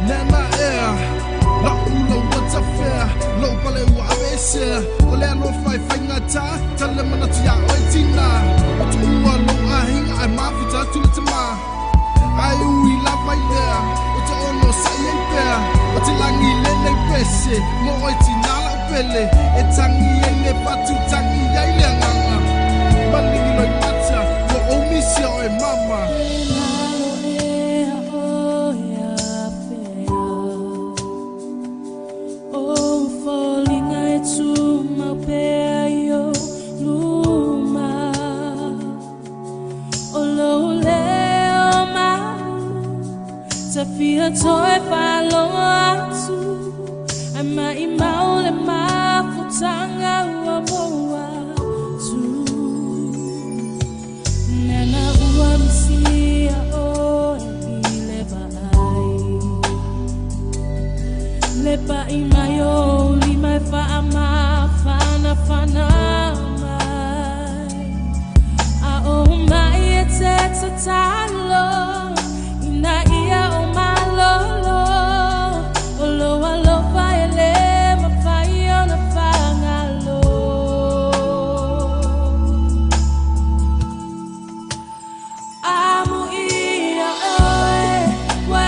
Nana ea La'u ula ua tafea Lou pale ua aveesea O le alofa e faigata Tale manatu iā oe tina Ua tuua lou aiga Ae mafuta atu le tama Ae ui lava i lea Ou te onosai ai pea Ou te lagi lenei pese Mo oe tina la'u pele E tagi ai le patu Tagi ai le agaga Maligi Loimata Ua ou misia oe mama. Lalo ea oe afea O foliga e tumau pea i ou luma O lou leo malu Ta fia toe faalogo atu Ae maimau le mafutaga ua maua atu Nana ua misia oe i le vaai Le pa'i mai o ou lima e faamafanafana mai A o mai e te tatalo Ina ia ou malolo O lou alofa e lē mafai ona faagalo Amuia oe ua e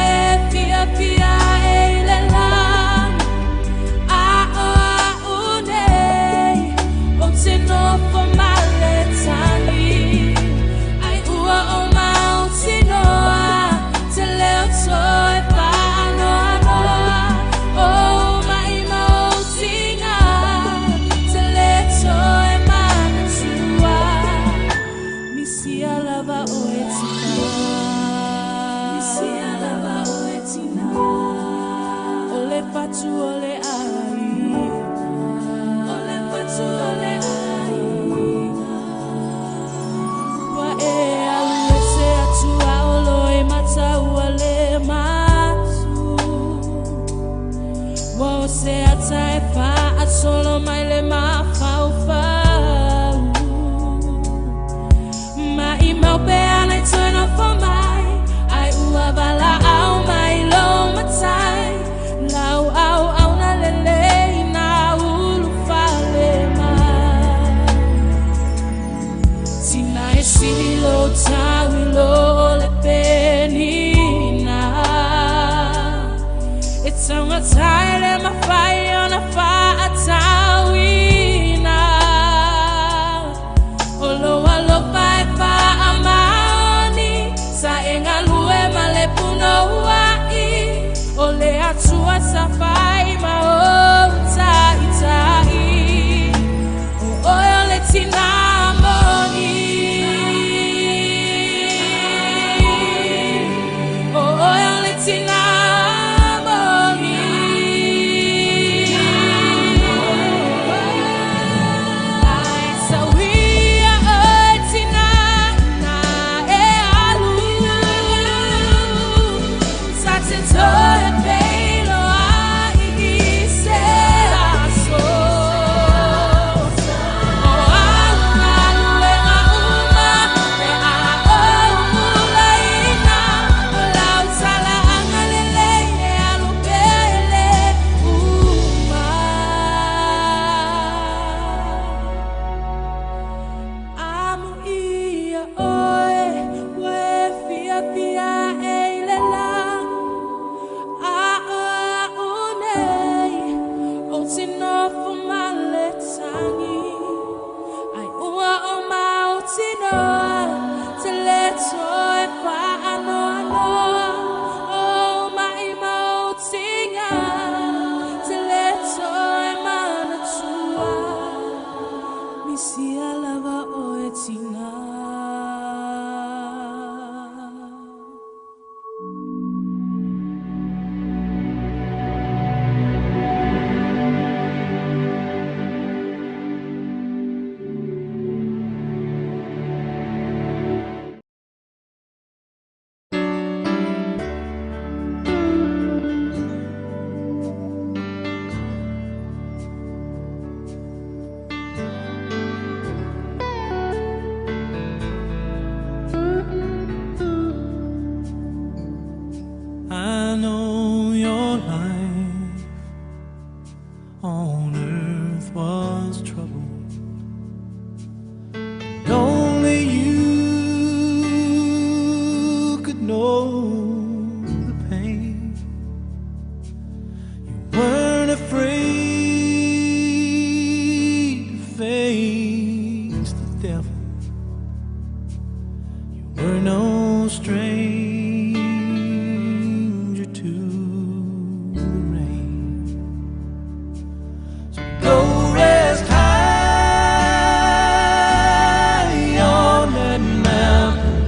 fiafia e i le lagi A o a'u nei ou te nofo ma le tagi Ai ua ou mautinoa te lē o toe faanoanoa Ou ma'i ma ou tiga te lē toe manatua Misia lava oe tina Misia lava oe tina O le fatu o le aiga O le fatu o le aiga Ua e alu ese atu a o Loimata ua le masu Ua o se ata e faasolo mai le mafaufau Maimau pe ana i toe nofo mai Ai ua valaau mai lou matai Lau auauna lelei na ulufale mai Tina e sili lou tau i lo le penina E taugata e le mafai ona faatauina O lou alofa e faamaoni. on earth was troubled, and only you could know the pain. You weren't afraid to face the devil. You were no stranger to the rain. So go rest high on that mountain,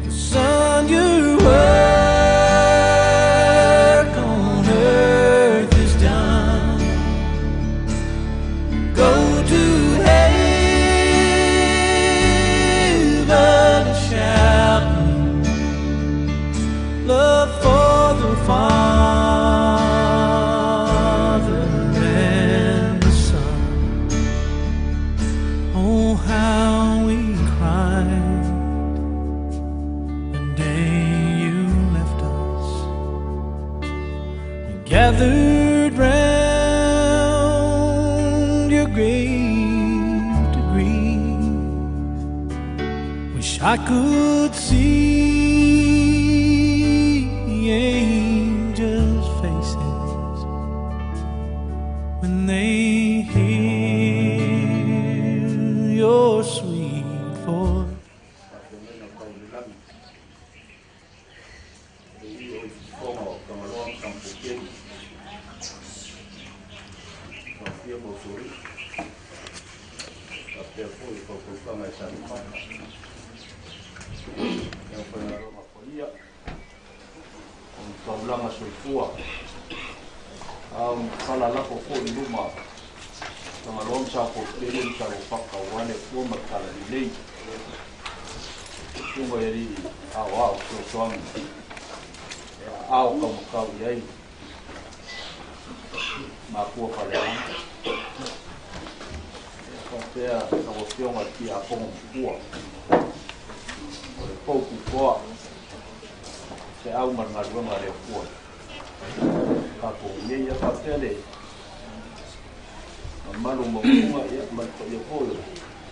'cause son, your work on earth is done. Go to heaven shouting love for the Father and the Son. Oh, how we cried the day you left us. We gathered round your grave to grieve. Wish I could see angels' faces when they hear your sweet voice. Faafeagaiga tau i le lagi e ui o i fofoga o Tagaloa ma Samafetelu, Taofia ma Usoalii, faapea foi le faufaufaga e Salimata, le aufaigaluega paia o le taulaga soifua, a o ni fala lafo foi i luma o Tagaloa ma Samafetelu ma Salofaka aua le Atua ma le Talalelei. Susuga i alii aoao fesoasoani e aao taumatau i ai mapua faaleagaga. Ia faapea lau Afioga i le Tiakono Matua o le pou tutoa feau ma le galuega a le Atua tatou i ai. Ia faapea le mamalu o maualuga ia ma le paia foi o le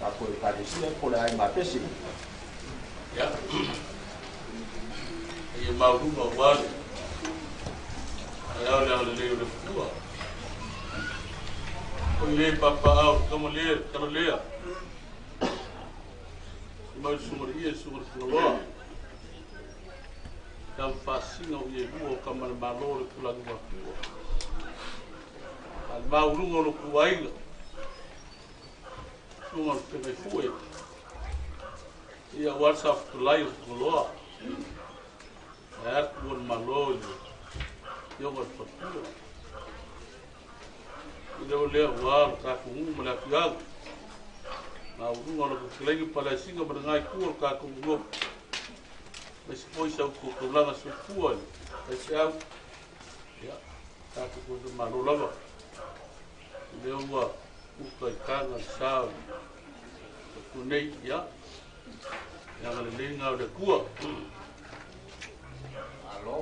tatou Ekalesia po o le Aiga Pese. Ia, e maualuga aua le taeao le agalelei o le Atua. O i le papaao le tama lea, le tala lea. I mai le susuga i le ie, le susuga i le Fagaloa. Tama faasina o ie lua o tama le Malo o le Tulagi Matua. A le maualuga o lo outou aiga, susuga i le Fegaifue, ia aua le saofutulai o Fagaloa. Ae a le tuua o le Malo i le afioga i le Faletua. I le o lea aua lo tatou nuu ma le afioaga. Maualuga o lau fetalaiga Paleasiga ma le itu o le tatou nonofo. Aemaise foi sa outou taulaga soifua i le faifeau. Ia, tatou toe faamalo lava. O lea ua uta i taga le sa o le Atua nei, ia, le agalelei lena o le Atua. Malo,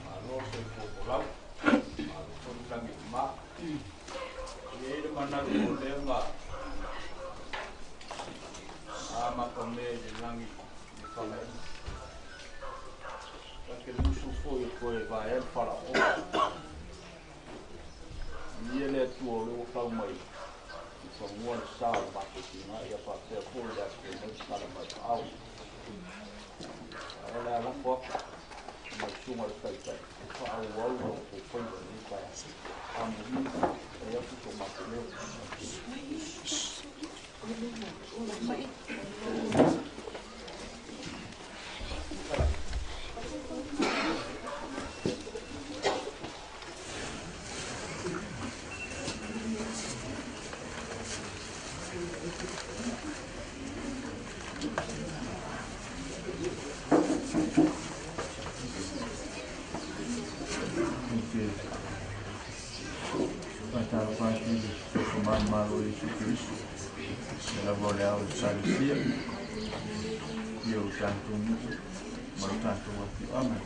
malo le soifua folau, malo foi le lagi e mama. E i ai le manatu o lea na amata mea i le lagi i le fagaina. Ta te musu foi e toe vaea le falaoa. Manuia le Atua o lea ua tau mai i fanua le sa o le matou tina ia faapea foi le aso nei tala mai paao. A o le a lafo atu i lau susuga i le Taitai e faaauau la outou faiva i lenei taeao. Amuli e atu so matou leo. Ou te faatalofa atu i le soifua Malo o Iesu Keriso, ia lava o le ao o le Ekalesia, ia o tatou nuu ma lo tatou afioaga.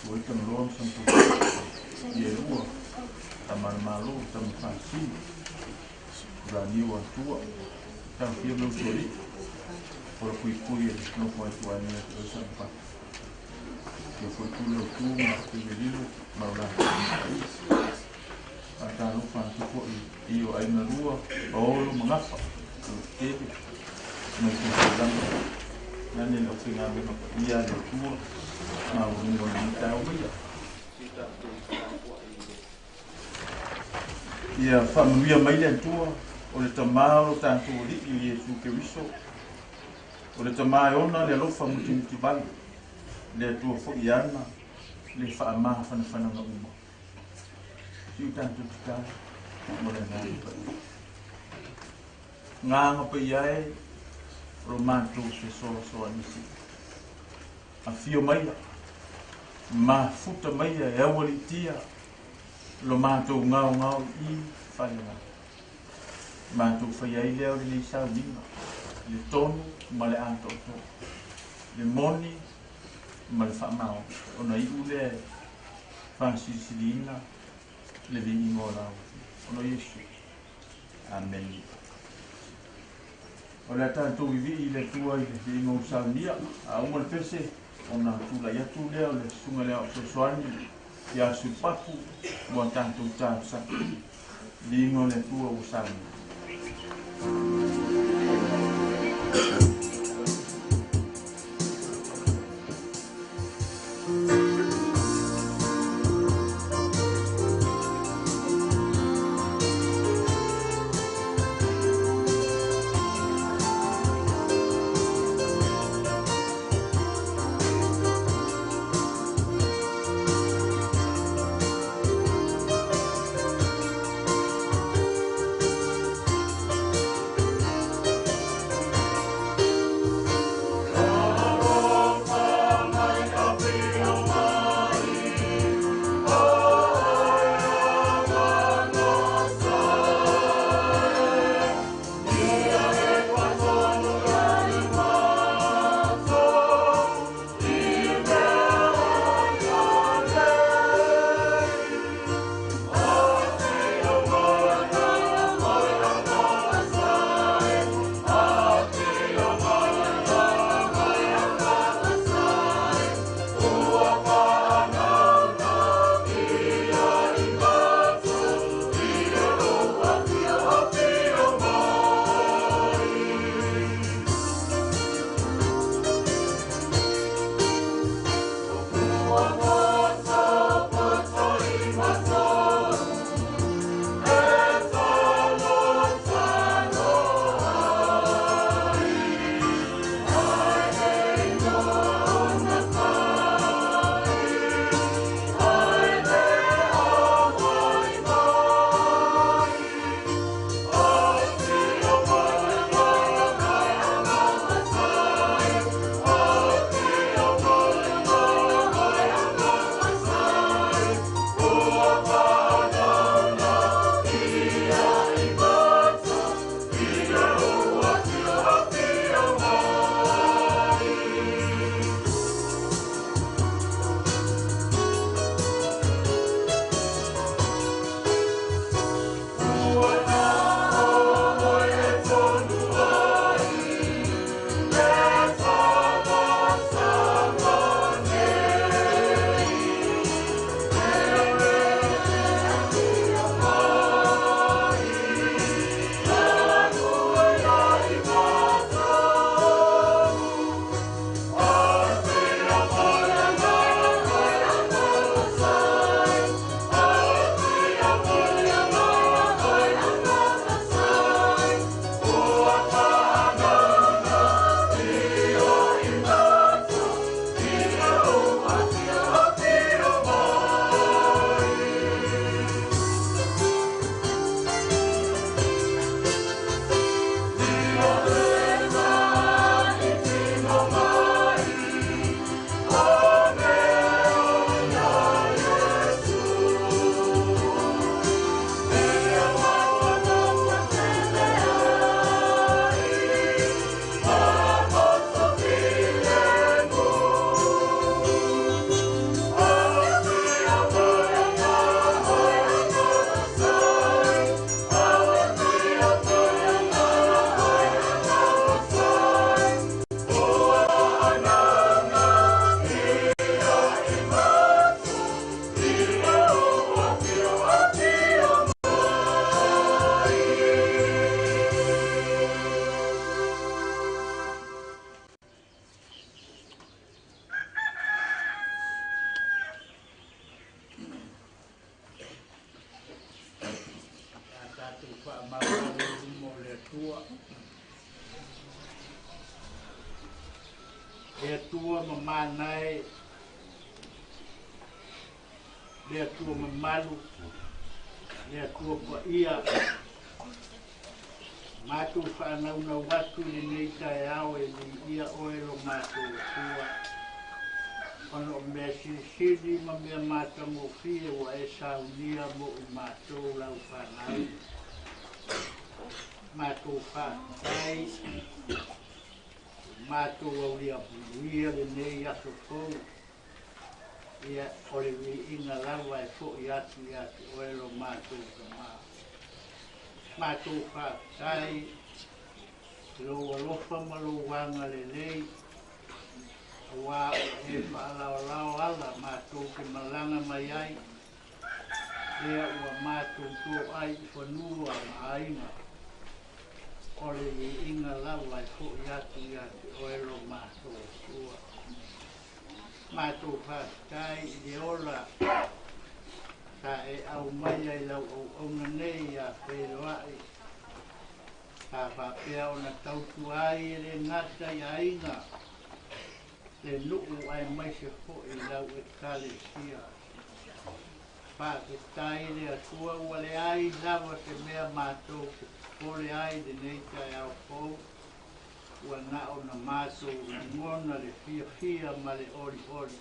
Tu ai Tagaloa ma Samatofa ia e lua, Tama a le Malo, Tama Fasili, Tulaniu Atua, Tafia ma Usoalii, Pola Puipui e nofo ai tuaina ia te oe Salepatu. Ia foi tu le autu ma Pele Lilo ma lo latou paia. Faatalofa atu foi i o aiga lua, Paolo ma Gafa, o lo tele mai Tutuilagi, nane le aufaigaluega paia a le Atua, maualuga o lenei taeao maia. Ia faamanuia mai le Atua, o le Tama o lo tatou Alii o Iesu Keriso, o le Tama e ona le alofa mutimutivale, le Atua foi e ana le faamafanafanaga uma. Siu tatou tatalo mo le Agaga Paia. Agaga Paia e, o lo matou fesoasoani sili. Afio maia, mafuta maia e aualiitia lo matou gaogao i i faleagafulu. Matou faia ai lea o lenei sauniga, le tonu ma le atoatoa, le moni ma le faamaoni, ona iu lea e faasilisiliina le viiga o lau Afioga. Ona o Iesu. Amene. O le a tatou vivii i le Atua i le viiga ua saunia, a uma le pese, ona tulai atu lea o le Susuga i le Aao Fesoasoani ia Sulupapu mo a tatou talosaga. Viiga o le Atua ua saunia. Atua mamana e, le Atua mamalu, le Atua paia, matou faanaunau atu i lenei taeao e viia oe lo matou Atua, ona o mea silisili ma mea matagofie ua e saunia mo i matou lau fanau. Matou faafetai, ua matou aulia manuia lenei aso fou, ia o le viiga lava e foi atu ia te oe lo matou Tama. Matou faafetai i lou alofa ma lou agalelei, aua ua e faalaolao ala matou te malaga mai ai, lea ua matou toai i fanua ma aiga, o le viiga lava e foi atu ia te oe lo matou Atua. Matou faafetai i le ola sa e aumaia i lau auauna nei ia feiloai, sa faapea ona tautua ai e le gata i aiga, le nuu aemaise foi lau Ekalesia. Faafetai i le Atua ua leai lava se mea matou te popole ai i lenei taeao fou, ua na o na matou lagona le fiafia ma le olioli,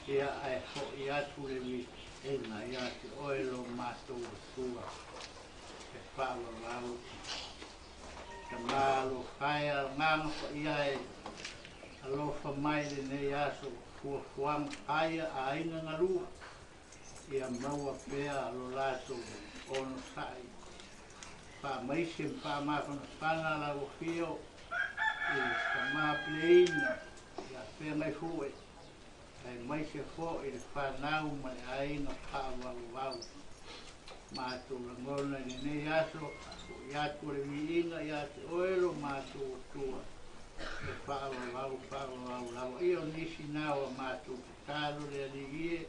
ia ae foi atu le viiga ia te oe lo matou Atua e faavavau. Tama alofa e, Agaga Paia e, alofa mai lenei aso, fuafuaga faia a aiga galua, ia maua pea lo latou onosai. Faamaise ma faamafanafana lau afio i le tama peleina ia feagai foe, aemaise foi le fanau ma le aiga faavauvau. Matou lagona i lenei aso, foi atu o le viiga ia te oe lo matou Atua e faavavau faavavau lava. Ia o nisi na o a matou tatalo le Alii e,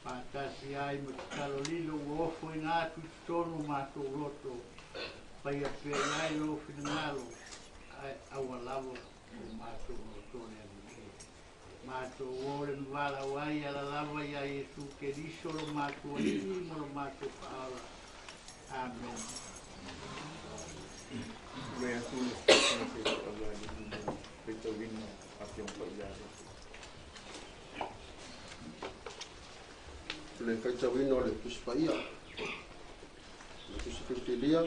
faatasi ai ma tatalo lilo ua ofoina atu i totonu o matou loto, faia pea i ai lou finagalo, ae aua lava o matou loto le Alii e. Matou o le mavalau ai ala lava ia Iesu Keriso lo matou Alii ma lo matou Faaola. Amen. Tulai atu le Fofoga Fetalai i le faitauina Afioga Paia a le Atua. Le faitauina o le Tusi Paia, le Tusi Filifilia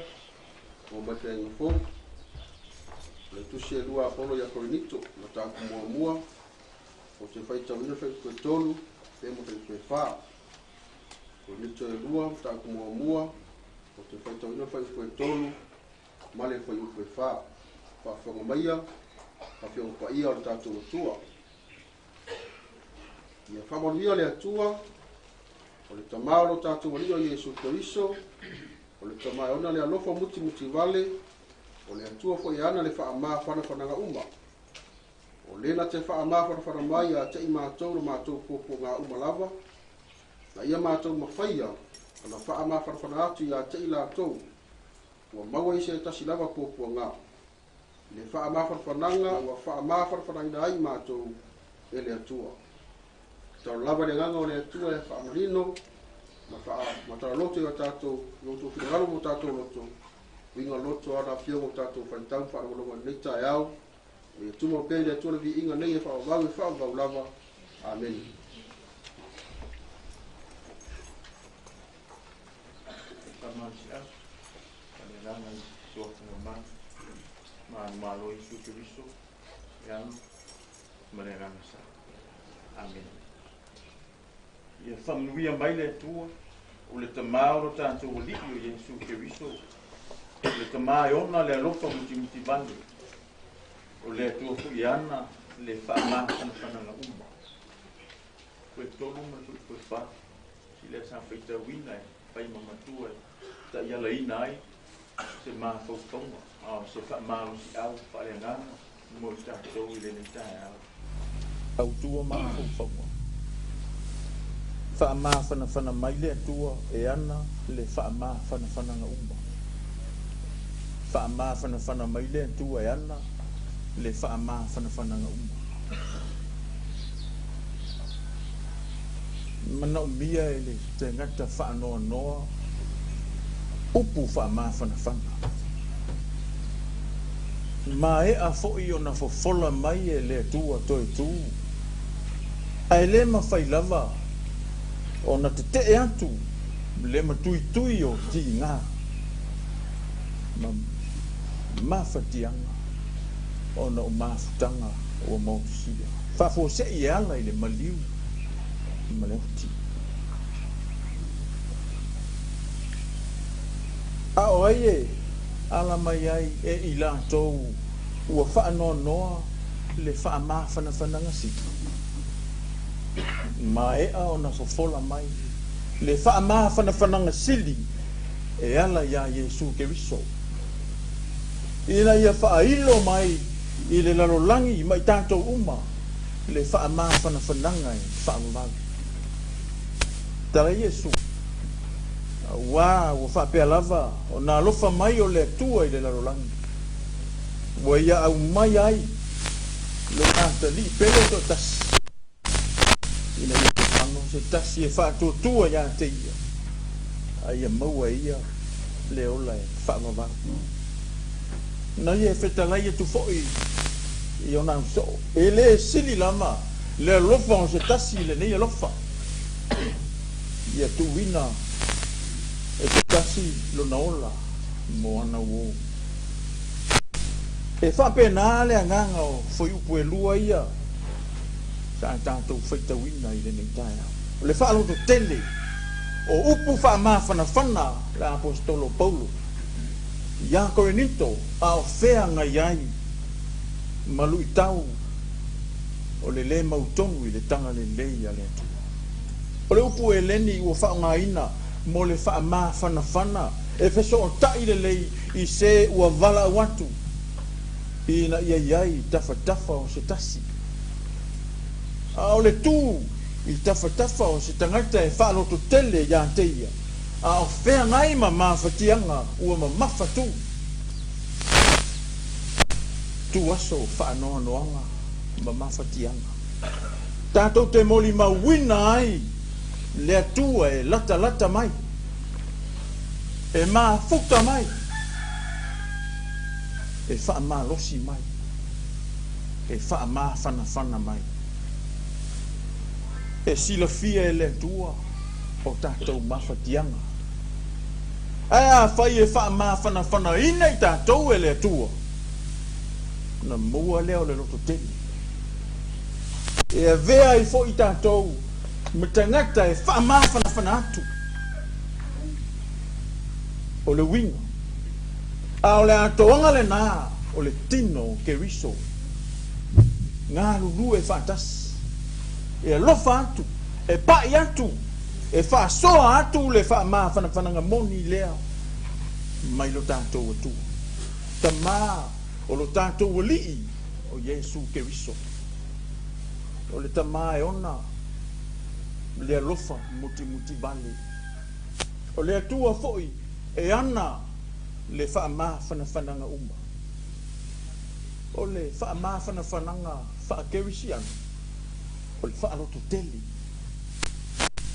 ua mai le Aiga Fou, le Tusi e lua a Paulo ia Korinito, mataupu muamua, ou te faitauina le fuaiupu e 3 pe ma fuaiupu e 4. Korinito e lua, mataupu muamua, ou te faitauina le fuaiupu e 3 ma le fuaiupu e 4. Faafofoga maia, Afioga Paia o le tatou Atua. Ia faamanuia le Atua, o le Tama o lo tatou Alii o Iesu Keriso, o le Tama e ona le alofa mutimutivale, o le Atua foi e ana le faamafanafanaga uma. O le na te faamafanafana mai ia te i matou lo matou puapuaga uma lava, na ia matou mafaia ona faamafanafana atu ia te i latou, ua maua i se tasi lava puapuaga. I le faamafanafanaga ua faamafanafanaina ai matou e le Atua. Tatalo lava le agaga o le Atua e faamanino ma faamatala-loto i o tatou i outou finagalo ma o tatou loto, uiga loto a na afioga o tatou faitau ma faalogologo i lenei taeao. Ma ia tumau pea i le Atua le viiga nei e faavavau e faavavau lava. Amene. Faamalosiau, faaleagaga i suafa mamalu, ma le Malo Iesu Keriso, e ano ma le agaga sa. Amene. Ia faamanuia mai le Atua, o le Tama o lo tatou Alii o Iesu Keriso, o le Tama e ona le alofa mutimutivale, o le Atua foi e ana le faamafanafanaga uma. Koe 3 ma le koe 4, si lea sa faitauina e fai ma matua e taialaina ai se mafaufauga, a o se faamalosiau faaleagaga mo i tatou i lenei taeao. Tautua mafaufauga. Faamafanafana mai le Atua e ana le faamafanafanaga uma. Faamafanafana mai le Atua e ana Le faamafanafanaga uma. Manaomia e le tagata faanoanoa upu faamafanafana. Maea foi ona fofola mai e le Atua toe tu, ae le mafai lava ona tetee atu le matuitui o tiga ma mafatiaga ona o mafutaga ua motusia faafuasei e ala i le maliu ma le oti. A o ai e ala mai ai e i latou ua faanoanoa le faamafanafanaga sili? Maea ona fofola mai le faamafanafanaga sili e ala iā Iesu Keriso, ina ia faailo mai i le lalolagi ma i tatou uma le faamafanafanaga e faavavau. Tala Iesu, Auā ua faapea lava ona alofa mai o le Atua i le lalolagi, ua Ia aumai ai Lona Atalii pele toatasi, ina ia fano se tasi e faatuatua iā te Ia, a ia maua e ia le ola e faavavau. Na ia e fetalai atu foi i ona ausoo, e lē sili lava le alofa o se tasi i lenei alofa. Ia tuuina e se tasi lona ola mo ana uō. E faapena le agaga o fuaiupu e lua ia sa tatou faitauina i lenei taeao. O le faalototele o upu faamafanafana le Aposetolo Paulo iā Korinito a o feagai ai ma luitau o le lē mautonu i le tagalelei a le Atua. O le upu Eleni ua faaaogaina mo le faamafanafana e fesootai lelei i se ua valaau atu ina ia i ai tafatafa o se tasi. A o le tu i tafatafa o se tagata e faalototele iā te ia, a o feagai ma mafatiaga ua mamafa tu. Tu aso faanoanoaga ma mafatiaga. Tatou te molimauina ai le Atua e latalata mai, e mafuta mai, e faamalosi mai, e faamafanafana mai. E silafia e le Atua o tatou mafatiaga. Ae afai e faamafanafanaina i tatou e le Atua, ona maua lea o le lototele. E avea ai foi tatou ma tagata e faamafanafana atu. O le uiga, a o le atoaga lenā o le tino o Keriso, galulue faatasi, e alofa atu, e paʻi atu, e faasoa atu le faamafanafanaga moni lea mai lo tatou Atua, Tama o lo tatou Alii o Iesu Keriso. O le Tama e ona le alofa mutimutī vale. O le Atua foi e ana le faamafanafanaga uma. O le faamafanafanaga faakerisiano, o le faalototele.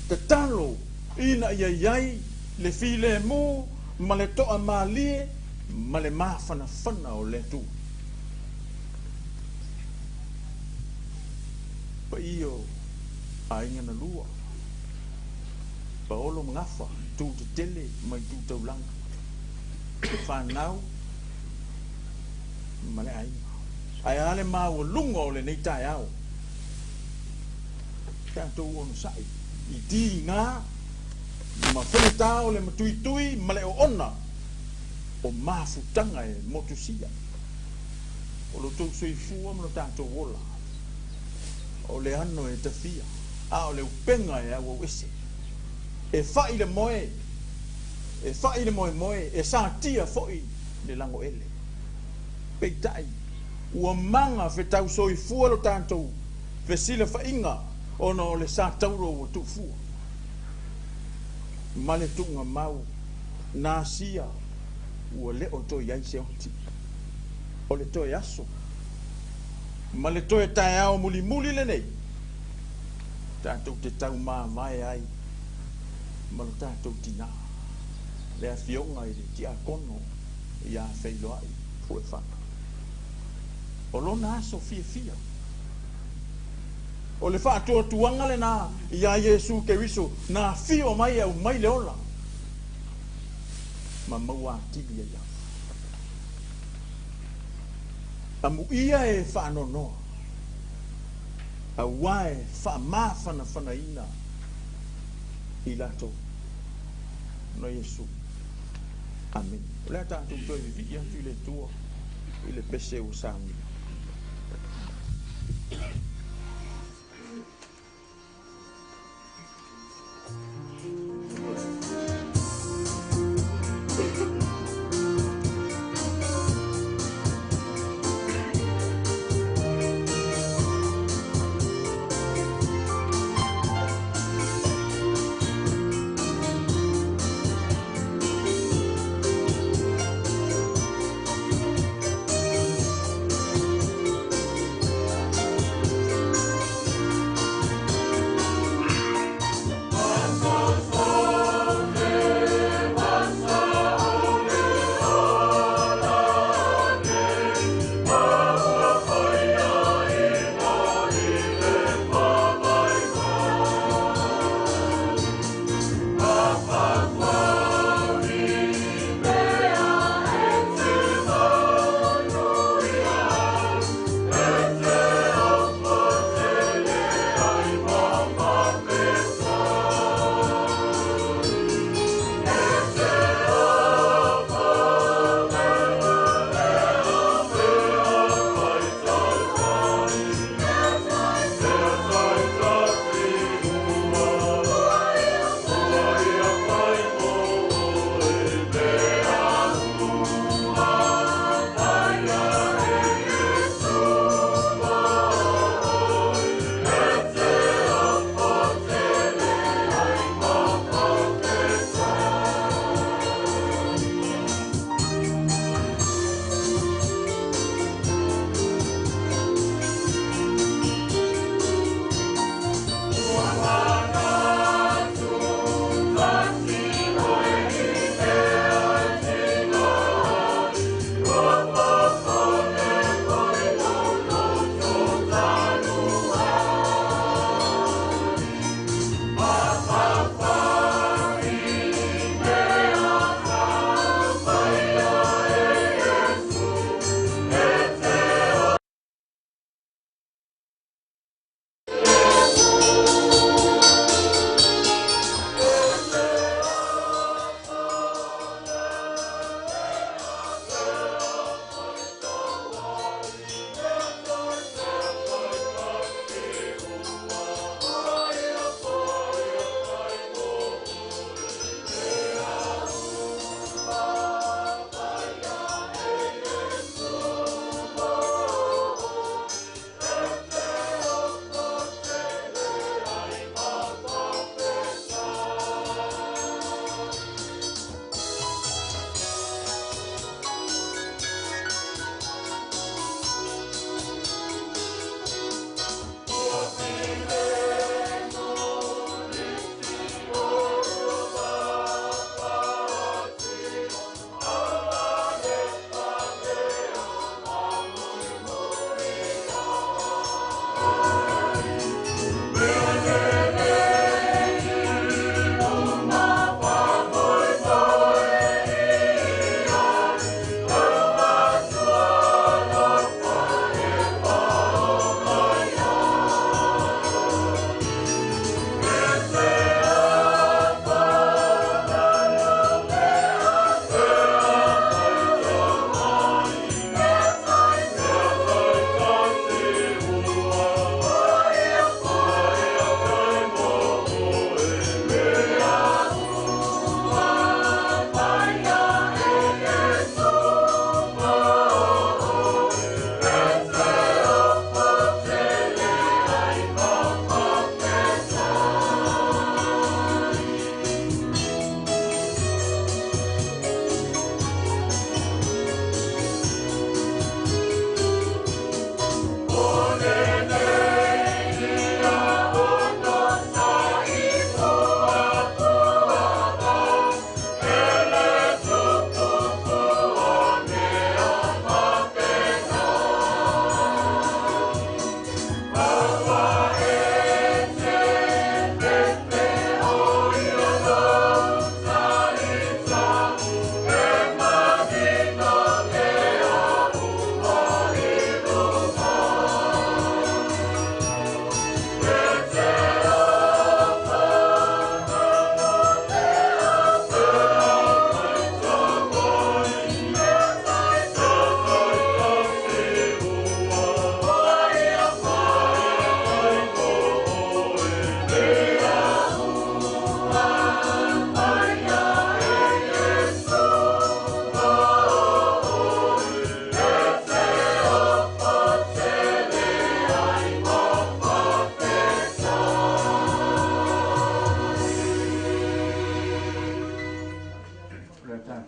Tatalo ina ia i ai le filemu ma le toamalie ma le mafanafana o le Atua. Paia o aiga na lua, Paolo ma Gafa, tu tetele ma itu taulaga, le fanau ma le aiga. Ae a le maualuga o lenei taeao? Tatou onosai i tiga ma faigata o le matuitui ma le oona o mafutaga e motusia o lo outou soifua ma lo tatou ola, o le ano e tafia, a o le upega e auau ese. E faʻi le moe, e faʻi le moemoe, e satia foi le lagoele. Peitai, ua maga fetau soifua lo tatou fesilafaiga ona o le satauro ua tuufua ma le tuugamau na asia ua le o toe i ai se oti. O le toe aso Ma le toe taeao mulimuli lenei, tatou te taumavae ai ma lo tatou tinā, le afioga i le tiakono ia Feiloai Fuefala. O lona aso fiafia. O le faatuatuaga lenā iā Iesu Keriso na afio mai e aumai le ola ma maua atili ai lava. Amuia e faanoanoa, auā e faamafanafanaina i latou ona Iesu. Amene. O le a tatou toe vivii atu i le Atua i le pese ua saunia.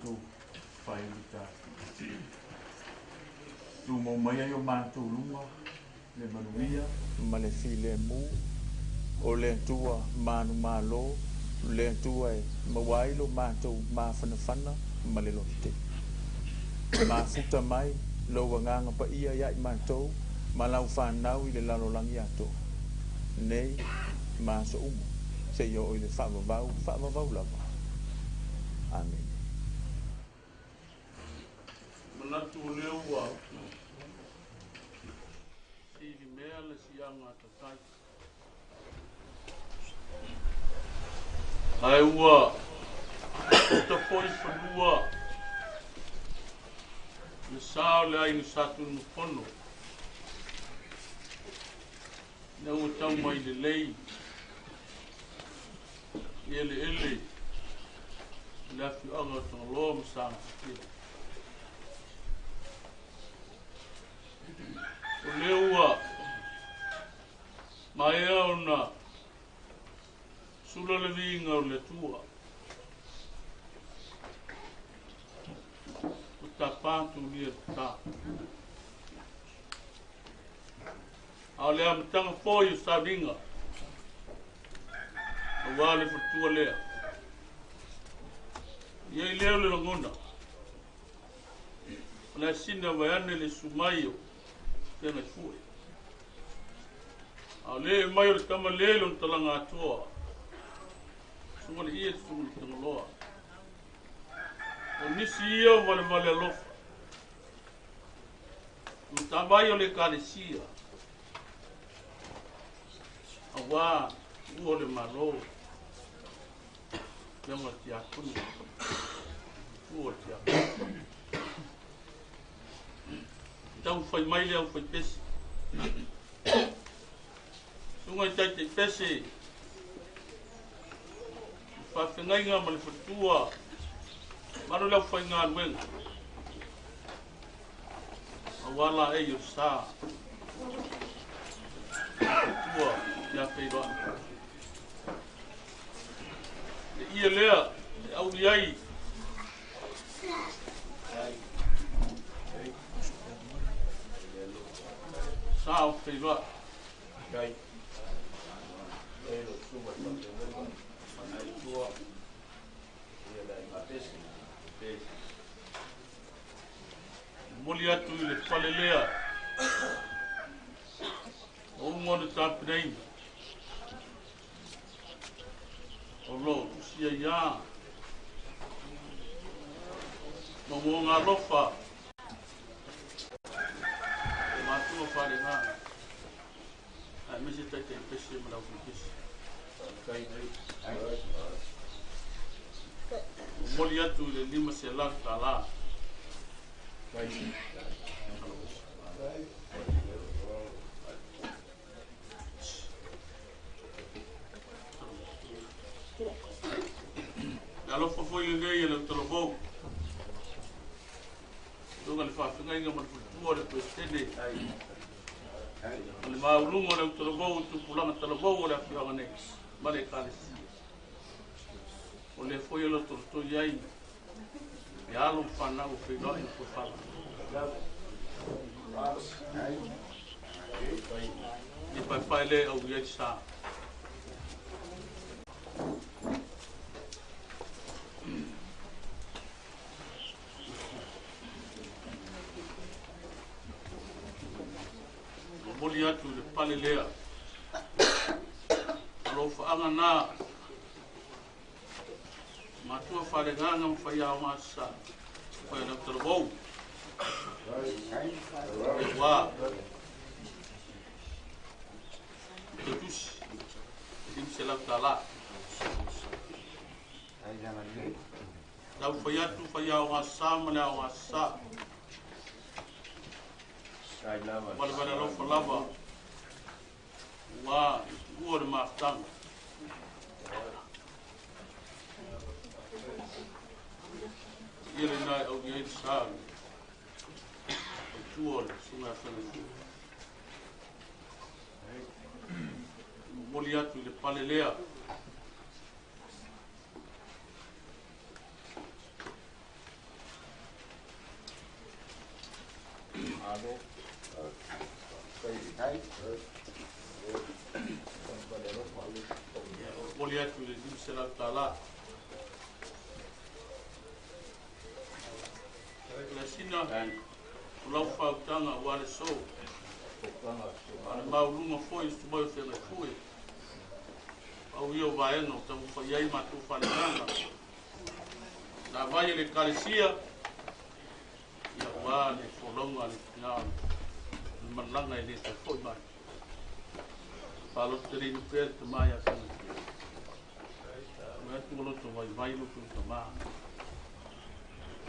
matou failita. Tumau mai ai o matou luga le manuia ma le filemu o le Atua manumalo, le Atua e maua ai lo matou mafanafana ma le lototele. Mafuta mai lou Agaga Paia ia i matou ma lau fanau i le lalolagi atoa, nei ma aso uma, seia oo i le faavavau faavavau lava. Amene. Manatu o lea ua silimea le siaga a tatai. Ae ua puta foi i fanua le sa o le aiga Sa Tunumafono, ina ua tau mai lelei i eleele o le afioaga o Tagaloa ma Sagafatia. O lea ua maea ona sula le viiga o le Atua, ua tapa tulia le ta. A o le amataga foi o sauniga, aua le faletua lea. I ai lea o le lagona, o le asina vaeane le sumai o Feagaifue. A o le mai o le tama le lona talaga atoa, susuga le ie, susuga le Tagaloa. O nisi ia o valevale alofa, matavai o le Ekalesia, aua tuua o le Malo, afioga i le Tiakono, tuua o le Tiakono. Taumafai mai le aufaipese. Susuga i taitaipese, le faafegaiga ma le faletua, mamalu le aufaigaluega, aua laei o le sa, faletua ia Feiloai. Le ia lea e auli ai sa o Feiloai. Momoli atu i le fale lea o uma ona tapenaina o lo o tusia ai lava momoga alofa o matua faaleagaga aemaise taitaipese ma le aufaipese. Momoli atu i le $500. Le alofa foi lenei e le talavou. Susuga le faafegaiga ma le faletua o le Peresetene ma le maualuga o le autalavou i tupulaga talavou o le afioaga nei ma le Ekalesia. O lea foi e lotolotoi ai e alo ma fanau o Feiloai ma Fuefala. Le paepae lea e au i ai sa. Momoli atu i le pale lea. Alofaaga na matua faaleagaga ma faiaoga sa fai o le autalavou. Ua tautusi $500. Tau fai atu faiaoga sa ma le aoga sa. Valevale alofa lava ua tuua le mafutaga. Ia lena e au i ai le sa faletua o le susuga ia Feagaifua. Momoli atu i le pale lea. Malo. Faafetai. Momoli atu i le $500. Lasina, o lau fautaga ua le so. A le mauluga foi i sumai o feagai Pau ia o vaega o taumafai ai matou falegaga. La vai e le ekalesia, ia ua le folauga a le tina o le malaga e le toe foi mai. Faalototeleina pea le tama ia Feagai. Ua atu o loto vaivai loto tama.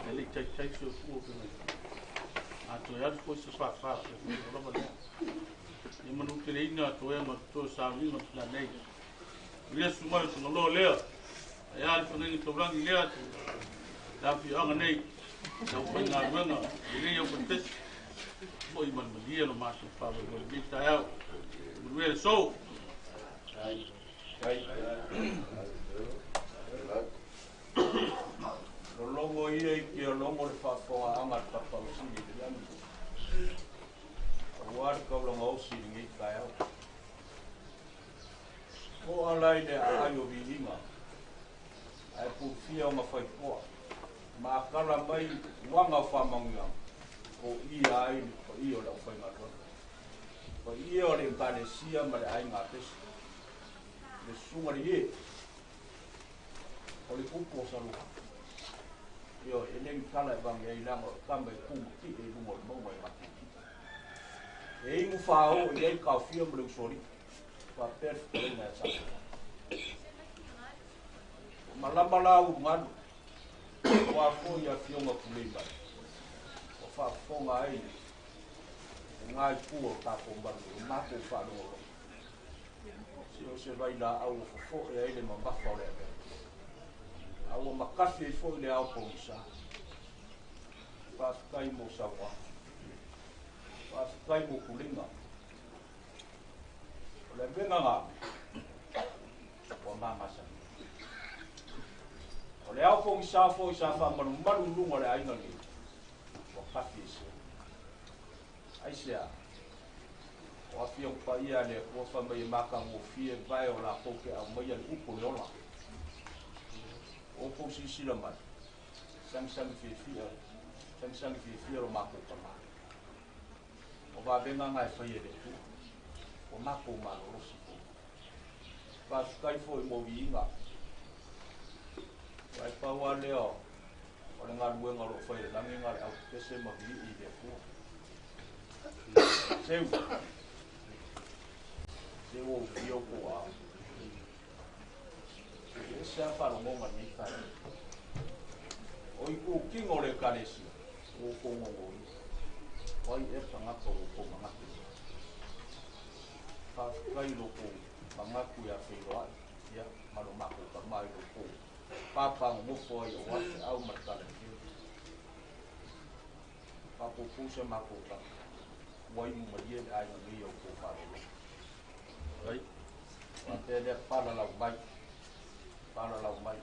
E le i taitai soifua Feagai. A toe alu foi se fāfā Feagai o lava lea. Ia manuteleina toega o totoe sauniga o tina nei. Ia su mai o Tagaloa lea. Ae a le feagaiga taulagi lea le afioaga nei. Le aufaigaluega lelei au faitasi. Foi malumalie lo matou faamoemoe i lenei taeao. Manuia le aso. Lologo ia i ke logo le faafofogaaga a le Tapausili i le lagi, auā le taulaga osi i lenei taeao. To'a la i le aai o viiga, ae pulufia ona faitoa, ma a tala mai uaga o faamanuiaga, foia ai le paia o le aufaigaluega, paia o le Ekalesia ma le aiga apese, le susuga i le ie, o le upu o Saluga. Ioe, e le ni tala e vage ai leaga o le tama e tu ma tie i luga o le mauga e matiti. E inu fāō i ai le taofia ma le usoalii, faapea le fetalaiga ia Samoa. Ua malama la ulugalu, aua foi afioga tulei mai, ua faafofoga ai le lena itu o le tatou malu i lo matou faalogologo. Se o se vailaau ua fofo'e ai le mamafa o le avega, a ua matafi ai foi le ao pogisa. Faafetai mo saunoaga. Faafetai mo tuleiga. O le avega na ua magasani. O le ao pogisa foi sa faamalumalu i luga o le aiga nei, ua tafi e sea. Aisea? O afioga paia a le Atua fai mai e matagofie vae o latou te aumaia le upu o le ola. O outou silasila mai, sagisagi fiafia, sagisagi fiafia lo matou tama. O vavega na e faia e le Atua, ua matou malolosi foi. Faafetai foi mo viiga. Aua e pau lava lea o le galuega o lo o fai e le lagi na o le aupese ma vilii i le Atua. Seu, se ua ufitia outou aao. E ese lava faalogoga i lenei taeao. O itutino o le Ekalesia, ua outou gogoina. O ai ea le tagata ua outou manatu i ai? Faafetai i lo outou manatu ia feiloai, ia, ma lo matou tama i lo outou papa nonofo ai aua le feau ma le tala i le faapuupuu se matou tala, ua inu malie le aiga nei i a outou faalogologo. Ai, faapea lea palalau mai, palalau mai.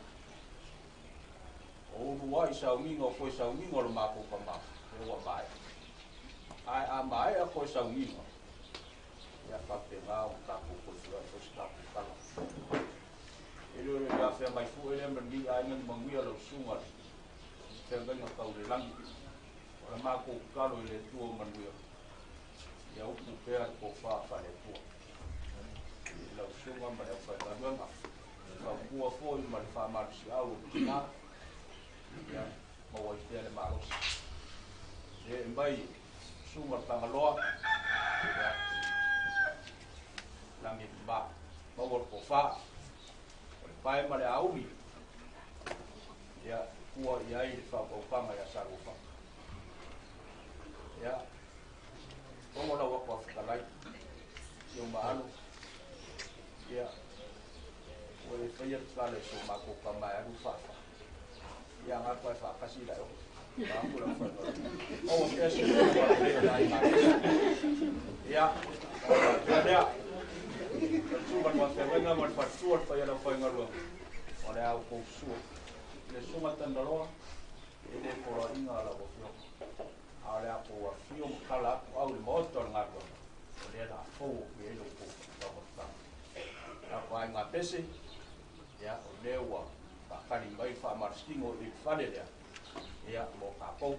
O uluai sauniga o toe sauniga o le matou tama, e ua maea. Ae a maea toe sauniga, ia faapena ona tatou toe feoai foi se tatou tala. E le o le afea mai foi lea ma lenei aiga ni manuia lau susuga i le feagaiga tau le lagi. O le matou tatalo i le Atua o manuia, ia upu pea le tofa faale-Atua i lau susuga ma le aufaigaluega, le fautua foi ma le faamalosiau o le tina, ia maua ai pea le malosi. Se'e mai susuga le Tagaloa, ia lagi e mama, maua le tofa, o le pae ma le auli, ia tua i ai le faautautaga ia Saluafata. Ia, togo lau atu fetalai, si o maalo, ia, ua le faia le tala i so matou tama e alu faafa. Ia gato ae faatasi la e oo. Vaeatu le aufaigaluega. Maua pea se soifua lelei o le aiga a Iesu. Ia, ona faapea lea, le susuga i le Moafeagaiga ma le faletua le paia o le aufaigaluega, o le a outou sua. Le susuga Tandaloa, e le poloaiga a lau afioga. A o le a kou afio ma tala atu au i le maota o le galuega, o lea o le a fou atu i ai lo outou taumafataga. Tatou aiga pese, ia, o lea ua faatali mai le faamalositino i le fale lea, ia, mo tatou.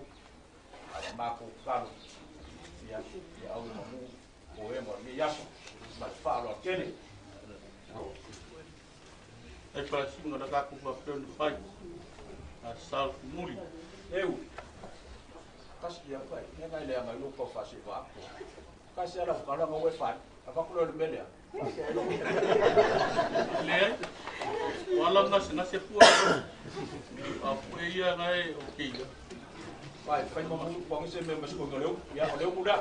A o le matou tatalo, ia, ia au i manu toega o lenei aso, ma le faaaloalo tele. Ai palasiga na tatou faapea ona fai a sal tumuli. Eu, kasi ia fai, ia ngai le anga i lou tau faaseva atu. Kasi ala fukalaga ua e fai, avatu lea o le mea lea. Leai, o ala gasegase fua a poe ia gae o keia. Fai, fai ma mulu kuangi se mea ma se koinga o le upu. Ia, o le upu lea.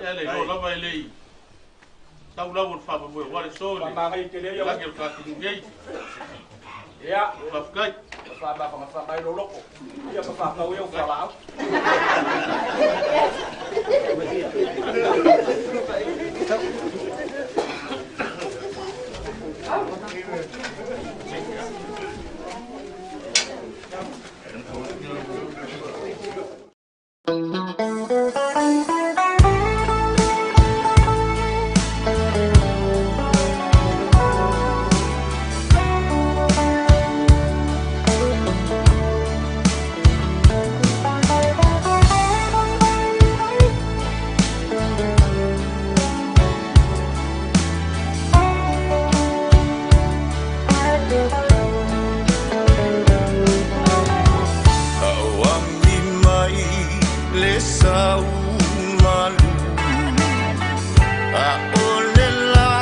Ia le iloa lava e lei tau lau o le faamoemoe aua le so le Faamagai tele ia lagi o le tatou nei. Ia, Faafetai. Faamafagafaga ai loloto. Ia ma faatau ia ufalaau. Auami mai le sau malu a o le la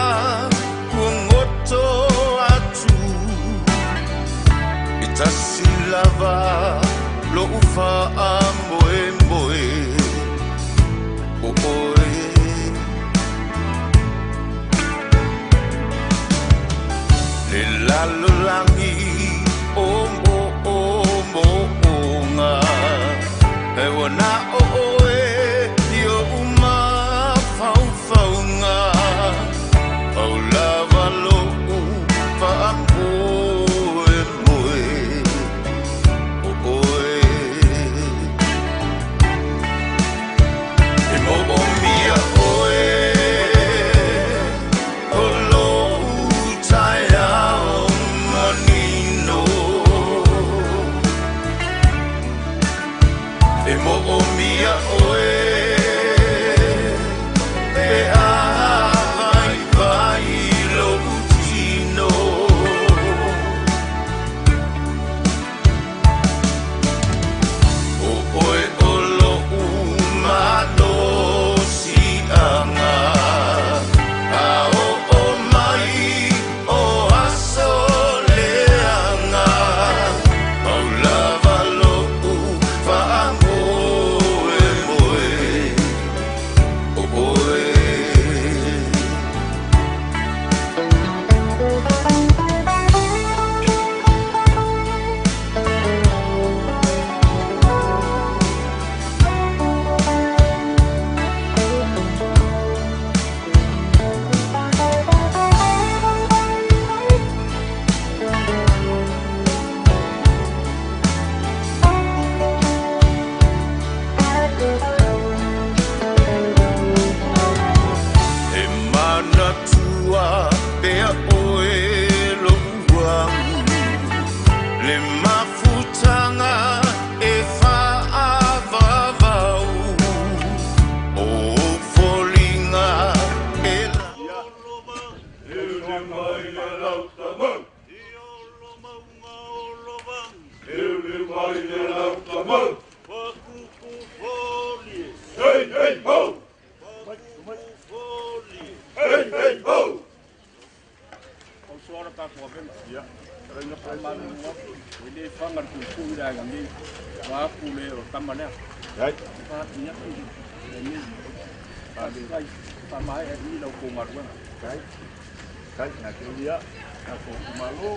kuagoto atu e tasi lava lo'u faamoemoe o oe le lalolagi o mo o mo'oga e ua na o oe i o'u mafaufauga au lava lo'u faamoemoe o oe e mo'omia oe o lo'u taeao manino e mo'omia oe pe a vaivai lo'u tino o oe o lo'u malosi'aga a o'o mai o aso leaga pau lava lo'u faamoemoe o oe. E manatua pea oe lo'u agu le mafutaga e fa'avavau o ou foliga e la O soara tatou avega. Ia. Faamalulu atu, e lē faga le puipui le aiga nei. Vaatu le o tama lea. Faatini atu lenei. Faafetai, faamaea i i lau tou galuega. Kai, kai, na te ulia, tatou itumalo,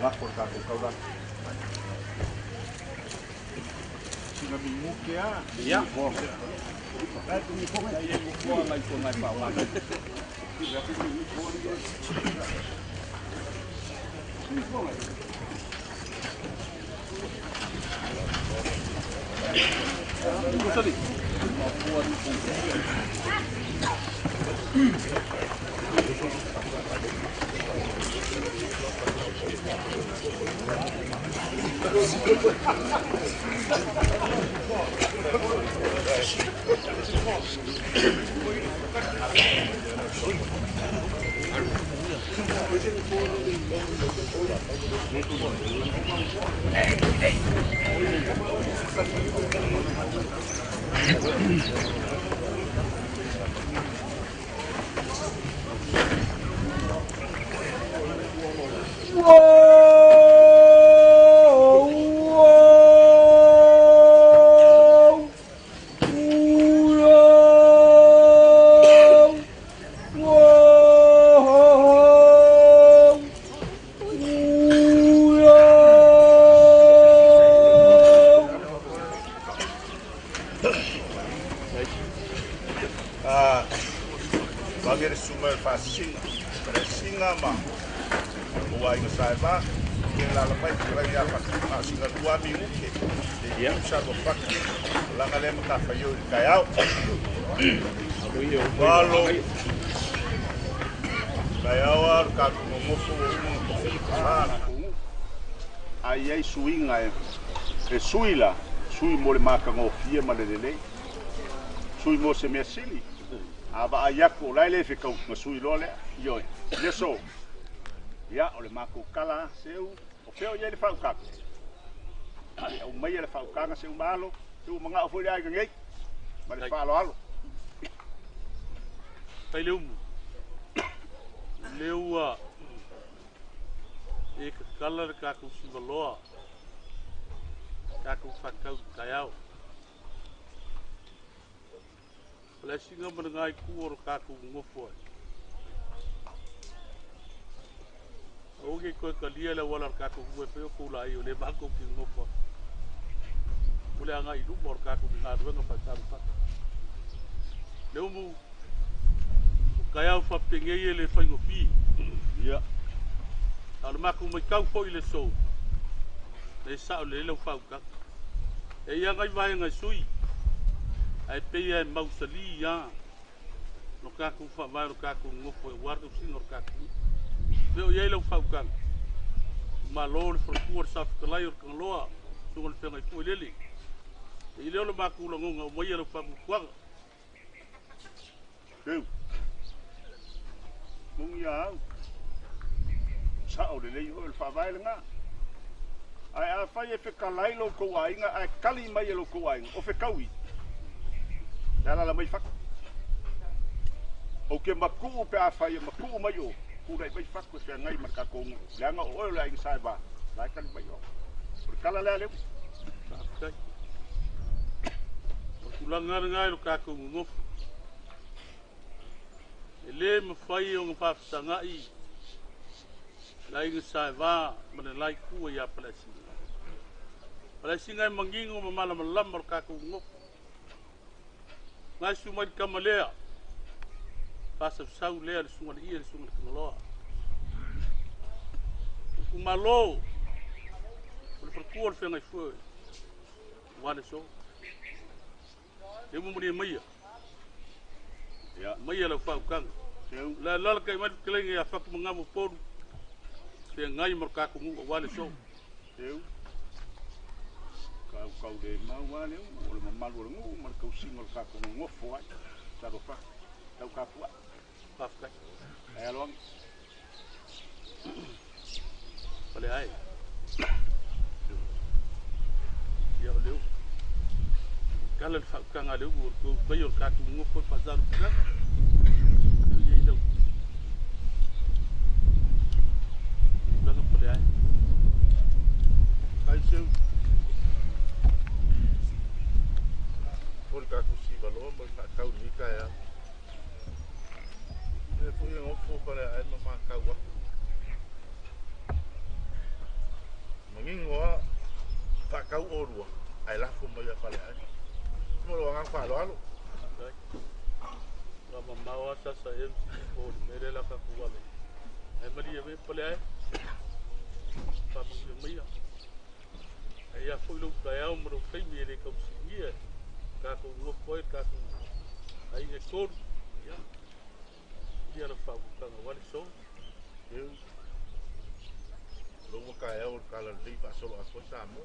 lafo le tatou taulaga. Sina minuke a. Ia. Ia e nofoa ngai toga e faaaoga. Ai suiga e sui la sui mo le makagofie ma le lelei sui mo se mea sili a vaai aku o lae lē fekau ma sui loa lea ioe le so ia o le makou kala seu o fea o iai le faaukaga aumaia le faaukaga seu malo seu magao foi le aiga nei ma le faaaloalo tai le umu le ua e kakala le kakou sivaloa kakou faatau i taeao. O le asiga ma le gaiku o le kakou gogofo ai. Aua ke toe talia le auala o le kakou ua e fai o kou laei o lea matou te gogofo ai. O le agai i luma o le kakou galuega faasalufata. Le umu o taeao faapenei e le faigofie. Ia. A o le matou matau foi i le aso, le sao lelei lau faautaga. E i ai nai vaega e sui, ae pei lava e mausali lava lo tatou faavae o le tatou nonofo aua le tausiga o le tatou nuu. E o i ai lau faautaga, malo le faletua le Safetalai o le Tagaloa, susuga i le Feagaifoilele. E i lea o le matou lagona, aumaia lau faatuatuaga. Seu. Moni a au. Sao lelei oe o le faavae lena. Ae afai e fekalai lo outou aiga ae kali mai e lo outou aiga, o fekaui, e alaala mai fatu. Ou te matuu pe afai e matuu mai o, tulai mai fatu e feagai ma le tatou nuu, leaga o oe o le aiga Saeva, la e kali mai o. O le tala lea leu. Faafetai. O le tulaga lena i lo tatou nonofo. E le mafai ona faafesagai le aiga Saeva ma le la itu ia Paleasiga. Paleasiga e manino ma malamalama o le tatou nonofo. Gaisu mai le tama lea, faasausau lea le susuga i le Ie, le susuga i le Tagaloa. Itumalo o le faletua o le Feagaifoe, aua le aso. Le malie maia. Ia. Maia lau faautaga. Seu. La alalatai mai le fetalaiga ia Fatumagamo Polu, feagai ma le tatou nuu aua le aso. Seu. Kaukau le mau a le o le mamalu o le nuu ma le tausiga o le tatou nonofo ai. Talofa. Tau tapuai. Faafetai. Ai aloagi. Pale ai. Ia o leu. Kala le faautaga a le uu o le tou paia o le tatou nonofo i faasalufataga. Ia i lau. Tulaga pale ai. Ai seu. O le tatou sivaloa ma le faatau i lenei taeao. E foi e gofo pale ai ma matau atu. Manino a faatau olua ae lafo mai ia pale ai. Mo le agaga faaaloalo. Ua mamao a sasa e o le mele la ka kuale. Ai malie me pale ai. Faamanuia maia. Ai ia foi lou taeao ma lou taimi e le kausi. Kolu. Ia. Ia la faautaga ua le so. Eu. Lo ka e o ka la lei fa solo a foi sa mo.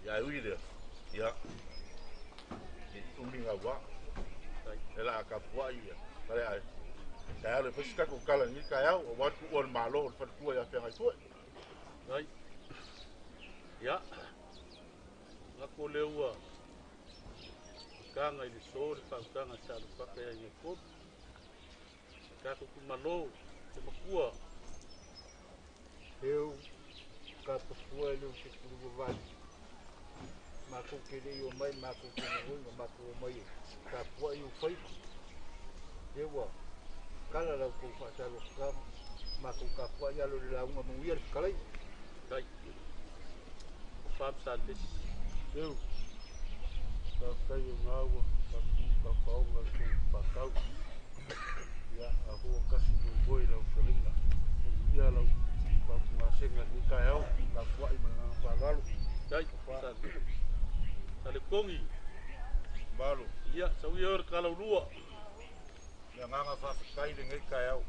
Ia ui le. Ia. I umi ngā wā. E la ka pua ia. Kare ai. Ka au le fasi ka ko kala ni ka au o watu o malo o fa tua ia whengai fue. Ai. Ia. Ngako le ua. Kanga i le so le faautaga sa alufaka ia i Kolu. Ka ko malo te makua. Eu ka papua le o se kuru vali. Mākou ke lei o mai, mākou ke nei ma mākou o mai. Ka pua i o whaiva. Ewa, kala lau kou whaatalo ka mākou ka pua i alo le launga munguia le kalai. Kai. O fam sa les. Eu. Ka kai o ngāua, ka ku ka paonga ko pakau. Ia, a hoa kasi mo boi lau felinga. Ia lau pa ngā senga ni ka au, ka pua i mana ngā whaalalo. Kai. Sa. Sa le kongi. Malo. Ia, sa ui ora ka lau lua. Le nganga whawhakai le ngai ka au.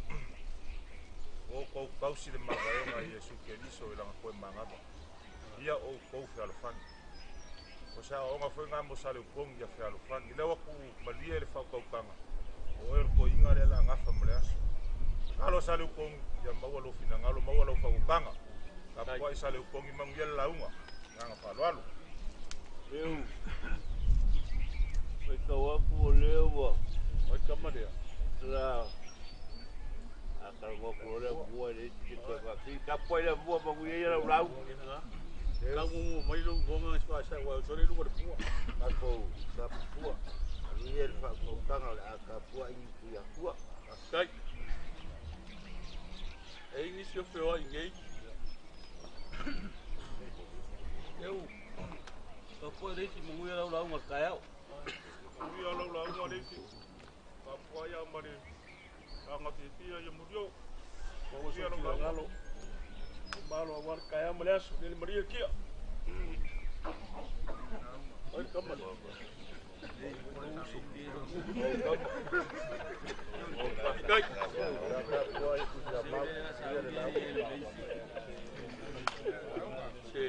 O kou kausi le mavaenga i Yesu Keriso i langa koe mangava. Ia o kou fealofani. O sa onga foi ngā mo sa le upongi ia fealofani. Leo aku malia le whaukaukanga. O e ko inga le la ngafa mo le aso. Alo sa le upongi ia maua lo finangalo maua lo whaukaukanga. Ka pua i sa le upongi mangu ia le launga. Nganga whaloalo. Eu. Mai kau aku o leo wa. Mai kama lea. La. A ka ngo ko le bua le ti te ka ki ka poi le bua mangu ia lau lau. Lau mu mai lo gonga sa sa wa so le lu le pua. Mākou ka pua. Ia le whaukaukanga le a ka pua i ku ia kua. Kai. E nisi o feo ai nei. Eu. Ka pua le ti mungu ia lau lau nga kai au. Ui a lau launga le isi. Ka pua ia mare. Ka ngā ia murio. Wa so ki ngalo. Malo a wale kai au ma le aso. Nele maria kia. Ai kama le. Kai. Ka pua i ku ia mau ia le lau. Se.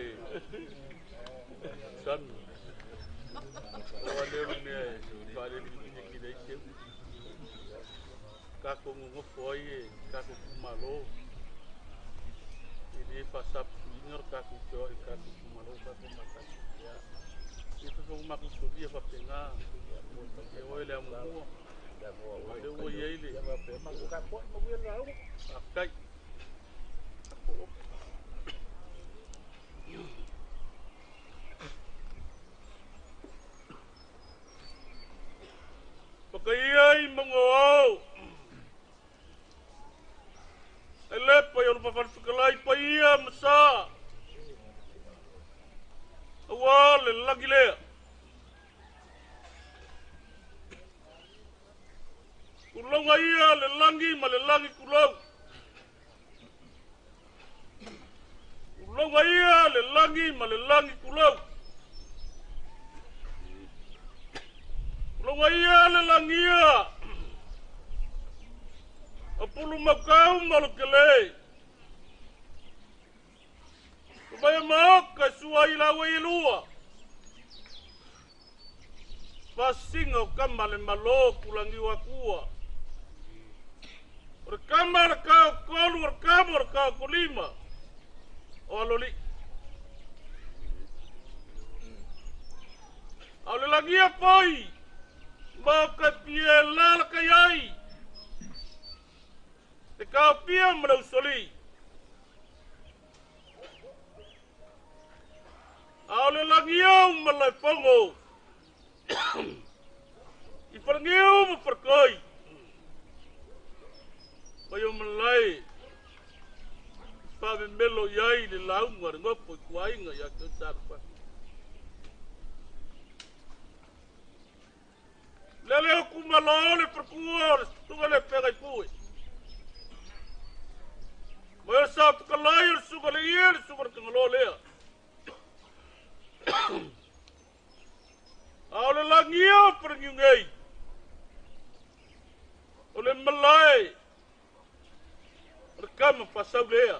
San. O ale o mea e whare ni ki ki nei te. Ka ko ngofo ai e ka ko malo. I le fa sap inga ka ko te o ka ko malo ka ko mata. Ya. I fa fa ma ko so dia fa penga. E o le amu. Le o ia ile. Mākou ka pua i mangu ia le launga. Kai. Pakaia i mango au. E lepa i ona whawhawhikalai pa ia masa. Aua le lagi lea. Kulonga ia le langi ma le langi kulau. Kulonga ia le langi ma le langi kulau. Kulonga ia le langia. Apulu makau malukele. Kumaya maoka sua i lawa i lua. Pasinga o kama le malo kulangi wa kua. O le kama le kao kolu, o le kama o le kao kolima. O aloli. Au le langia poi. Maoka pie lala kai ai. Te kao pia ma le usoli. Au le langia ma le fongo. I wharangiu ma whakoi. Mai o malai. Whawe melo iai le launga le ngopo i kuainga ia ke sarpa. Lele o kumalo le whakua o le sunga le whengai pui. Mai o sa whakalai o le sunga le ia le sunga le kangalo lea. Au le langia o wharangiu ngei. saulea.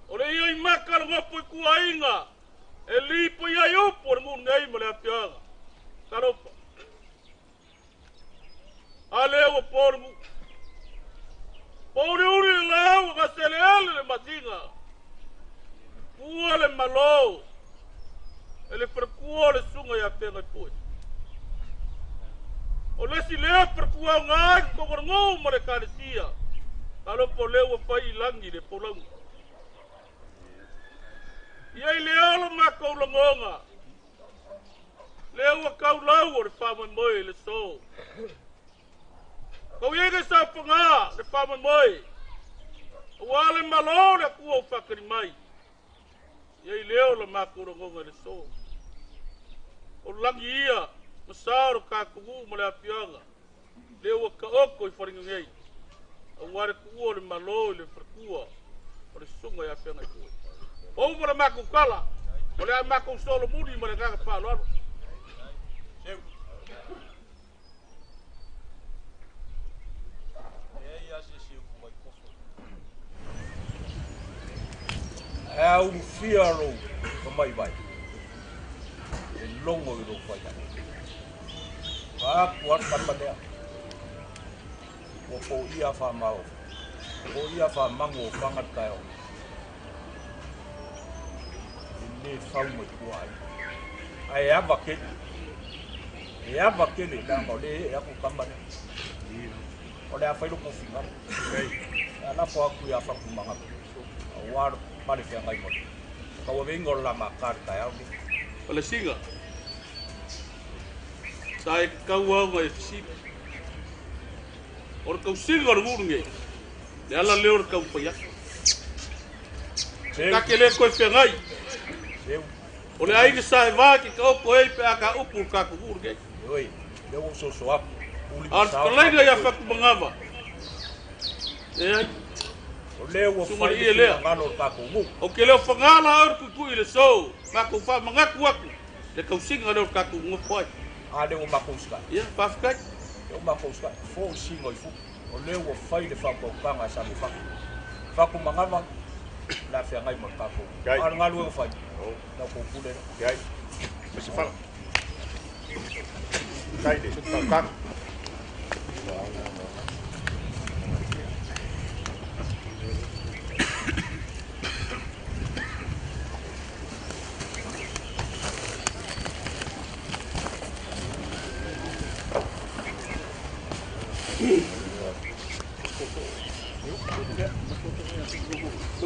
O le ia i maka le gopo i kuaiga, e lipo i ai upu o le nuu nei ma le afioaga. Talofa. A lea ua po le nuu. Pouliuli le lau ua gaseleele le masina. Ua le malo e le falekua o le susuga ia Feagaipue. O le isi lea falekua aoga i totonu o le nuu ma le ekalesia. Talofa o lea ua fai i lagi le folauga. I ai lea o lo matou lagona, lea ua taulau o le faamoemoe i le so. Kau i ai le saofaga le faamoemoe, aua le Malo o le Atua ua faatali mai. I ai lea o la matou lagona i le so. O lagi ia ma sa o le tatou nuu ma le afioaga, lea ua taoto i Faleina nei, aua le tuua o le Malo i le faletua o le Susuga ia Feagaipue. Ua uma le matou tala, o le a matou solomuli ma le agaga faaaloalo. Ae a ulufia lou tamaivai, e logo i lou faiaga. Vaeatu lava le tama lea, ua poia faamao, poia faamagu o faga le taeao. E le fau mai tua ai. Ae ava tele. E ava tele leaga o lea e ee atu le tama lea. O le a fai lo tou finagalo. Ae lafo atu ia Fatumangalo aua le pale feagai ma le tauaveina o le la mata i le taeao lenei. Palesina, sa e tatau lava ona e fesili. O le tausiga o le nuu lenei, le ala lea o le taumafai atu. Ta te le toe feagai. O le aiga sa e va ke taoto ai pe a ka upu le tatou nuu lenei. A o le fetalaiga ia Fatumangava, leai. Susuga i le ie lea. Ou te le o faga la oe le tuitui i le so, matou faamanatu atu le tausiga lea o le tatou nofo ai. A lea ua matou usitai. Ia, faafetai. Lea ua matou usitai. Foi sino i fua. O lea ua fai le faautautaga e Samoa. Fatumangava, o le a feagai ma le tatou. A o le galuega fai, la outou pule lea.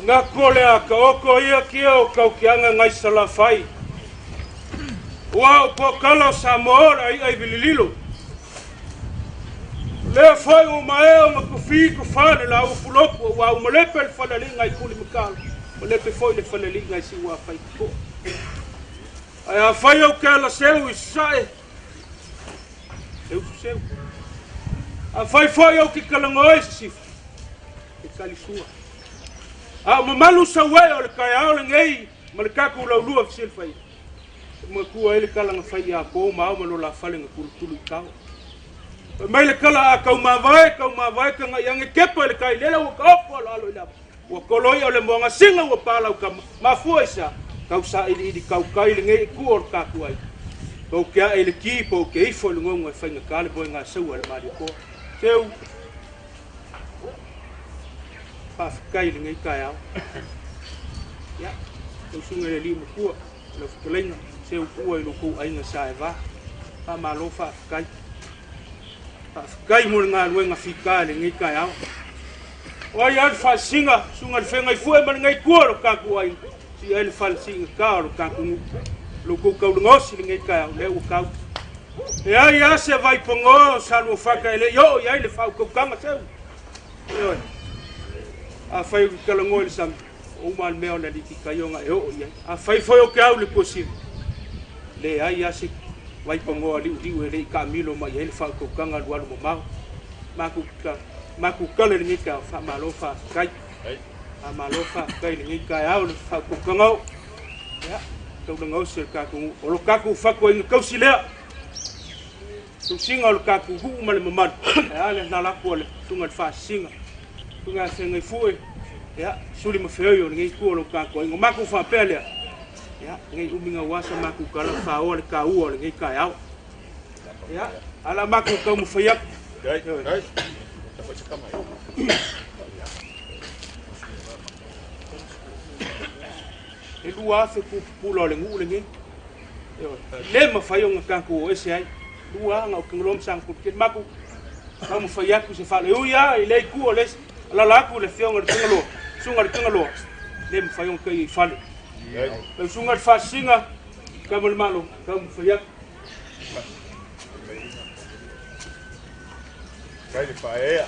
Manatu o le a taoto ia kia o Taukiaga nai Salafai. Ua o Poakala o Samoa o le ai'a i Vilililo. O lea foi ua maea ona tofi tofa le laua pulotu aua ua malepe le falealiiga i Pulimatalo, malepe foi le falealiiga i Siuafai Totoa. Ae afai ou te ala seu i Sasae, e usu seu. Afai foi ou te talanoa i Sisifo, e tali sua. A o mamalu sauae o le taeao lenei ma le tatou laulua fesilafai, e matua ai le tala na fai ia Po ma ao ma lo la fale na tulutulu i tao. Fai mai le tala a taumavae, taumavae tagai ane kepa i le tai lele ua taoto aloalo i le ava. Ua tolo ia o le moaga singa ua palau ka mafua i sa tau sailiili tautai lenei i tua o le tatou aiga. Pou ke ae i le ki, pou ke ifo i le goga e faigata le moega saua e le Malietoa. Seu, faafetai i lenei taeao. Ia, lau susuga i le alii matua, lau fetalaiga, seu ua i lo tou aiga sa e va. Faamalo faafetai. Faafetai mo le galuega fita i lenei taeao. O ai lava le faasiga, susuga i le Feagaifue ma lenei tua o lo tatou aiga, sii ai le fale siigata o lo tatou nuu. Lo outou taulaga osi i lenei taeao, lea ua tau. E ai lava se vaipanoa o Saluafata e le i oo i ai le faautautaga seu. Ioe. Afai ou te talanoa i le sami, o uma lava le mea o le alii tai ona e oo i ai. Afai foi ou te au i le tuasivi, leai lava se vaipanoa liuliu e le i taamilo mai ai le faautautaga alualu mamao. Matou matou tala i lenei taeao, faamalo faafetai. Faamalo faafetai i lenei taeao le faautautaga oo. Ia, taulaga osi o le tatou nuu. O lo tatou fatuaiga tausi lea. Tausiga o le tatou nuu ma le mamalu. Ae a le lalaku a le susuga i le Faasisiga. Suga feagai foʻi ia suli ma feoi o lenei itu o lou tatou aiga. O matou faapea lea, ia nei umi gauā sa matou tala faaoa le taua o lenei taeao. Ia ae o le a matou taumafai atu. E 2,000 pupula o le nuu lenei. Ioe. Le mafai ona tatou o ese ai. Lua aga o Kingloa ma Sagapolutele. Matou taumafai atu se faale. Ui lava i lea itu o le alaala atu le afioga i le Fagaloa, susuga i le Fagaloa, le mafai ona taia i fale. Lau susuga i le Faasisiga, Tama o le Malo, taumafai atu. Kai le paea.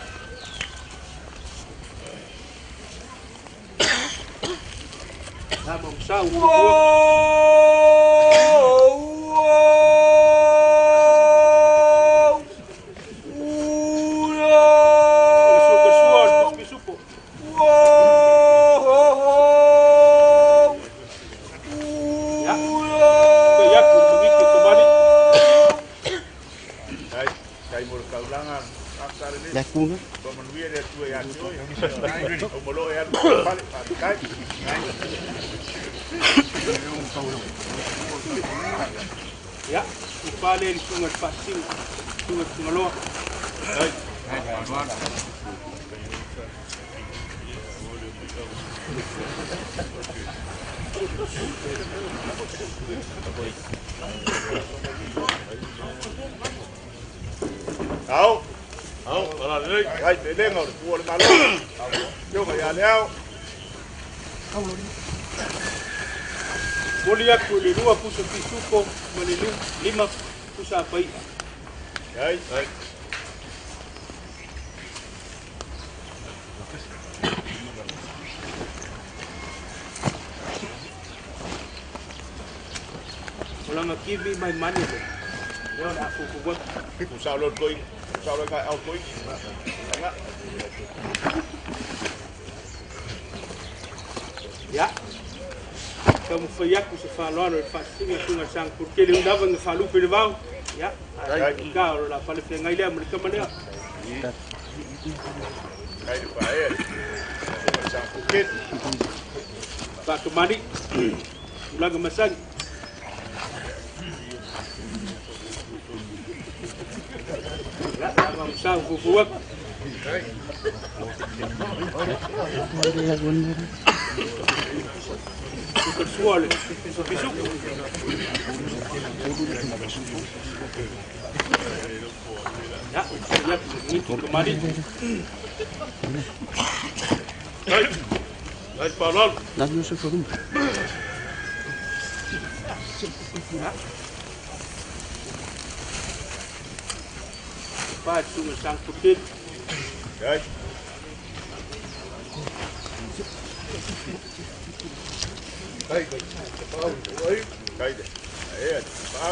Lama ma sa ua. Sua pisupo. Ya. Ya ku mangiki kamani. Kai, kai mo le kaulanga, akare le. Ya kuna. Pa manuia le Atua ia te oe. O mo loa e alu fale, faafetai. Ya, upa le le susuga i le Faasisiga, susuga i le Fagaloa. Ao, Ao, ala lelei. kai pelega o le pua o le malo. Afioga ia Leao. Momoli atu i le lua pusa pisupo ma le lima pusa apai'a. Kai, O laga kivi mai mani le lea o le a fuafua atu. Pusa lo toi, pusa lo kai au toi. Nga. Ia, taumafai atu se faaaloalo i le faasisiga susuga i le Sagapolutele ui lava ina faalupe i le vao. Ia, ae ka o le la fale feagai lea ma le tama lea. Kai le paea. Susuga i le Sagapolutele. Faakamani, tulaga masani. Ia, lava ma sa fuafua atu. Sua le pisupo. Ia, ia, mangiki kamani. Ai, ai faaaloalo. Nani se forum. Ia. Pa le susuga i le Sagapolutele. Kai. Kai, kai le. Paea, pa.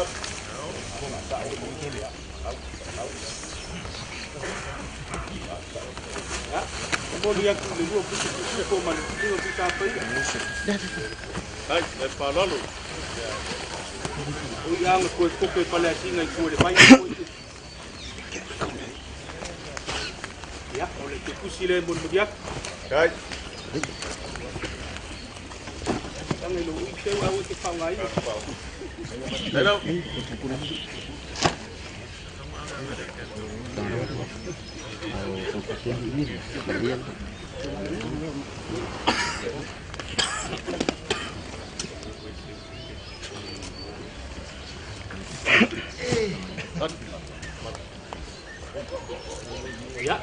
Ia, momoli atu i le lua pusa pisupo ma le lima pusa apai'a. Ai, ai faaaloalo. O ia aga toe kope Paleasiga i tua i le vai foi. Ia, o le kepusi lea e molimoli atu. Kai. Taga i lou ui seu aua e te faaaogaina. Hello. Ia,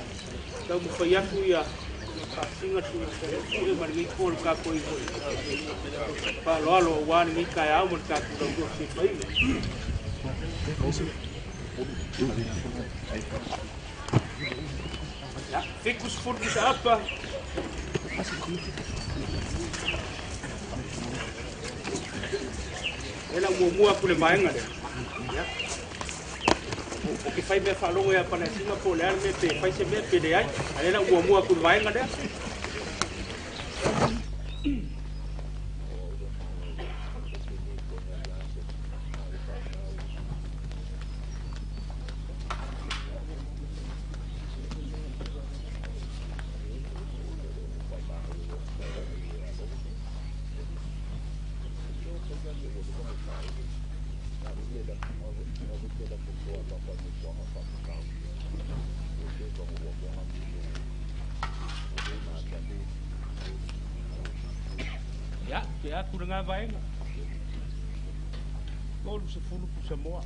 taumafai atu ia faasisiga susuga i le ma lenei itu o le tatou faaaloalo auā lenei taeao ma le tatou lautua fesepaina. Ia, 70 pusa apa. E lau muamua atu le vaega lea. Ia. O ke fai mea faalogo ia Paleasiga po o le a le mea pe fai se mea pe leai. A o lea lau muamua atu le vaega lea. Ia, te atu le ngā vaenga. 30 pusamoa.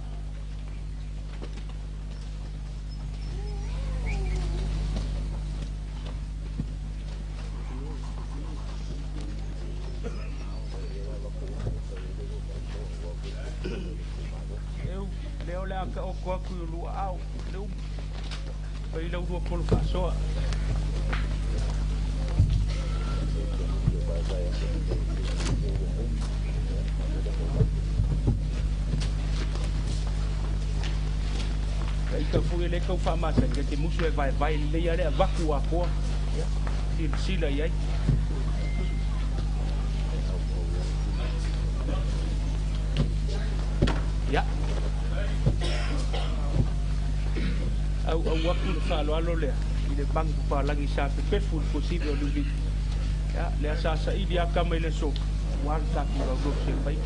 Eu, lea o le a ka oko aku i lua au, le umu. Pai lau lua polo faasoa. Ka ika fui le kau whaamasani, ka te musu e vai vai le ia lea vaku a koa. Ia, sila sila i ai. Ia. Au au aku le whaaloalo lea, i le mangu whaalangi sa pepefu le posive o liuli. Ia, lea sa sa ili a kama i le so, ua le taku rau ropu se pai.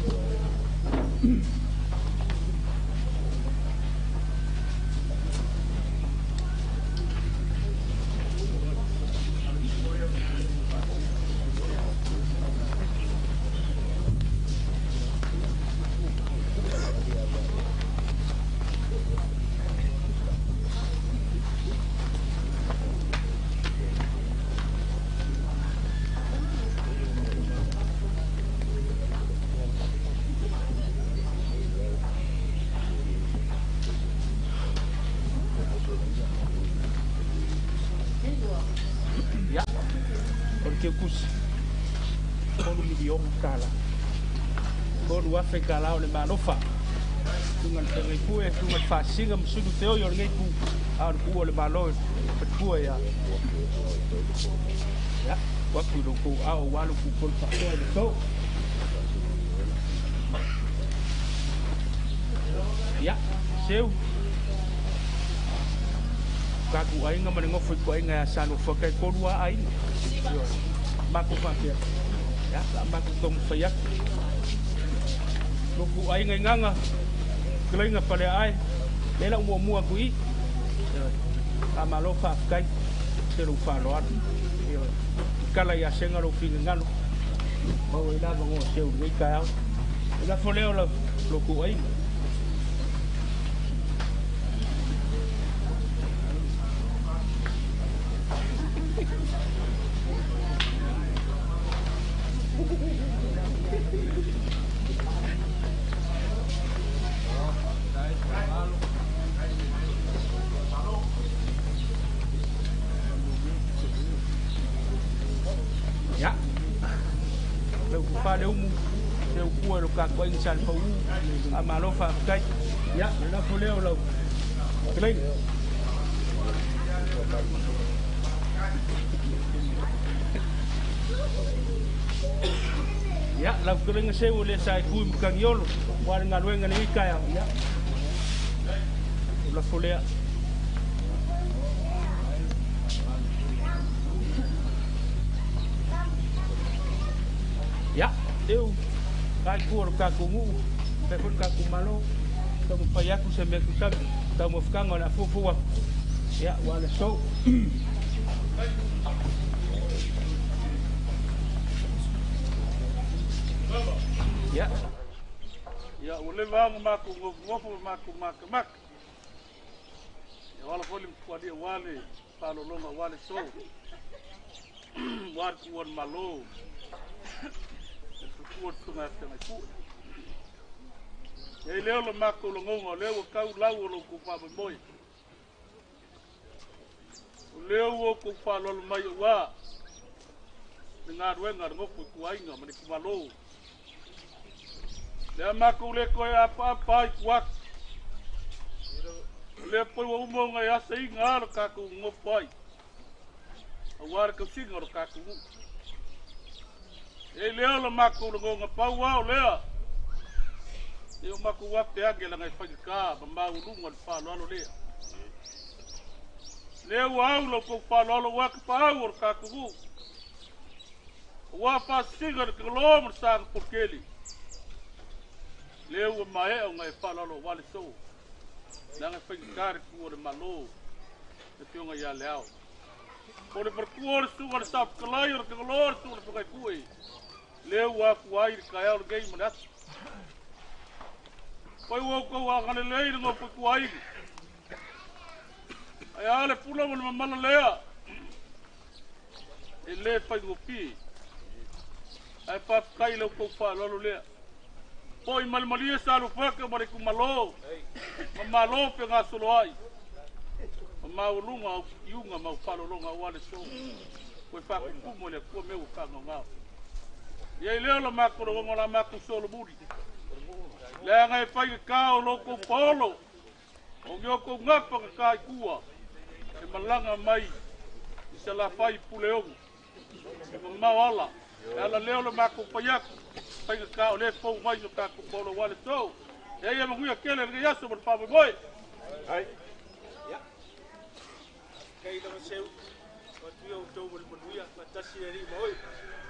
Ia, o le teukusi, 3 miliona tala. 3,000 tala o le malofa. Tunga le whangai pue, tunga le whasinga masulu te oi o le ngei pu, a o le pua o le malo e patua ia. Ia, waku i lou ao walu ku polo whasoa i le tau. Ia, seu. Kaku ainga ma le ngofo i ku ainga ia sanu whakai korua ainga. Mako whapea. Ia, la mako tongu whai aku. Loku ainga i nganga. Kalainga pale ai. Lela umua mua ku i. A malo whawhakai. Te rau whaloaru. Kala ia senga rau whinga ngalo. Mau i lava ngoa seu lei kai au. E la foleo la loku ainga. Ia, lau kufa le umu, se ukua lo ka koe sa le pau, a malo whawhakai. Ia, le lafo leo lau. Kalainga. Ia, lau kalainga seu le sa e kui mkangiolo, wa le ngaluenga le ika ia. Ia, o lafo lea. Ia, eu, kai kua lo kākou nguu, kai foi lo kākou malo, tau mawhai aku se mea kusami, tau mawhakanga o le afuafu aku. Ia, wa le sou. Ia. Ia, ua leva anga mākou ngofungofo ma mākou makamaka. Ia wala foi le mtualia wale, whaalolonga wale sou. Wale kuan malo. E futua tunga afengai pue. Ia i leo le mākou longonga, o leo ua kau lau o lou kou whaamoemoe. O leo ua kou whaalolo mai o wā, le ngā ruenga le ngofo i kuainga ma le kumalo. Lea mākou le koe apa apa i kuaku. O lea poi wa umo ngai asa inga alo kākou ngofo ai. A wā le kausinga o lo kākou ngu. E leo la mākou longonga pau au lea. E o mākou wape ake la ngai whaika ma maulunga le whaloalo lea. Lea ua au lau kou whaloalo waka pau o le kākou ngu. O wā whāsinga le kaloa ma le sāga porkeli. Lea ua maea o ngai whaloalo wale sō. Leaga e faigata le tu o le Malo, le Afioga ia Leao. O le faletua o le susuga i le Saofetalai o le Tagaloa le susuga i le Fegaipue, lea ua afua ai le taeao lenei ma le aso. Pai ua outou agalelei i le nofo ituaiga. Ae a le pula ma le mamala lea e le faigofie. Ae faafetai i la outou faaaloalo lea. Po'i malemalie Salufaka ma le itumalo ma malo fegasoloai ma maualuga au iuga ma au faalologa aua le so ua faatutumu e le Atua mea ua faagaogao. Ia i lea o la matou logoga o la matou solomuli. Leaga e faigata o lo outou paolo o ni outou gafa na ta i tua e malaga mai i Salafai i Puleono. E mamao ala, e ala lea o le matou fai atu, faigata o lea e fou mai so tatou paolo aua le so. E ia manuia tele lenei aso ma le faamoemoe. Ai. Ia. Kai lava seu. Atu ia outou ma le manuia, faatasi le Alii ma oe.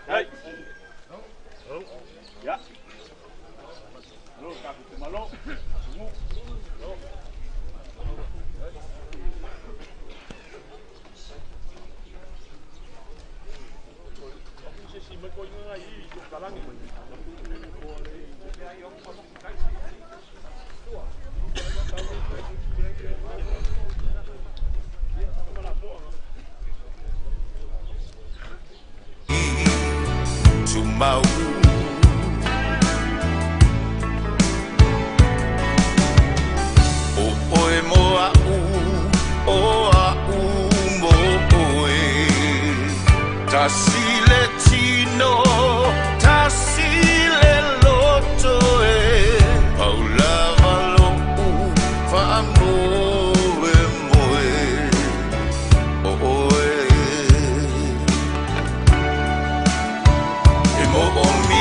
Ai. Ya. Malo tatou malo. Sumu. Se si mai ko inga i ko kalangi. Tumau O oe mo a'u, o a'u mo oe. Tasi le tino, tasi le loto e. Pau lava lo'u faamoemoe o oe. E mo'omia.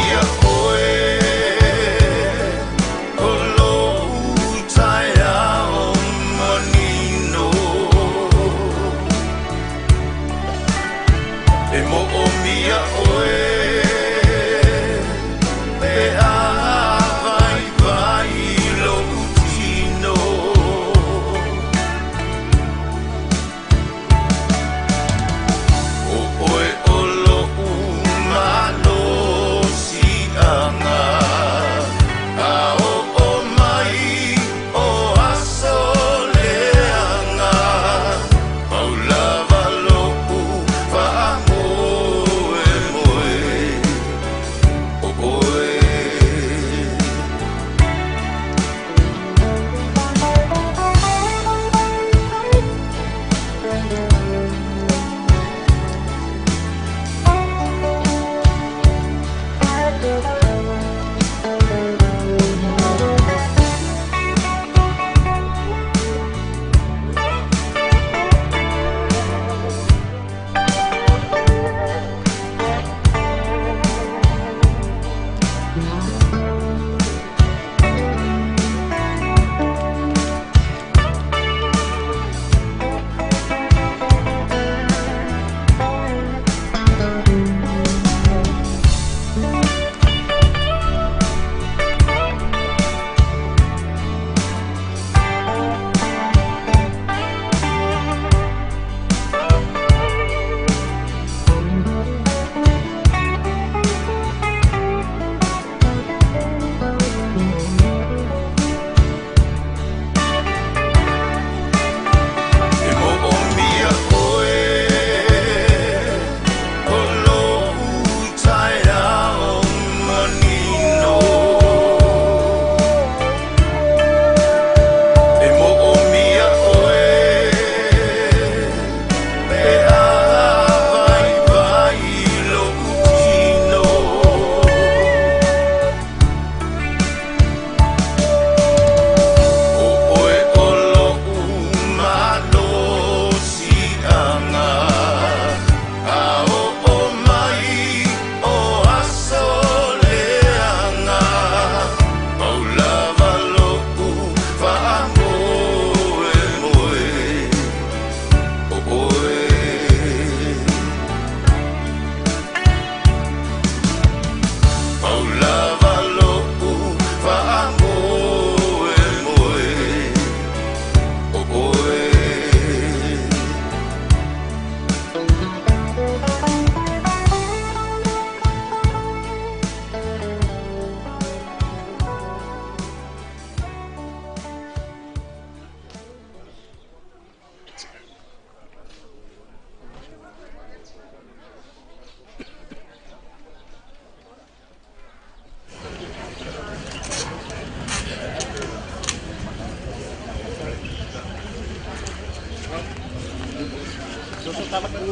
Le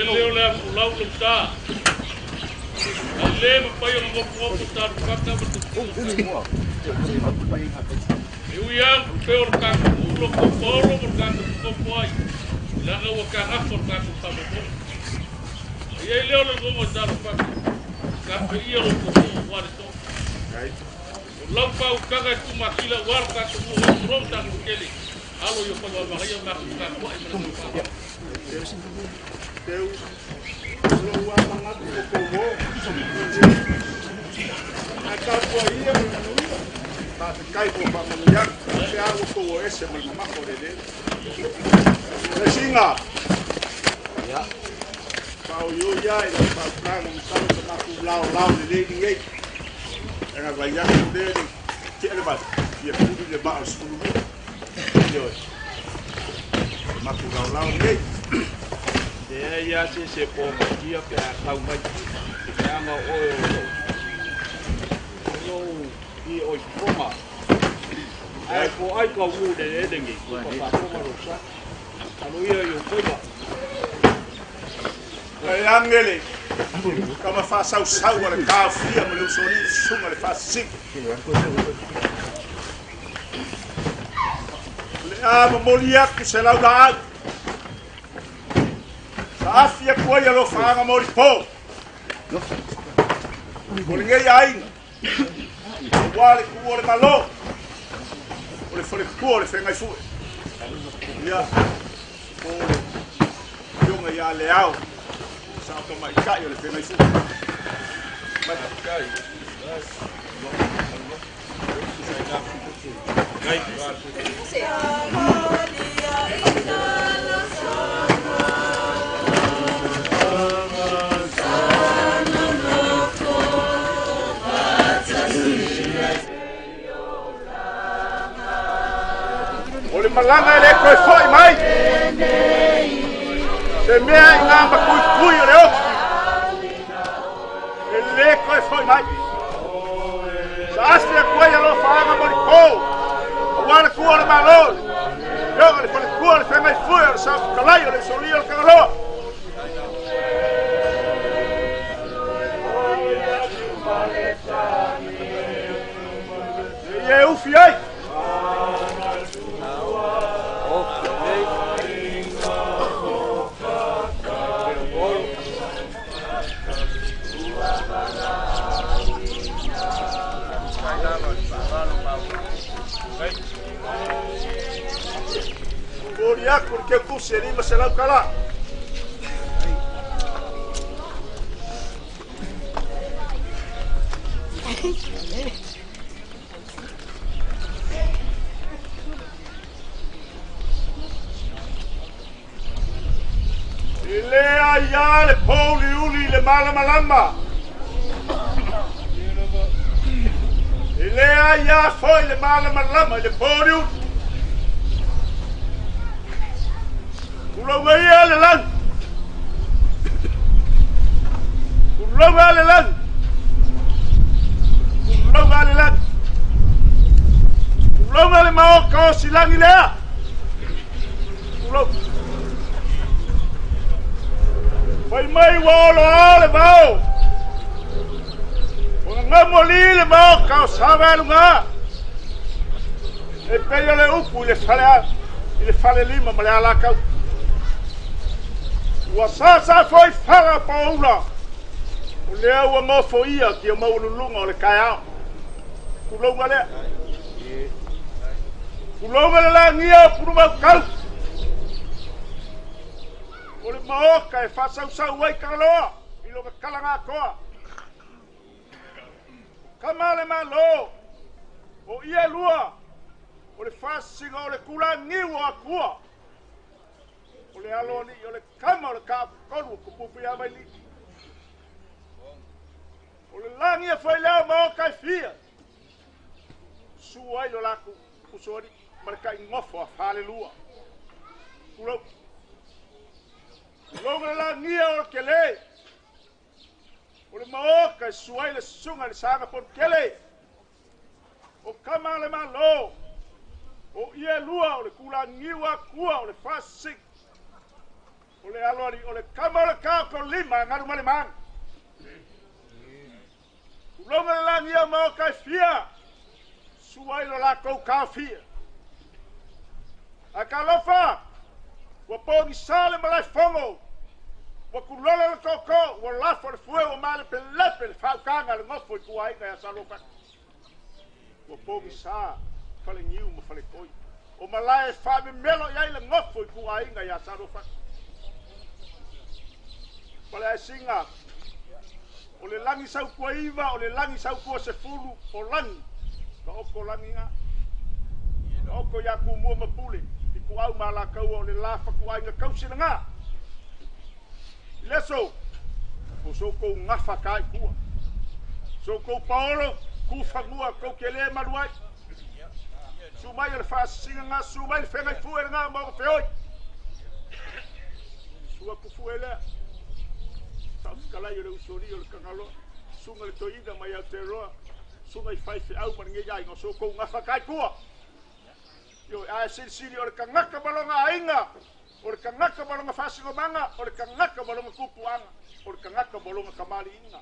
leo le afu lau le sa. A le ma pai o ngopo ngopo sa kaka ma te E ui ang pe o ka ulo ko polo mo ka ko po ai. La ga wa ka ngafo ka ko pa mo. E ai leo le ngomo sa kaka. Ka pe ia lo ko ko wa le to. O lau pa u kaka tu makila war ka ko mo ro ta ko kele. Alo yo ko wa maria ma ka ko ai ma ko. Teu lo ua mangatu o komo. A ka pua ia ma manuia. Pa te kai po pa manuia. Te awa ko o ese ma mamaho le le. Le singa. Ya. Pa o yo ia i la pa planga masalo sa maku lao lao le le ni ei. Anga vai ia le le. Te ele ba. Ia pulu le ba o skulu. Yo. Maku lao lao le. Te ia se se po matia pe a kau mai. Te anga oe o lo. Lo i oi ponga. Ai po ai ka wu le le ngi. Pa pa ponga lo sa. Alo ia yo koiba. Ai angele. Kama fa sau sau le ka fia mo le usoni sunga le fa sik. Le a mo molia ku se lau la. Sa afia kua ia lo whaanga mori pō. O le ngei ainga. O wā le ku o le malo. O le whale kua o le whengai fue. Ia. O le ionga ia le ao. Sa o mai kai o le whengai fue. Mai kai. O le malanga e le koe foi mai. Se mea i ngā makui kui o le oki. E le koe foi mai. Sa aste a koe alo whaanga mori kō. O wara kua o le malo. Yoga le whale kua le whengai fue o le sa kalai o le soli o le kangaloa. E e ufi ai. Mori aku ke kusi lima se lau kala. I lea ia le pōli uli le malamalama. I lea ia foi le malamalama i le pōli uli. Tulauga ia le lagi. Tulauga le lagi. Tulauga le lagi. Tulauga le maoka o silangi lea. Tulauga. Fai mai ua olo a le vao. O ngamo li le maoka o sawa e lunga. E peia le upu i le fale a, i le fale lima ma le alakau. Ua sa sa foi fara paula. O lea ua ngofo ia ki o maululunga o le kaeao. Tulauga lea. Tulauga le langia o puru kau. O le maoka e whasausau ai kangaloa i lo ka kalanga koa. Kama le malo. O ia lua. O le whasinga o le kula ngiu o akua. O le alo ni o le kama o le ka kolu kupupu ia mai li. O le langi e whai leo maoka e fia. Su ai lo laku usori ma le kai ngofo a whalelua. Tulau. Tulauga le langia o le kele. O le maoka e suai le susuga i le saga polokele. O kama le malo. O ia lua o le kulagiu akua o le fasi. O le aloali o le kama o le kao ko lima ngalu ma le maga. Tulonga le lagia maoka e fia. Suai lo lakou kao fia. A kalofa, ua pogisa le malaefogo, ua kulola le koko, ua lafo le fue ua malepelepe le faaukaga le gofo i kuaiga ia Salofaka. Ua pogisa falegiu ma falekoi, o malae e faamemelo i ai le gofo i kuaiga ia Salofaka. Paleaisiga, o le lagi saukua iva, o le lagi saukua sefulu, o lagi, ka oko lagi ngā. Ka oko ia kumua ma pule, i ku au ma la kaua o le la fakuaiga kausila ngā. I leso, o so kou ngafa ka i kua. So kou paolo, ku fangua, kou ke le maluai. Su mai o le whaasisinga ngā, su mai le whengai fue ngā, maunga feoi. Sua kufu e lea. Sa ufikalai o le usori o le kangaloa. Sunga le toina mai au te roa. Sunga i whai whiau ma nge iai ngā so kou ngafa kai kua. Io ae silisili o le kangaka malonga ainga. O le kangaka malonga whaasingomanga. O le kangaka malonga kupuanga. O le kangaka malonga kamali inga.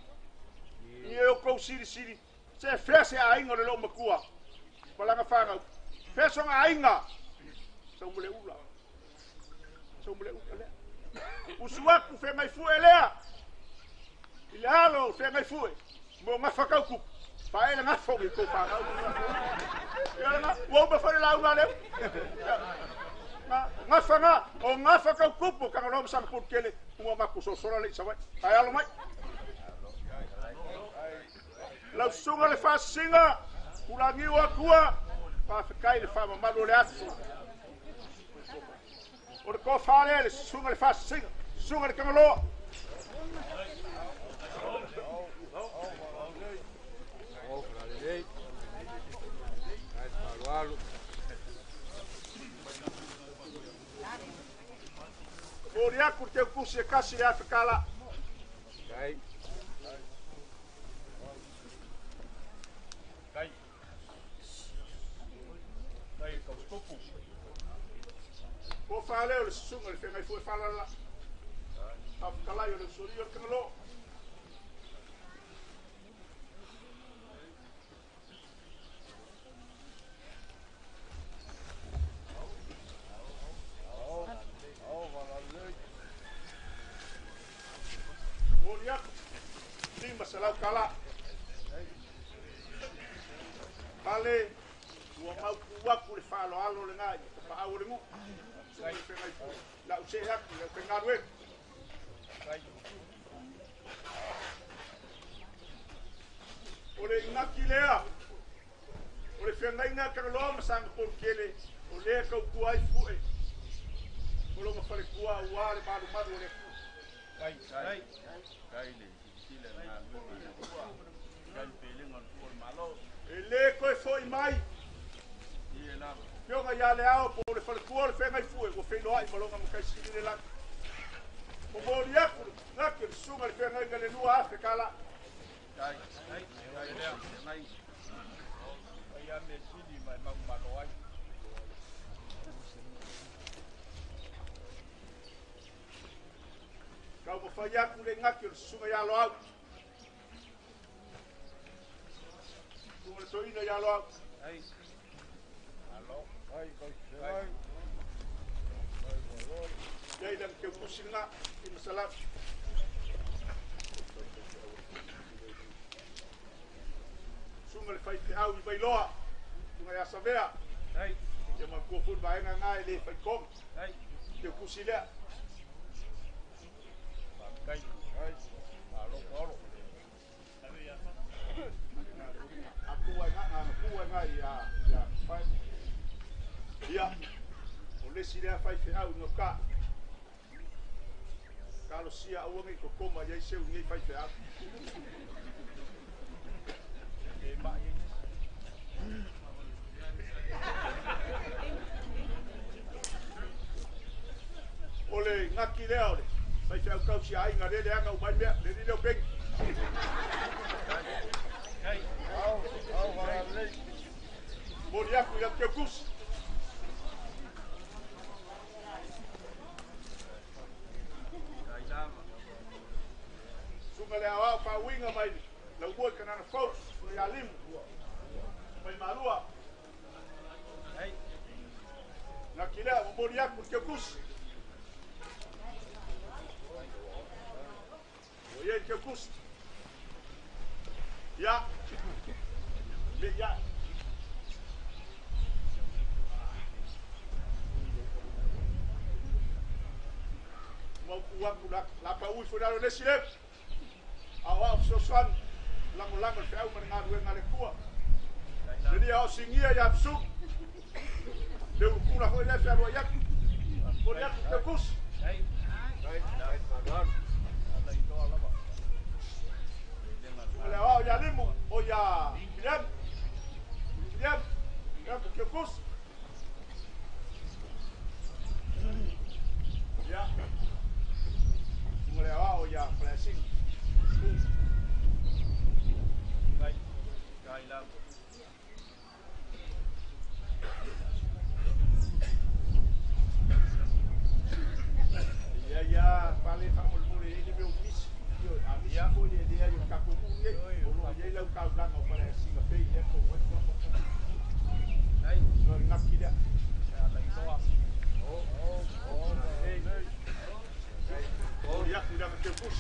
Ia o kou silisili. Se fea se ainga o le loo makua. Palanga whangau. Fea songa ainga. Sau mule ula. Sau mule ula lea. Usuaku whengai fue lea. I le alo whengai fue. Mo ngafa kaukupu. Paele ngafo i kou whangau. Ia nga, ua uma whare launga leo. Ngafa nga, o ngafa kaukupu kangaloa masanga purukele. Uma maku sosola le i sawai. Ai alo mai. Lau sunga le whasinga. Kulangi o akua. Pawhekai le whamamalu o le aso. O le kōwhale le sunga le whasinga. Sunga le kangaloa. Mori aku te kusi e kasi le awhekala. Kai. Kai. Kai kaustopu. Ko whale o le susunga le whengai fue whalala. Awhakalai o le usuri o le kangaloa. Lima salau kala. Pale, ua mau kuaku le whaaloalo le ngai, ka paau o le ngu. Lau se aku, lau pengaru e. O le ingaki lea, o le whengainga kangaloa masanga pōkele, o lea kaukua ai fue. O longa whalekua ua le malu malu o le ku. Kai, kai, kai le. E le koe foi mai. Pionga ia le ao po le whalekua o le whengai fue. Ua wheiloa i malonga makai sili le laki. O mori aku, ngaki le sunga le whengai nga le lua afe kala. Kai, kai, kai lea, ngai. Kai ame sili mai mau malo ai. Kau mawhai aku le ngaki o le susunga ia lo au. Sunga le toina ia lo au. Ai. Alo. Ai, kai, kai. Iai lang keu kusi nga, i masalam. Sunga le whai au i vailoa. Sunga ia savea. Ai. Ia makua fun vaenga ngai le whai kong. Ai. Keu kusi lea. Kai, kai, alo, alo. Aku ai ngā, aku ai ngā ia, ia, whai. Ia, o lesi lea whai wheau ngā ka. Kalo sia aua ngai kokoma iai seu ngai whai wheau. E ma iai. O le ngaki lea o le. Whai wheau kausi a inga lele anga umai mea, le lele o pengi. Momoli aku ia Keukusi. Sunga le awao whauinga mai lau ua kanana fau ia limu. Mai malua. Nā kilea momoli aku Keukusi. O ia Keukusi. Ia. Me ia. Mau ku la pa ui fo le sile. Awa o sosoan lango lango fe au ma ngā le kua. Le ia o singia ia psu. Le kula ho le fe alo ia. Ko le te kus. Le wa ia limu o ia William. William. Ia te kus. Ia. Le wa o ia flashing. Ia ia pale famulmuri ele meu mis yo a mis foi ele ia yo kakumu ne o lo ia lau kau langa o pale singa pe ia ko wa ai no ngakila o o o ei o ia kuda ke kus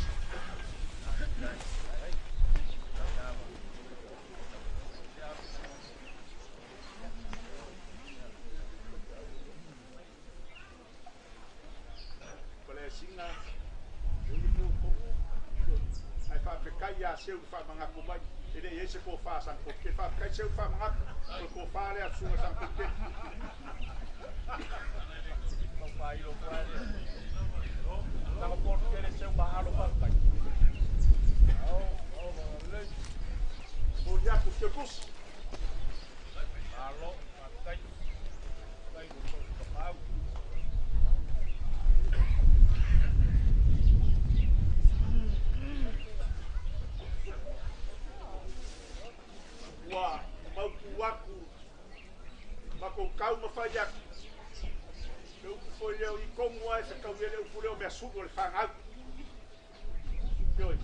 ia seu fa manga ko mai ele ia se ko fa san ko ke fa kai seu fa manga ko fa le asunga san ko ke ko fa ilo fa le na ko ke le seu ba halo fa kai au au le bo ya ko ke kus alo kai kai ko ko pa ua mau aku mako kau mafai aku eu foi leo i kongo ai se kau leo fu leo mea sulu o le whangau Ioi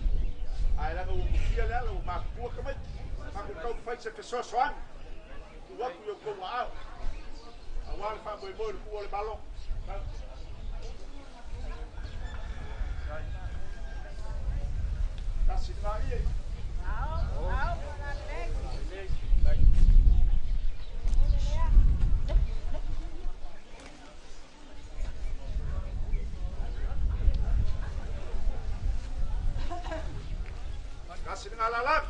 ai langa ua mufia lea ua makua ka mai mako kau mafai se fesoasoani tu aku i o kongo au a wā le whamoemoe le kua o le malo Kasi ngā ia Kasi nga lalang.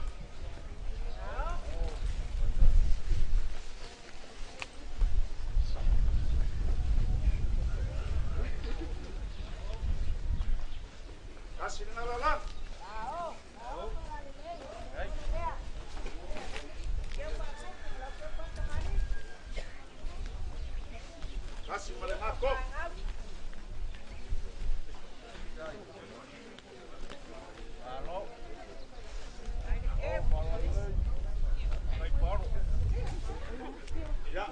Kasi nga lalang. Kasi malengako. Ya.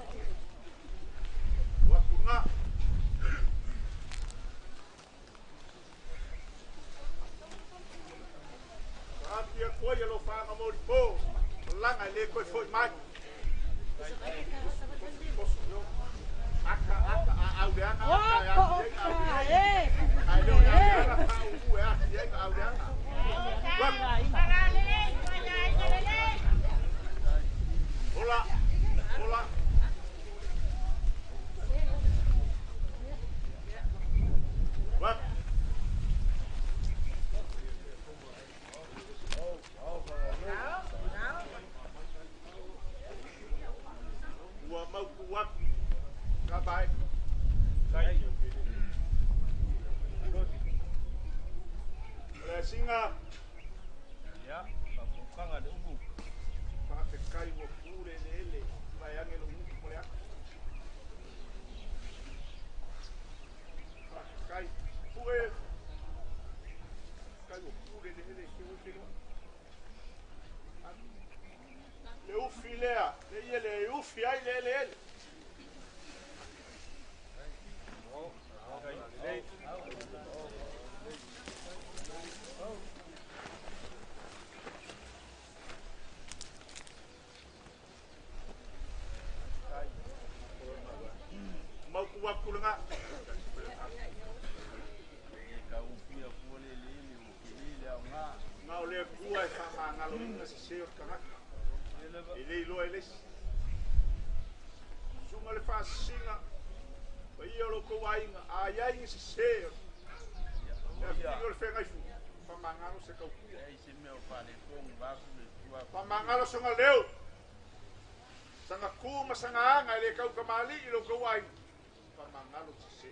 Waktu nga. Ratia koe lo whanga mori po. Langa le koe foi mai. Aka aka a au le anga aka aka. Ai lo le anga fa u e a e au le anga. Hola. Hola. What? Ua mau kuak kabai. Le singa. Ya, pakukanga le ubu. Whakawhekai mo pure le ele, mai ange lo ubu mo le aka. Whakawhekai pure. Kai mo pure le ele, ke ue whenua. ufi ai le eleele. Mau ku waku lenga. Ngā o lea kua e whaamangalo ina se se o te tagata. E le iloa e le isi. Susuga le faasisiga, paia o lo kou aiga, a iai ni sesē o le afifili o le feagaifu, faamagalo se kaupua. Faamagalo soga leo, saga ku ma saga aga e le kaukamali'i lo kou aiga, faamagalo sesē.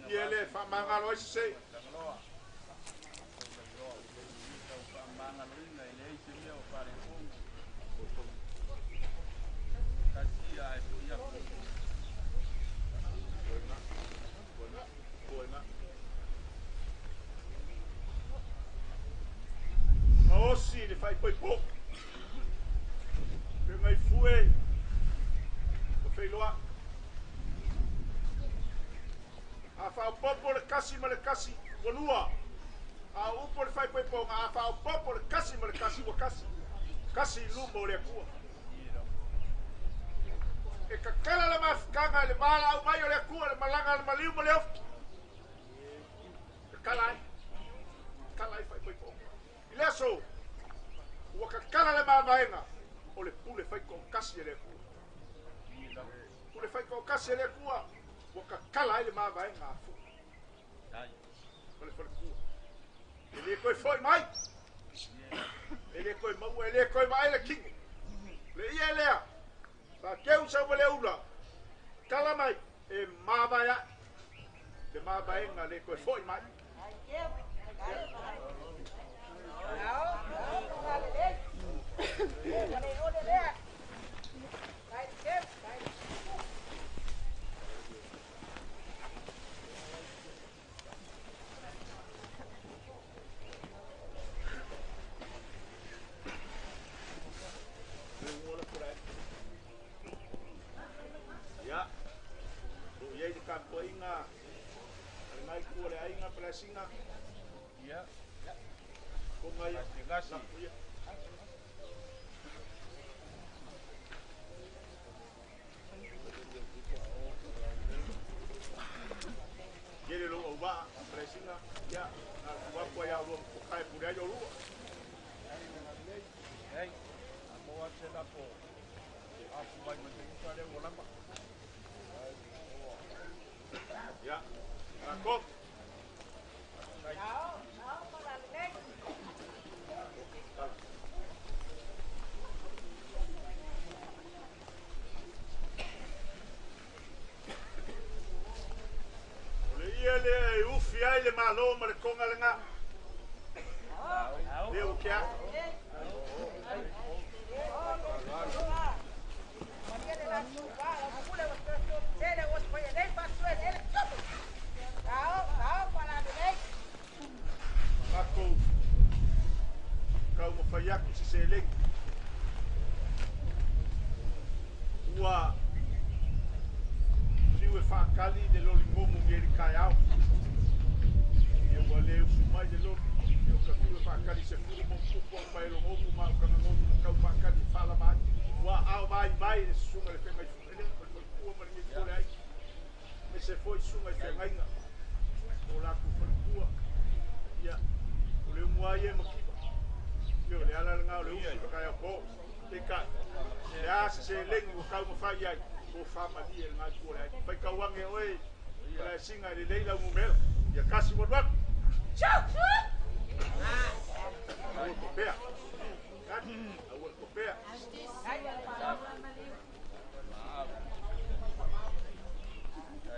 Ia le faamagalo ai sesē. Maosi le faaipoipo. Feagaifue o feiloa. A faaopopo le kasi ma le kasi ua lua. A o upu o le faaipoipoga a faaopopo le kasi ma le kasi ua kasi. Kasi i luma o le Atua. E kakala le mafutaga i le valaau mai o le Atua le malaga a le maliu ma le ofi. Kakala ai. Kakala ai faaipoipoga. I le aso, ua kakala le mavaega o le pule faitoatasi e le Atua. Pule faitoatasi e le Atua, ua kakala ai le mavaega a fua. Ma le falekua. E le toe foi mai. E le toe maua, e le toe vaai le tino. Le ia e lea, faateu sau ma le ula, tala mai, e mavae ae. Le mavaega le toe foi mai. Ia, o iai le tapuaiga a le ngai kua le aiga Palesiga. Ia. Konga ia. Gasi. Ia. Iele lou auvaa Palesiga. Ia, na kuapu ai au lua o kai pule ai o lua. Ei, a moa se lapo. Afu mai ma te uka le ua lama. Ia, Rako. O le ia lea e ufi ai le malo ma le konga le ngā. Le o ke a. Matou kau mawhai aku se selegi. Ua fiu e whaakali le loli ngomu nge li kai au. Ia ua le usu mai le loli. Ia o ka fiu e whaakali se furu mo kupu au mai lo ngomu ma o kanga ngomu mo kau whaakali whala mai. Ua ao mai mai le susunga le whengai fuele. O le falekua ma le nge kule ai. Me se foi sunga i whengainga. O la ku falekua. Ia, o le umua ai e makipa. Ia, o le ala le ngā o le usi ka kai au po. Te kai. Le a se se lengi o kau mawhai ai. Ko whamali e le ngai kua le ai. Whai kauange oe. O le singa i le leila umumela. Ia kasi waruaku. Aua topea. Kati, aua topea. Ai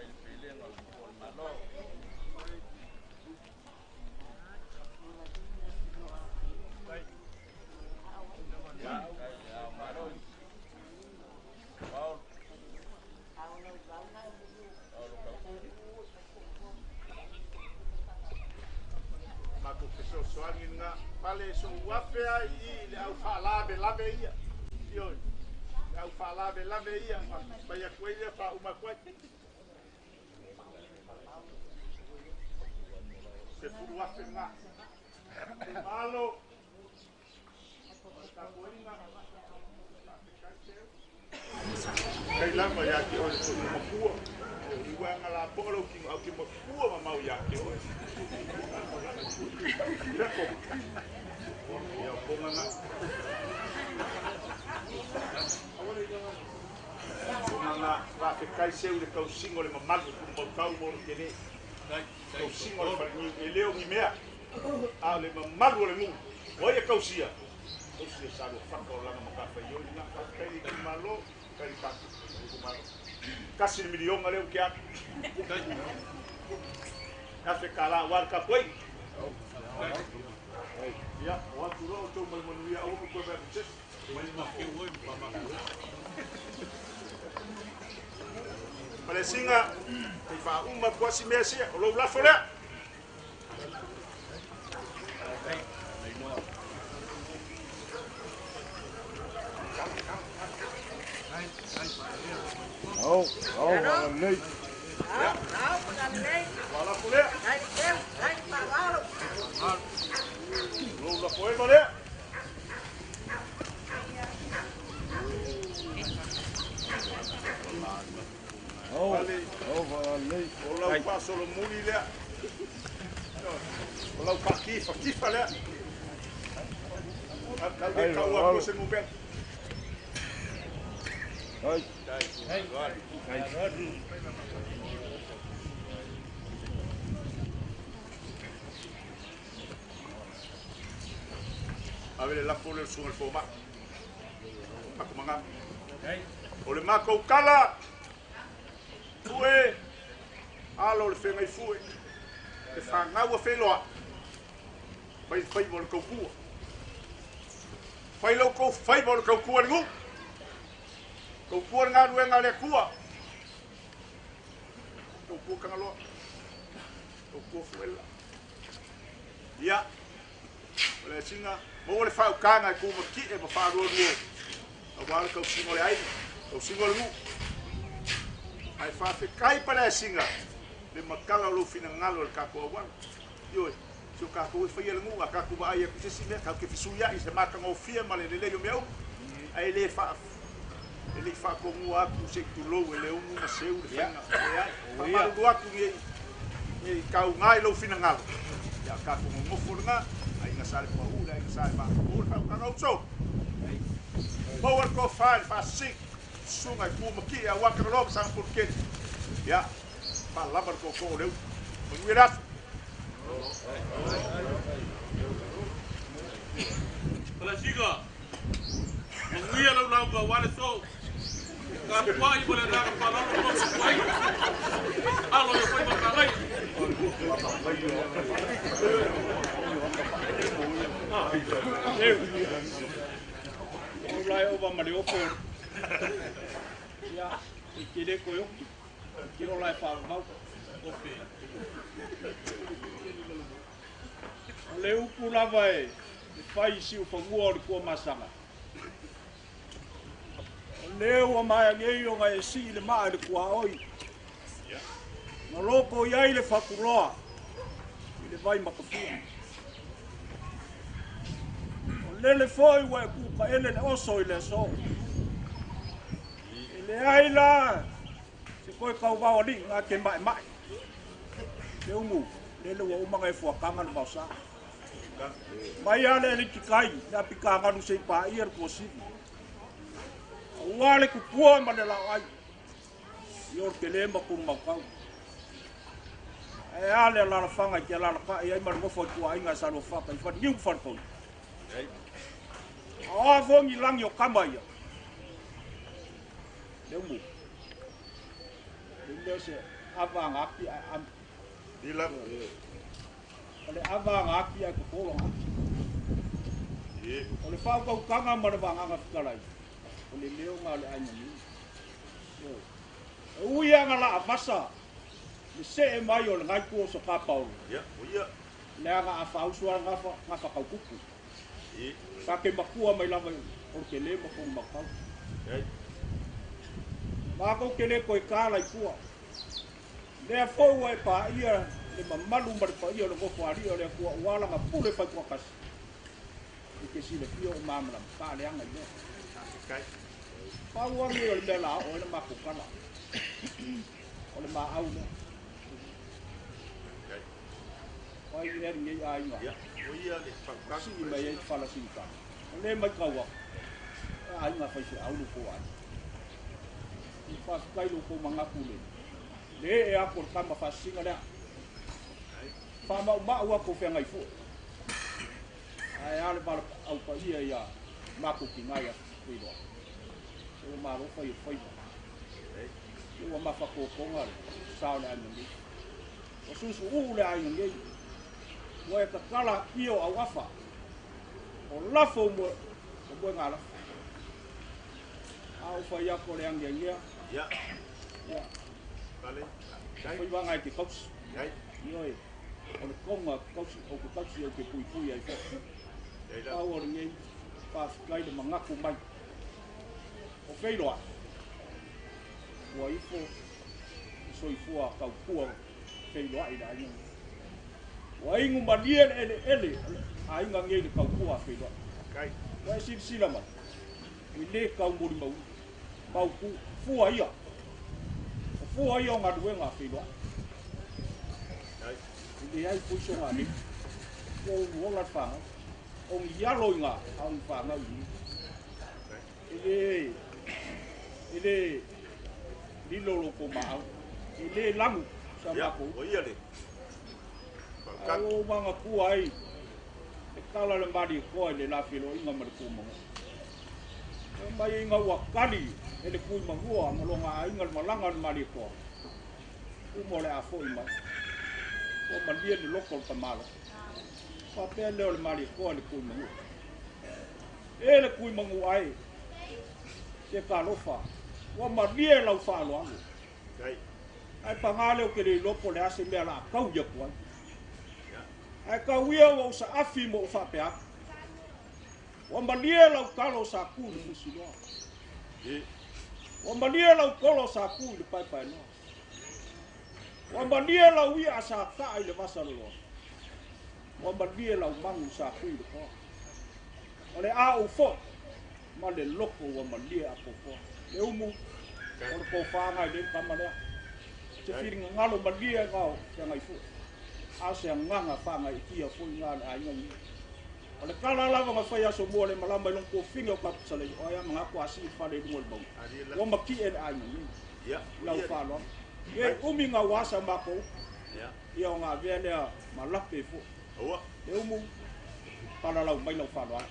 le pelenga o le malo. Ia, ai malo. Paul. Paul ka. Matou fesoasoani lena pale so uafe ai i le au faalavelave ia. Ioe, le au faalavelave ia, fai atu ai lea faauma atu ai. 10,000 lena. Malo, o le tapuaiga, faafetai seu. Kai lava ia te oe le toeaina makua. I uaga lapoa lou tino au te makua mamao ia te oe. Lea koma. Ia o ponga na. Ponga na faafetai seu i le tausiga o le mamalu o Tumautau mo le tele. Tausiga o le faleniu e le o ni mea, a o le mamalu o le nuu. O ai e tausia? Tausia sa lua faka o lana matafaioi lena. Faafetai i le itumalo, faafetai i le tatou itumalo. $1 miliona lea ua te atu. $1,000 aua le tapuaiga. Ia, o atu loa outou ma le manuia, aua mo toe vae atu se isi. Palesiga, te i faauma atu asi mea sia, o lou lafo lea. Au, au, agalelei. Ia, ua lafo lea. Lou lafo eva lea. Au, Pale, au, agalelei. o lau faasolomuli lea. O lau faatifatifa lea. Tau le tau atu o se numera. Ai. Ave le lafo lea i le susuga i le fomai. Pakumagaga. O le matou tala, fue, alo o le feagaifue, le fanau a feiloai, fai le faiva o le taukua. Fai lo outou faiva o le taukua i le nuu. Taukua le galuega a le Atua. Taukua Tagaloa. Taukua Fuela. Ia, o le asiga, maua le faautaga e tumatie ma faalualua aua le tausiga o le aiga, tausiga o le nuu. Ae faafetai pa le asiga le matala o lou finagalo i le tatou auala. Ioe, si o tatou e faia le nuu, a tatou vaai atu i se isi mea, tatou te fesuiai i se matagofie ma le lelei o mea uma. Ae le faa e le i faatonua atu se i tulou e Leumu ma Seu le faiga. Leai, faamalulu atu nei tauga i lou finagalo. Ia tatou nonofo lena, aiga Sa le Puauu, le aiga Sa le Vaa, le faautaga uso. Maua le tofa i le faasisina, susuga i Tumatie aua Tagaloa ma Sagapolutele. Ia, faalava le tootoo o Leumu. Manuia le aso. Palasiga, manuia lau lauga aua le so. Tapuai ma le agaga faaaloalo ma lou tapuaiga. Alo ia faiva magai. Seu, o lae ova ma le opo. Ia, e te le koe oki. Ke o lae whaamau. O le upu lava e fai si ufangua o le kua masaga. O le ua mai nei o ngai e si le maa le kua oi. Na loko i ai le whakuloa i le vai makafua. O lele foi ua e kuka ele le oso i le aso. E le ai la se koe kau li ngā ke mai mai. Te umu, lele ua umanga e fuakanga le mausa. Mai ale le tikai, le apika nganu se i pā ia le kuasivi. Ua le kupua ma le lau ai. I o te le ma kuru maukau. E ale lalafanga i te lalaka i ai ma le ngofo i tua inga sa lua whaka i whani niu whanpoi. A oa langi o kama ia. Le umu. Le mea se ava ngaki ai am. Ila. O le ava ngaki ai kokolo ngaki. O le whaukau ma le wanganga whikalai. O le leo ngā le ainga ni. E ui anga la avasa. Le se e mai o le ngai kua o so ka paolo. Ia, o ia. Le anga a whausua ngā whakaukuku. Sa ke makua mai lava o le tele ma kona mautau. Matou te le toe tala i tua. Lea foi ua e paia le mamalu ma le paia o le Nofoalii o le Atua aua lana pule faitoatasi. E te silafia o malamalama faaleaga i mea. Pau lava lenei o le mea o le a oo ai le matou tala. O le maau lea. O ai ea lenei aiga sii mai ai le fala sigita. O lea e matau atu, o aiga faifeau lo outou aiga. Faafetai i lo outou manatu i le ee atu o le tama faasisina lea. Faamaumau atu o feagai foi. Ae a le valaau paia ia matou tina ia Feiloai. Se ua malo fai o faiva. Se ua mafatotoga le sa o le aiga nei. Ua susuuu le aiga nei. Ua e tatala ia o auafa. O lafo o moegalafo. A ou fai atu o le agiagia. Ia. Faivaga e te tausi. Ioe. O le toga tausi, ou te tausi ou te puipui ai foi. Pau o lenei, faafetai le manatu mai. O Feiloai, ua ifo le soifua taupua Feiloai i le aiga nei. Ua inu malie le eleele o le aiga nei i le taupua a Feiloai. Ua e silasila mai, e le tau molimauina, mautu, fua ia. O fua ia o galuega a Feiloai. E leai foi so galei. Ua ulu ola le fanau. O ni alo i ngā, a o ni fanau i ni. E le, e le lilo lo kou maau. E le lagu sa makou. Ae ua ou manatua ai le tala le Malietoa i le la feloaiga ma le Tuamanua. E mai ai ina ua tali e le Tuimanua ma lona aiga le malaga a le Malietoa, uma o le a foi mai. Ua malie le loto o le tamaloa. Faapea lea o le Malietoa i le Tuimanua. E le Tuimanua e, se talofa, ua malie lau faaaloalo. Ae paga lea ou te le iloa po o le a se mea o le a taui atu ai. Ae tau ia ua ou saafi ma ou faapea atu. Ua malie lau talo sa tu i le fusiloa. Ua malie lau tolo sa tu i le paepaeloa. Ua malie lau i'a sa taa i le vasaloloa. Ua malie lau magu sa tu i le toa. O le a ou foi ma le loto ua malie apoapoa. Le umu o le tofa i le tama lea. Se finagalo malie nga o feagai foi. A o se agaga faagaeetia foi na le aiga nei. O le tala lava na fai aso mua le malama i lona tofiga o Kapusalei, o ai a manatu a sii le fale i luga o le mauga. Ua matie le aiga nei. I lau faaaloalo. E umi nga ua asa matou. Ia o gavea lea ma lape foi. E umu, palalau mai lau faaaloalo.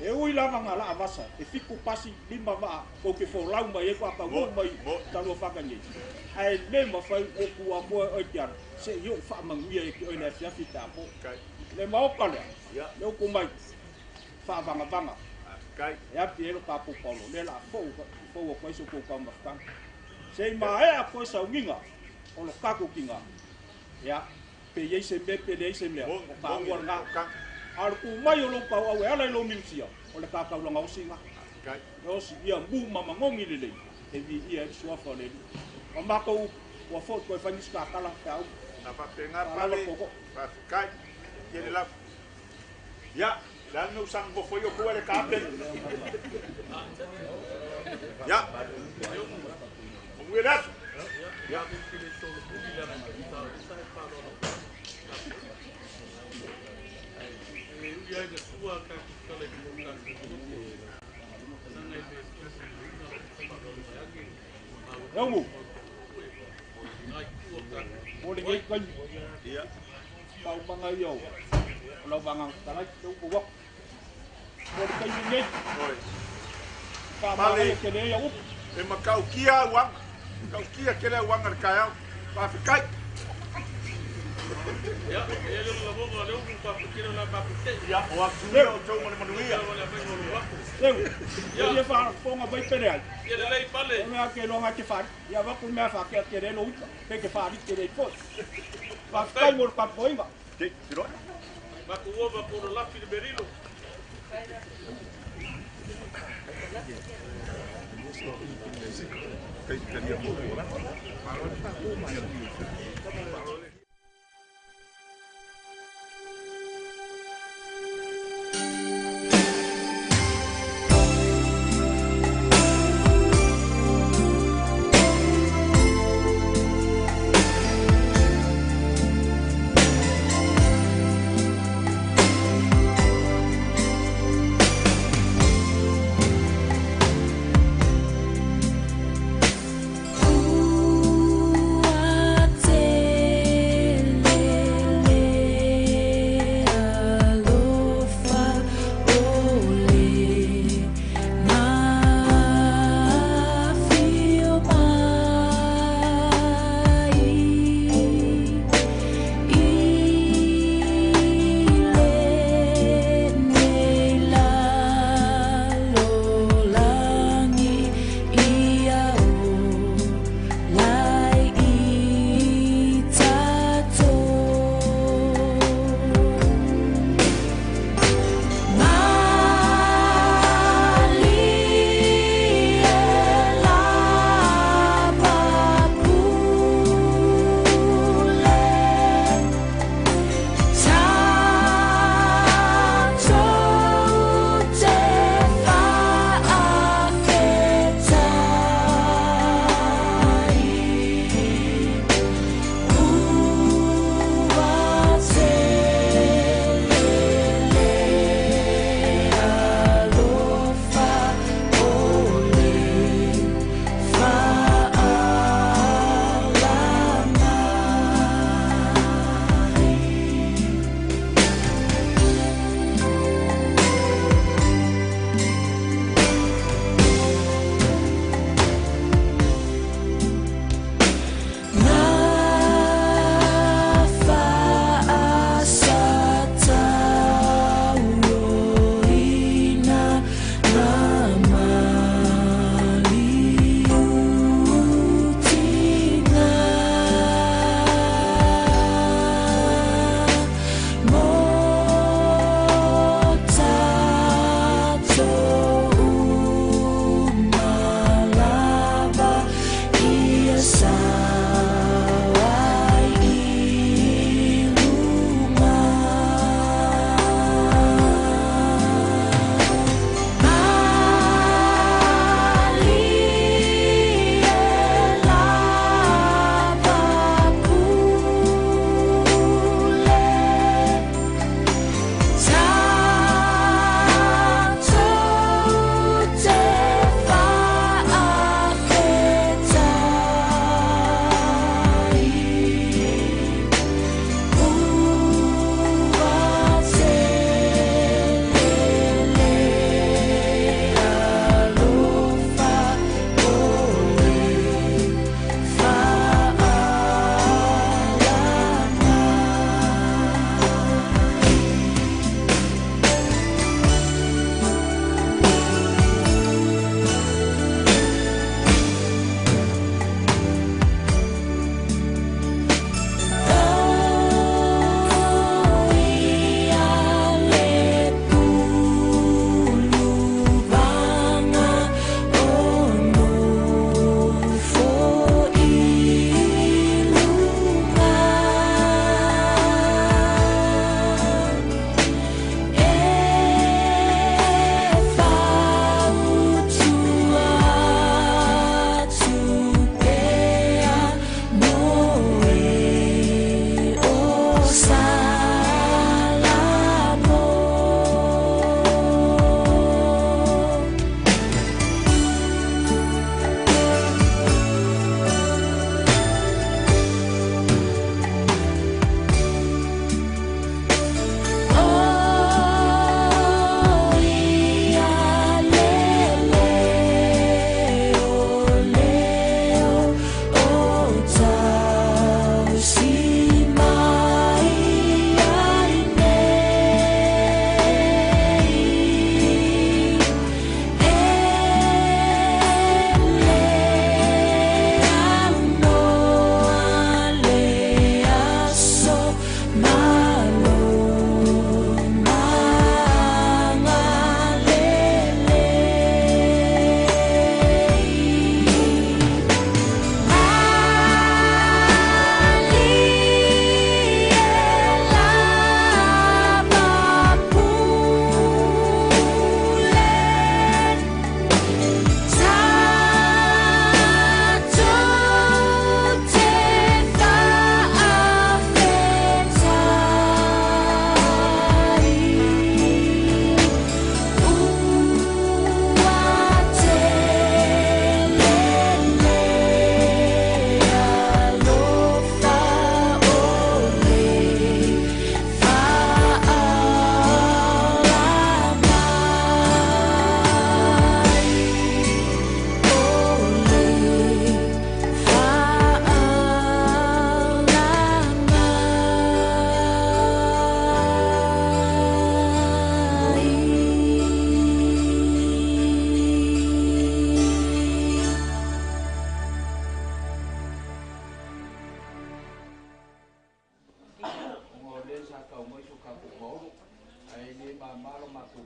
E ui lava nga laa vasa, e 7 pasi, 5 vaa, kou te folau mai ai ko aka uu mai talua whaka nei. Ae le mawhai o ku a moe oi te ara, se i o whaamanuia e ke oi le afiafi te apo. Le maoka lea, le uku mai, whaavangavanga. E api e lo ka pō paulo, le la fou, fou o koe so kou kau mafutanga. Se i maea koe sauniga, o lo kako ki ngā. Ia, pe iei se mea, pe leai se mea, o ka ua ngā. A o le ku mai o lou kau au e ala i lou minutia, o le kākaulanga osi ngā. E osi ia mu ma mangongi lelei, e vi ia e le suafa o le Alii. O matou upu, ua foi koe fai nisi kākala pe au. Na faapena pale, faafetai, tele lava. Ia, le a le mea ua saga nofo ai outou e le kapeni. Ia, manuia le aso. Ia. Eumu. Mo lenei taimi. Faaumanga ia o lau vagaga fetalai, le upu ua. Mo le taimi nei. Faamalaia tele ai au upu. E matautia auaga. Matautia tele auaga i le taeao. Faafetai. Ia, e i ai le lagona o le upu faafetai o le a matou tei. Ia, o atu ia outou ma le manuia. Leu, e ia faafofoga mai pe leai. Ia lelei pale. O mea ke loga ke whaari. Ia avatu le mea faakeakea le lo uta. Pe ke whaarite lei foi. Faafetai mo le tapuaiga. Te, te roa. Matou ua matou lalafi le melilo. Ua te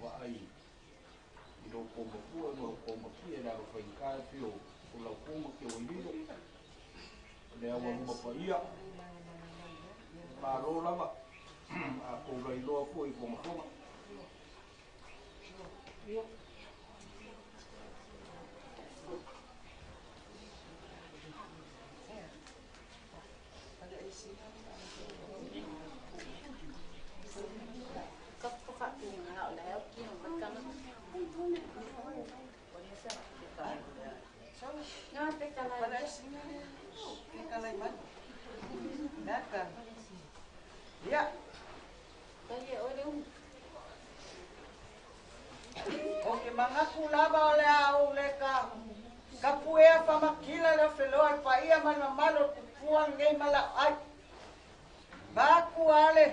vaai i lou kou mapua ma lou kou makia le alo faigata e pei o lau kou ma ke waililo. O le aualuma paia, malo lava, a kou lailoa foi i fogafoga. O ke mangaku lava o le au le ka kapuea whamakila le wheloa le paia ma le mamalo o kupua ngei ma lau ai. Vaku ale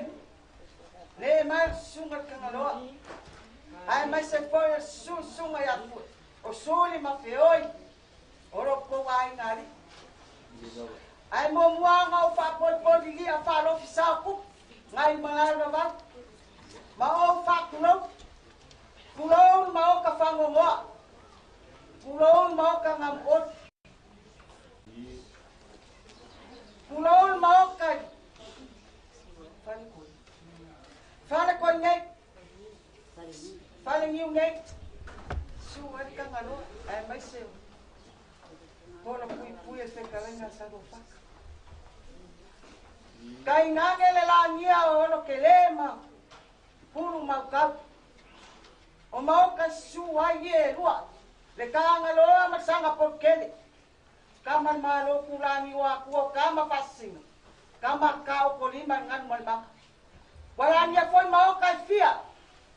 le mai sunga le kangaloa. Ai mai se foi le sunga ia fue. O suli ma feoi o ro kou ai ngari. Ai mo muanga o whapolipoli lia whaalofi sao kupu. Ngai mangaru vavau. Ma o whakulou. Kulou ma o ka whangongoa. Kulou ma o ka ngamuoti. Kulou ma o ka fale koi. Fale koi nei. Fale niu nei. Su ari ka ngaloa. Ai mai se pola pui pui e whekalenga sa ro whaka. Kai nage le langia o ono ke lema. Puru maukau. O maoka su ai e lua. Le kanga loa ma sanga pokele. Kama malo kulangi wa kuo kama fasinga. Kama kao kolima nganu malmaka. Walania foi maoka fia.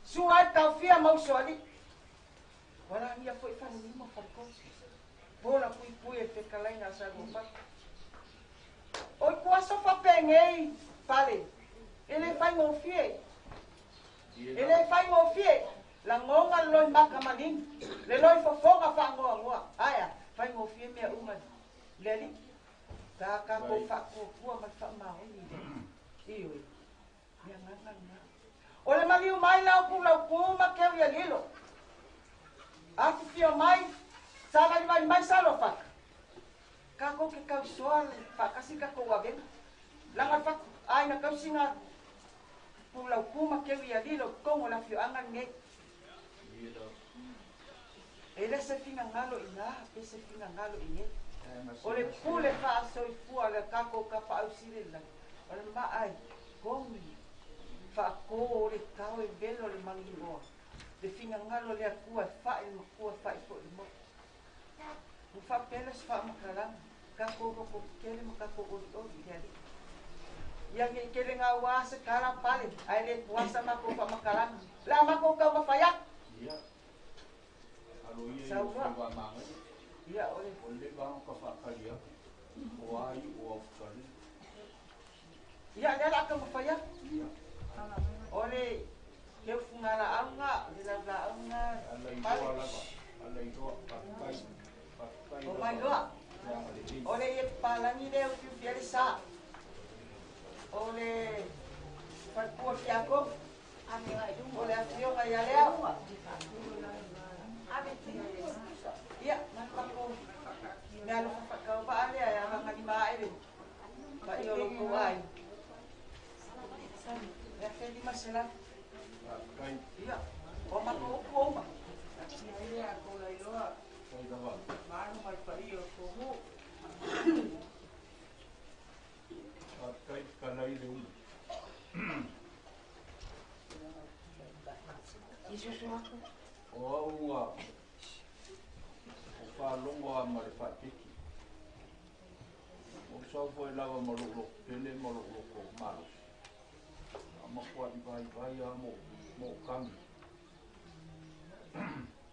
Su ai tau fia mausoli. Walania foi fana nima falkosi. Pola pui pui e whekalaina sa rofaka. Oi kuaso whapengei pale. Ele whai ngofie. Ele whai ngofie. La ngonga loi maka malini. Le loi fofonga whangoa ngoa. Aia, whai ngofie mea uma. Leli. Ka ko whakopua ma whamaoni. Ioi. Mea nganga nga. O le maliu mai lau ku lau kuma keu ia lilo. Afi fio mai. Sala mai mai salo whaka. Ka ko ke kausoa le whakasi ka ko wavenga. Langa whaku. Ai na kausinga. Ku lau kuma keu ia lilo. Kongo la fio anga ngei. E le se finga ngalo i ngā, pe se finga ngalo i ngei. O le pule whaasoi fua le kako ka whaausire la. O le maai, kongi, whaakō o le tau e velo le mangingoa. Le finga ngalo le akua whae makua whae fo i mo. U whapele se whaamakalanga, kako roko kele ma kako ori ori i ali. Ia nge kele ngā wā se kara pale, ai le kuasa mako whaamakalanga. La mako kau mawhaiak. Ia. Alo ia i o whaiwa mangai. Ia, ole. O le vanga ka whakaria. O ai o au whakari. Ia, lea la ka mawhaiak. Ia. Ole, keu fungala aunga, le lau la aunga. Ala i roa lava. Ala i roa, whakai. Whakai O mai loa. Ole i e palangi leo fiu fiale sa. Ole, whakua fiako. Ole afioga ia lea. Ia, mapako. Mea alofa whakau lea ia hangani maaere. Pa i olo kou ai. Ia wheli masela. Ia, o mako upu oma. Ia ko lailoa. Manu mai paia o kohu. Kai kalai le umu. O au a o whaalongo a ma le whaapiki. O sau foi lava ma loko loko pele ma loko loko malo. A makoa i vai vai a mo mo kangi.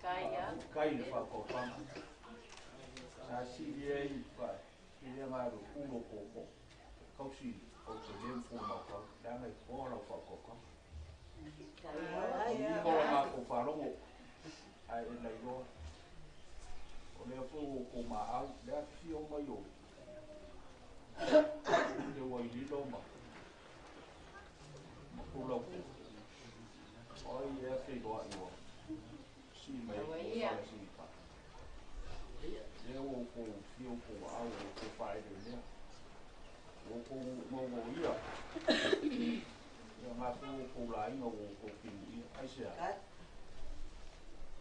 Kai a? Kai le whaakaupanga. Sa siri ei whae. I le ngā ro ulo koko. Kausi o te lem fō mau kau. Lea ngai koa lau whaakaupanga. I kola ngā ko whaarongo. Ai e nei roa. O lea fō o ko maau. Lea whio mai o. Le wai lilo ma. Ma ko lau ko. O ai ea feiloa'i ua sii mai ai fale sigipa. Lea ua outou fia outou aau ua outou faaeleelea. Ua outou gogoia. Ia gafu outou laiga ua outou timuia. Aisea?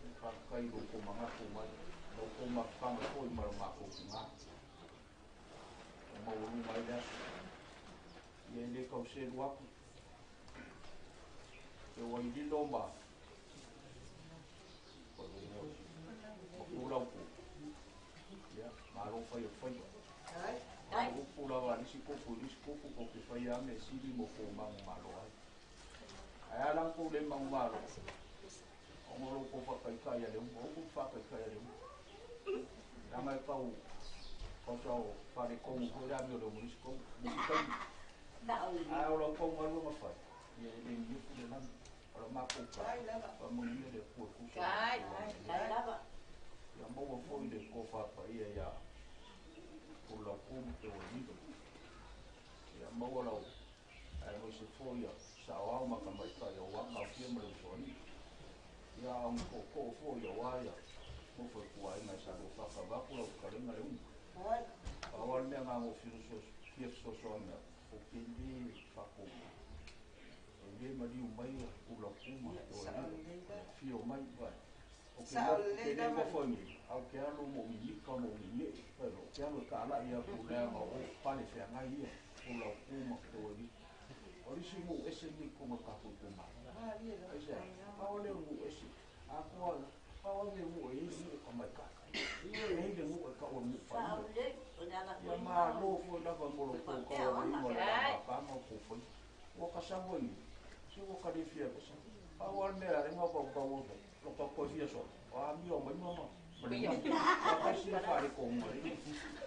E faafetai i lo outou manatu mai. La outou mafutaga foi ma lo matou tigā. Ua maualuga ai le aso. Ia e le tau selu atu. E ua i lilo ma ma pulau Ia, malo fai o le faiva. O upu lava a le isi kopu i le isi kopu tou te faia lava mea sili mo kou manumalo ai. Ae a la tou le manumalo, ona o lo outou faataitai a le uma, aua tou te faataitai a le uma. Leaga e tau tau faaletonu foi le amio o le uma i le isi tonu, i le isi taimi. Ae o la outou galuega fai, ia e le ninifu le lagi. O la matou tala, faamanuia le Atua e tusa ma le Ia maua foi le tofa paia ia Pulauku ma Teualilo. Ia maua lau aemaise foi ia saoao ma tamaitai aua taofia ma le usoalii. Ia a o ni tootoo foi aua ia nofo i tuaiga e Saluafata vaeatu lau fetalaiga le umi. Pau lava le mea na ona ou fia fesoasoani atu, ou te le faatonu. E le maliu mai ia Pulauku ma Teualilo, e afio mai, vae. Ou te le nofo ai nei, ae ou te alu ma ou mimika ma ou mimee, ou te alu e taalai atu leaga o pale feagai ia, o lau ku ma te O le isi nuu ese lenei i totonu o le tatou itumalo. Aisea? Pau lea o nuu ese. Atoa, pau lava le nuu e i ai le nuu tamaitai. E i ai le nuu e tau o le nuu paia. Ia malo foi lava mo lo outou tauavaiga o le lamapama o tou faiva. Ua ta sau ai nei, se ua ta le fia vesa. Pau lava le mea e gau gau gau lo ta toe fia solo, o amio mai ma ma le mau. Ua ta sina faaletonu ai.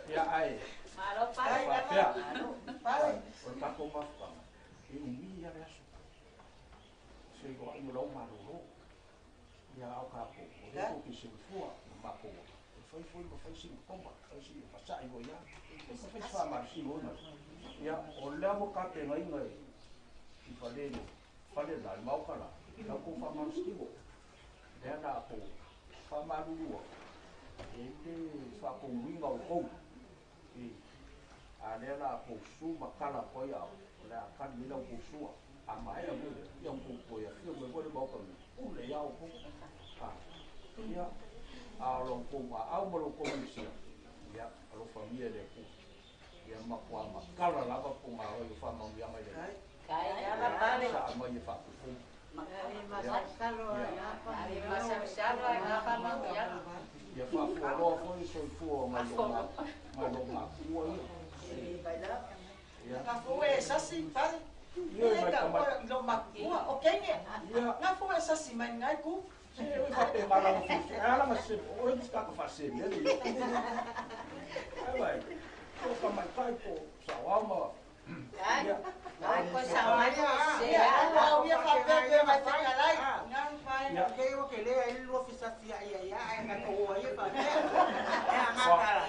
Ia ae, faapea, o le tatou mafutaga, e umi lava le aso. Feiloai o lau malolo. Ia a o tatou, o lea tou te soifua ma matou ola. E fai foi ma fai sina toma, fai sina fasa'i foi lava. Ma fai si faamalosiga foi ma Ia, o lea ua tapenaina i fale fale la, le maota la, la outou faamalositino. Lea la a outou faamalulu atu, e le faatonuina outou. A lea la a outou susu ma tala atu ai au, o le a tali ai la outou sua. A maea foi lea, ia outou toe afio mai foi le maota nei, pule ia outou. Ia, a o la outou aau ma lo outou manusia, ia, alofagia e le Atua. Ia matua matala lava punāwai o faamanuiaga i le Saa mai e faapupu. Ia faafualoa foi soifua o nai o matua ia. Ia. Ngafu e sasi pale. Ia ka o lo makua o kenge. Ngafu e sasi mai ngai ku. Se oi faapea malama fiafia. E ala ma se o e ka ka faase mea le. Ai vai. O ka mai kai ko sa ma. Ia. Ai ko sa mai ko se. Au ia faapea pe mai te kalai. Ia. Ke o ke le ai lua fisasi ai ai ai ka ko ai pa. E anga kala.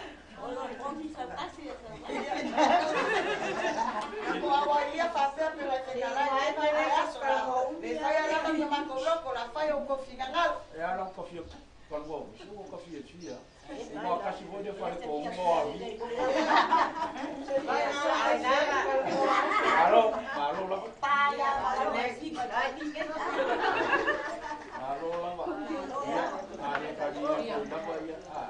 Ko awa ia faapea pe mai te kalai. Ai mai le aso la. Le fai ala ma matou loko la fai o ko finagalo. E ala ka fia kalua o su ka fia fia. O kasi foi de fale ko mo a mi. Alo, malo lava. Malo lava. Ia, a le ka ni ko lava ia. A.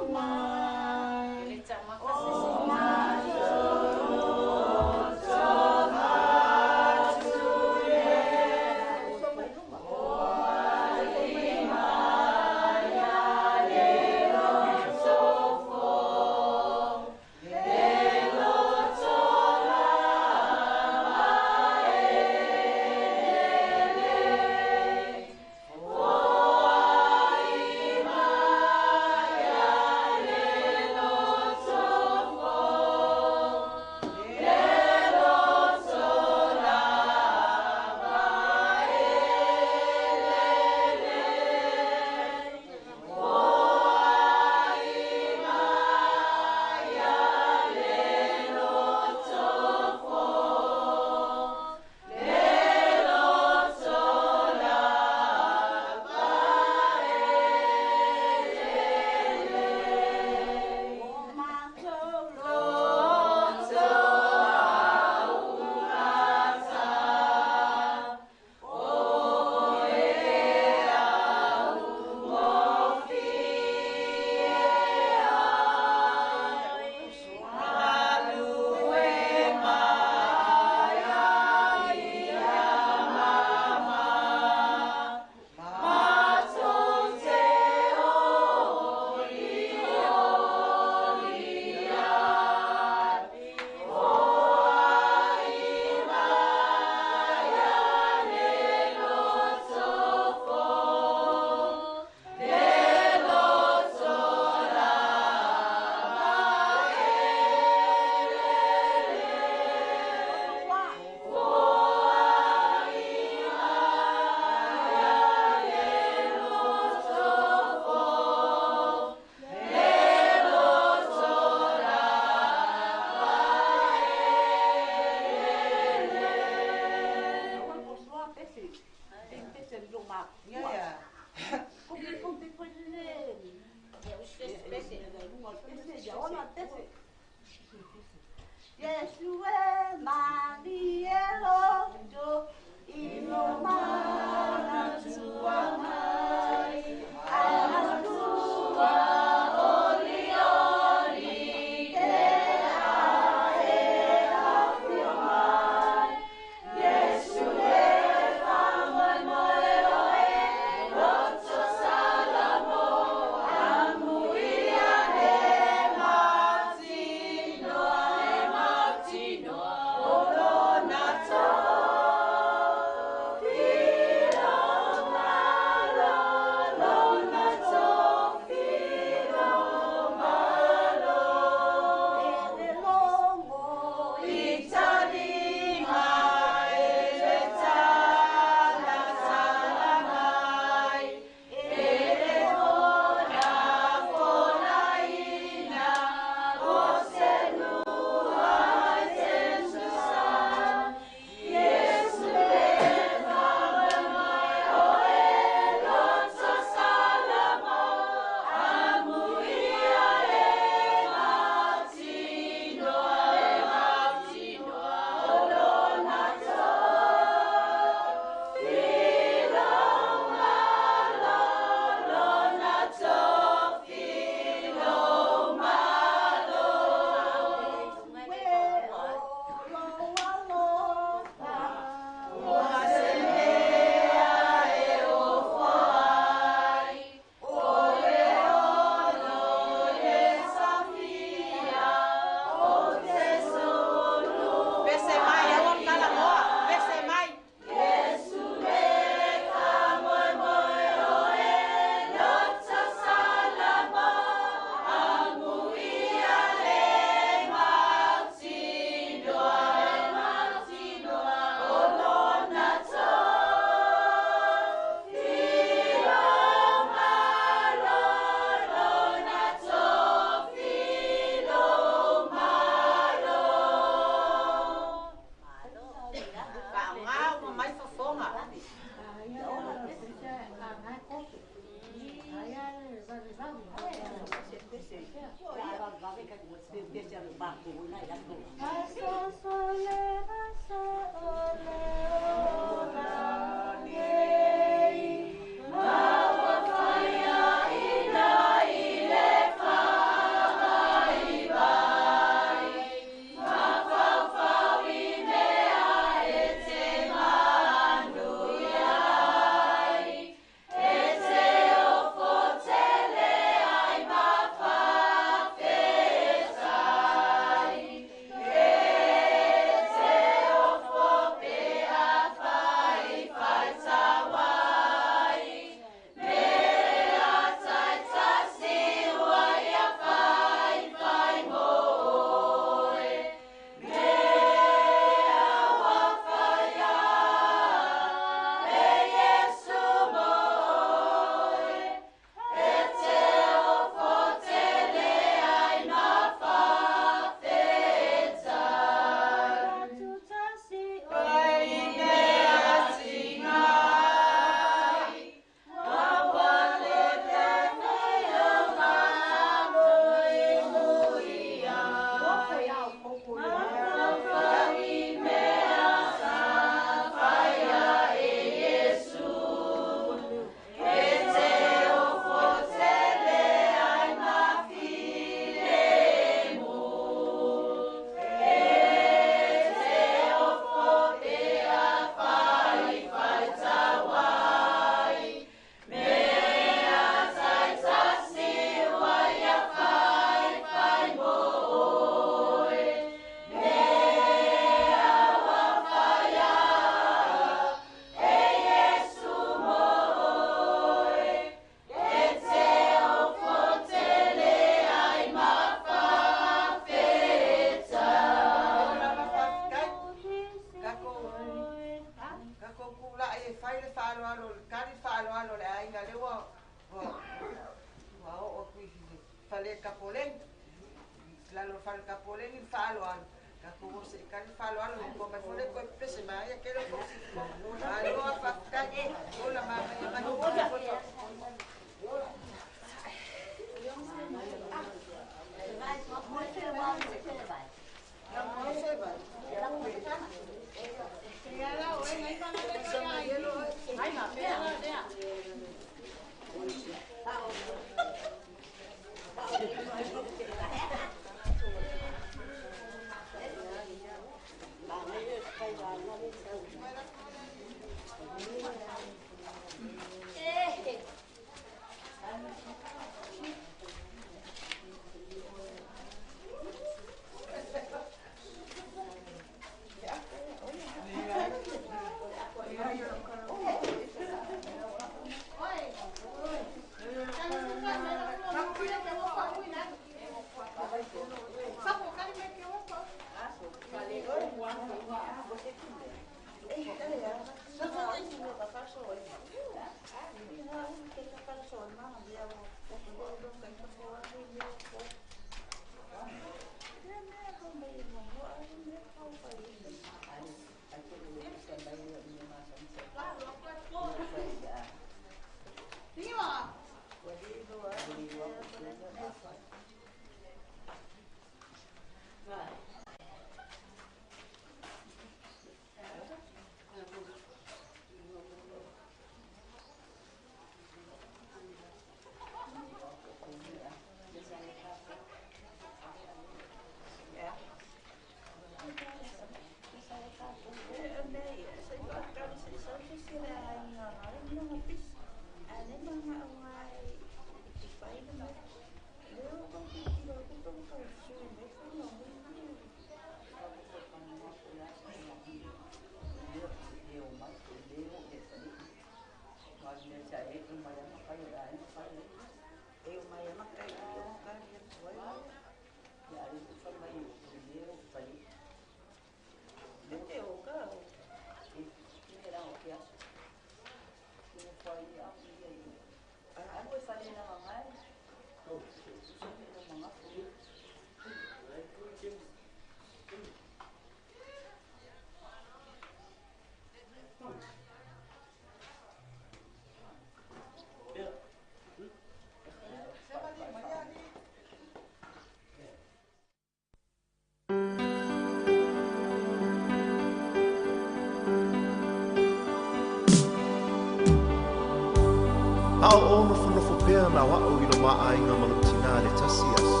A o ou nofonofo pea na o a'u i lo mā aiga ma lo'u tinā i le tasi aso,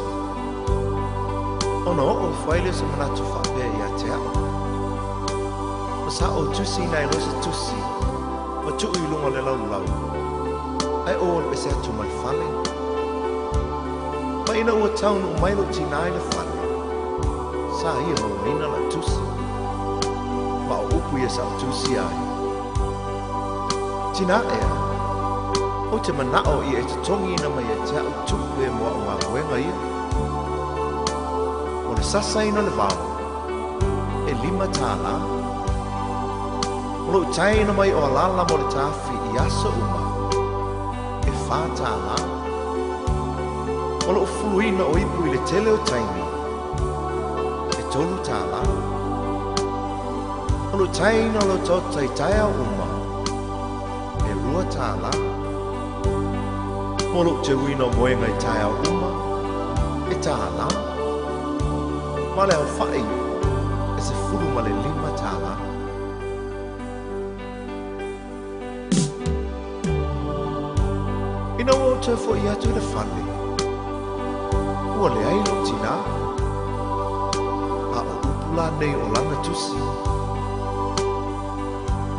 ona oo ifo ai lea o se manatu faapea iā te a'u. Ma sa ou tusiina ai loa se tusi ma tuu i luga o le laulau, ae ou alu ese atu ma le fale. Ma ina ua taunuu mai lo'u tinā i le fale, sa ia mauaina la'u tusi. Ma o upu ia sa ou tusia ai. Tinā ea, ou te mana'o ia e totogiina mai ia te a'u tupe mo a'u galuega ia. O le sasaina o le vao, e $5. O lo'u taeina mai o alala mo le tafi i aso uma, e $4. O lo'u fuluina o ipu i le tele o taimi, e $3. O lo'u taeina o lau taota i taeao uma, e $2. Mo lo'u teuina o moega i taeao uma, e $1. Ma le aofa'i e $15. Ina ua ou toe fo'i atu i le fale, ua leai lo'u tinā. A o upu la nei o lana tusi.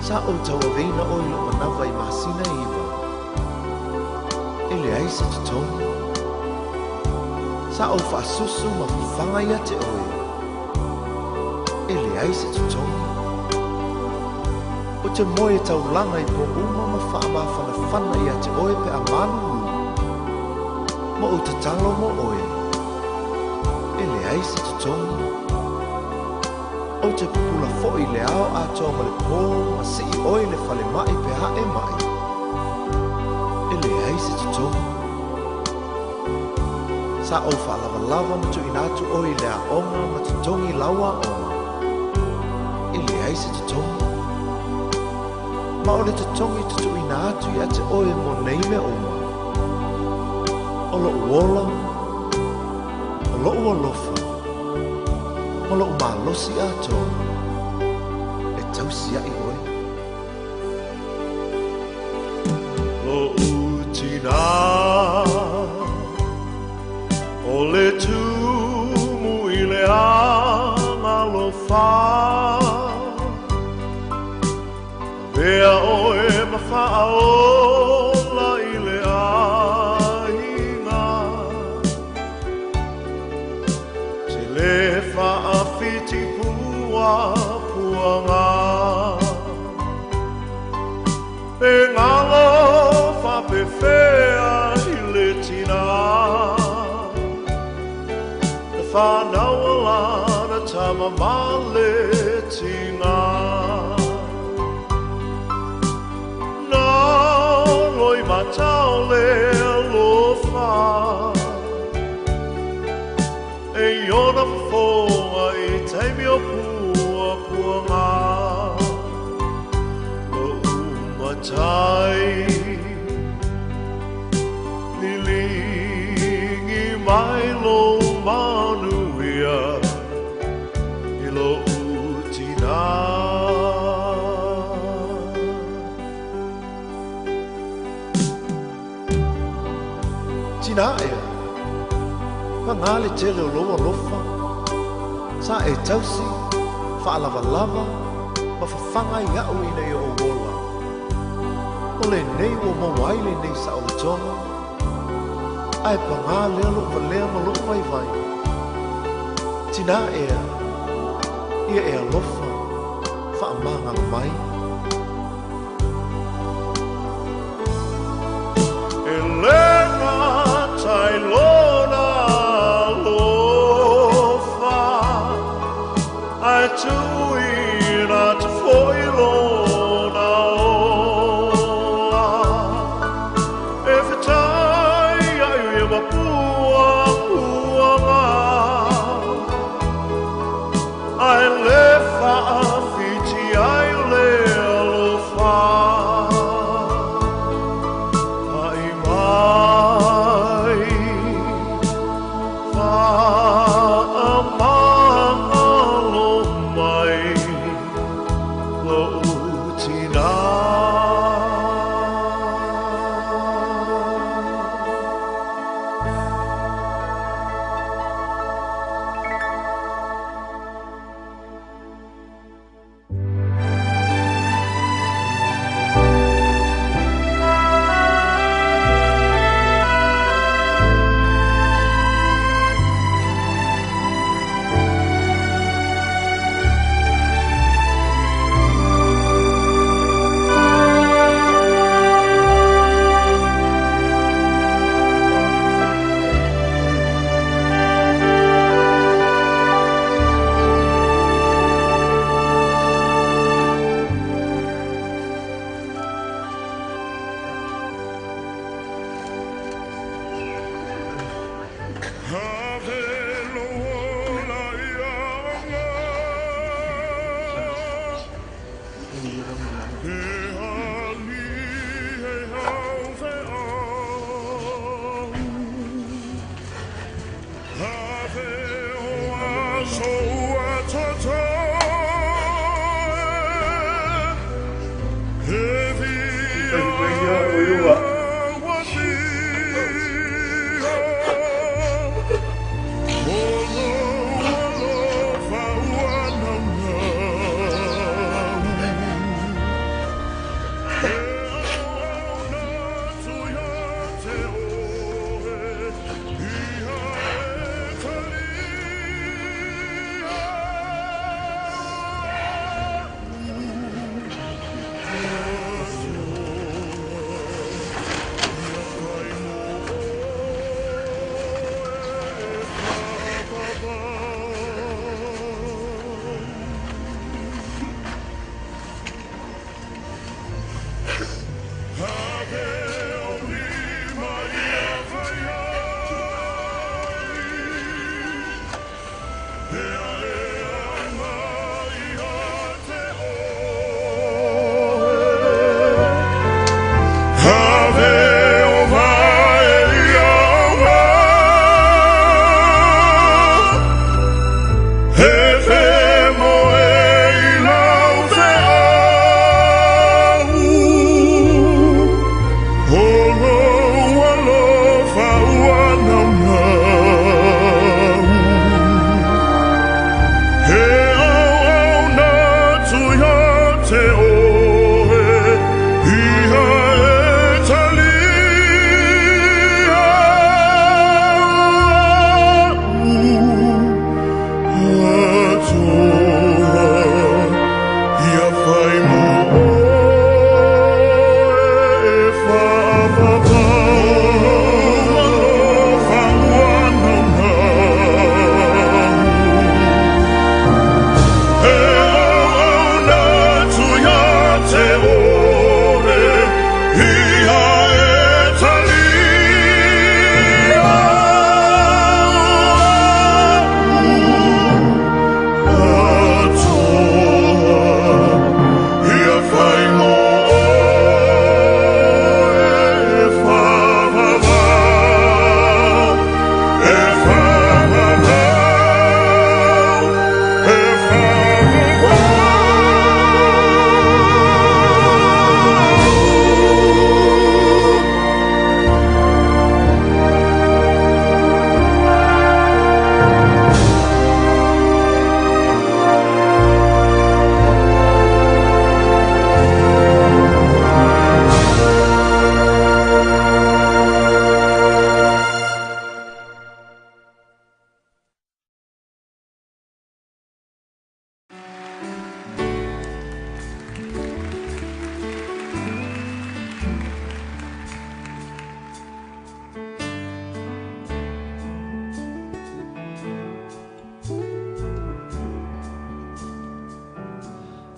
Sa ou tauaveina oe i lo'u manava i masina e 9. E leai se totogi. Sa ou fa'asusu ma fafaga ia te oe. E leai se totogi. Ou te moe e taulaga i pō uma ma fa'amafanafana ia te oe pe a malulū. Ma ou tatalo mo oe. E leai se totogi. Ou te pupula fo'i i le ao atoa ma le pō ma si'i oe i le falema'i pe a e ma'i. E leai se totogi. Sa ou fa'alavalava ma tu'uina atu oe i le a'oga ma totogi lau a'oga. E leai se totogi. Ma o le totogi tutu'uina atu ia te oe mo nei mea uma. O lo'u ola, o lo'u alofa, ma lo'u malosi atoa, e tausia'i oe. Lo'u tinā, o le tumu i le agalofa. Avea oe ma fa'aola i le aiga. Te le fa'afiti pua puanga. Pe ngalo fa'apefea i le tinā. Na whānau lana tama ma le tinā. Nā loi matau le alofa. E iona fofoga i taimi o pua puanga. Lo'u matai liligi mai lo manuia i lo'u tinā. Tinā ea, pagā le tele o lou alofa, sa e tausi, fa'alavalava, ma fafaga ai a'u ina ia ou ola. O lenei ua maua ai lenei sa'olotoga, ae pagā lea lo'u valea ma lo'u vaivai. Tinā ea, ia e alofa, fa'amagalo mai. E le gata i lona alofa, ae tu'uina atu fo'i lona ola. E fetai ai ia ma pua puanga. Ae le fa'afiti ai le alofa. Fa'i mai, fa'amagalo mai, lo'u tinā.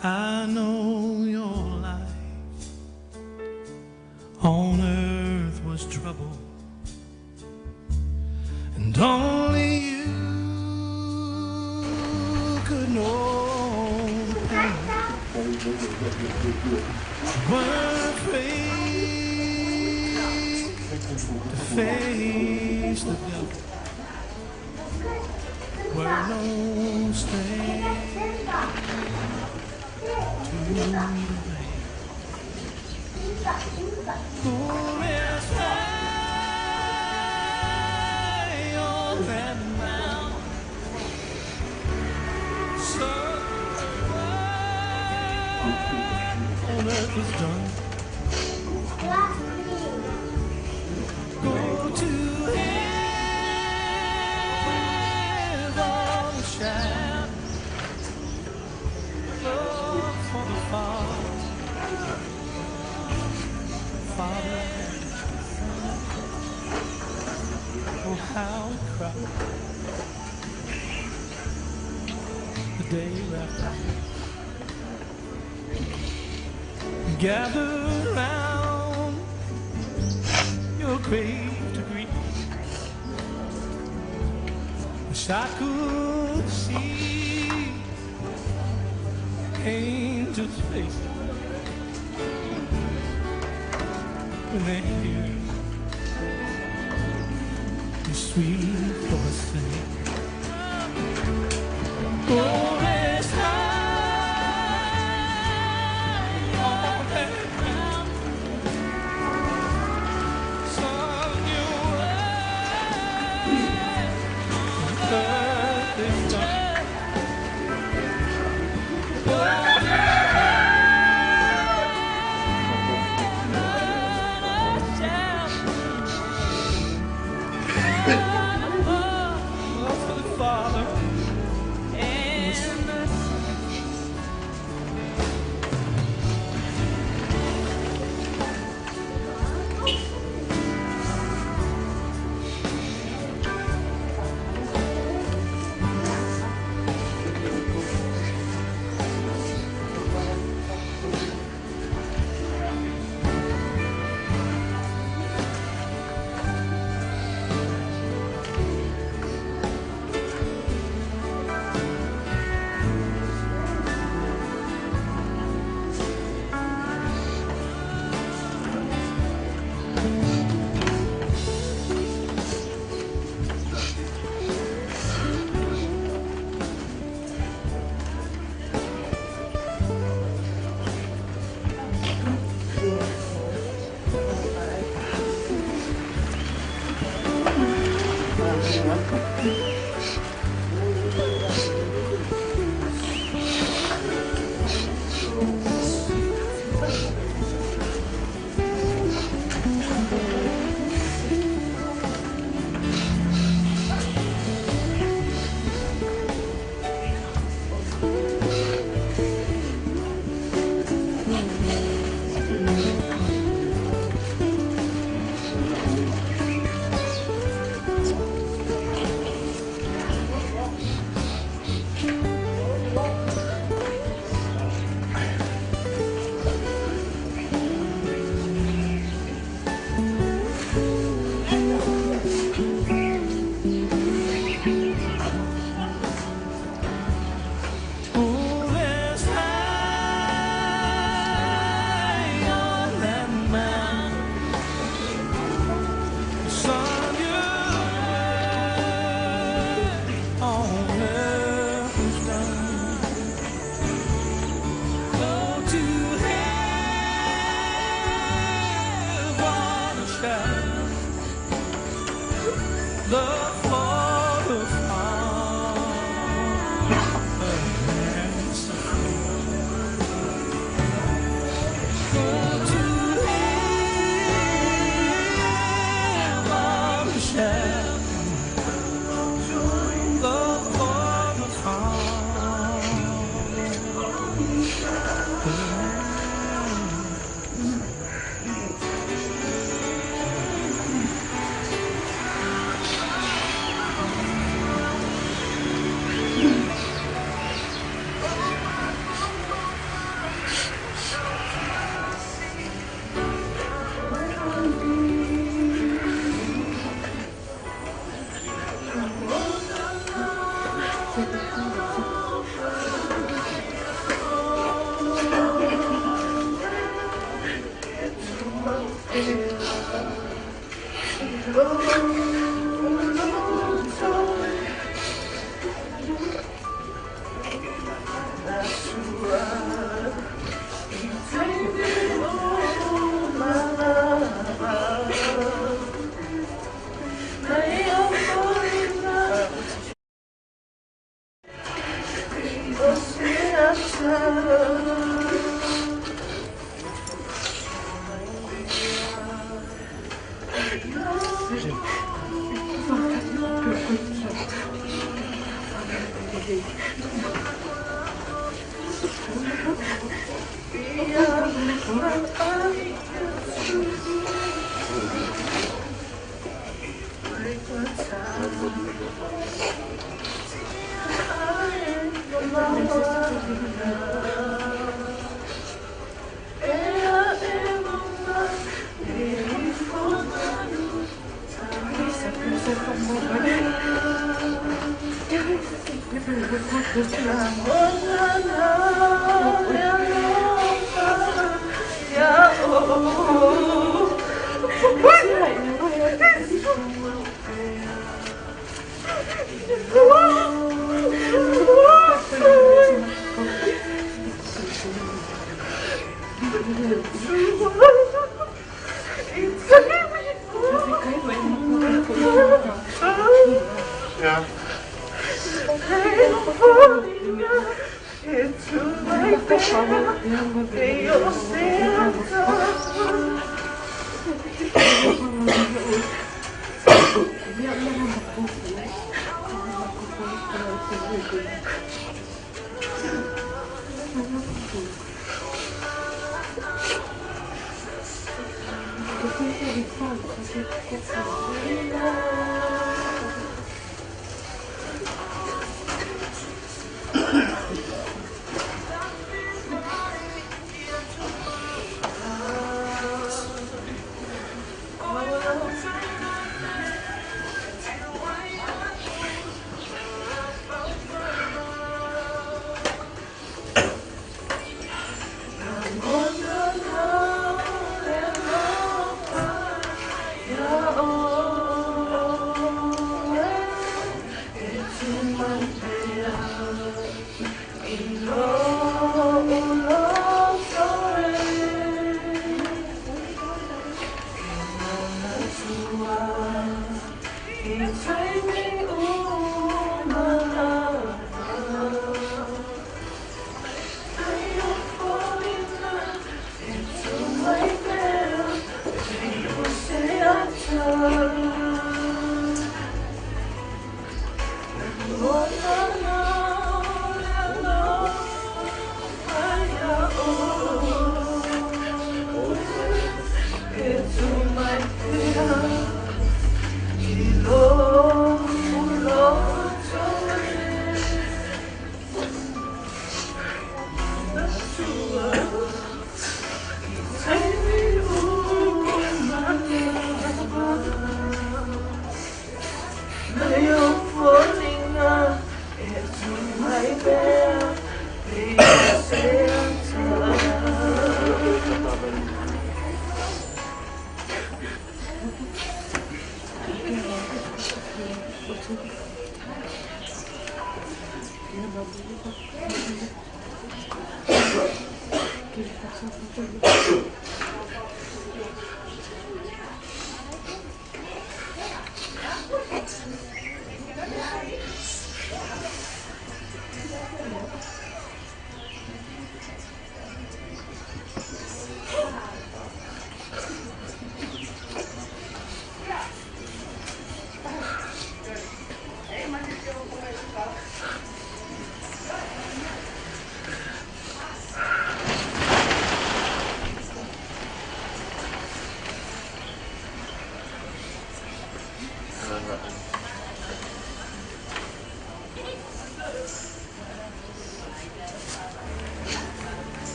I know your life on earth was trouble, and only you could know the pain. Weren't afraid to face the devil. Were no strength to the blame. Who is high on that mountain? So on earth is done. Go to heaven, shout. Look for the Father. Father, oh how we cried the day you left. Gathered round your grave to greet. Wish I could see angels' faces when they hear your sweet voice sing. Go rest high on that mountain. Son, you earth is done. For the Father and the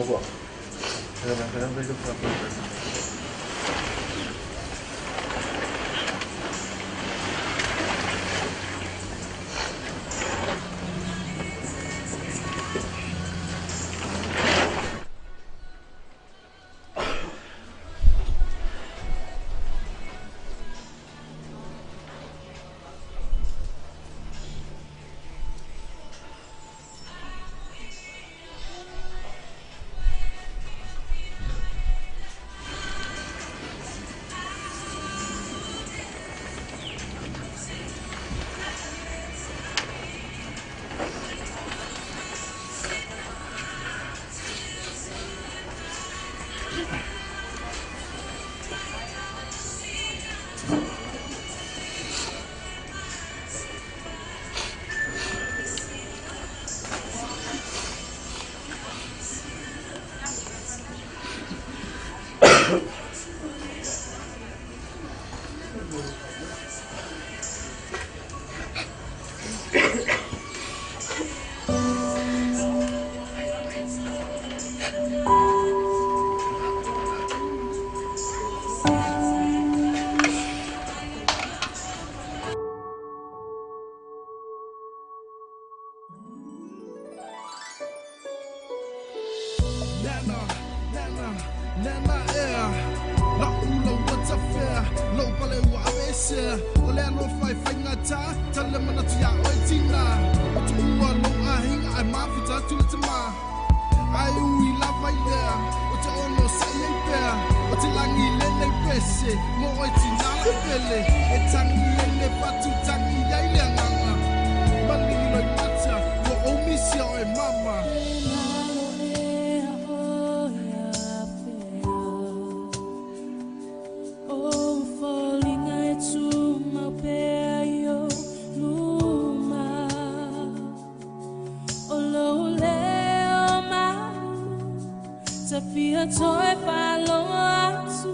Agua. Nana, nana, nana ea. La ula ua tafea, lou pale ua aveesea. O le alofa e faigata, tale manatu iā oe tina. Ua tuua lou aiga ae mafuta atu le tamā. Ae ui lava i lea, o te ono sa'i ai pea. O te lagi lenei pese, mo oe tina lau pele. E tagi ai le fatu, tagi ai le agaga. Maligi loimata, ua ou misia oe mama. Toe whaloa atu,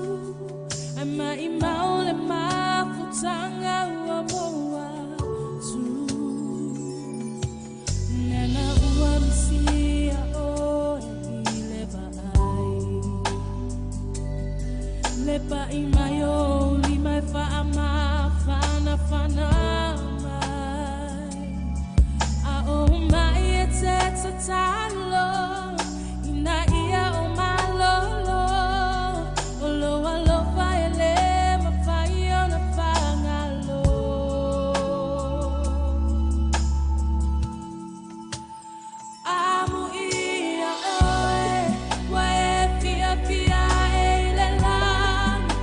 ai mai mau le mafutanga ua moa tu. Nana ua misia oe i le vaai. Le pa'i mai o lima e whaamawhanawhana mai. A o mai e te tatalo, ina ia o malolo. O lo alofa e le mawhai o na whangalo. Amu ia oe, wa e fia fia e i le lani.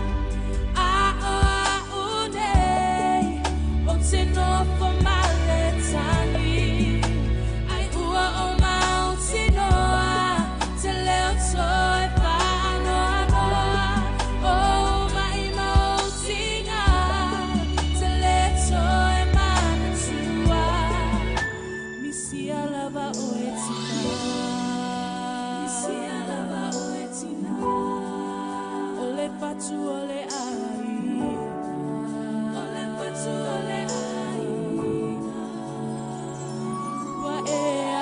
A o a unei, o te nofo male tani. Ai ua o mau tinoa, te leo toe whaanoa noa. O mai mau tinga, te le toe manatua. Misia lava oe tina. Misia lava oe tina. O le fatu o le ai. O le fatu o le ai. Ua e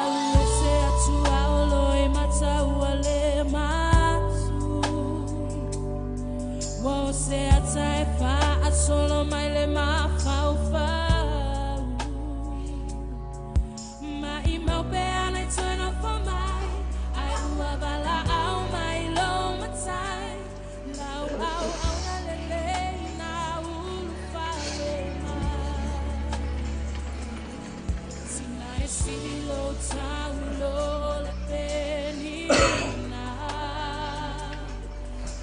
alu e se atua o lo e matau a le matu. Ua o se ata e wha solo mai le mafaufau. Mai mau pe ana i toe nofo mai, ai ua vala au mai lo matai. Lau au au na lele na ulu whale mai. Sina e silo taulo le penina.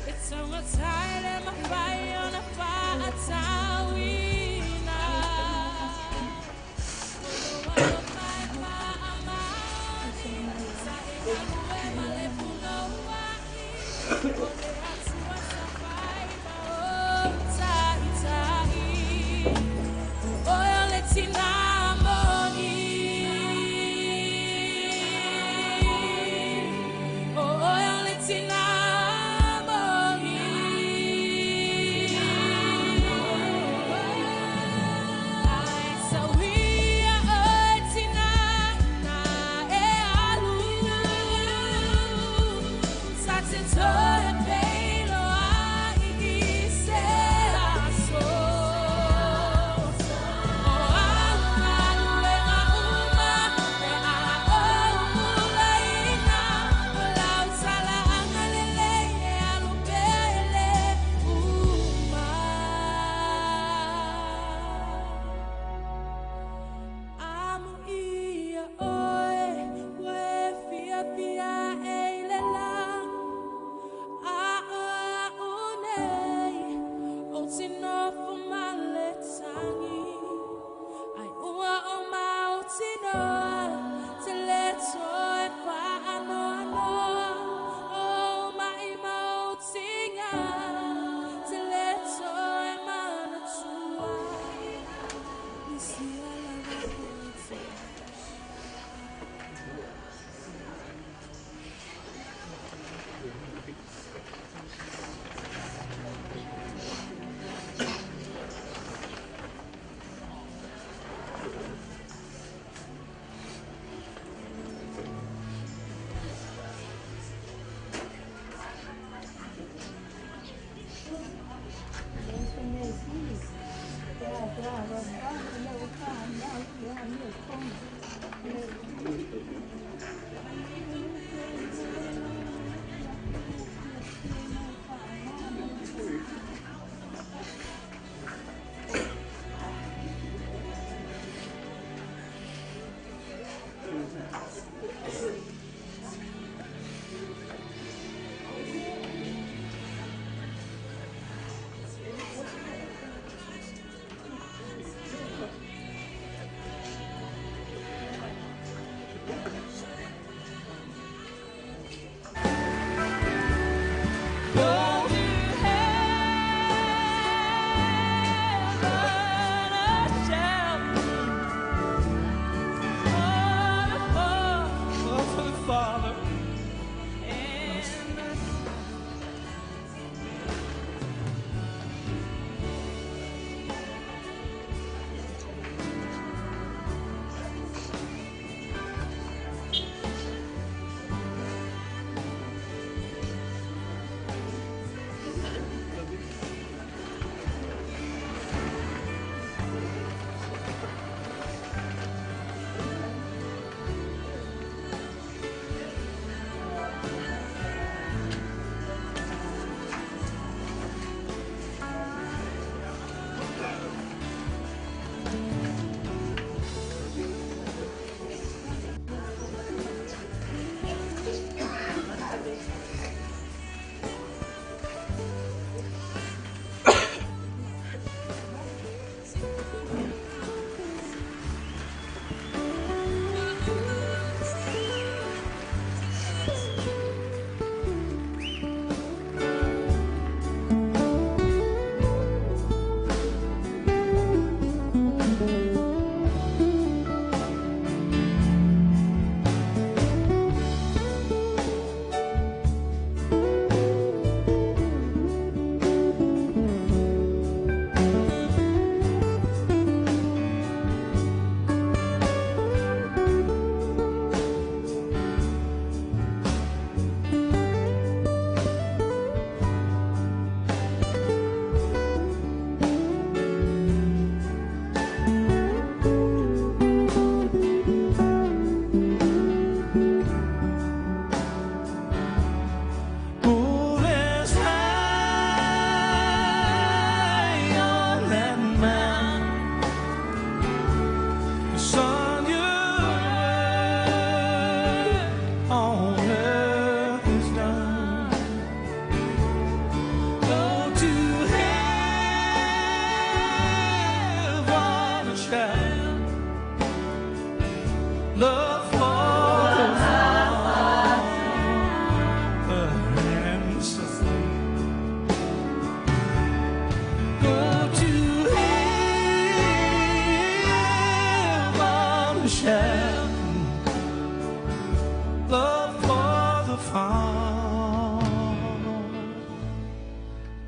E taunga tai le mawhai o na whaatauina. Toe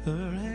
the ransom.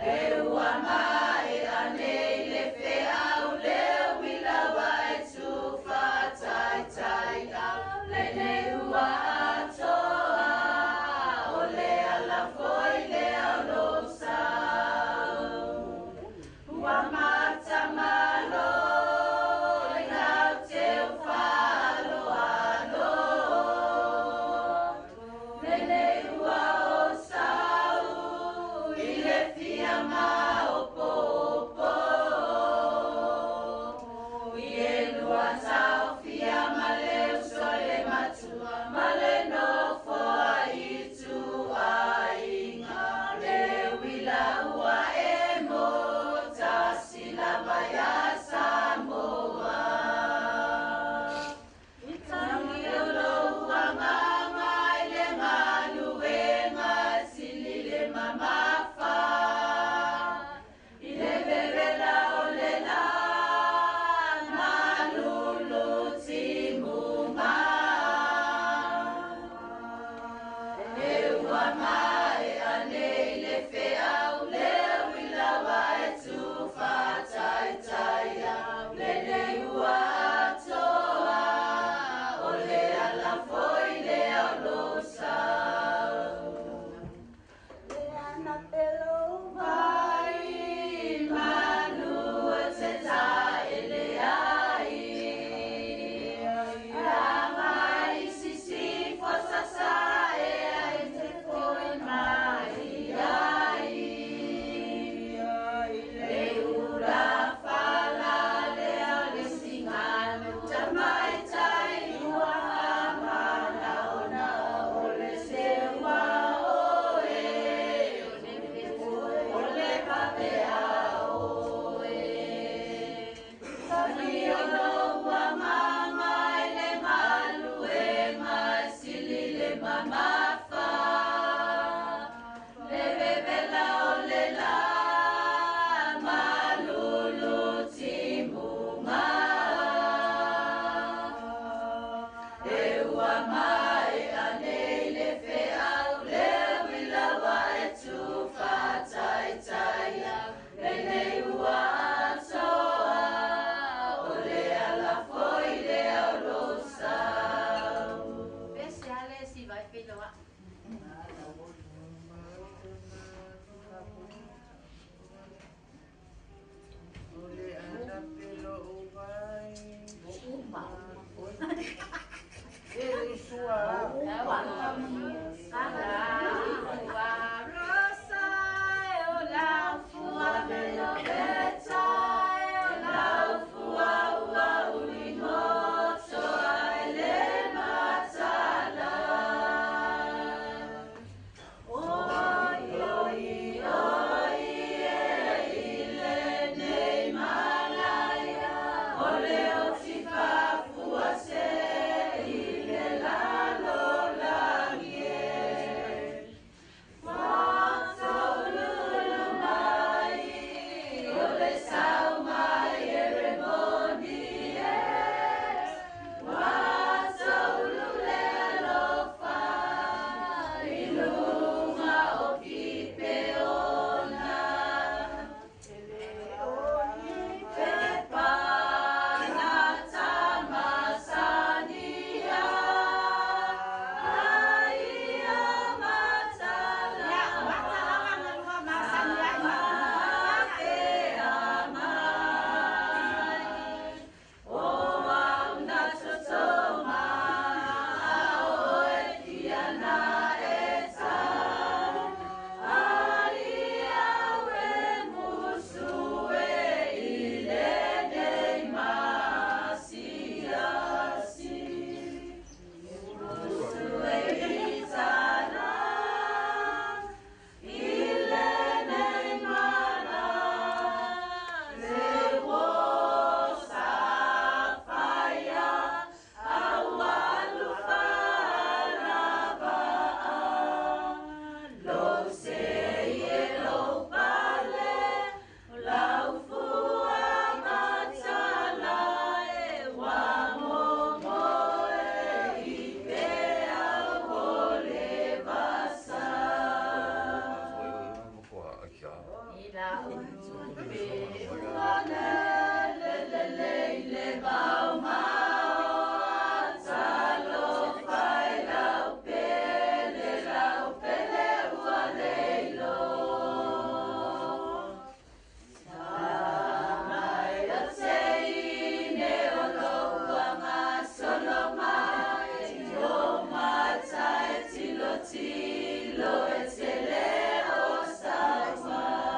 Hey. Tilo e tele o sawa.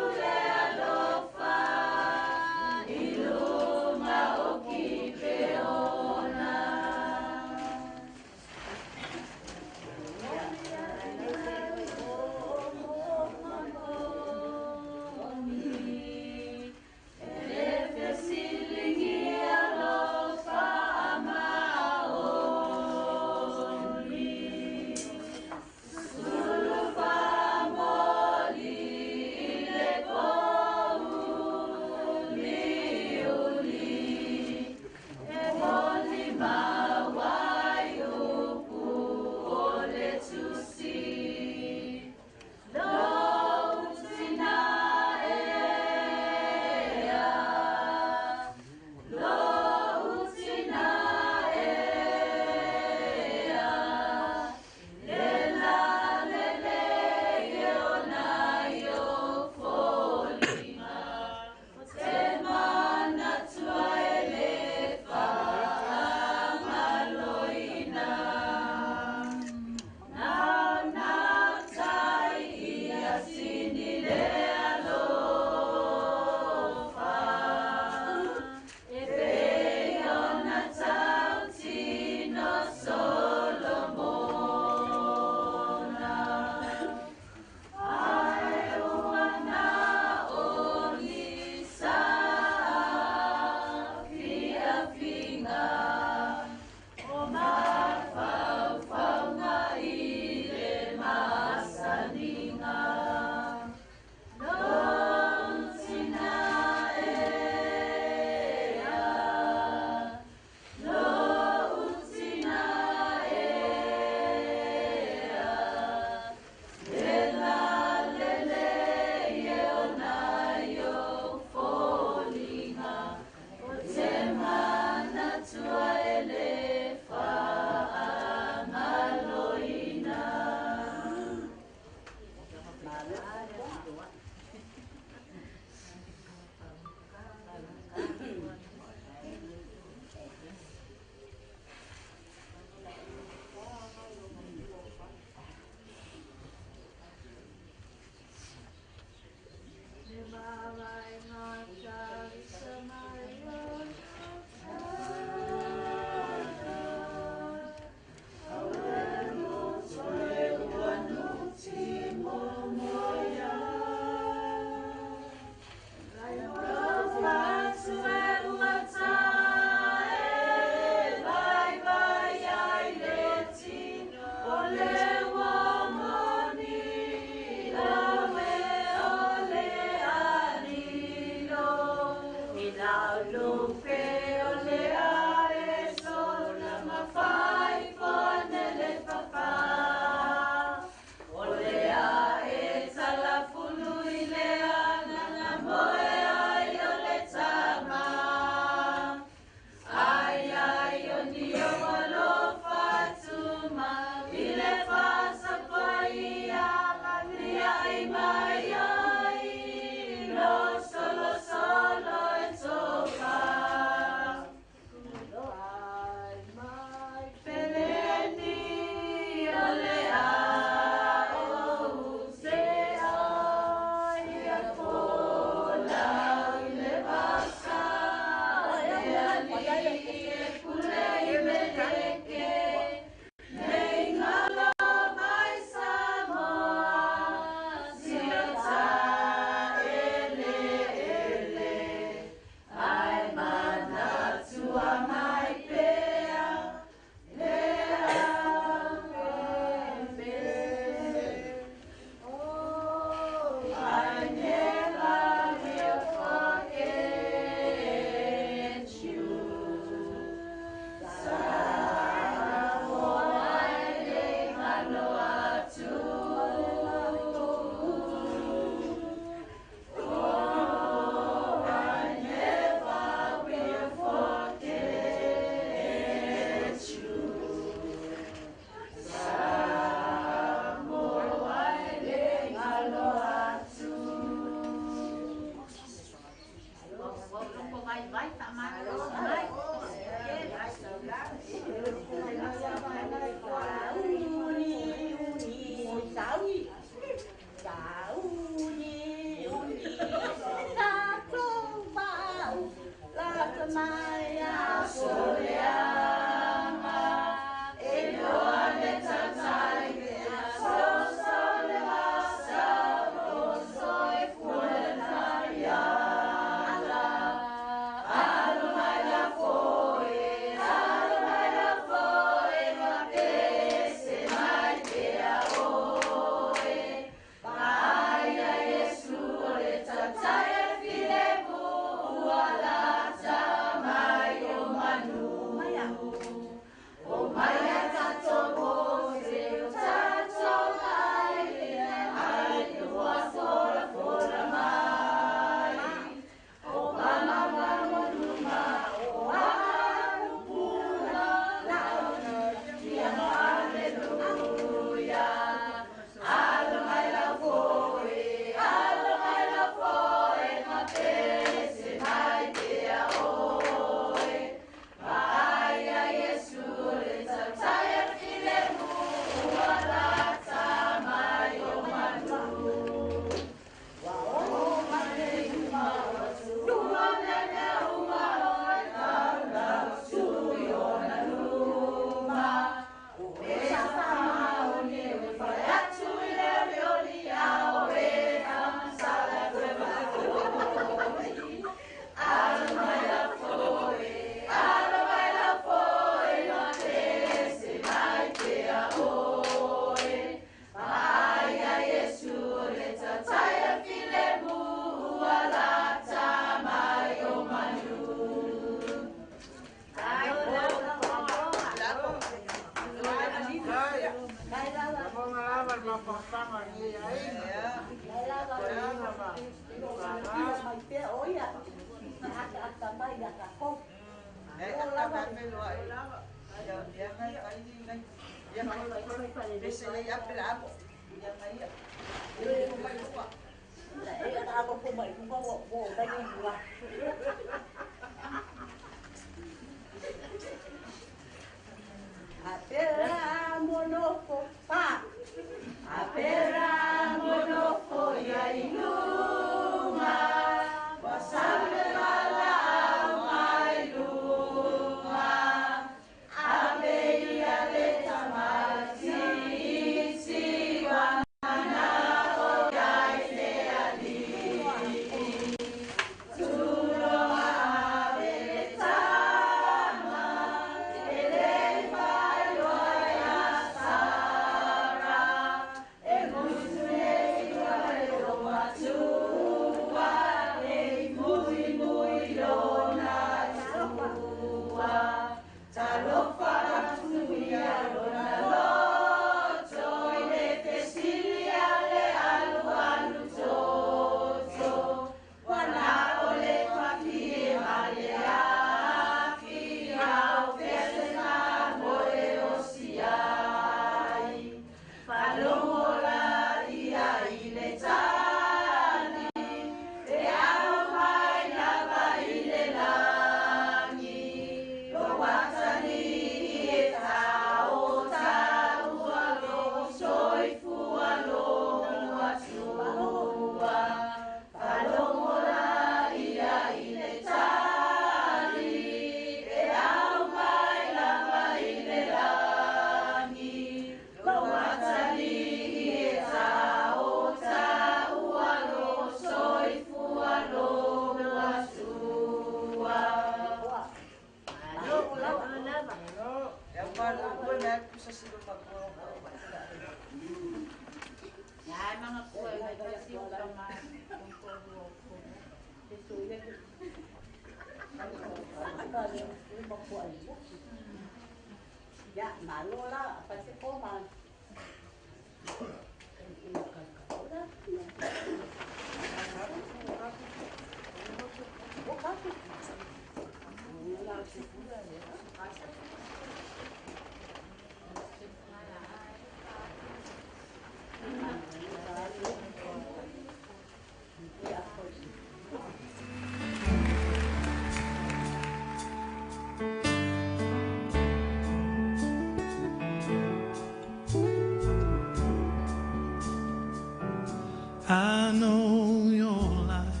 I know your life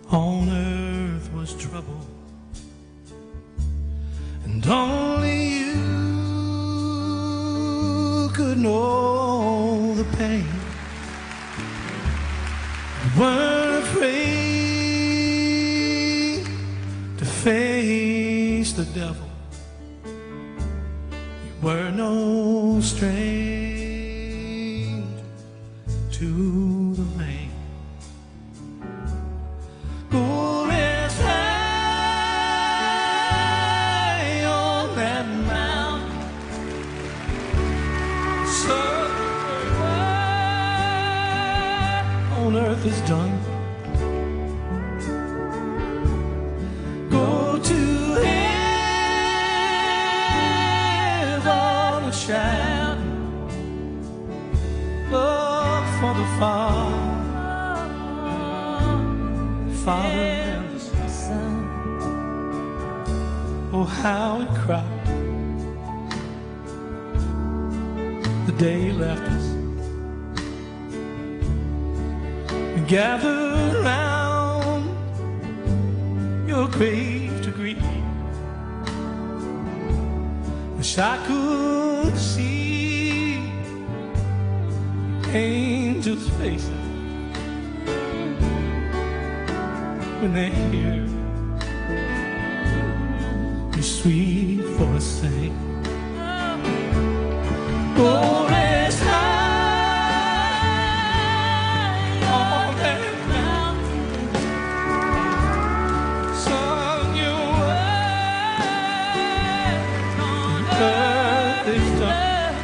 on earth was trouble, and only you could know the pain. You weren't afraid to face the devil. You were no stranger to the rain. Go rest high on that mountain. So what on earth is done? Go to heaven and shout. Look for the Father. Father and the Son. Oh, how we cried the day you left us. We gathered round your grave to grieve. Wish I could see angels' faces when they hear your sweet voice say, "Go rest high on that mountain, son, your work on earth is done.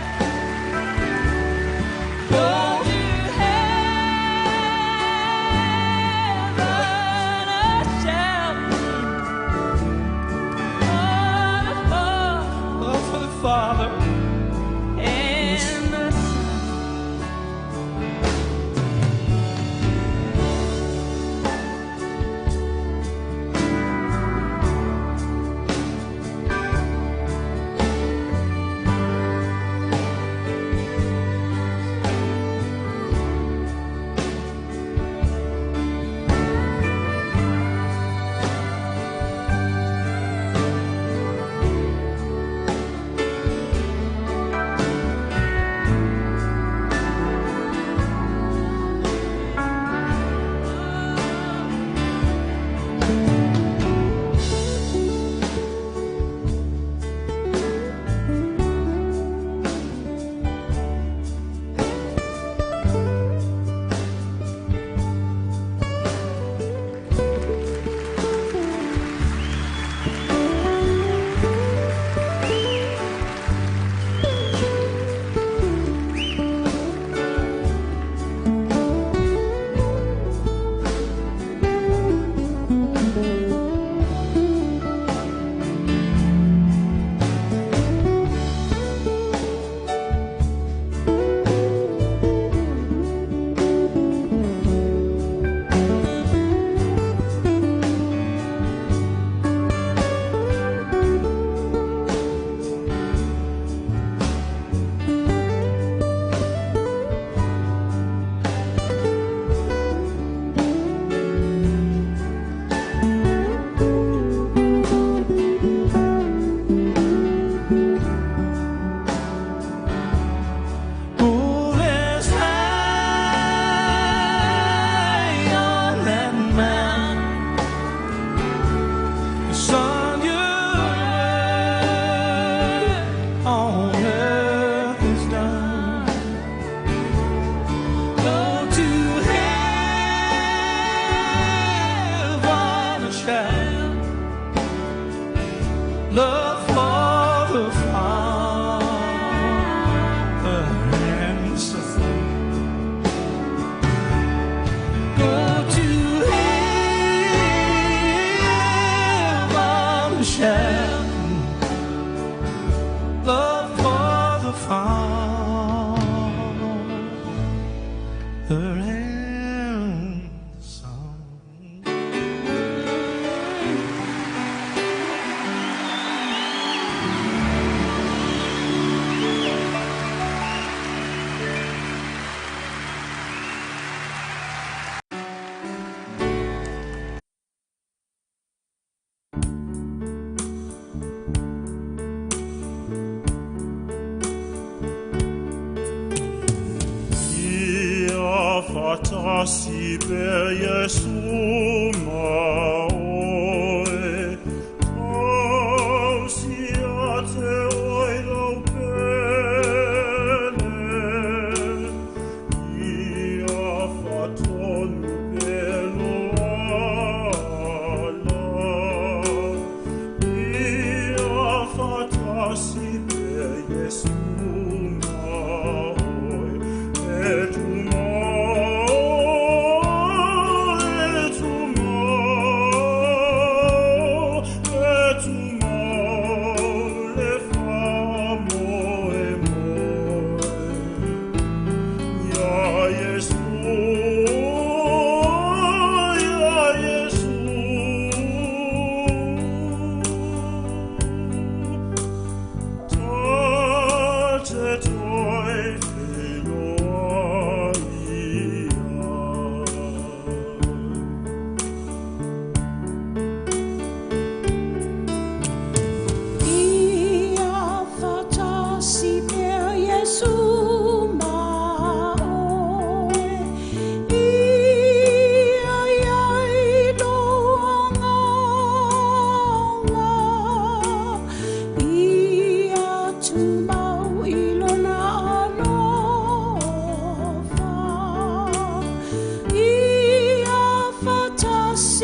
Go to heaven, a shout for the Father and the Son." Go rest high on that mountain, son, your work on earth is done. Go to heaven and shout love for the Father and the Son. Go to heaven and shout love for the Father and the Son. Ia fatasi per Iesu ma oe, tausia te oi lau pele. Ia fatonu pelo ala. Ia fatasi per Iesu ma oe, et tu Alofa.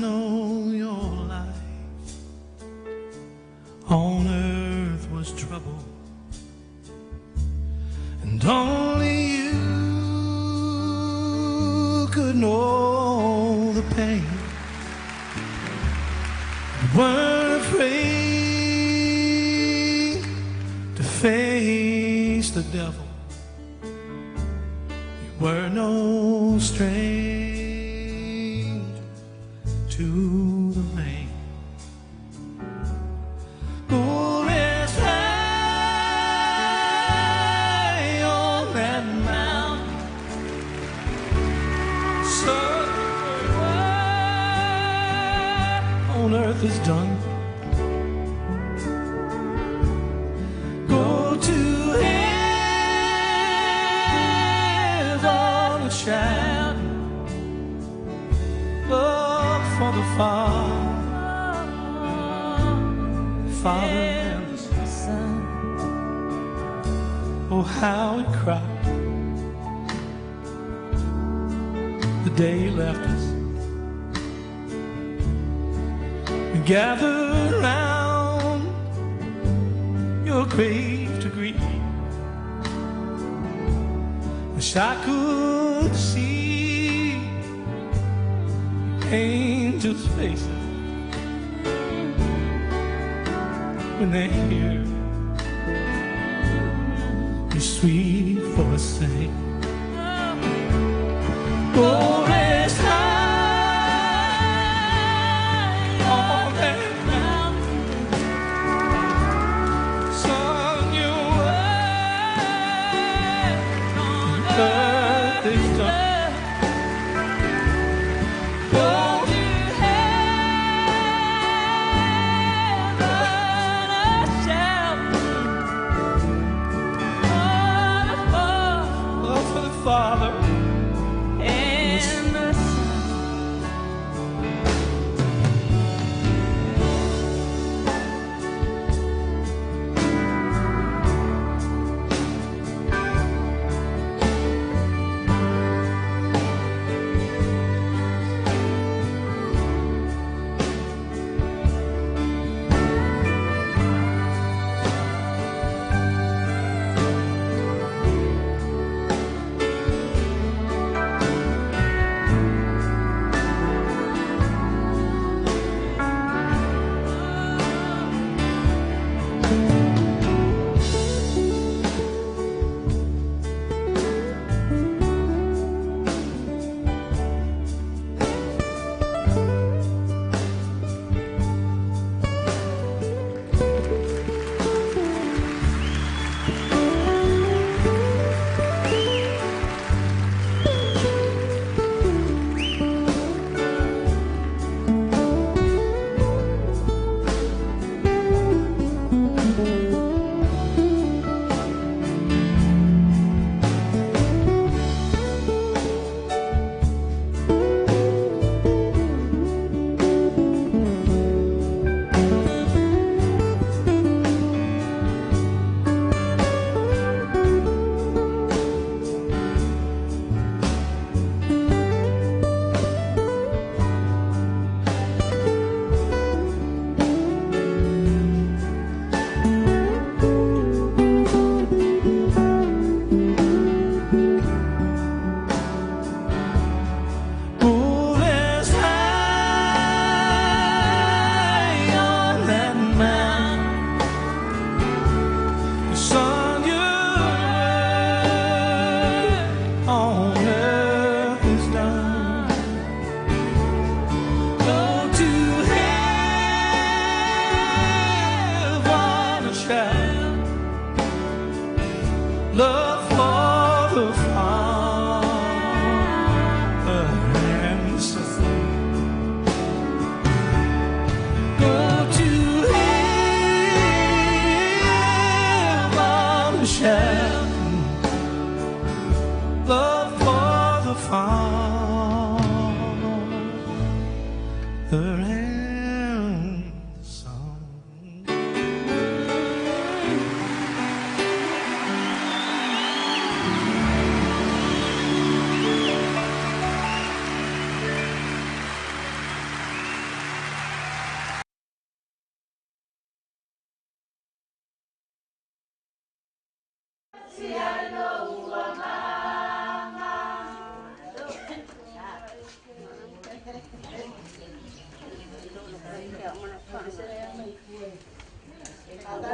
know your life on earth was trouble, and only you could know the pain. You weren't afraid to face the devil. You were no stranger to the rain. Go rest high on that mountain, son. On earth is done. Go to heaven and shout. Look for the Father and the Son. Oh, how we cried the day you left us. We gathered round your grave to grieve. Wish I could see angels' faces when they hear your sweet voice say, Go rest high on that mountain, son. Your work on earth is done. Go to heaven, a shout. Love for the Father and the Son. Go rest high on that mountain, son. Your work on earth is done. Go to heaven and shout. Love for the Father and the Son. Go to heaven and shout. Love for the Father and the Son.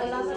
So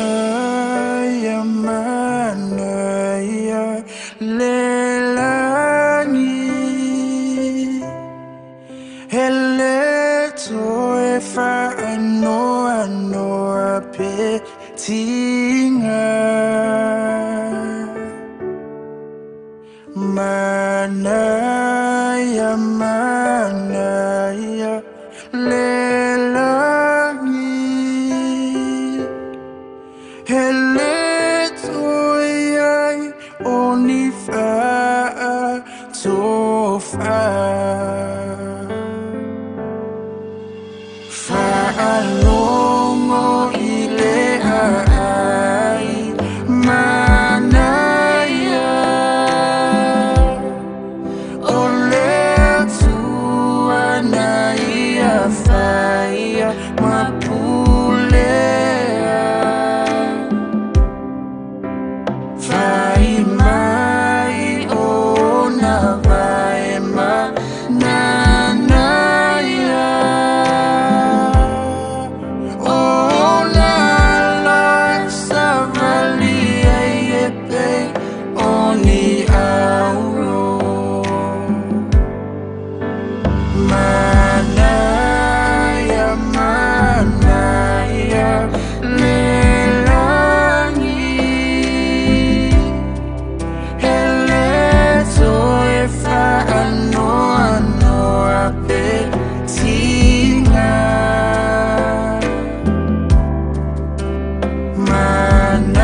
Manaya, manaya, lelani. Hele toe whaanoa noa pe tinga. Manaya, manaya, lelani. Hele toe ai o ni whaa tofa. Whaalongo i le ai manaia. O le atua na ia whaia mapulea. Whai mai o na vai ma nanaia. O na la savali ai e pe o ni auro. Manaia, manaia, lelani. Hele toe whaanoa noa pe tinga.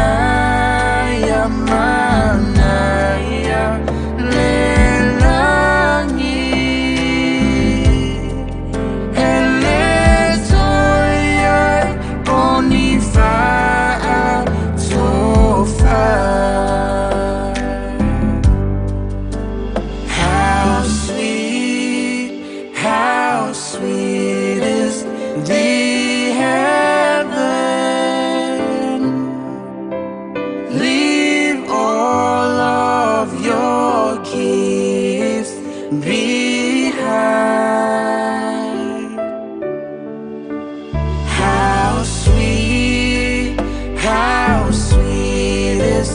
Manaia, manaia, lelani. Hele toe ai o ni whaa tofa. How sweet is the heaven. Leave all of your gifts behind. How sweet is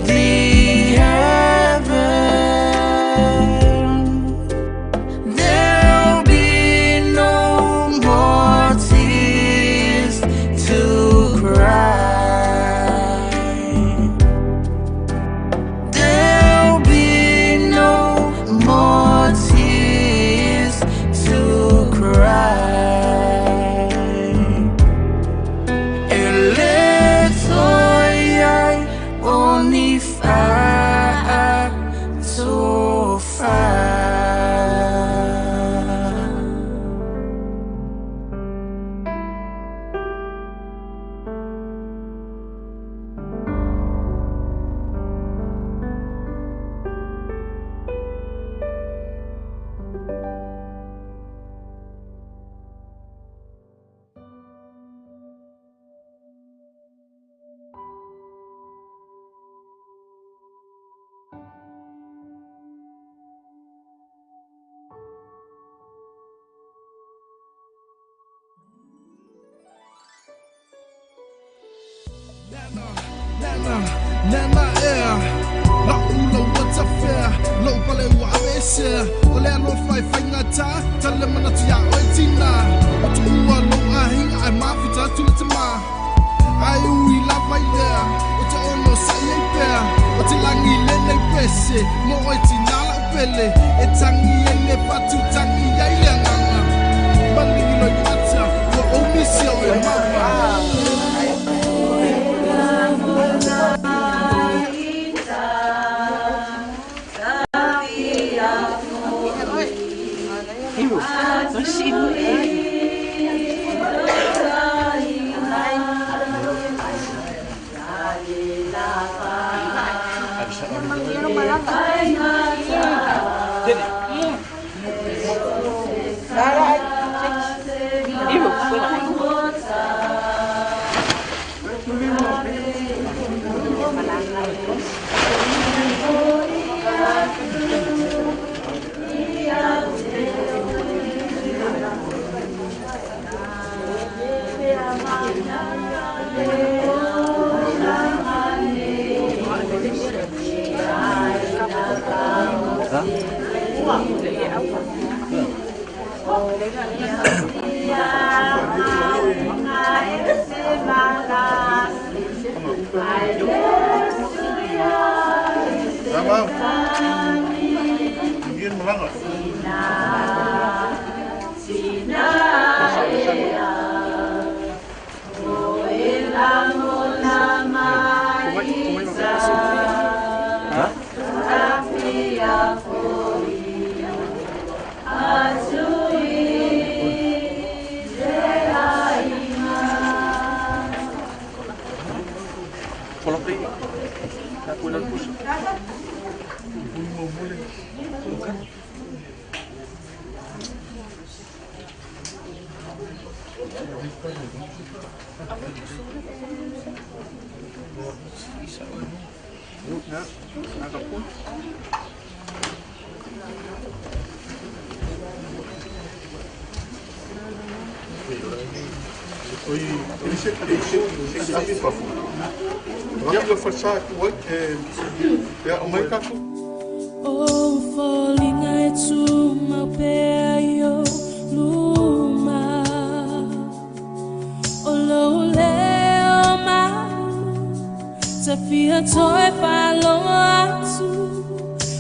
the heaven. There'll be no more tears to cry. There'll be no more tears to cry. Ele toe ai o ni whaa tofa. Nana, nana ea. La ula watafea, lau pale ua avesea. O le alofa e whaingata, tale manatu ia oe tina. O tu ua lou ahinga ai mawhita atu le tama. Ai ui lava i lea, o te ono sai ei pea. O te langi lenei pese, mo oe tina lau pele. E tangi e le patu tangi ai le anganga. Malingi loi mata, ua o misi au e mama. Did it? O foliga e tumau pea i ou luma. O lou leo malu te fia toe faalogo atu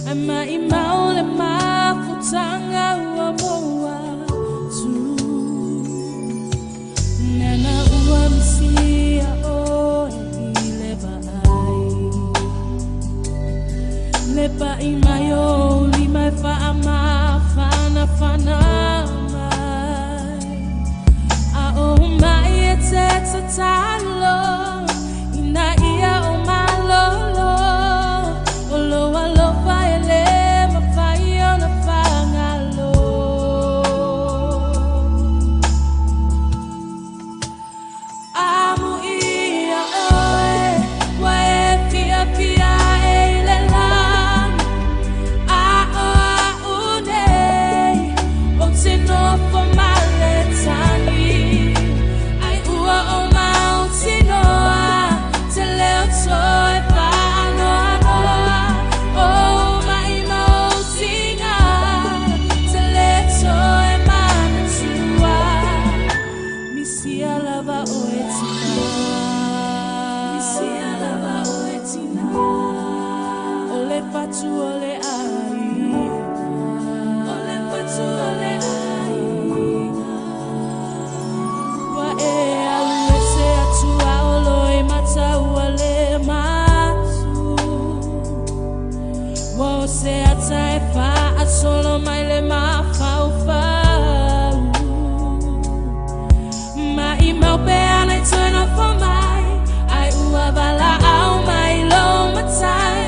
ai maʻimau le mafutaga ua maua atu. Nana ua misia oe i le vaai le paʻi mai ou lima e faamafanafana mai. A o mai e te tatalo ina ia o malolo o lou alofa e lē mafai ona fagalo. Amuia oe ua e fiafia e i le lagi a o a'u nei ou te nofo ma le tagi ai ua ou mautinoa te leo toe faanoanoa o maʻimau tiga te lē toe manatua misia lava oe tina misia lava oe tina o le fatu o le aiga o le fatu o le aiga ua e alu ese atu a o loimata ua le masu ua o se ata e faasolo mai le mafaufau maʻimau pea na i toe nofo mai ai ua valaau mai lou matai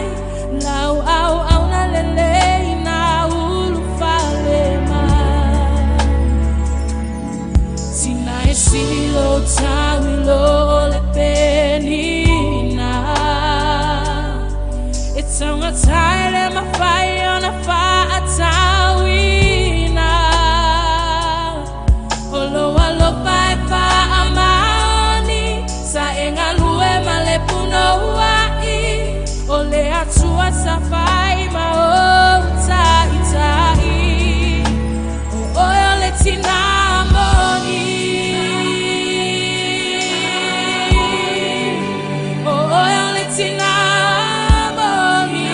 lau auauna lelei na ulufale mai tina e sili lou tau i lo le penina e taugata e le mafai ona faatauina o lou alofa e faamaoni sa e galue ma le punouai o le Atua sa fai ma ou taitai o oe o le tina moni o oe o le tina moni.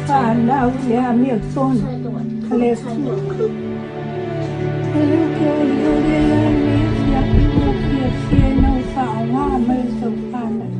fanau i le amiotonu a le Atua. O lea ou te olioli ai lava i lenei afiafi ua ou fiafia ina ua faaaoga mai e sau fanau.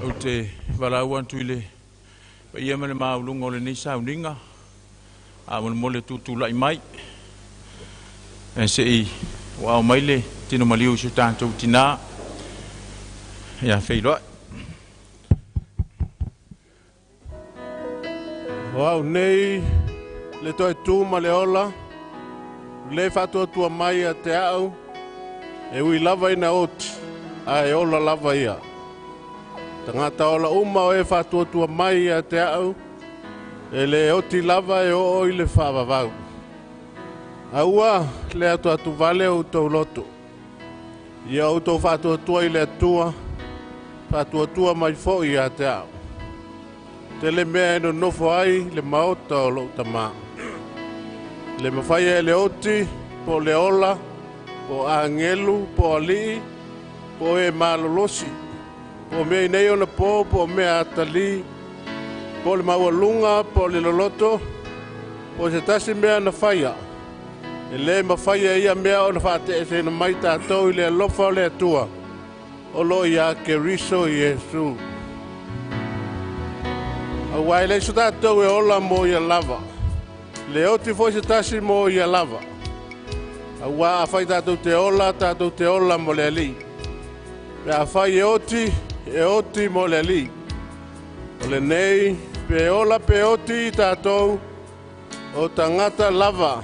Ou te valaau atu i le paia ma le maualuga o lenei sauniga, a molemole tutulai mai e se'i ua ao mai le tino maliu i si o tatou tinā ia feiloai. O au nei le toe tu ma le ola, le faatuatua mai ia te au, e ui lava ina oti, ae ola lava ia. Tagata ola uma o e faatuatua mai ia te au, e le oti lava e oo i le faavavau. Aua le atu vale o outou loto. Ia outou faatuatua i le Atua, faatuatua mai foi ia te au. Tele mea e nonofo ai le maota o lou tamā. Le mafai e le oti, po o le ola, po o agelu, po o alii, po o e malolosi, po o mea i nei ona po, po o mea atalī, po o le maualuga, po o le loloto, po o se tasi mea na faia. E le mafai e ia mea ona faateeseina mai tatou i le alofa o le Atua, o loo iā Keriso Iesu. Auā e leai so tatou e ola mo ia lava, le oti foi se tasi mo ia lava. Auā afai tatou te ola, tatou te ola mo le Alii. Pe afai e oti, e oti mo le Alii. O lenei, pe ola pe oti tatou, o tagata lava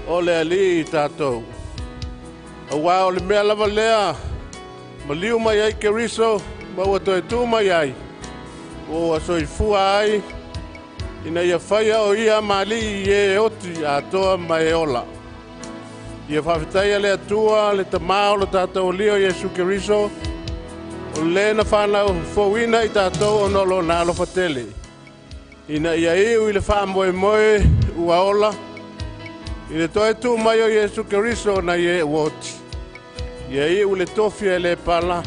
o le Alii tatou. Auā o le mea lava lea, maliu mai ai Keriso, ma ua toe tu mai ai, ua soifua ai, ina ia faia o ia ma alii i e oti atoa ma e ola. Ia faafetaia le Atua, le Tamā o lo tatou Alii o Iesu Keriso, o le na whanau fouina i tātou ona o lona alofa tele. Ina ia iu i le faamoemoe ua ola, i le toe tu mai o Iesu Keriso na i e ua oti. Ia iu le tofi e le pala,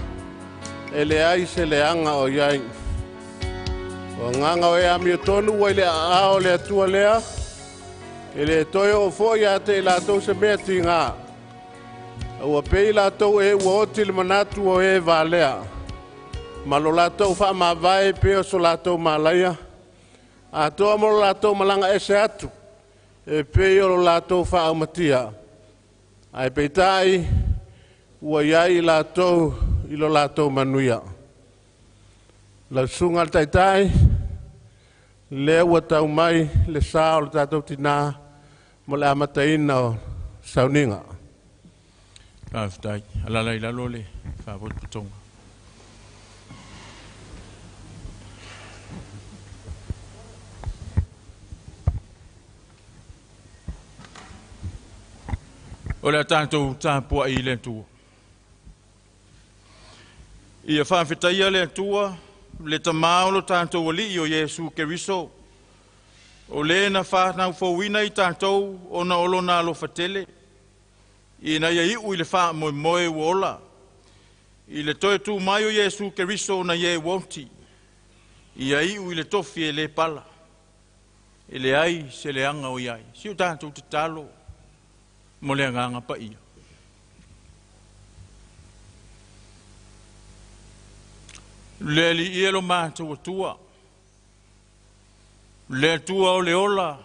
e le ai se leaga o iai. O agaga o e amiotonu ua i le aao o le Atua lea, e le toe oo foi ia te i latou se mea tigā. Aua pei latou e ua oti le manatu o e valea. Ma lo latou faamavae pei o so latou malaia, atoa mo lo latou malaga ese atu, e pei o lo latou faaumatia. Ae peitai, ua iai i latou i lo latou manuia. Lau susuga i le Taitai, lea ua tau mai le sa o le tatou tinā mo le amataina o sauniga. Faafetai. Alala i lalo le faapotopotoga. O le a tatou tapuai i le Atua. Ia faafetaia le Atua, le Tamā o lo tatou Alii o Iesu Keriso, o le na whānau i tatou ona o lona alofa tele, ina ia iu i le faamoemoe ua ola, i le toe tu mai o Iesu Keriso na ie ua oti, ia iu i le tofi e le pala. E leai se leaga o i ai. Si o tatou tatalo mo le agaga paia. Le Alii e lo matou Atua, le Atua o le ola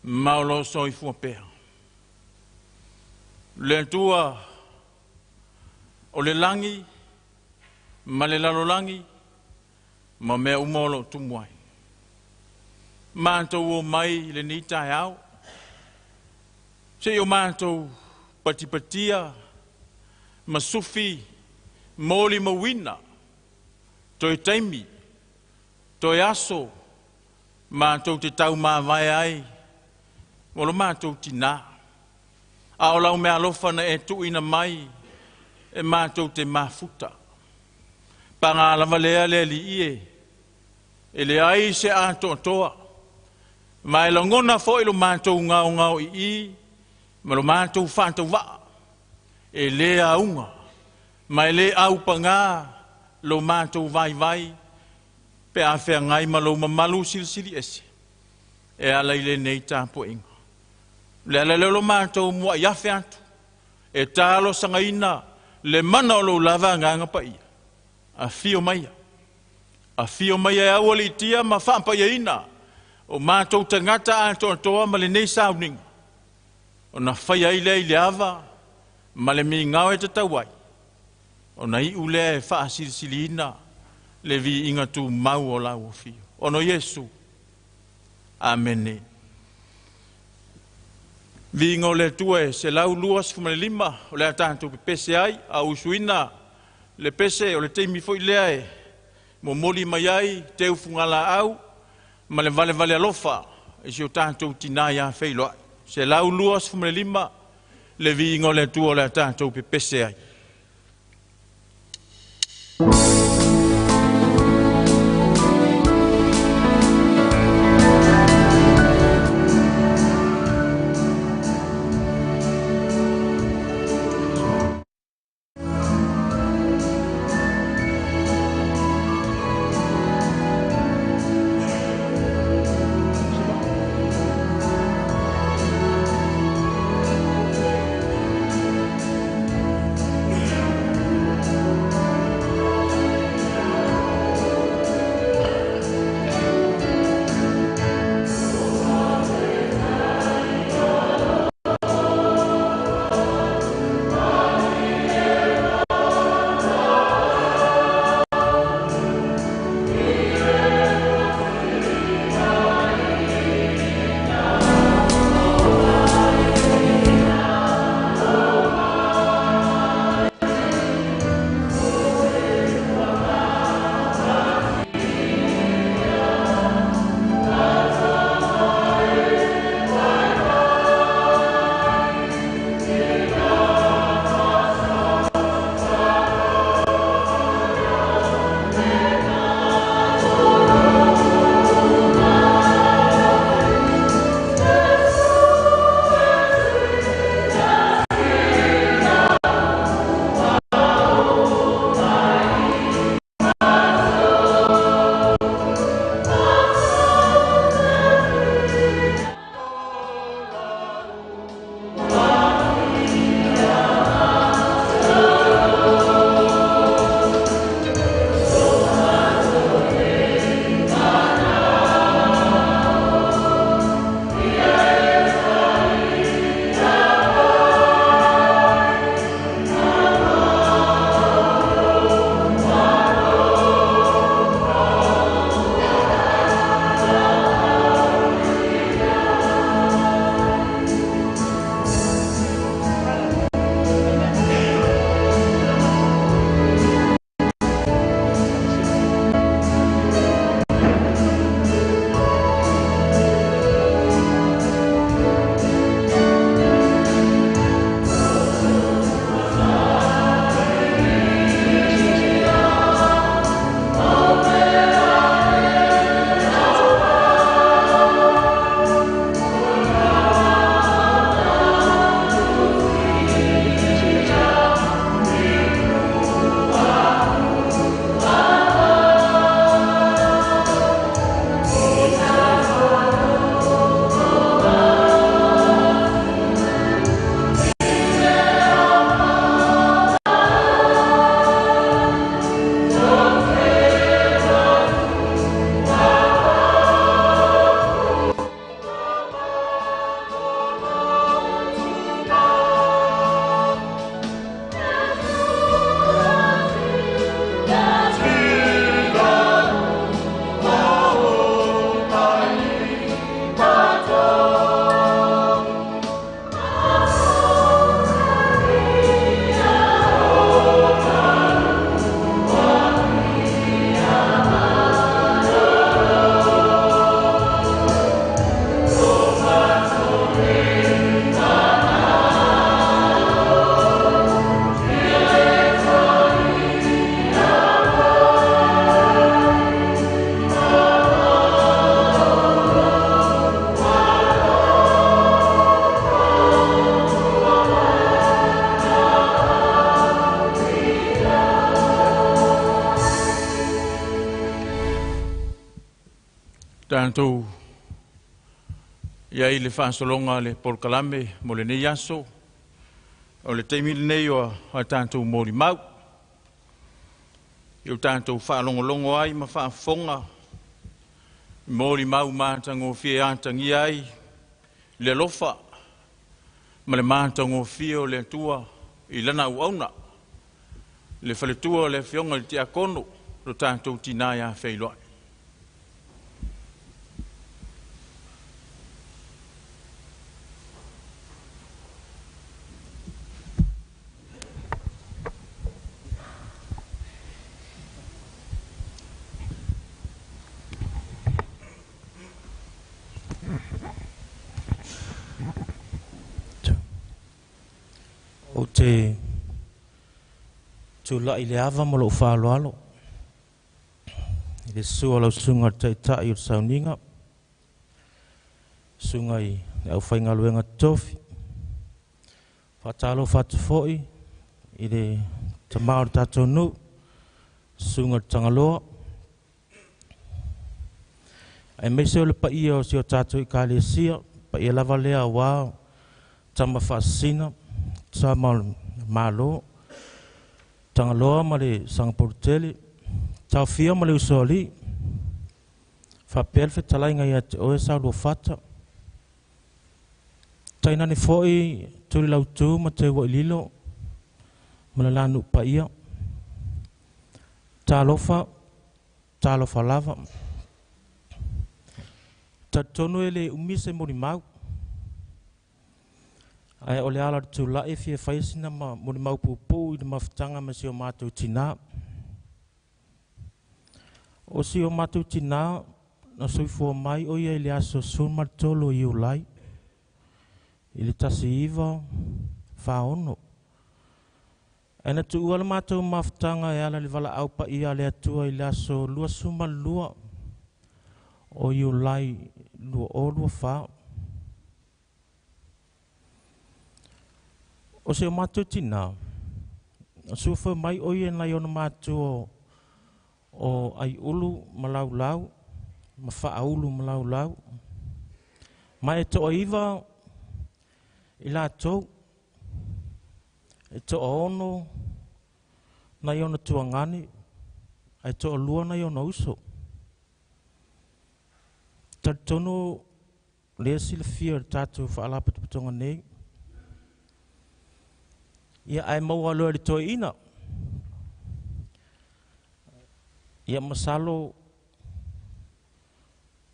ma o lo soifua pea. Le Atua o le lagi ma le lalolagi ma mea uma o loo tumu ai. Matou o mai lenei taeao, seia o matou patipatia ma sufi molimauina toe taimi, toe aso, matou te taumavae ai mo lo matou tinā. A o lau meaalofa na e tuuina mai e matou te mafuta. Paga lava lea le Alii e, e leai se atoatoa, ma e lagona foi lo matou gaogaoi'i ma lo matou faatauvaa, e lē auga, ma e lē aupagā lo matou vaivai, pe a feagai ma lou mamalu silisili ese, e ala i lenei tapuaiga. Le ala lea o lo matou muai afe atu, e talosagaina le mana o lou lava agaga paia. Afio maia, afio maia e aualiitia ma faapaiaina o matou tagata atoatoa ma lenei sauniga, ona faia ai lea i le ava ma le migao e tatau ai, ona iu lea e faasilisiliina le viiga tumau o lau afio. Ona o Iesu. Amene. Viiga o le Atua e 125 o le a tatou pepese ai, a usuina le pese o le taimi foi lea e momoli mai ai teufuga ma le valevale alofa i si o tatou tinā ia Feiloai. 125 le viiga o le Atua o le a tatou pepese ai. Tatou i ai le faasologa le polokalame mo lenei aso. O le taimi lenei o a tatou molimau. I o tatou faalogologo ai ma faafofoga molimau matagofie atagia ai le alofa ma le matagofie o le Atua i lana auauna, le faletua o le afioga i le Tiakono, lo tatou tinā ia Feiloai. Ou te tula'i i le ava ma lou faaaloalo i le susu o lau susuga i le Taitai o le Sauniga, susuga i le aufaigaluega totofi. Faatalofa atu foi i le tama o le tatou nuu, susuga i le Tagaloa, aemaise o le paia o si o tatou Ekalesia, paia lava lea aua tama faasisina, tama o le Malo, Tagaloa ma le Sagapolutele, Taofia ma le Usoalii, faapea le fetalaiga ia te oe Sauluafata. Tainane foi Tulilautu ma Teuaililo ma le lanuu paia. Talofa, talofa lava. Talitonu e le umi se molimau. Ae o le ala o le tula'i e fia fai sina ma molimau puupuu i le mafutaga ma si o matou tinā. O si o matou tinā na soifua mai o ia i le aso 13 o Iulai i le 1946. Ae na tuua le matou mafutaga e ala i le valaau paia a le Atua i le aso 22 o Iulai 2024. O si o matou tinā, na suafa mai o ia nai ona matua o Aiulu ma Laulau, ma Faaulu ma Laulau. Ma e toaiva i latou, e toaono nai ona tuagane, ae toalua nai ona uso. Talitonu lea silafia o le tatou faalapotopotoga nei. Ia ae maua loa i le toeaina. Ia masalo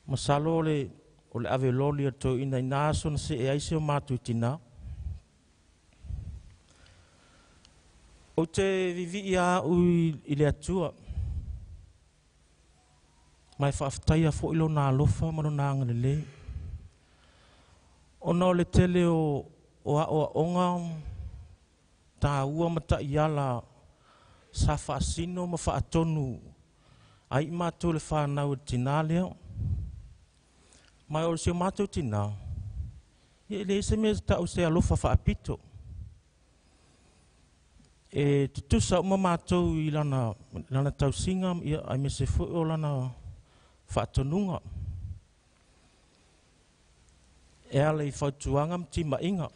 o le ave loli a le toeaina i nā aso na see ai si o matou tinā. Ou te vivii au i le Atua. Ma e faafetaia foi lona alofa ma lona agalelei. Ona o le tele o aoaoga tāua ma taiala sa faasino ma faatonu ai i matou le whanau e tinā lea. Mai o le si o matou tinā, ia e le se mea tau se alofa faapito. E tutusa uma matou i lana tausiga, ia aemaise foi o lana faatonuga. E ala i fautuaga ma timaiga.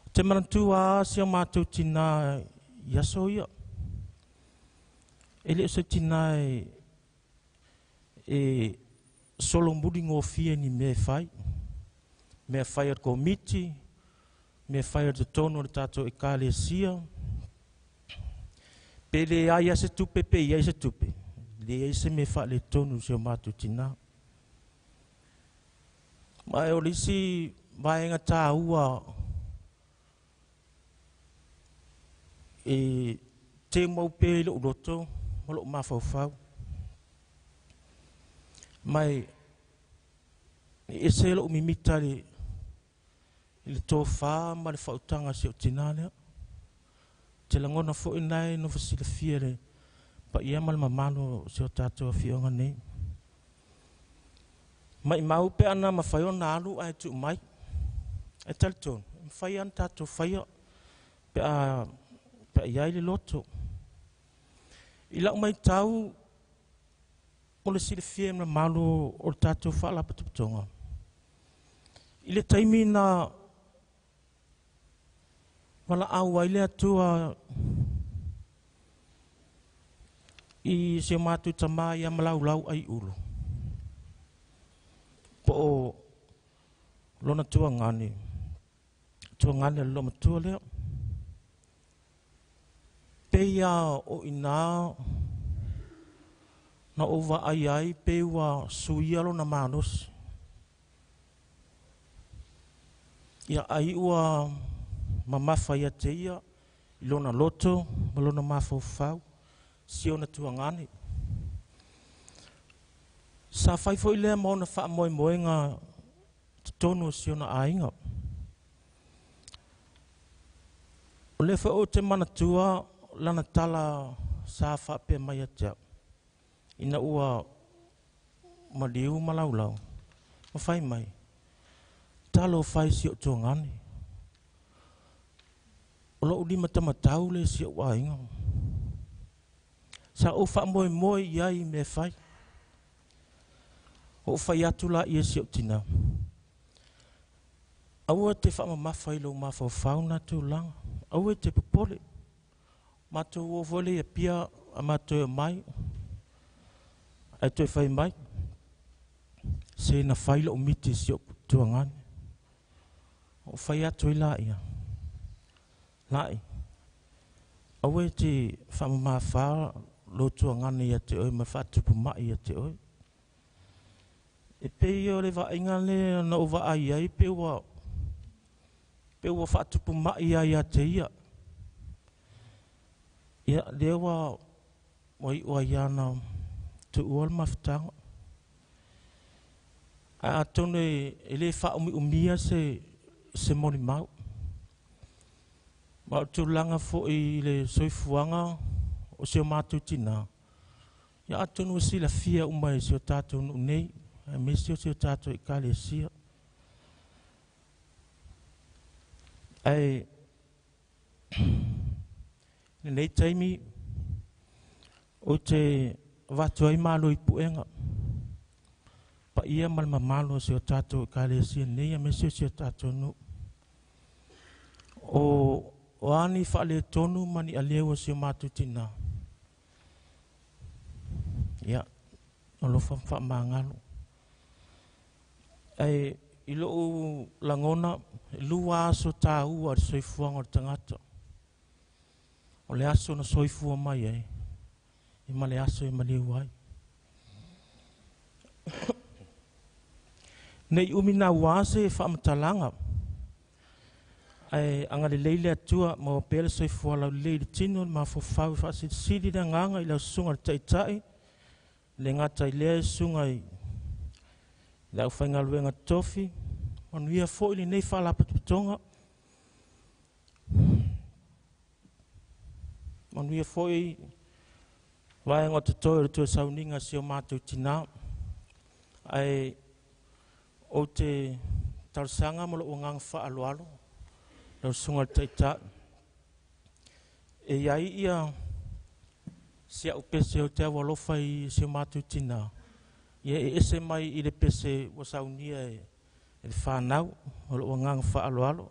O te manatua a si o matou tinā i aso ia. E le o se tinā e solomuli gofie ni mea e fai. Mea fai a le komiti, mea fai a le totonu o le tatou Ekalesia. Pe le ai a se tupe, pe i ai se tupe. Le ai se mea faaletonu si o matou tinā. Ma e o le isi vaega tāua e te mau pea i lou loto ma lou mafaufau. Mai e ese lou mimita i le tofā ma le fautaga si o tinā lea. Te lagona foi nai no fasilafia le paia ma le mamalo o si o tatou afioga nei. Mai mau pe ana mawhai o nā alu ae tuu mai. E talitonu, mawhai ana tātou whaia pe a iai le loto. I lau mai tau Mo le silafia e mamalu o le tatou faalapotopotoga, i le taimi na valaau ai le Atua i si o matou tamā ia Malaulau Aiulu, po o lona tuagane, tuagane a le loomatua lea. Pei a o ina na ou vaai ai pe ua suia lona malosi. Ia ai ua mamafa ia te ia i lona loto ma lona mafaufau si ona tuagane. Sa fai foi lea ma ona faamoemoega totonu o si ona aiga. O lea foi ou te manatua lana tala sa faapea mai ia te au, ina ua maliu ma laulau, ma fai mai, talo fai si o tuagane. O lou lima tamatau le si o aiga. Sa ou faamoemoe i ai i mea fai. O fai atu la ia si o tina. Aua te whaamamafa i lau mafaufau na tulaga. Aua te popole. Matou o foi le ia pia a matou e mai. Ai toe fai mai. Se na fai lau miti si o tuangane. O fai atu i la ia. Lai. Aua te whaamamafa lo tuangane ia te oe ma whaatupu mai ia te oe. E pei o le vaaiga le na o vaai ai pe ua whaatupu mai ia te ia. Ia lea ua ua ia na tuua le mafutaga. A atonu e le whaumi se moni mau. Ma o tulaga foi i le soifuaga o si o matou tina. Ia atonu e silafia uma e si o tatou nuu nei, aemaise o si o tatou ekalesia. Ae lenei taimi ou te avatu ai malo i puega paia ma le mamalu o si o tatou ekalesia nei, aemaise o si o tatou nuu. O ani faaletonu ma ni aleu o si o matou tina. Ia, alofa faamagalo. Ae i lou lagona, lua aso tāua o le soifuaga o le tagata. O le aso na soifua mai ai, e ma le aso e maliu ai. Nei umi na ua se faamatalaga. Ae agalelei le Atua ma pea le soifua laulelei i le tino, le mafaufau e faasilisili le agaga i lau susuga le taitai, le gata i lea e susuga i le aufaigaluega tofi, manuia foi lenei faalapotopotoga, manuia foi vaega o totoe o le toe sauniga si o matou tina. Ae ou te talosaga ma lou agaga faaaloalo lau susuga le taitai. E iai ia si au pese o te au alofa i si o matou tina. Ia e ese mai i le pese ua saunia e le whanau o lou agaga faaaloalo.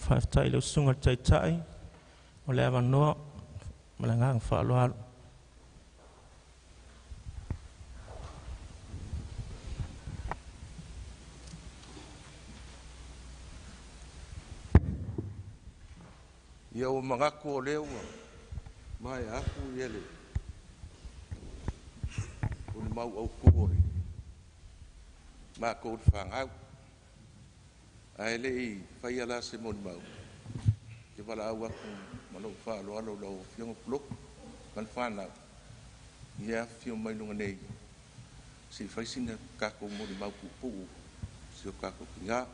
Faafetai i lau susuga i le Taitai o le avanoa ma le agaga faaaloalo. Ia ua manatu o lea ua maea atu ia le o le mau autu o le matou le fanau. Ae le i faia la se molimau, e valaau atu ma lou faaaloalo i lau Afioga Pulotu ma le fanau, ia afifio mai luga nei se i fai sina tatou molimau puupuu i si o tatou tina.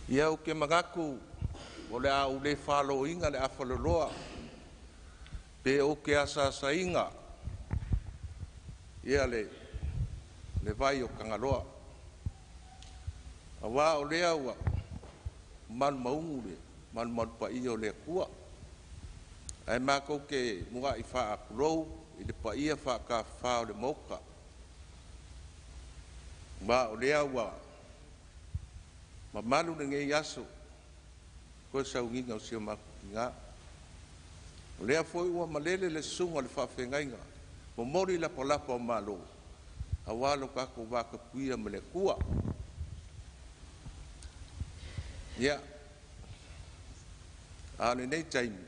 Ia ou te manatu o le a ou le faloina le afaloloa pe ou te asaasaina ia le vai o Tagaloa, auā o lea ua malumaunu le malumalu paia o le Atua, ae matou te muai faatulou i le paia faatafafa o le Maota, ma o lea ua mamalu lenei aso toe sauniga o si o matou tina. O lea foi ua malele le susuga i le faafeagaiga, momoli lapalapa o malo, auā lo tatou vatapuia ma le Atua. Ia, a o lenei taimi,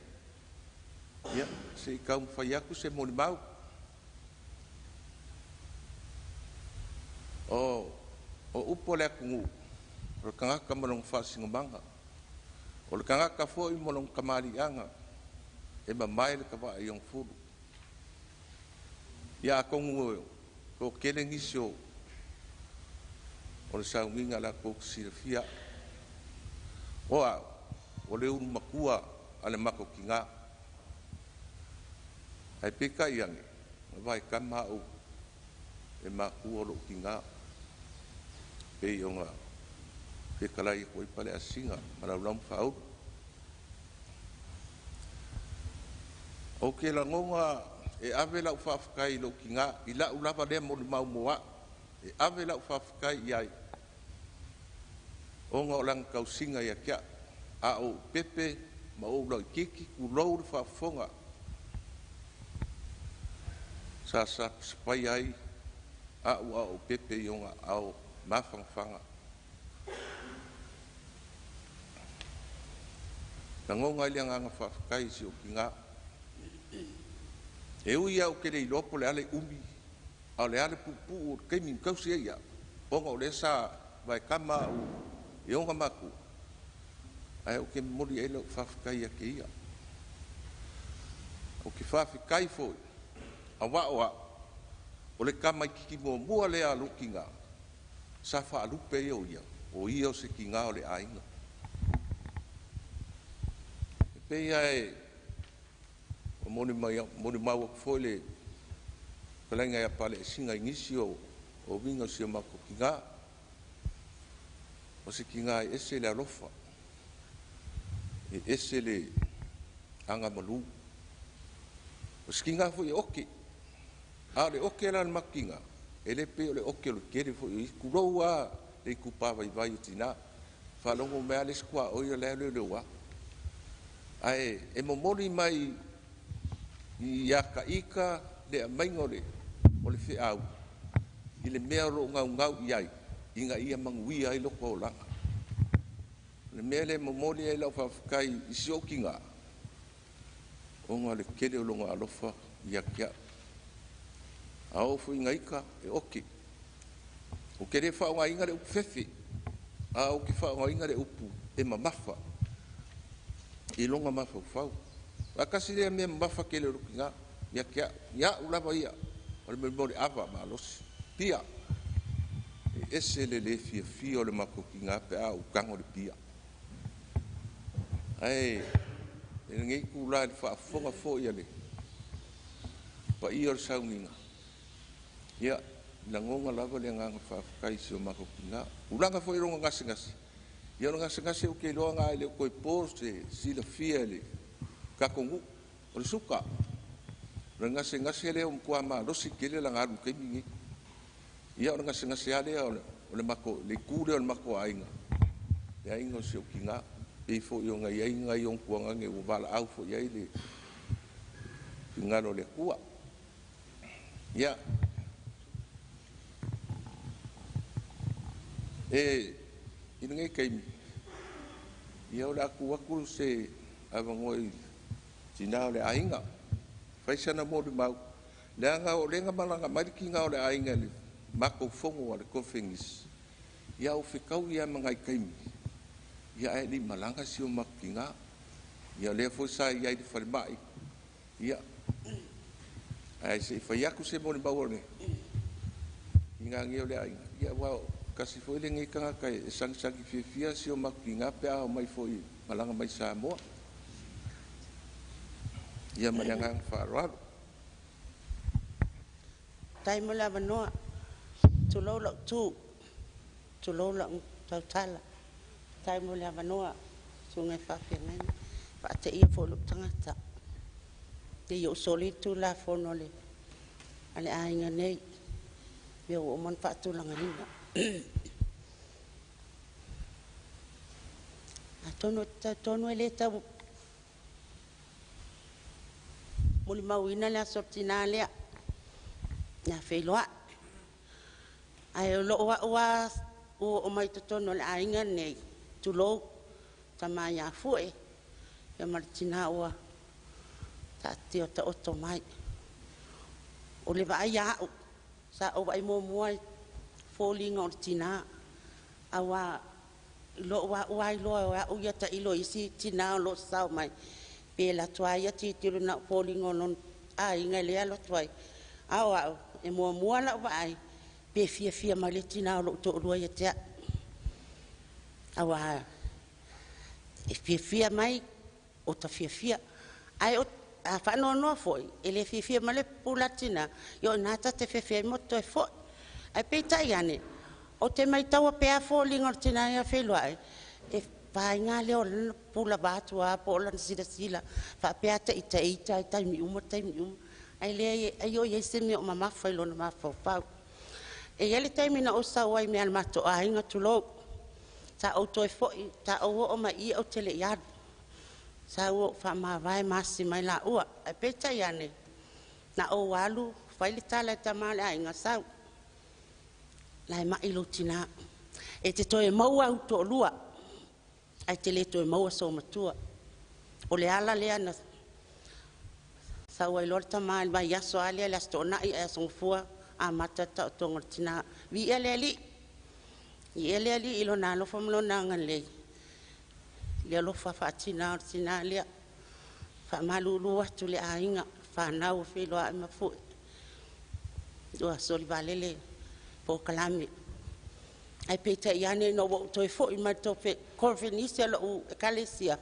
ia, se i taumafai atu se molimau. O upu a le atunuu, o le tagata ma lona faasinomaga, o le tagata foi ma lona tamaliiaga, e mamae le tavaai i ona fulu. Ia atonu e toatele nisi o le sauniga latou te silafia. O au, o le ulu matua a le matou tina. Ae peitai ane, na vaetama au e matua o lou tina, pei ona fetalai atu ai Paleasiga ma Laulau ma Faaulu. Ou te lagona e ave lau faafetai i lou tina, i lau lava lea molimau mo au, e ave lau faafetai i ai, ona o lana tausiga ia te au. A ou pepe ma ou laitiiti, tulou le faafofoga, sa sapasapaia ai au a ou pepe i ona aao mafanafana. Lagona ai le agaga faafetai i si ou tina. E ui lava ou te le iloa po o le a le umi, a o le a le puupuu o le taimi na tausi ai au, ona o lea sa vaetama au e ona matua, ae ou te momoli i ai lau faafetai ia te ia. Ou te faafetai foi, auā o au, o le tamaitiiti muamua lea a lou tina, sa faalupe ai o ia, o ia o se tina o le aiga. E pei lava e molimau atu foi le fetalaiga ia Paleasiga i nisi o uiga o si o matou tina. O se tina e ese le alofa, e ese le agamalu. O se tina foi e oke. A o le oke la a le matou tina, e le pei o le oke o le tele foi o isi. Tulou lava le itupa vaivai o tina. Faalogo mai lava le isi tuaoi o la e leoleoa. Ae e momoli mai ia ita le aumaiga o le feau i le mea o lo o naunau i ai ina ia manuia ai lota olaga. O le mea lea e momoli ai lau faafetai i si ou tina, ona o le tele o lona alofa ia te au. A oo foi ina ita, e oke. Ou te le faaaogaina le upu fefe, a ou te faaaogaina le upu e mamafa i lona mafaufau. Aua tasi lea mea mamafa tele o lou tina ia te au, ia au lava ia, o le mea o le ava malosi. Pia, e ese le le fiafia o le matou tina pe a ou tago i le pia. Ae i lenei itula i le faafofoga foi a le paia o le sauniga, ia, Lagona lava le agaga faafetai i si o matou tinā. Tulaga foi i lona gasegase, ia o le gasegase ou te iloa na e le o toe po se silafia i le tatou nuu, o le suka. O le gasegase lea ua matua malosi tele lana alu i le taimi lenei. Ia o le gasegase lava lea o le matou, le itu lea o le matou aiga, le aiga o si ou tinā, pei foi ona i ai nai ona tuagane ua valaau foi i ai le finagalo o le Atua. Ia, e i lenei taimi, ia o le a tuu atu se avanoa i tinā o le aiga, fai sana molimau, leaga o lea na malaga mai le tinā o le aiga i le matou fono a le Conference, ia ua fetaui lava ma nai taimi, ia ae le i malaga si o matou tinā. Ia o lea foi sa i ai i le falemai, ia, ae se i fai atu se molimau a le tinā nei o le aiga, ia aua tasi foi lenei tagata e sagisagi fiafia si o matou tinā pe a omai foi malaga mai Samoa. Ia ma le agaga faaaloalo. Faafetai mo le avanoa. Tulou lou tu, tulou lau tautala. Faafetai mo le avanoa, susuga i le faafeagaiga. Faateia foi i lou tagata. Ne i ou soli le tulafono a le aiga nei, mea ua uma ona faatulagaina. Atonu ou te talitonu e le tau molimauina le aso o le tina lea ia feiloai. Ae o lou au lava ua oo mai i totonu o le aiga lenei, tulou, tama ia Fue ia ma le tina ua taatia taoto mai. O le vaai a au, sa ou vaai muamua i foliga o le tina, aua i lou au lava iloa o au ia tailo i isi tina o lo o sasao mai, pe alu atu lava ia tilotilo na o foliga o lona aiga lea e alu atu ai. A o au, e muamua lau vaai pe fiafia mai le tina o lou toalua ia te au. Aua e fiafia mai, o ta fiafia. Ae a faanoanoa foi, e le fiafia mai le pula a le tina, ia o i ina ta te fefe ai ma toe foi. Ae peitai ane, ou te maitaua pea foliga o le tina ia feiloai, e vaaiga lea o lana pula vaatu a po o lana silasila faapea ta ita i taimi uma taimi uma. Ai leai, ai o i ai se mea o mamafa i lona mafaufau. E i ai le taimi na ou sau ai i mea a le matou aiga, tulou, sa ou toe foi, sa ou oo mai i i ou te le i alu. Sa ou faamavae ma asi mai laua. Ae peitai ane, na ou alu, fai le tala i tama o le aiga, sau, la e mai lou tina. E te toe maua au toalua, ae te le toe maua sou matua. O le ala lea na sau ai loa le tama i le vaiaso lava lea, le Aso Toonai ae Aso Gafua amata le taotoga o le tina. Viia le Alii, viia le Alii i lona alofa ma lona agalelei, i le alofa faatina o le tina lea. Faamalulu atu le aiga, fanau o feiloai ma Fue, ua solivale le polokalame. Ae peitai ane ina ua ou toe foi mai le konferenisi a lou ekalesia,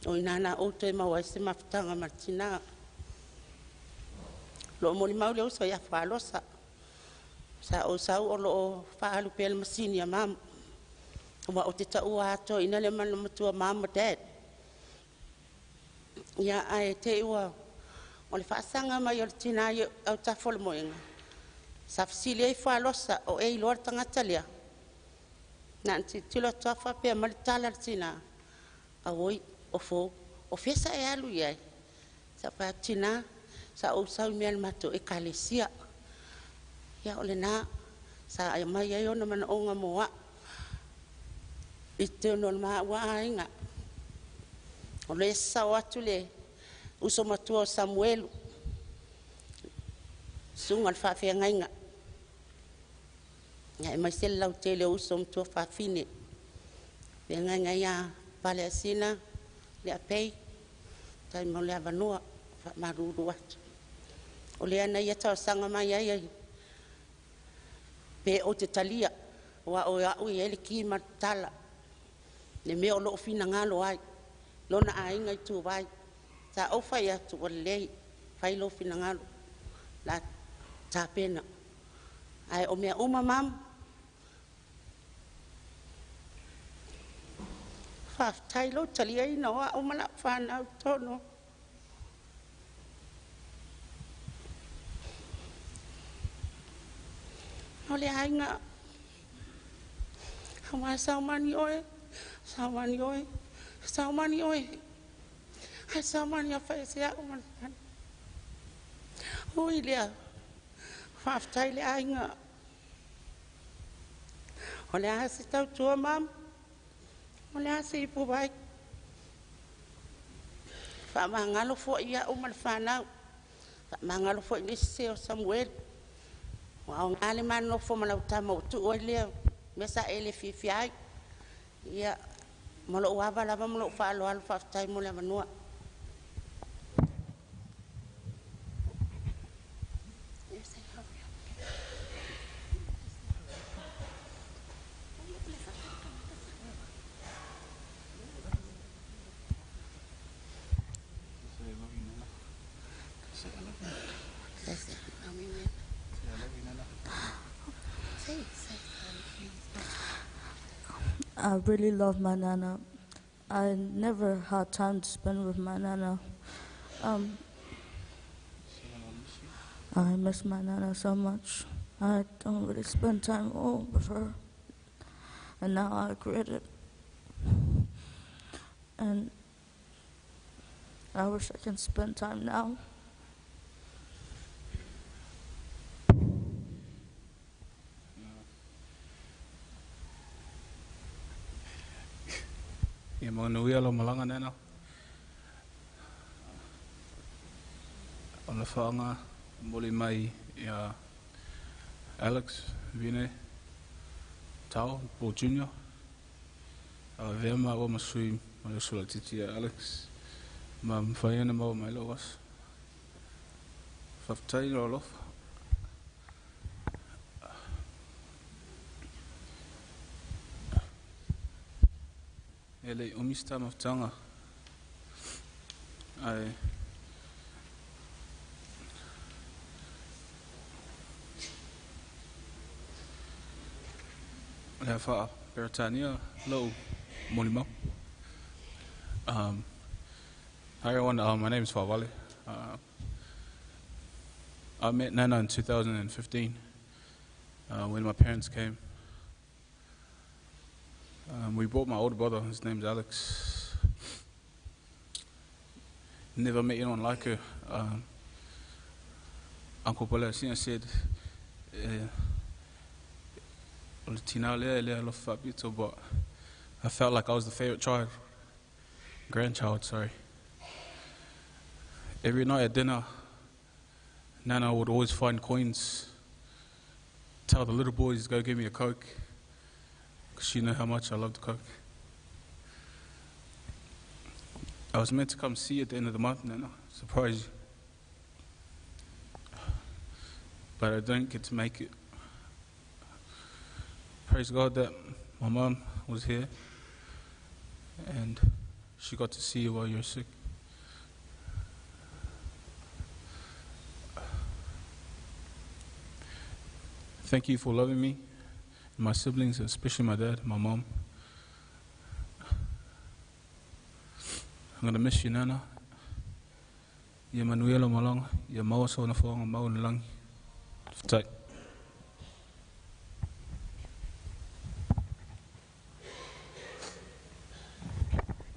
o ina na ou toe maua ai se mafutaga ma le tina. Lo o molimau le uso ia Fualosa, sa ou sau o lo o faaalu pea le masini a mama. Ua ou te taua atoaina le mana matua mama dad. Ia ae te i ua o le faasaga mai o le tina i autafa o le moega, sa fesili ai Fualosa o e iloa le tagata lea. Na ona tilotilo atu lava faapea mai le tala a le tina, auoi, ofo, o fea sa e alu i ai? Sa ou fai atu, tina, sa ou sau i mea a le matou ekalesia. Ia o lena, sa aumai ai ona manaoga mo au. I totonu o le maua aiga. O lea e sasao atu le uso matua o Samuelu, susuga i le faafeagaiga. Ia aemaise le lautele o uso ma tuafafine. Feagaiga ia Paleasina, Leapei, faafetai mo le avanoa, faamalulu atu. O lea na ia talosaga mai ai pe ou te talia, aua o au e i ai le ki ma le tala, le mea o lou finagalo ai, lona aiga i Tuvai. Sa ou fai atu, ua lelei, fai lou finagalo, la tapena. Ae o mea uma mam. Faafetai lou taliaina o a'u ma la'u fanau i totonu. O le aiga, auā saumani oe, saumani oe, saumani oe, ae saumani afaese a'u ma le fanau. Ui lea, faafetai le aiga. O le a se tautua mam, o le a se ipuvai. Faamagalo fo'i a'u ma le fanau, faamagalo fo'i nisi se o Samuelu. Ua aoga le ma nofo ma lau tama ua tuu ai lea mea sa e le fiafia ai. Ia, ma lou ava lava ma lou faaaloalo, faafetai mo le avanoa. I really love my nana. I never had time to spend with my nana. I miss my nana so much. I don't really spend time all with her. And now I regret it. And I wish I can spend time now. Ia manuia lau malaga nena. O le whaanga moli mai ia Alex Vine Tau, Paul Junior. A vea ma ua masui ma le usula titi ia Alex. Ma mwhai ana maua mai lau aso. Whaftai lo alofa. E le o mista maftanga. Ai le wha Peretania lo molimo. Hi everyone, my name is Fawale. I met Nana in 2015 when my parents came. We brought my older brother, his name's Alex. Never met anyone like her. Uncle Paleasina said, but I felt like I was the favorite child, grandchild, sorry. Every night at dinner, Nana would always find coins, tell the little boys, go give me a Coke, because she knew how much I loved Coke. I was meant to come see you at the end of the month, Nana, surprise you. But I didn't get to make it. Praise God that my mom was here and she got to see you while you were sick. Thank you for loving me and my siblings, especially my dad, my mom. I'm going to miss you, Nana. Ia manuia lau malaga, ia maua sona foaga mau i le lagi. Faafetai.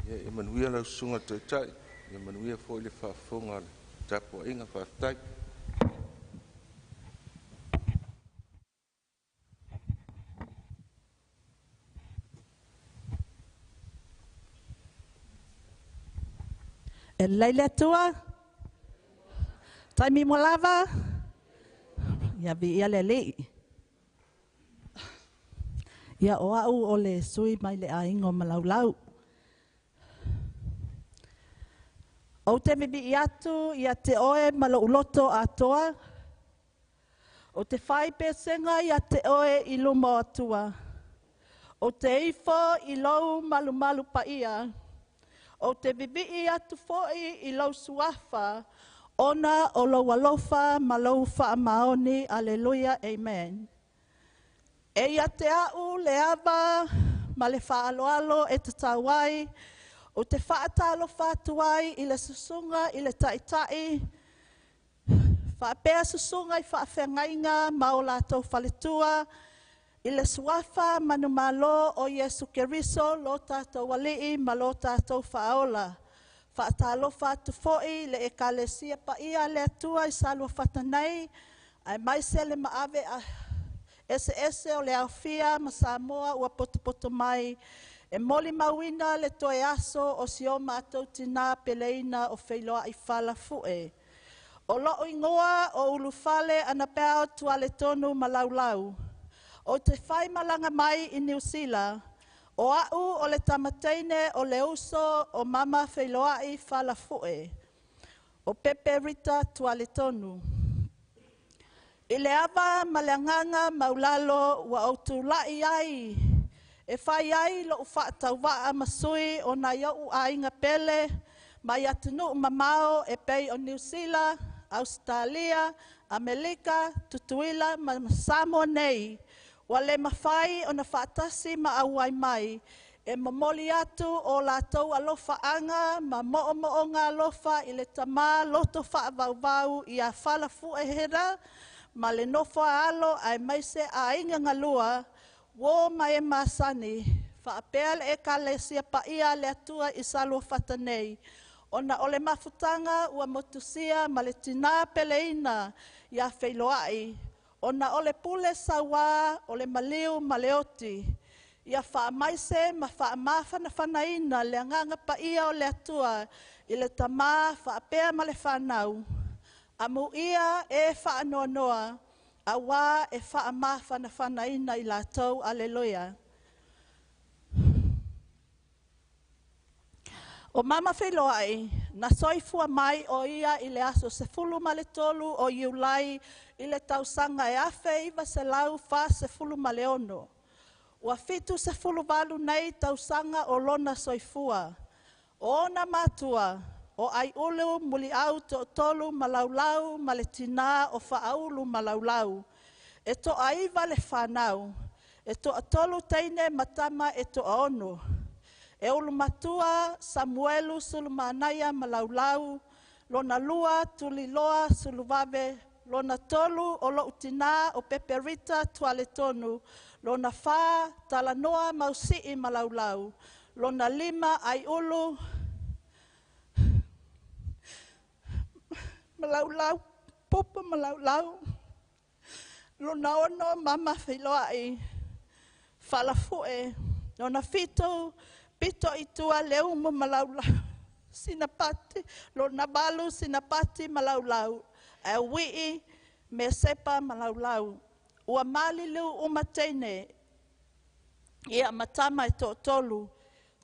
Ia e manuia lau susuga taitai, ia manuia foi le faafofoga a le tapuaiga. Faafetai. E lelei le Atua, taimi mo lava, ia viia le Alii. Ia o a'u o le sui mai le aiga o Malaulau. Ou te vivii atu ia te oe ma lou loto atoa. O te whai pesega ia te oe i luma o Atua. O te ifo i lou malumalu paia. O te vivii atu fo'i i lou suafa, ona o lou alofa ma lou faamaoni. Aleluia, amen. E ia te a'u le ava ma le faaaloalo e tatau ai, ou te faatalofa atu ai i le susuga i le Taitai, faapea susuga i faafeagaiga ma o latou faletua, i le suafa manumalo o Iesu Keriso lo tatou Alii ma lo tatou Faaola. Faatalofa atu foi i le Ekalesia Paia a le Atua i Saluafata nei, aemaise le maave eseese o le aofia ma Samoa ua potopoto mai e molimauina le toe aso o si o matou tina peleina o Feiloai Fala Fue. O lou igoa o Ulufale Anapau Tualetonu Malaulau. Ou te faimalaga mai i Niu Sila. O au o le tamateine o le uso o Mama Feiloai Fala Fue, o Pepe Rita Tualetonu. I le ava ma le agaga maulalo ua ou tula'i ai e fai ai lo'u faatauvaa ma sui o nai o'u aiga pele mai atunuu mamao e pei o Niu Sila, Ausetalia, Amerika, Tutuila ma Samoa nei, ua le mafai ona faatasi ma auai mai e momoli atu o latou alofaaga ma moomooga alofa i le tamā loto faavauvau ia Fala Fue Heather ma le nofo a alo aemaise aiga galua, uo ma e masani, faapea le Ekalesia Paia a le Atua i Saluafata nei, ona o le mafutaga ua motusia ma le tina peleina ia Feiloai, ona o le pule sauā o le maliu ma le oti. Ia faamaise ma faamafanafanaina le agaga paia o le Atua i le tamā faapea ma le fanau. Amuia e faanoanoa, auā e faamafanafanaina i latou. Aleluia. O Mama Feiloai, na soifua mai o ia i le aso 13 o Iulai i le tausaga e 1946. Ua 78 nei tausaga o lona soifua. O ona matua, o Aiulu Muliau Tootolu Malaulau ma le tina o Faaulu Malaulau. E toaiva le fanau, e toatolu teine ma tama e toaono. E ulumatua Samuelu Solomanaia Malaulau, lona lua Tuliloa Suluvave, lona tolu o lou tina o Peperita Tualetonu, lona fa Talanoa Mausii Malaulau, lona lima Aiulu Malaulau, Popo Malaulau, lona ono Mama Feiloai Falafue, lona fitu Pito i tua Leumu Malaulau, Sinapati, lona valu Sinapati Malaulau, Aui'i Mesepa Malaulau. Ua maliliu uma teine ia ma tama e toatolu.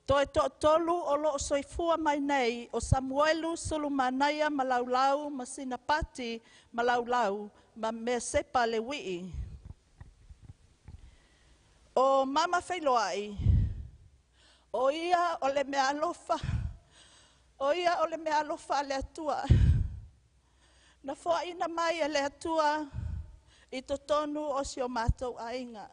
Toe toatolu o loo soifua mai nei o Samuelu Solomanaia Malaulau ma Sinapati Malaulau ma Mesepa Leui'i. O Mama Feiloai, o ia o le mea alofa, o ia o le mea alofa a le Atua. Na foaina mai e le Atua i totonu o si o matou aiga.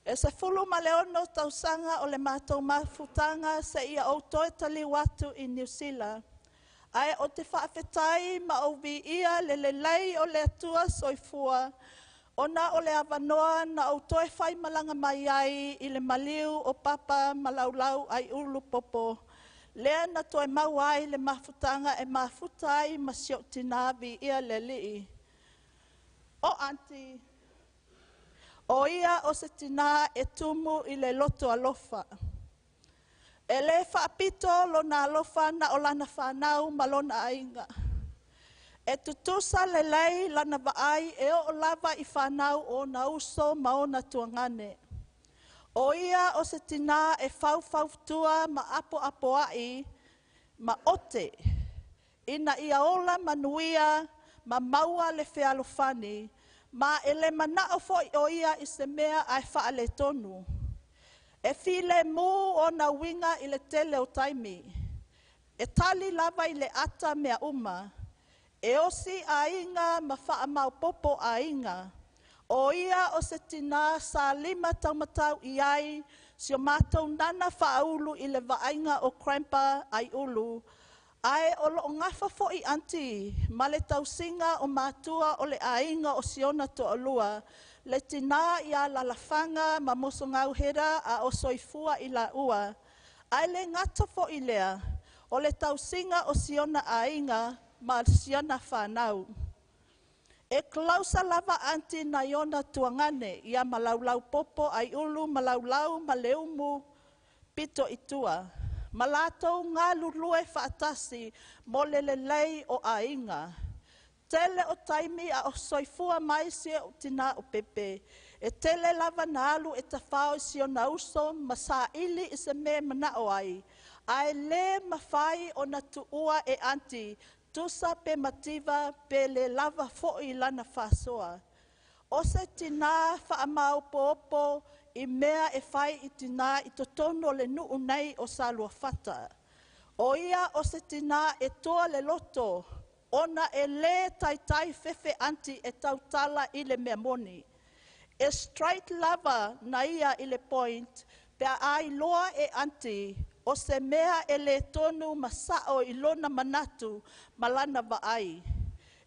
E 16 tausaga o le matou mafutaga seia ou toe taliu atu i Niu Sila. Ae o te faafetai ma ou viia le lelei o le Atua soifua, ona o le avanoa na ou toe faimalaga mai ai i le maliu o Papa Malaulau Aiulu Popo, lea na toe maua ai le mafutaga e mafuta ai ma si ou tina viia le Alii. O Aunty, o ia o se tina e tumu i le loto alofa. E le faapito lona alofa na o lana fanau ma lona aiga. E tutusa lelei lana vaai e oo lava i fanau o ona uso ma ona tuagane. O ia o se tina e faufautua ma apoapoai ma ote, ina ia ola manuia ma maua le fealofani, ma e le manao foi o ia i se mea ae faaletonu. E filemu ona uiga i le tele o taimi. E tali lava i le ata mea uma. E osi aiga ma faamaopopo aiga. O ia o se tinā sa lima taumatau i ai si o matou nana faaulu i le vaaiga o Grandpa Aiulu, ae o loo gafa foi Aunty ma le tausiga o matua o le aiga o si ona toalua, le tinā ia Lalafaga ma Mosogau Hera a o soifua i laua. Ae le gata foi i lea, o le tausiga o si ona aiga ma si ana fanau. E close lava Aunty nai ona tuagane ia Malaulau Popo Aiulu ma Laulau ma Leumu pito i tua, ma latou galulue faatasi mo le lelei o aiga. Tele o taimi a o soifua mai si ou tinā o Pepe, e tele lava na alu e tafao i si ona uso ma saili i se mea e manao ai, ae le mafai ona tuua e Aunty, tusa pe mativa pe le lava foi lana faasoa. O se tinā faamaopoopo i mea e fai i tinā i totonu o le nuu nei o Saluafata. O ia o se tinā e toa le loto, ona e le taitai fefe Aunty e tautala i le mea moni. E straight lava na ia i le point pe a iloa e Aunty o se mea e le tonu ma sao i lona manatu ma lana vaai.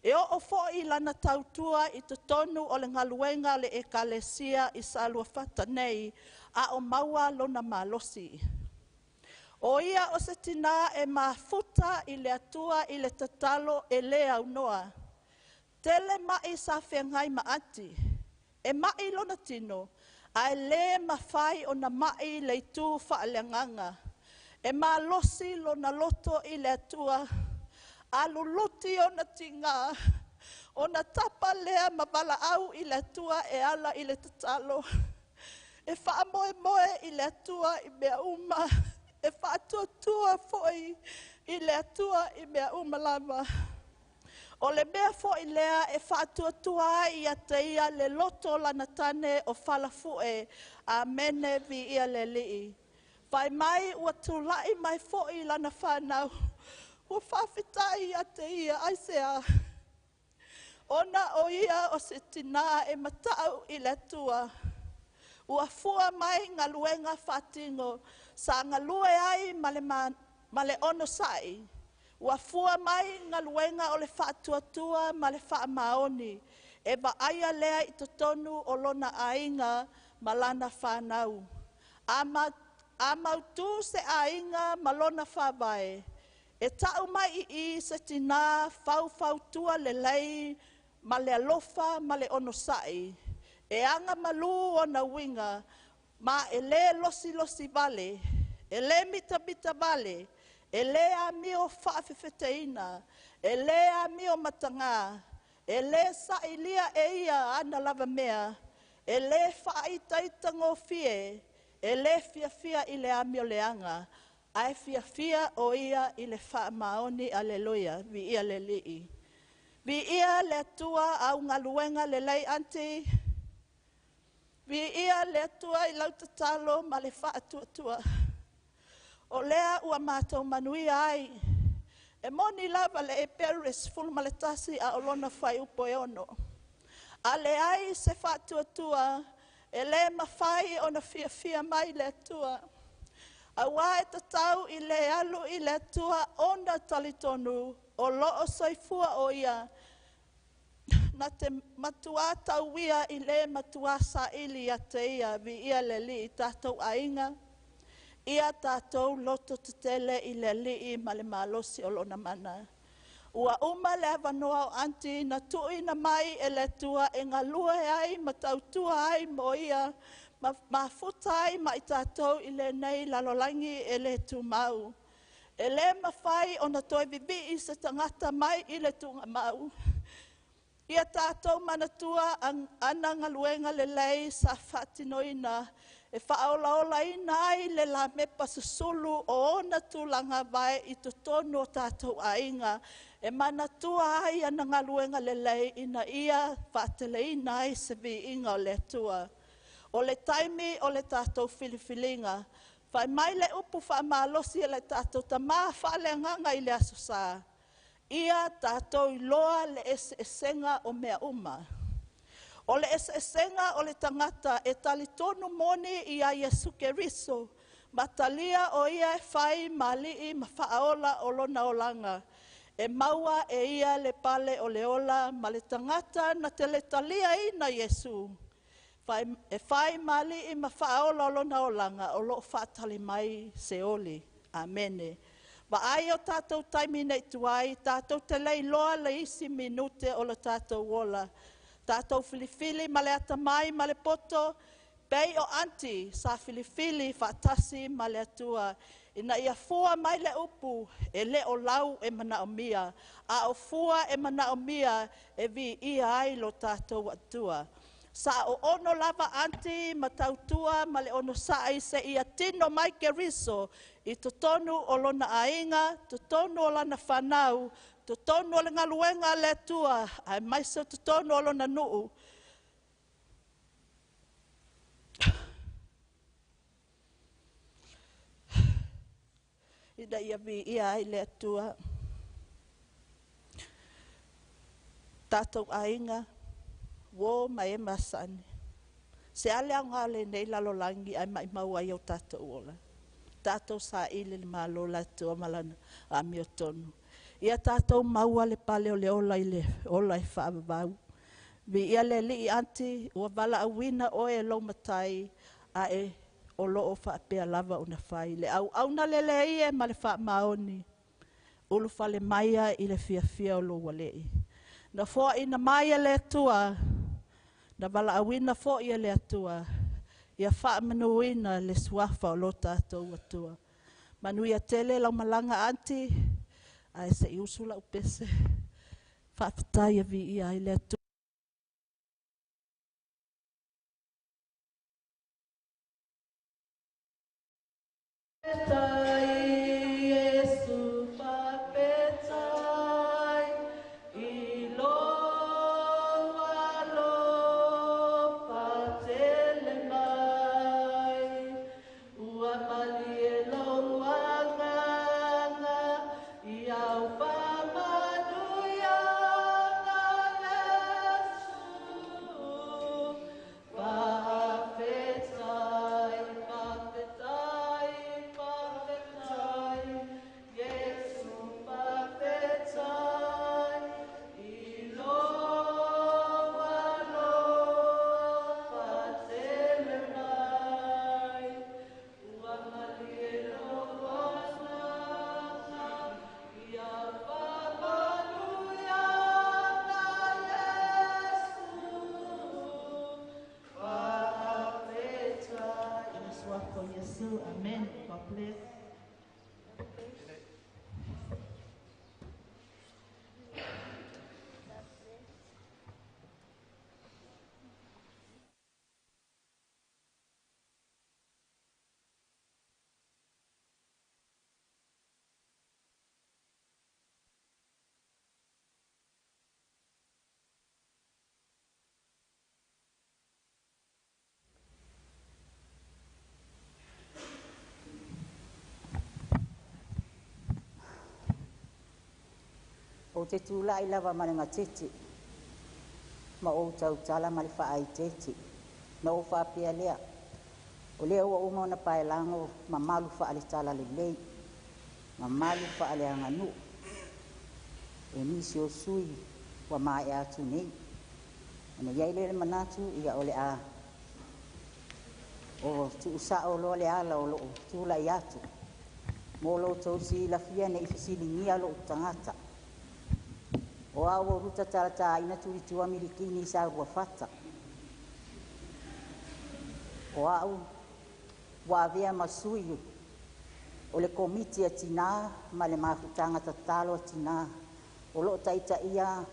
E oo foi lana tautua i totonu o le galuega a le ekalesia i Saluafata nei a o maua lona malosi. O ia o se tinā e mafuta i le Atua i le tatalo e le aunoa. Tele mai sa feagai ma Aunty. E mai lona tino, ae le mafai ona mai le itu faaleagaga. E malosi lona loto i le Atua, a luluti ona tiga, ona tapa lea ma valaau i le Atua e ala i le tatalo. E faamoemoe i le Atua i mea uma, e faatuatua foi i le Atua i mea uma lava. O le mea foi lea e faatuatua ai ia te ia le loto o lana tane o Falafue. Amene, viia le Alii. Fai mai ua tulai mai foi lana fanau, ua faafetai ia te ia, aisea? Ona o ia o se tinā e matau i le Atua. Ua fua mai galuega faatino sa galue ai ma le onosai. Ua fua mai galuega o le faatuatua ma le faamaoni. E vaaia lea i totonu o lona aiga ma lana fanau. A mautu se aiga ma lona faavae, e tau mai i i se tinā faufautua lelei ma le alofa ma le onosai. E aga malu ona uiga, ma e le losilosi vale, e le mitamita vale, e le amio faafefeteina, e le amio mataga, e le sailia e ia ana lava mea, e le faaitaitagofie, e le fiafia i le amioleaga, ae fiafia o ia i le faamaoni. Aleluia, viia le Alii. Viia le Atua au galuega lelei, Aunty. Viia le Atua i lau tatalo ma le faatuatua. O lea ua matou manuia ai. E moni lava le Heberi 11 a o lona fuaiupu e 6. A leai se faatuatua, e le mafai ona fiafia mai le Atua. Aua e tatau i le alu i le Atua ona talitonu o loo soifua o ia na te matua tauia i le matua saili ia te ia. Viia le Alii. Tatou aiga, ia tatou loto tetele i le Alii ma le malosi o lona mana. Ua uma le avanoa o Aunty na tuuina mai e le Atua e galue ai ma tautua ai mo ia, ma mafuta ai ma i tatou i lenei lalolagi e le tumau. E le mafai ona toe vivii se tagata mai i le tugamau. Ia tatou manatua ana galuega lelei sa faatinoina e faaolaolaina ai le lamepa susulu o ona tulaga vae i totonu o tatou aiga, e manatua ai ana galuega lelei ina ia faateleina ai se viiga o le Atua. O le taimi o le tatou filifiliga. Fai mai le upu faamalosi e le tatou tamā faaleagaga i le Aso Sa, ia tatou iloa le eseesega o mea uma. O le eseesega o le tagata e talitonu moni ia Iesu Keriso, ma talia o ia e fai ma alii ma faaola o lona olaga. E maua e ia le pale o le ola ma le tagata na te le taliaina Iesu. E fai ma alii ma faaola o lona olaga o loo faatali mai Seoli. Amene. Vaai o tātou taimi nei tuai, tātou te leiloa le isi minute o le tātou ola. Tātou filifili ma le atamai ma le poto, pei o anti sa filifili faatasi ma le Atua. Ina ia fua mai le upu, e le o lau e manaomia, a o fua e manaomia e viia ai lo tātou Atua. Sa o ono lava anti ma tautua ma le ono sa'i se ia tino mai Keriso i totonu o lona aiga, totonu o lana whanau, totonu o le galuega a le Atua, aemaise o totonu o lona nuu. Ina ia viia ai le Atua. Tātou aiga, wo ma e masani. Se ale au ngā le nei lalolangi ai mai mau ai o tātou ola. Tātou sa ile le malo la Atua malana a mio tonu. Ia tātou maua le pale o le ola i le ola e whaavavau. Vi ia le lii anti, ua wala awina oe e lau matai, a e o loo whaapea lava o na whai. Le au auna le le ie ma le wha maoni. Ulu fale maia i le fia fia o lo walei. Na foa ina maia le Atua, na wala awina fo ia le Atua, ia whaamanuina le suafa o lo tātou Atua. Manuia tele lau malanga anti, ae se i usu lau pese. Whaafetai a vi ia ai le Atua. Iesu fa'afetai i lou alofa tele mai. Ua malie lou agaga i au faamanuiaga Iesu. Fa'afetai, fa'afetai, fa'afetai, Iesu fa'afetai i lou alofa tele mai. Ua malie lou agaga i au faamanuiaga Iesu. Fa'afetai. I le suafa o Iesu. Amen. God bless. O te tula'i lava ma le gatete ma ou tautala ma le faaitete na ou faapea lea o lea ua uma ona paelago mamalu faaletala lelei mamalu faaleaganuu e nisi o sui ua maea atu nei ona iai lea le manatu ia o le a o tuusao loa le ala o loo tulai atu mo lo outou silafia nei fesiligia lou tagata o au o Ruta Talataina Tulitua Milikini i Sauluafata o au ua avea ma sui o le Komiti a Tinā ma le Mafutaga Tatalo a Tinā o loo taitaia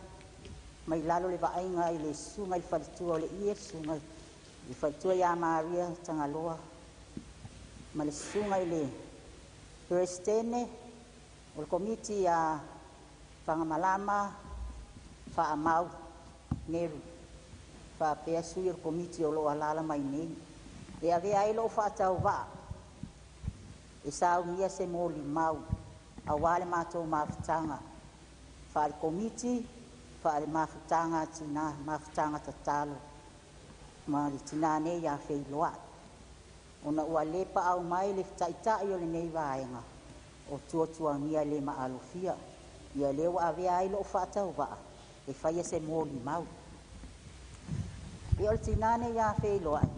mai lalo le vaaiga i le susuga i le faletua o le ie susuga i le faletua ia Maria Tagaloa ma le susuga i le Peresetene o le Komiti ia Fagamalama Faamau Neru faapea sui o le Komiti o loo alaala mai nei e avea ai lou faatauvaa e saunia se molimau auā le matou mafutaga faale-Komiti, faale-mafutaga a Tinā, mafutaga tatalo. Ma le tinā nei ia Feiloai. Ona ua le paau mai le taʻitaʻi o lenei vaega o tuatuagia le maalofia. Ia lea ua avea ai lou faatauvaa e faia se molimau. Ia o le tinā nei ia Feiloai,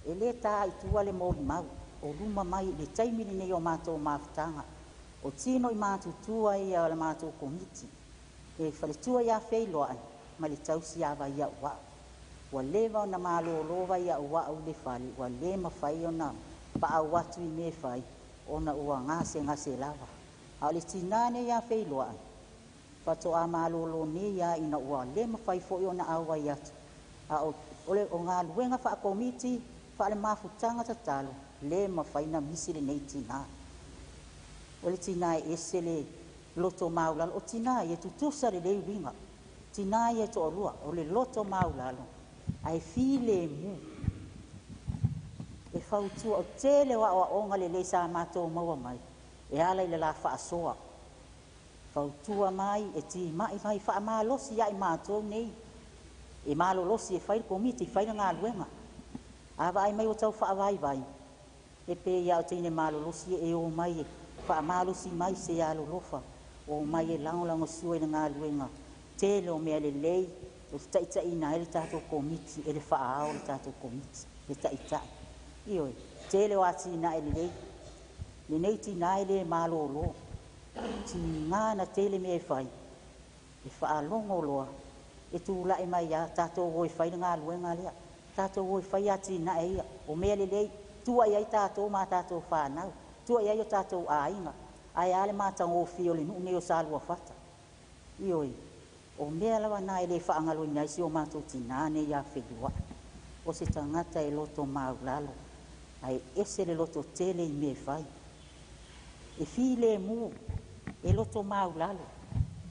e lē tā i tua le molimau o luma mai le taimi lenei o matou mafutaga. O tino i matutua ia o le matou komiti, le faletua ia Feiloai ma le tausi ia Vaiauau. Ua leva ona malōlō Vaiauau i le fale, ua lē mafai ona paau atu i mea e fai ona ua gasegase lava. A o le tinā nei ia Feiloai, faatoa malōlō nei a ina ua lē mafai foi ona auai atu. A o galuega faakomiti faalemafutaga tatalo, lē mafai na misi lenei tinā. O le tinā e ese le loto maulalo, o tinā ia e tutusa lelei uiga. Tinā ia e toalua, o le loto maulalo, ae filemu. E fautua o tele o aoaoga lelei sa matou maua mai, e ala i le la faasoa. Fautua mai, e timai mai, faamalosi ia i matou nei, e malolosi e fai le komiti, fai le galuega. A vaai mai ua tau faavaivai, e pei lava o teine malolosi e o mai e faamalosi mai se alolofa, o mai e lagolagosua i le galuega. Tele o mea lelei, o te taitaiina ai le tatou komiti, e le faaao le tatou komiti, le taitai. Ioe, tele o atinae lelei. Lenei tinā e le malōlō. Tiga na tele mea e fai, e faalogo loa, e tulai mai a tatou o e fai le galuega lea, tatou o e fai atinae ia, o mea lelei, tua i ai tatou ma tatou fanau, tua i ai o tatou aiga, ae a le matagofie o le nuu nei o Saluafata. Ioe, o mea lava na e le faagaloina ai si o matou tinā nei ia Feiloai. O se tagata e loto maulalo, ae ese le loto tele i mea e fai. E filemu, e loto maulalo,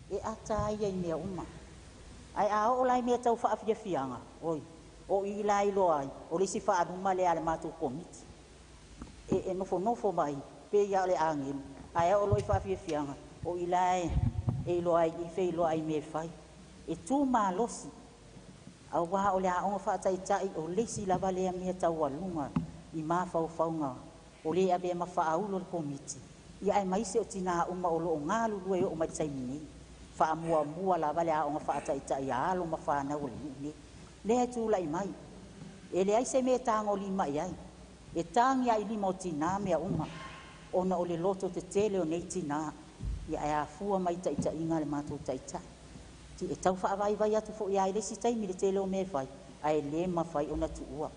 e ata ai ia i mea uma. Ae a oo la i mea tau faafiafiaga, oi, o i la iloa ai, o le isi faaluma lea a le matou komiti. E nofonofo mai, pei lava o le agelu, ae oo loa i faafiafiaga, o i la e iloa ai i Feiloai i mea e fai. E tu malosi, auā o le aoga faataitai o le isi lava lea mea taualuga i mafaufauga o le avea ma faaulu o le komiti, ia aemaise o tinā uma o loo galulue e oo mai le taimi nei. Faamuamua lava le aoga faataitai a alo ma fanau o le nuu nei. Lea e tulai mai, e leai se mea e tagolima i ai, e tagi lava i lima o tinā mea uma, ona o le loto tetele o nei tinā, ia ae afua mai taitaiga a le matou taitai. E tau faavaivai atu foi lava i le isi taimi le tele o mea e fai, ae lē mafai ona tuua.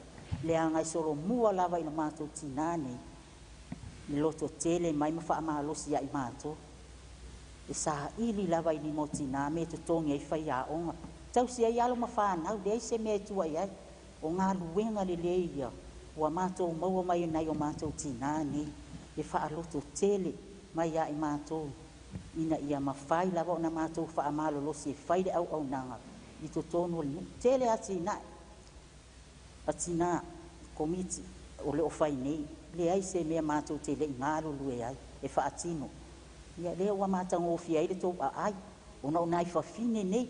Leaga e solomua lava i le matou tinā nei, le loto tele mai ma faamalosi ia i matou. E saili lava i lima o tinā me totogi ai faiaoga, tausi ai alo ma fanau, leai se mea e tua i ai. O galuega lelei ia ua matou maua mai nai o matou tinā nei, e faaloto tele mai ia i matou, ina ia mafai lava ona matou faamalolosi e fai le auaunaga i totonu o le nuu. Tele atinae a tinā komiti o loo fai nei, leai se mea matou te le i galulue ai e faatino. Ia lea ua matagofie ai le tou aai, ona o nai fafine nei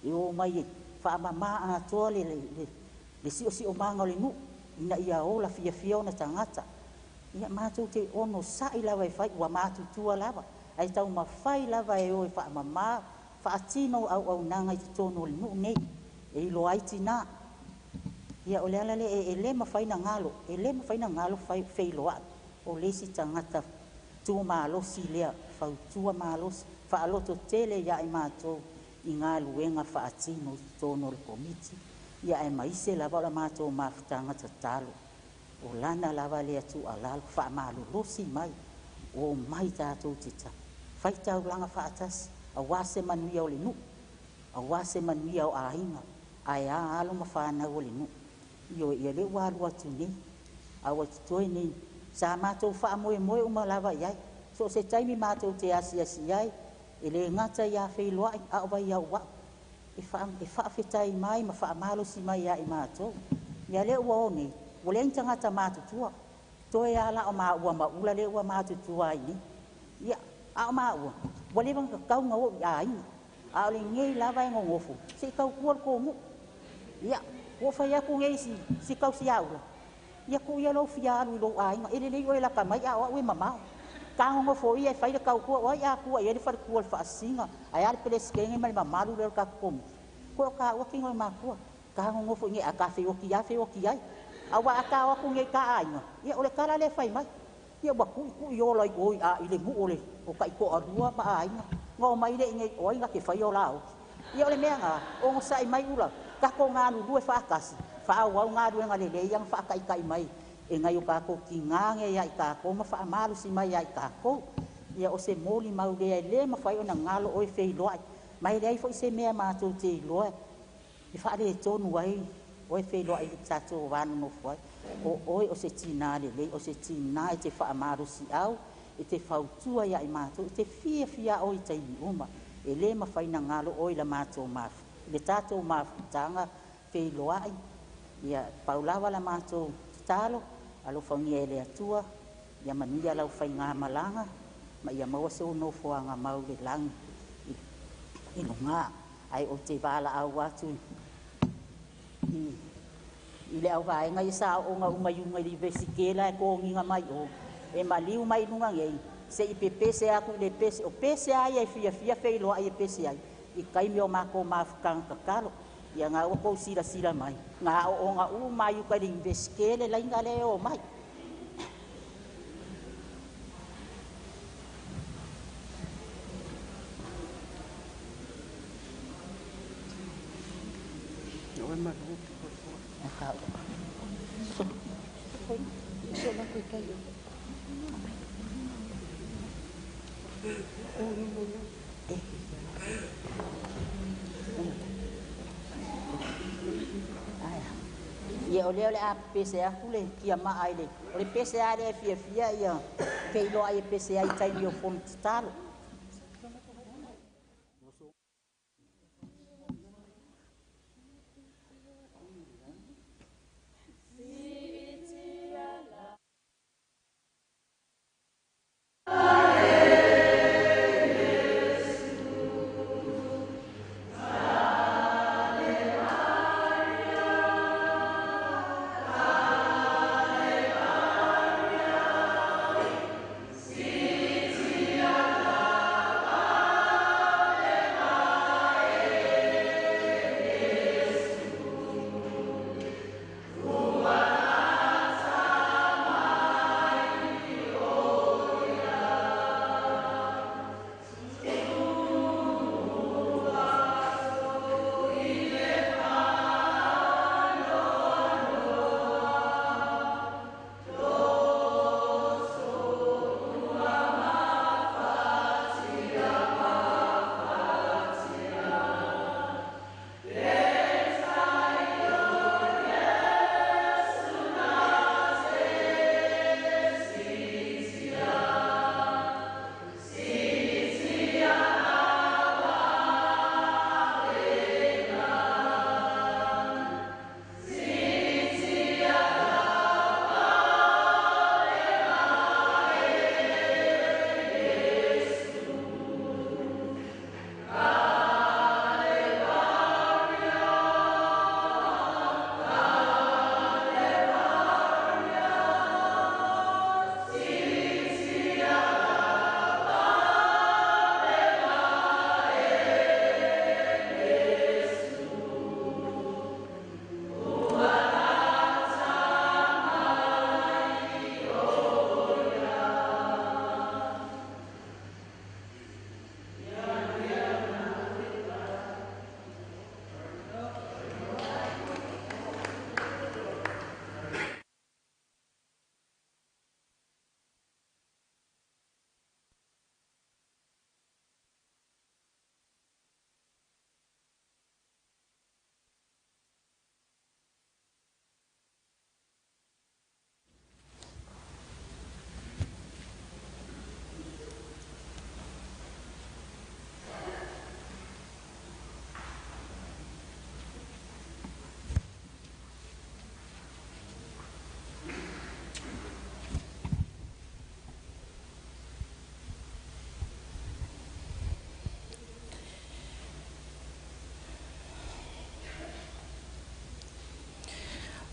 e o mai e faamama atoa le siosiomaga o le nuu, ina ia ola fiafia ona tagata. Ia matou te ono sai lava e fai, ua matutua lava, ae taumafai lava e o e faamama, faatino auaunaga i totonu o le nuu nei, e iloa ai tinā. Ia o le ala lea e le mafai na galo, e le mafai na galo Feiloai, o le isi tagata tumalosi lea, fautua malosi, faaloto tele ia i matou i galuega faatino i totonu o le komiti. Ia aemaise lava o la matou mafutaga tatalo, o lana lava lea tuualalo, faamalolosi mai, o mai tatou te fai taulaga faatasi, auā se manuia o le nuu, auā se manuia o aiga, ae a alo ma fanau o le nuu. Ioe, ia lea ua alu atu nei, a ua totoe nei, sa matou faamoemoe uma lava i ai. So o se taimi matou te asiasi ai, e le gata ia Feiloai, a o Vaiauau, e faafetai mai ma faamalosi mai ia i matou. Ia lea ua o nei, ua leai ni tagata matutua, toe lava la o maua ma ula lea ua matutua ai nei. Ia, a o maua, ua leva ona tatau ona oo i aiga, a o lenei lava e nonofo, se i tautua le tou nuu. Ia, Ua fai atu nei si tausiaula, ia tuu ia lou fia alu i lou aiga, e lelei oe lata mai a o au e mamao. Tagogofo ia e fai le tautua o ai atua i ai le faletua o le faasisina, ae a le peresetene ma le mamalu lea o le tatou komiti. Koe o taua tino e matua, tagogofo i nei a ta feoti lava feoti ai. Auā a ta o atu nei i ta aiga, ia o le tala lea e fai mai. Ia ua tuitui ola i o i le nuu o le o taitoalua ma aiga, na omai lea i nei o ai na te faia o la oti. Ia o le mea na, onosai mai ula, tatou galulue faatasi, faaauau galuega lelei ia na faataitai mai e nai o tatou tinā nei ia i tatou ma faamalosi mai ia i tatou. Ia o se molimau lea e le mafai ona galo oe feiloai, ma e leai foi se mea matou te iloa e faaletonu ai oe feiloai i le tatou va nonofo ai. O oe o se tinā lelei, o se tinā e te faamalosiau, e te fautua ia i matou, e te fiafia oe i taimi uma. E le mafai ona galo oe i la matou le tatou mafutaga feiloai. Ia pau lava la matou tatalo, alofagia e le Atua, ia manuia lau faigamalaga, ma ia maua sou nofoaga mau i le lagi i luga. Ae ou te valaau atu i le auvaega ia sa ooga uma i uga i le Iunivesite la e togiga mai o, e maliu mai i luga nei, se i pepese atu i le pese, o pese lava ia e fiafia feiloai e pese ai, i taimi o matou mafutaga tatalo. Ia na ua tou silasila mai, na aooga uma i uka i le Iunivesite le laina lea e o mai. Ia o lea o le a pese atu le tiamaa i le, o le pese lava lea e fiafia ia feiloai e pese ai i taimi o fono tatalo.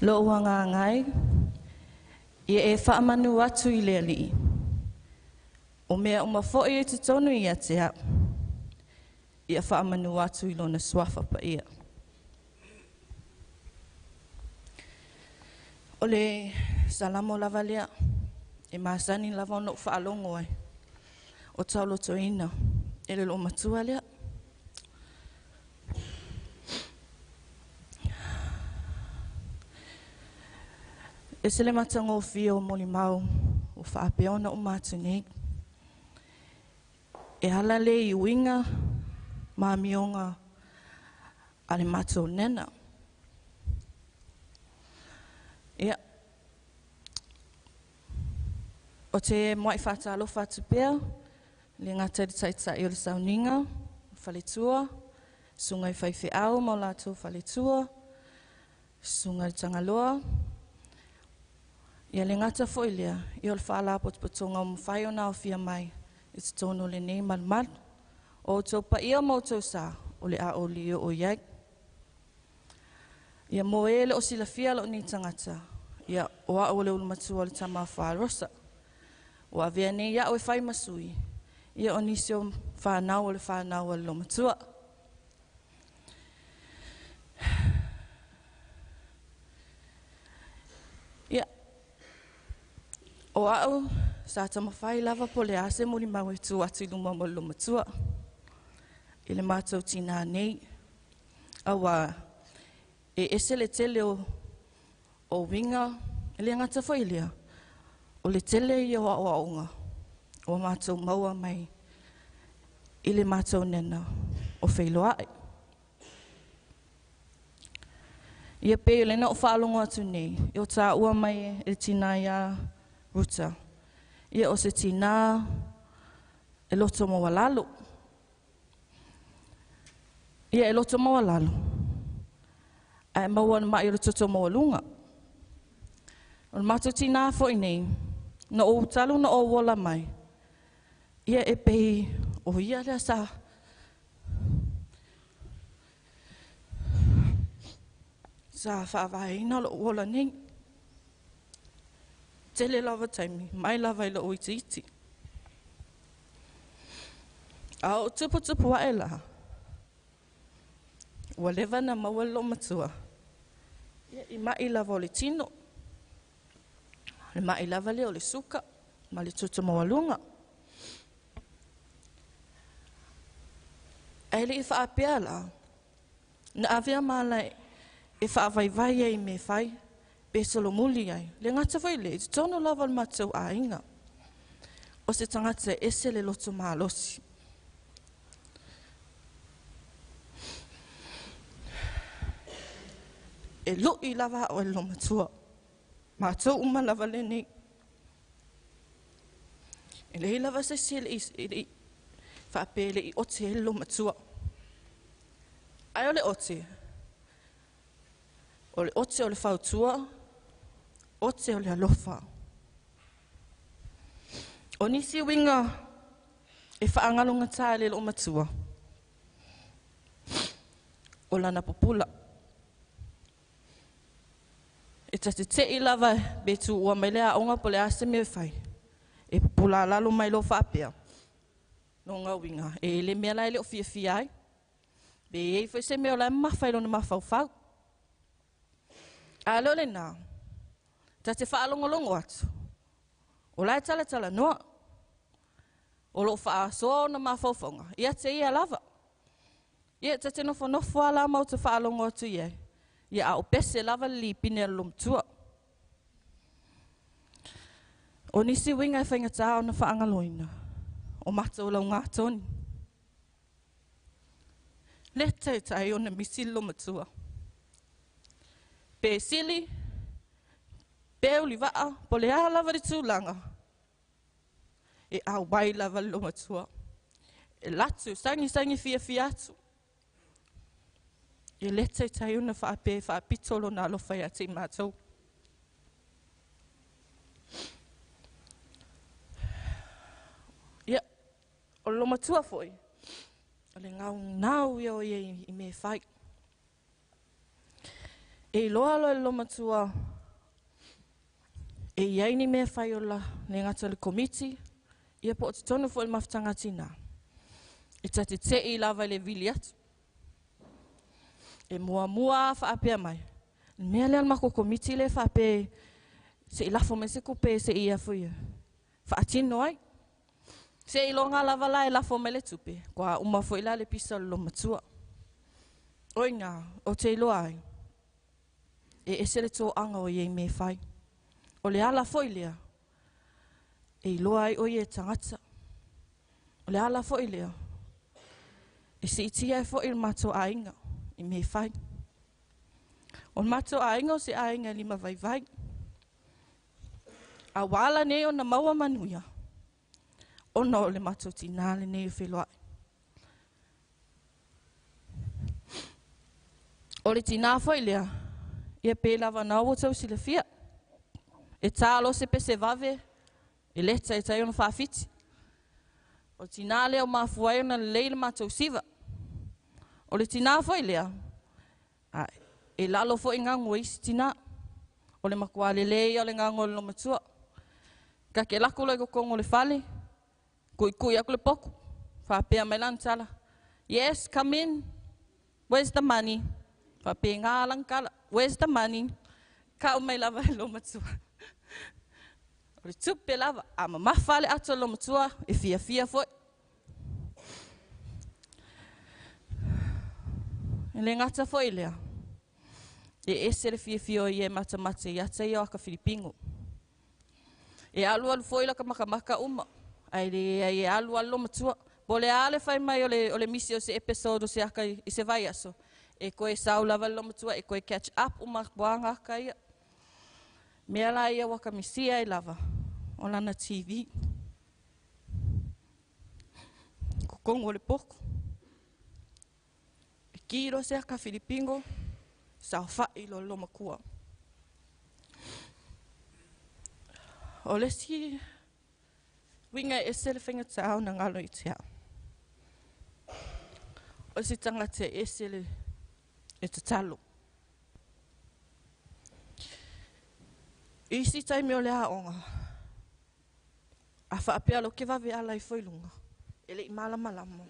Lo'u agaga e, ia e faamanu atu i le Alii, o mea uma fo'i e totonu ia te a'u, ia faamanu atu i lona suafa paia. O le salamo lava lea, e masani lava ona ou faalogo ai, o taolotoina e le loomatua lea. E se le matagofie o molimau ua faapea ona uma atu nei. E ala le i uiga ma amioga a le matou nena. Ia, o te muai whātalofa atu pea, le ngata i le taitai o le sauniga, faletua, sunga i whaiwheau ma o latou faletua, sunga i Tagaloa, ia le gata foi lea, ia o le faalapotopotoga o mafai ona aofia mai i totonu o lenei malumalu. O outou paia ma outou sa, o le a ou le oo i ai. Ia mo e le o silafia lou nei tagata, ia o a'u o le ulumatua o le tama a Faarosa. Ua avea nei a'u e fai ma sui, ia o nisi o whanau o le whanau a le lomatua. Ia, o a'u sa taumafai lava po o le a se molimau e tu atu i luma mo le lomatua i le matou tinā nei. Auā e ese le tele o uiga, e le gata foi i lea, o le tele ia o aoaoga ua matou maua mai i le matou nena o feiloai. Ia pei o lena o faalogo atu nei, e o tāua mai e le tinā iā Ruta. Ia o se tinā e loto maualalo. Ia e loto maualalo, ae maua le mai o le toto maualuga. O le matou tinā foi nei, na ou talu na ou ola mai, ia e pei o ia lea sa faavaeina lou ola nei. Tele lava taimi, mai lava i lou itiiti. A o tuputupu ae la, ua leva na maua le loomatua, ia i mai lava o le tino, le mai lava lea o le suka ma le toto maualuga. Ae le i faapea la, na avea mala e faavaivai ai i mea fai, pe solomuli ai. Le gata foi le, i totonu lava o le matou aiga. O se tagata e ese le loto malosi. E lui lava a'u e le loomatua. Matou uma lava lenei. E leai lava se isi e le i faapea e le i ote ai le loomatua. Ae o le ote, o le ote o le fautua, ote o le alofa. O nisi uiga e faagalogatā e le loomatua, o lana pupula. E tatetei lava pe tuua mai le aoga po o le a se mea e fai. E pupula lalo mai loa faapea. Lona uiga, e le mea la e le o fiafia ai. Pe i ai foi se mea o la e mamafa i lona mafaufau. A lea o lena, ta te faalogologo atu, o la e talatalanoa. O loo faasoa ona mafaufauga, ia te ia lava. Ia ta te nofonofo lava la ma ou te faalogo atu i ai. Ia a o pese lava le lipine a le loomatua. O nisi uiga e faigata ona faagaloina, o matou laugatoni. Le taitai ona misi le loomatua. Pe sili, pe ulivaa, po o le a lava le tulaga, e auai lava le loomatua. E latu, sagisagi fiafia atu. E le taitai ona faapea e faapito lona alofa ia te i matou. Ia, o le loomatua foi, o le gaugau ia o ia i mea e fai. E iloa loa e le olomatua e i ai ni mea fai o la le gata o le komiti, ia po o totonu foi o le mafutaga a tinā, e ta te te'i lava i le vili atu. E muamua faapea mai, le mea lea o le matou komiti lea e faapea se i lafo mai se tupe se i afu faatino ai. Seiloga lava la e lafo mai le tupe, kua uma foi la le pisa o le olomatua. O iga, ou te iloa ai, e ese le toaga o iai me fai. O le ala foi lea, e iloa ai o ia e tagata. O le ala foi lea, e siitia ai foi le matou aiga i mea fai. O le matou aiga o se aiga e lima vaivai. A ua ala nei ona maua manuia, ona o le matou tinā lenei o Feloai. O le tinā foi lea, ia pe lava na ua tau silafia. E tā lo se pese vave, e leta e tai ona faafiti. O le tinā lea o mafua ai ona lelei le matou siva. O le tinā foi lea, a, e lalo foi gagu o isi tinā. O le matua lelei o le gagu o le lomatua. Ka ke lako loa i totonu o le fale, kuikui aku le poku, faapea mai lana tala. Yes, come in. Where's the money? Faapena lana tala. Where's the money? Kau mai lava e lomatua. O le tupe lava, a mamafa le ato o le lomatua, e fiafia foi. E le gata foi lea, e ese le fiafia o ia e matamata i ata ia o aka Filipino. E alu alu foi la ka makamaka uma, ai le ai e alu alu matua. Po le a le fai mai o le misi o se episode o se aka i se vai aso. E koe sau lava le matua, e koe catch up uma kuanga aka ia. Mea la ia waka misia e lava, o lana TV. Kokongo le poko. E kiro se aka Filipingo, sao fai lo lo makua. O le si winga e se le whenga tau na ngalo i te au. O se tangata e se le e tatalo. Isi taimi o le aoga, a faapea lo ke vave ala i foi lunga, e le i malamalama.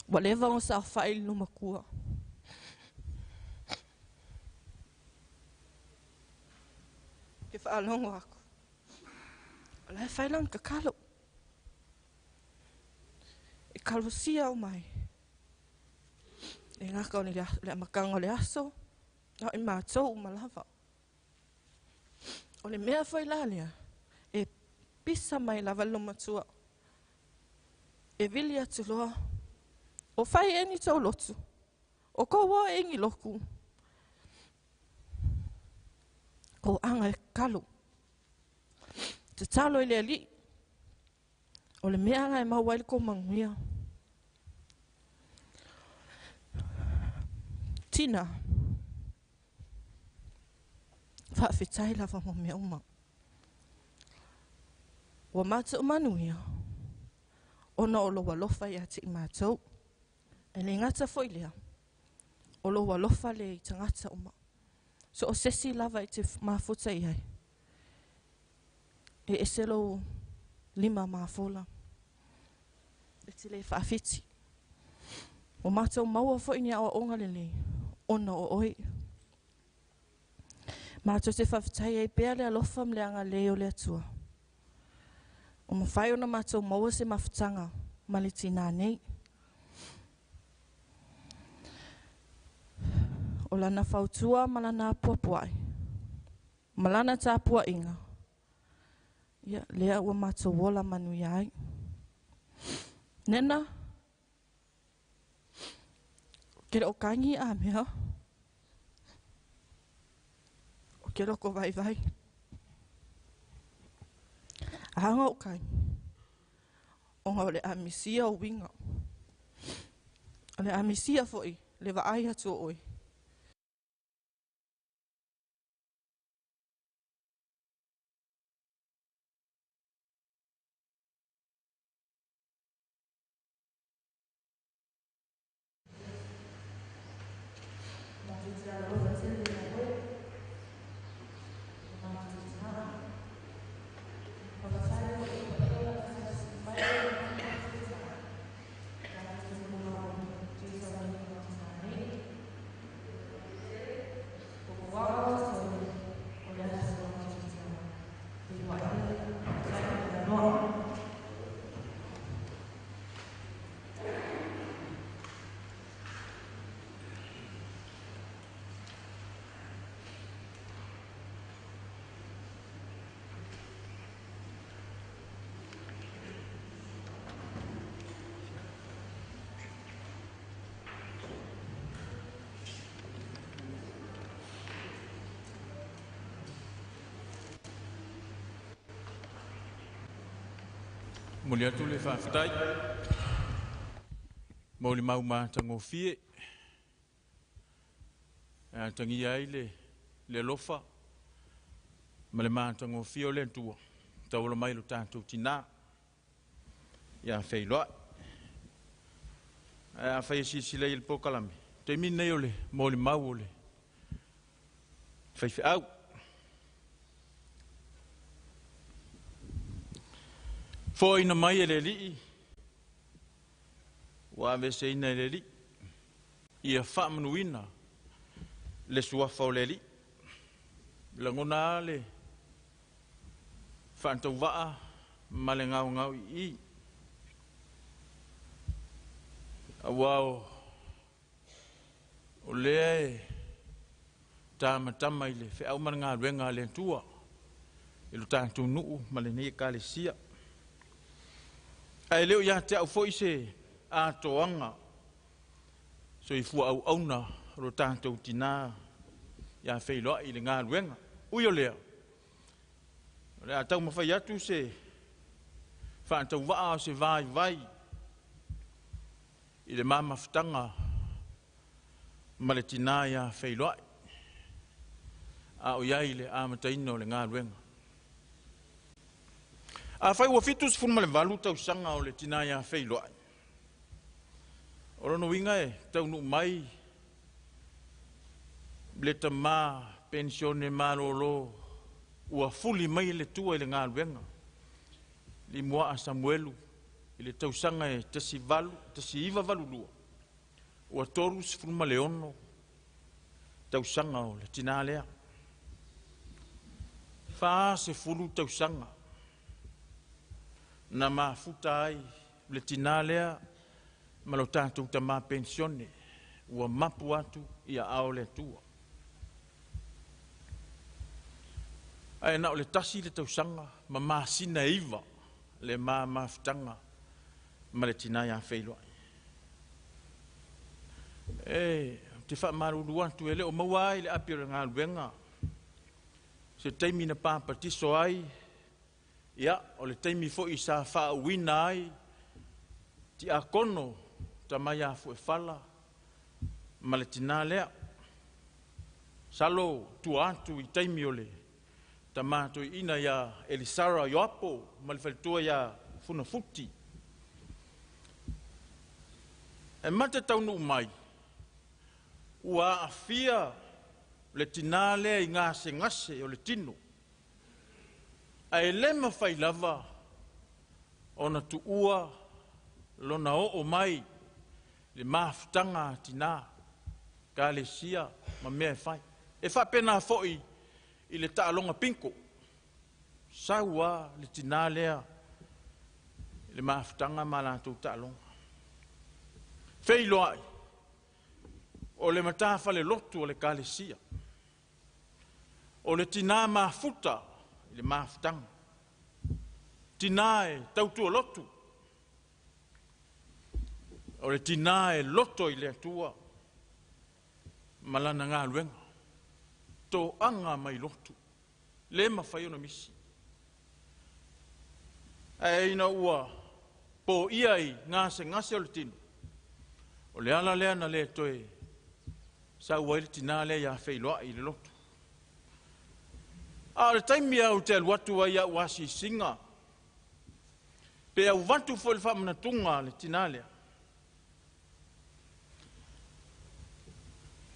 Ua leva ona saofai le lomakua. Ke whaalongo aku. O la e whai lana kakalo. E kalosia o mai. E ngaka o le amakanga o le aso, na i mātou malava. O le mea foi la lea, e pisa mai lava le matua. E vili atu loa, o whai e ni tau lotu, o kou oa e ngi loku. Ko anga e kalo. Te talo i le ali, o le mea anga e mau ai le ko manguia. Tina, whaawhitai lava mo mea uma. Ua mātou manuia, ona o lo alofa ia te i mātou. E le ngata foi lea, o lo alofa le i tangata uma. So o sesi lava i te mafuta i ai. E ese lo lima mafola. E te le whaawhiti. O mātou maua foi ni awa onga lele, ona o oi. Mātou te whawhitai e pea le alofa mleanga le o le atua. O mawhai ona mātou maua se mafutanga ma le tina nei. O lana fautua ma lana apuapuai. Ma lana tāpuainga. Ia, lea ua mātou ola manuia ai. Nena, ke o kangi a mea. O ke loko vai vai. Anga o kai. O ngā o le amisia o winga. O le amisia foi, le vaai atu o oi. Momoli atu le faafetai mo le mau matagofie e atagia ai le le alofa ma le matagofie o le Atua tauala mai lo tatou tinā ia feiloai. Ae afai e silasila i le polokalame, taimi lenei o le molimau o le faifeau. Foaina mai e le Alii, ua aveeseina e le Alii, ia faamanuina le suafa o le Alii. Lagona lava le faatauvaa ma le gaogao ii, aua o lea e tamatama i le feau ma le galuega a le Atua i lo tatou nuu ma lenei Ekalesia. Ae le o ia te au foi se atoaga soifua auauna o lo tatou tinā ia feiloai i le galuega. Ui o lea, o le a taumafai atu se faatauvaa o se vaivai i le mamafutaga ma le tinā ia feiloai, a o i ai le amataina o le galuega. Afai ua 78 tausaga o le tinā ia feiloai, o lona uiga e taunuu mai le tamā penisione malolo ua fuli mai le tua i le galuega, Limuaa Samuelu i le tausaga e 1982, ua 36 tausaga o le tinā lea. 40 tausaga na mafuta ai le tinā lea ma lo tatou tamā penisione ua mapu atu i aao o le Atua. Ae na o le 1 le tausaga ma masina e 9 le mamafutaga ma le tinā ia feiloai. E te faamalulu atu e le o maua ai le api o le galuega se taimi na papatiso ai, ia o le taimi foi sa faauuina ai tiakono tama ia Fuefala ma le tinā lea. Salo tua atu i taimi o le tamā toeaina ia Elisara Ioapo ma le faletua ia Funafuti. E mate taunuu mai, ua aafia le tinā lea i gasegase o le tino, ae le mafai lava ona tuua lona oo mai le mafutaga a tinā, ekalesia ma mea e fai. E faapena foi i le taaloga pinko, sau lava le tinā lea i le mafutaga ma latou taaloga. Feiloai, o le matafale lotu o le ekalesia, o le tinā mafuta i le mafutaga, tinā e tautua lotu, o le tinā e loto i le Atua ma lana galuega, toaga mai lotu, le mafai ona misi. Ae ina ua poia i gasegase o le tino, o le ala lea na le toe sau ai le tinā lea ia feiloai i le lotu. A o le taimi au te alu atu ai au asiasiga, pe avatu foi le faamanatuga a le tinā lea,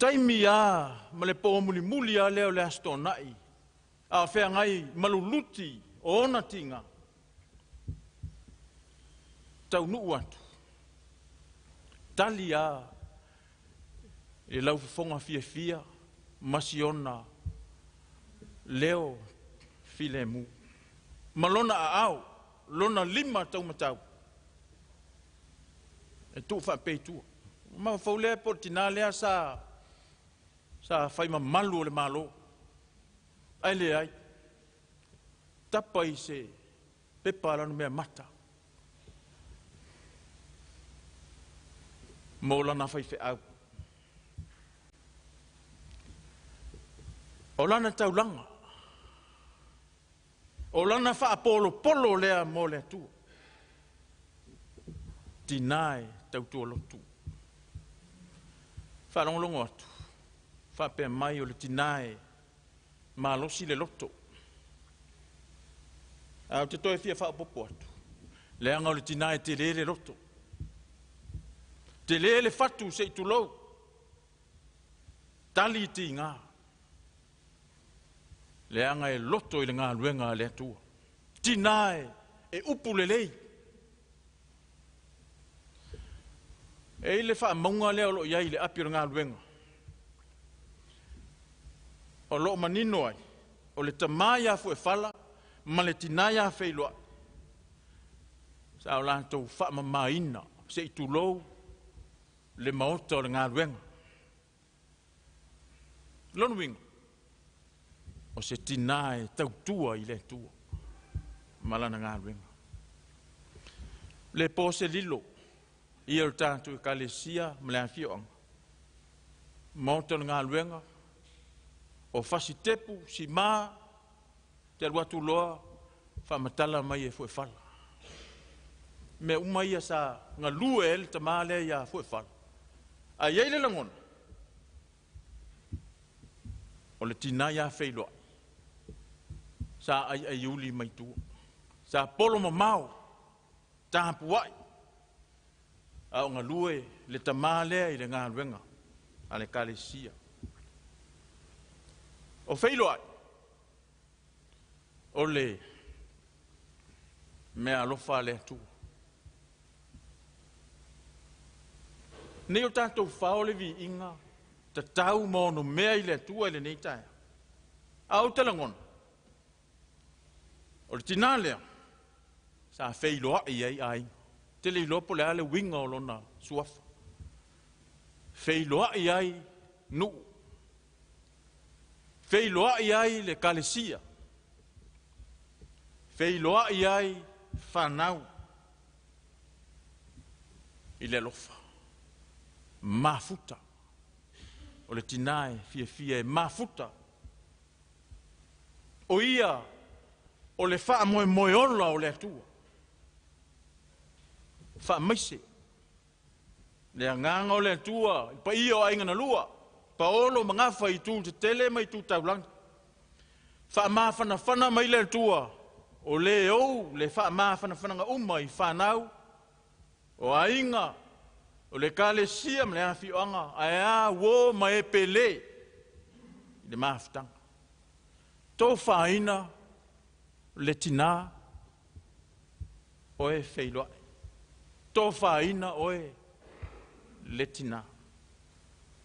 taimi a ma le po mulimuli a lea o le Aso Toonai, a o feagai maluluti o ona tiga, taunuu atu, tali a i le laufofoga fiafia ma si ona leo filemu, ma lona aao, lona lima taumatau, e tuu faapea i tua. Ma fau lea po o le tinā lea sa fai mamalu o le Malo, ae leai, tapa i se pepa lana mea mata mo lana faifeau. O lana taulaga, o lana faapolopolo lea mo le Atua. tinā e tautua lotu. Faalogologo atu, faapea mai o le tinā e malosi le loto. Ae ou te toe fia faaopoopo atu, leaga o le tinā e telē le loto, telē le fatu se i tulou, tali i tigā, leaga e loto i le galuega a le Atua. Tinā e upu lelei. E i le faamauga lea o loo i ai i le api o le galuega, o loo manino ai o le tamā ia Fuefala ma le tinā ia Feiloai sa o latou faamamaina se i tulou le maota o le galuega. Lona uiga, o se tinā e tautua i le Atua ma lana galuega. Le po se lilo ia o le tatou ekalesia ma le afioaga, maota o le galuega, o fasitepu, simā, te alu atu loa, faamatala mai e Fuefala. Mea uma ia sa galue ai le tamā lea ia Fuefala. Ae i ai le lagona, o le tinā ia Feiloai, sa aiaiuli mai tua, sa polo mamao, tapuai, a o galue le tamā lea i le galuega a le ekalesia. O Feiloai, o le mea alofa a le Atua. Nei o tatou fao le viiga, tatau ma ono mea i le Atua i lenei taeao. A ou te lagona, o le tinā lea, sa feiloai ai aiga. Te le iloa po o le a le uiga o lona suafa. Feiloai ai nuu. Feiloai ai le ekalesia. Feiloai ai fanau i le alofa. Mafuta. O le tinā e fiafia e mafuta. O ia o le faamoemoe ola o le Atua. Faamaise le agaga o le Atua i paia o aiga na lua, paolo ma gafa i itu tetele ma itu taulagi. Faamafanafana mai le Atua o le ou le faamafanafanaga uma i fanau o aiga o le ekalesia ma le afioaga, ae a uō ma e pele i le mafutaga. Tofaina le tinā oe Feiloai. Tofaina oe le tinā.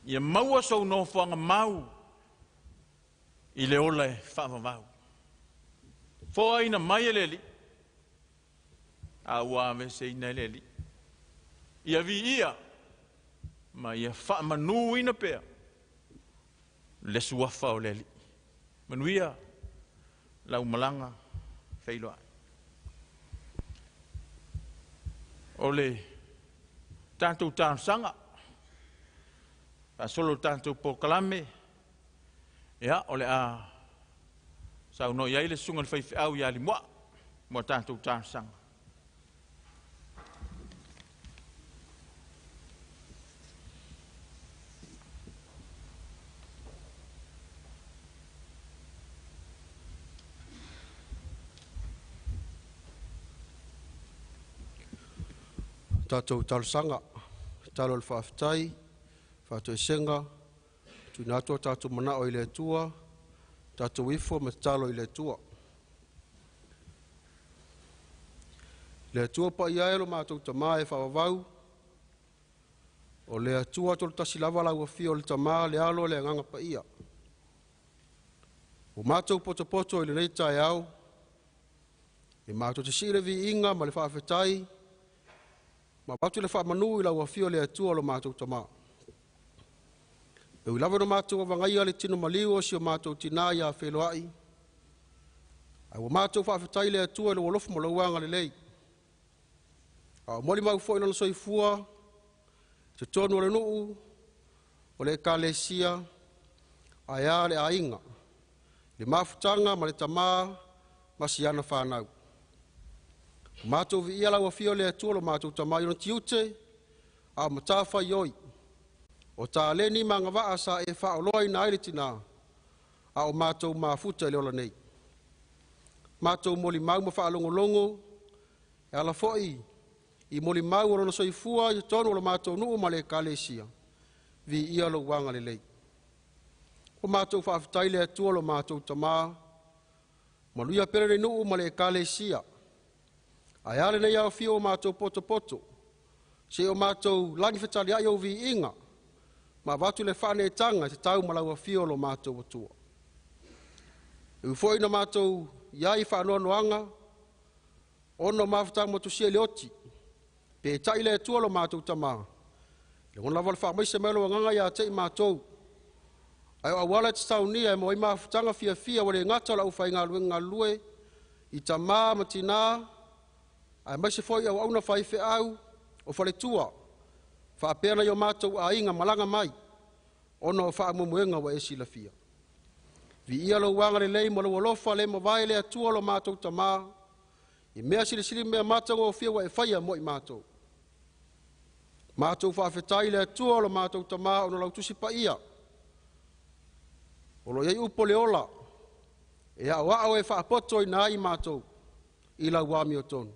Ia maua sou nofoaga mau i le ola e faavavau. Foaina mai e le Alii, a ua aveseina e le Alii. Ia viia ma ia faamanuina pea le suafa o le Alii. Manuia lau malaga Feiloai. O le tatou talosaga, faasolo le tatou polokalame, ia o le a saunoa i ai le susuga i le faifeau ia Limoa mo tatou talosaga. Tatou talosaga, tatalo o le faafetai, faatoesega, tuuina atu o tatou manao i le Atua, tatou ifo ma tatalo i le Atua. Le Atua paia e o lo matou Tama e faavavau, o le Atua tolotasi lava lau afio o le Tama, le Alo, le Agaga Paia. Ua matou potopoto i lenei taeao, e matou te sii le viiga ma le faafetai ma avatu le faamanu i lau afio le Atua lo matou Tama. E ui lava ina matou avagaia le tino maliu o si o matou tina ia Feiloai, ae ua matou faafetai i le Atua i lou alofa ma lou agalelei. A o molimau foi lona soifua i totonu o le nuu, o le ekalesia, ae a le aiga, le mafutaga ma le tama ma si ana fanau. Matou viia lau afio le Atua lo matou Tama i ona tiute a o matafaioi o taleni ma agavaa sa e faaoloaina ai le tinā a o matou mafuta i le ola nei. Matou molimau ma faalogologo e ala foi i molimau o lona soifua i totonu o lo matou nuu ma le ekalesia, viia lou agalelei. Ua matou faafetai i le Atua lo matou Tama, manuia pele le nuu ma le ekalesia. Ae a lenei aofia o matou potopoto, seia o matou lagi fetaliai ou viiga, ma avatu le faaneetaga e tatau ma lau afio o lo matou Atua. E ui foi ina matou i ai faanoanoaga, ona o mafutaga matusia i le oti, peitai le Atua lo matou Tama, e lagona lava le faamaise mai o lou agaga ia te i matou, ae o auala e tataunia e maua ai mafutaga fiafia ua le gata o le aufaigaluega galulue i tamā ma tinā, aemaise foi auauna faifeau o faletua, faapea nai o matou aiga malaga mai ona o faamoemoega ua e silafia. Viia lou agalelei ma lou alofa le mavae le Atua lo matou Tamā, i mea silisili ma mea matagofie ua e faia mo i matou. Matou faafetai i le Atua lo matou Tamā ona o lau Tusi Paia, o lo o i ai upu o le ola, e aoao e faapotoina ai matou i lau amiotonu.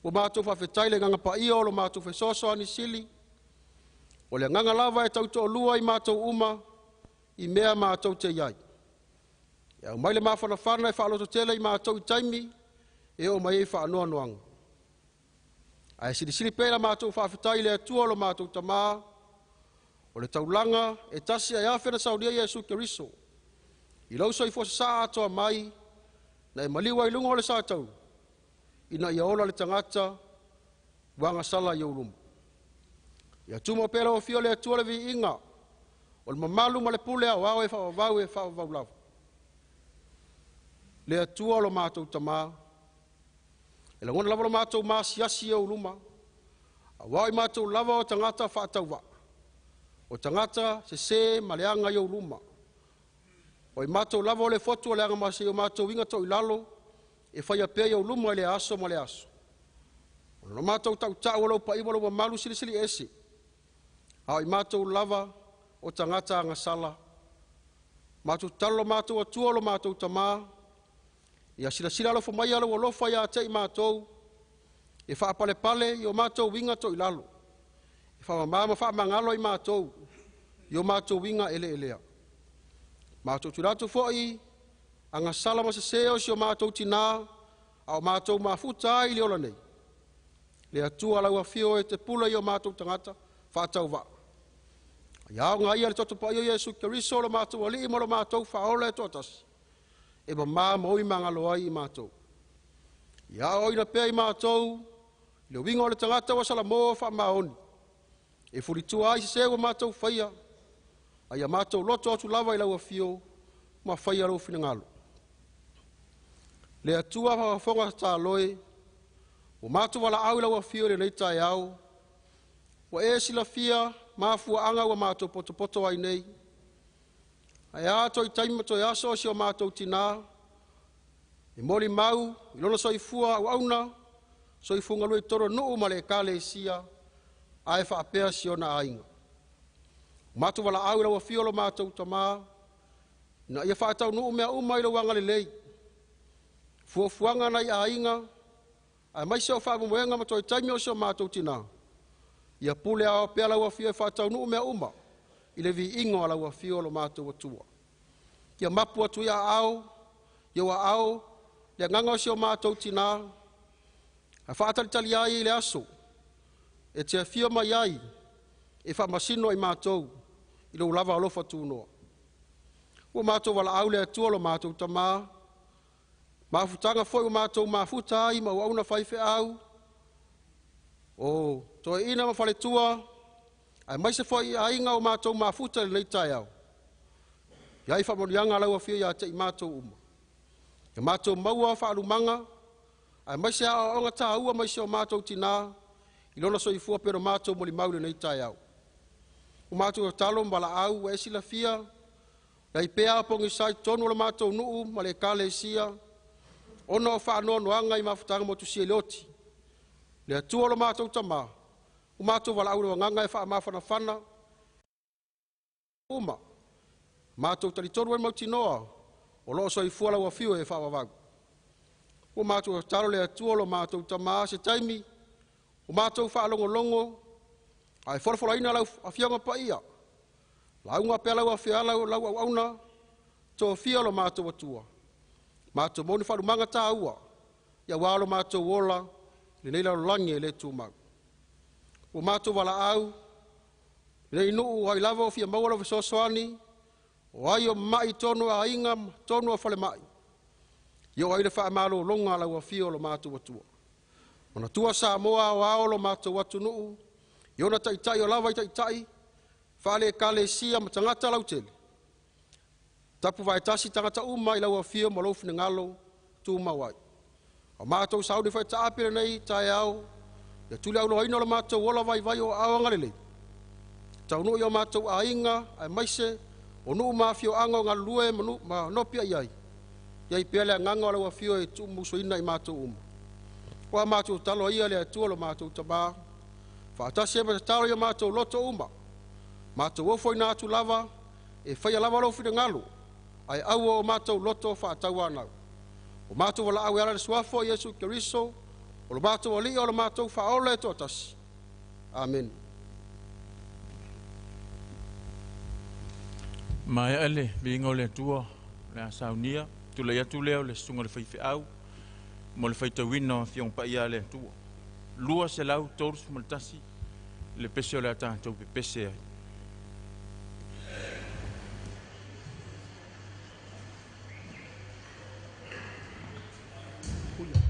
Ua matou faafetai i le agaga paia o lo matou fesoasoani sili, o le agaga lava e tautoalua i matou uma i mea matou te i ai. E aumai le mafanafana e faalototele i matou i taimi e oo mai ai faanoanoaga. Ae silisili pea la matou faafetai i le Atua o lo matou Tamā, o le taulaga e tasi ae afe na saunia Iesu Keriso, i lou soifua sasaa atoa mai, na e maliu ai i luga o le satauro, ina ia ola le tagata ua agasala i ou luma. Ia tumau pea lau afio le Atua le viiga, o le mamalu ma le pule aoao e faavavau e faavavau lava. Le Atua o lo matou Tamā, e lagona lava lo matou maasiasi i ou luma, auā o i matou lava o tagata faatauvaa, o tagata sesē ma leaga i ou luma. O i matou lava o le fotu o le agamasi i o matou iga toilalo, e faia pea i ou luma i lea aso ma lea aso. O lo matou tautau o lou paia ma lou mamalu silisili ese, a o i matou lava o tagata agasala. Matou tatalo lo matou Atua o lo matou Tamā, ia silasila alofa mai lou alofa ia te i matou, e faapalepale i o matou uiga toilalo, e faamama ma faamagalo i matou i o matou uiga eleelea. Matou tuila atu foi agasala ma sesē o si o matou tinā, a o matou mafuta ai i le ola nei. Le Atua lau afio e te pule i o matou tagata faatauvaa. Ia aoga ia le toto paia o Iesu Keriso lo matou Alii ma lo matou Faaola e toatasi, e mamā ma ui magalo ai i matou. Ia aoaoina pea i matou i le uiga o le tagata ua salamo faamaoni, e fulitua ai sesē ua matou faia, a ia matou loto atu lava i lau afio ma faia lou finagalo. Le Atua faafofoga tatalo e, ua matou valaau i lau afio i lenei taeao, ua e silafia mafuaaga ua matou potopoto ai nei. Ae a toe taimi ma toe aso o si o matou tinā, e molimau i lona soifua auauna, soifua galue i totonu o nuu ma le ekalesia, ae faapea si ona aiga. Ua matou valaau i lau afio lo matou Tamā, ina ia faataunuu mea uma i lou agalelei, fuafuaga nai aiga, aemaise o faamoemoega ma toe taimi o si o matou tinā, ia pule ao pea lau afio e faataunuu mea uma i le viiga o lau afio o lo matou Atua. Ia mapu atu i aao, i ou aao, le agaga o si o matou tinā, a faatalitali ai i le aso, e te afio mai ai, e faamasino i matou, i lou lava alofa tunoa. Ua matou valaau le Atua lo matou Tamā, mafutaga foi ua matou mafuta ai ma auauna faifeau, o toeaina ma faletua, aemaise foi i aiga o matou mafuta i lenei taeao. Ia ai faamanuiaga lau afio ia te i matou uma. Ia matou maua faalumaga, aemaise aoaoga tāua mai si o matou tinā, i lona soifua pea o matou molimau i lenei taeao. Ua matou tatalo ma valaau ua e silafia, lai pea a pogisai totonu o le matou nuu ma le ekalesia, Ona o faanoanoaga i mafutaga motusia i le oti. Le Atua o lo matou Tamā, ua matou valaau i lou Agaga e faamafanafana uma. Matou talitonu ai mautinoa o loo soifua lau afio e faavavau. Ua matou tatalo le Atua o lo matou Tamā se taimi, ua matou faalogologo ae folafolaina lau afioga paia. Lauga pea lau afio lau lau auauna, tofia lo matou Atua. Matou maua ni faalumaga tāua, ia aua lo matou ola, lenei lalolagi e le tumau. Ua matou valaau, lenei nuu ai lava o fia maua lau fesoasoani, o ai o mai tonu o aiga ma tonu o falemai. Ia o ai le faamalologa a lau afio o lo matou Atua. Manatua Samoa ao ao lo matou atunuu, i ona taitai o lava i taitai, faale ekalesia ma tagata lautele. Tapu vaetasi tagata uma i lau afio ma lou finagalo tumau ai. O matou sauni faitaape lenei taeao, ia tuli auloaina o le matou ola vaivai o aao agalelei. Taunuu i o matou aiga, aemaise o nuu ma afioaga o galulue ma nopiai ai, ia i pea le agaga o lau afio e tuumusoina i matou uma. Ua matou tatalo ia le Atua lo matou Tamā, faatasi ai ma tatalo i o matou loto uma, matou ofoina atu lava, e faia lava lou finagalo, ae aua o matou loto faatauanau. O matou valaau e ala i le suafa o Iesu Keriso, o lo matou Alii o lo matou Faaola e toatasi. Amene. Maea le viiga o le Atua le a saunia, tulai atu lea o le susuga i le faifeau mo le faitauina o Afioga Paia a le Atua. 231 le pese o le a tatou pepese ai. Aleluia.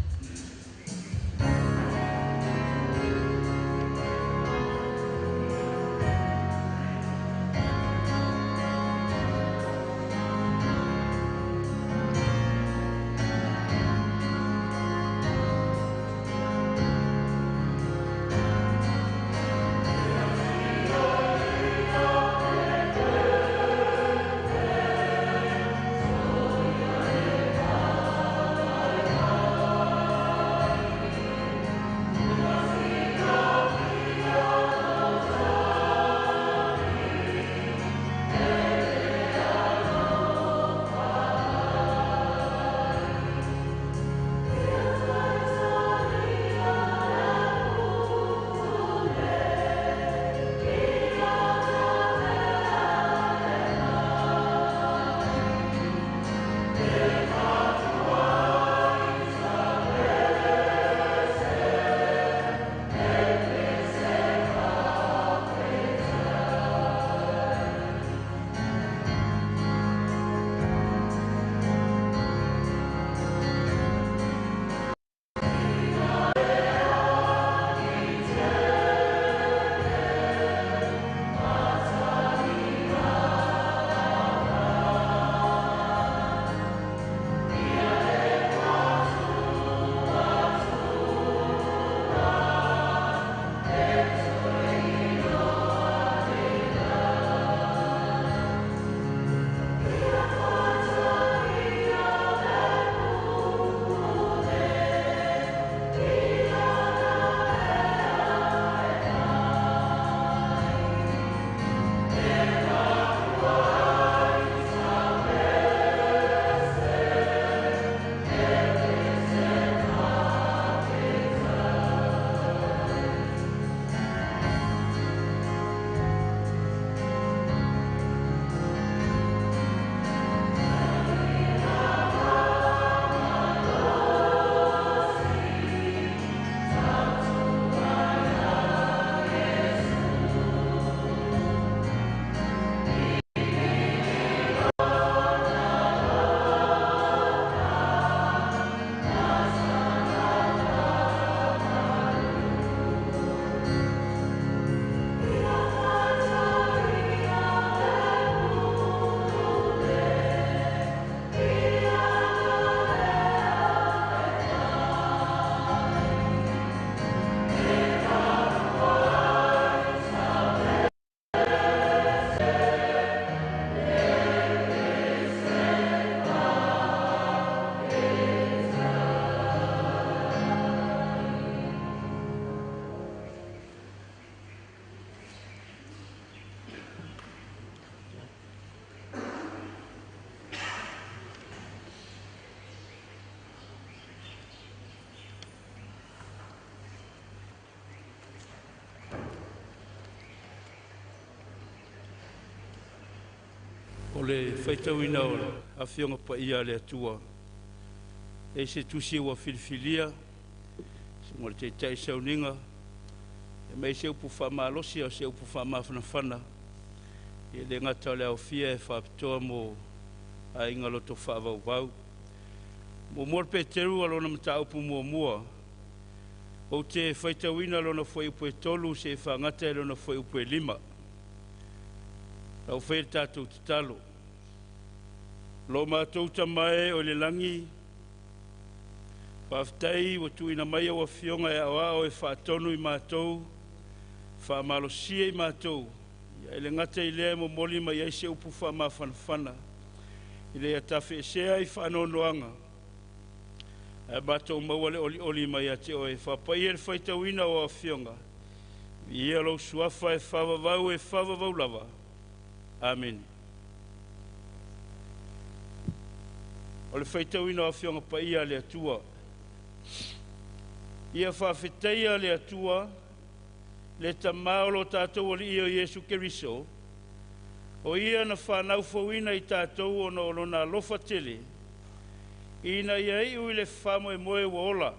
O le faitauina o le Afioga Paia a le Atua, e se tusi ua filifilia, susuga i le Taitai Sauniga, e mai se upu faamalosi o se upu faamafanafana, e le gata o le aofia e faapitoa mo aiga loto faavauvau. Muamua le Peteru a lona mataupu muamua, ou te faitauina lona fuaiupu e 3 seia faagata i lona fuaiupu e 5. Lau fai le tatou tatalo. Lo matou tamae o le lagi, faafetai ua tuuina mai au afioga e aoao e faatonu i matou, faamalosia i matou, ia e le gata i lea e momoli mai ai se upu faamafanafana, i le tafeesea i faanoanoaga, ae matou maua le olioli mai ia te oe, faapaia le faitauina o afioga, ia lou suafa e faavavau lava. Amene. O le faitauina o afioga paia a le Atua. Ia faafetaia le Atua, le Tamā o lo tatou Alii o Iesu Keriso, o ia na whanau fauina i tātou ona o lona alofa tele, ina ia iu i le whamoe moe ua ola,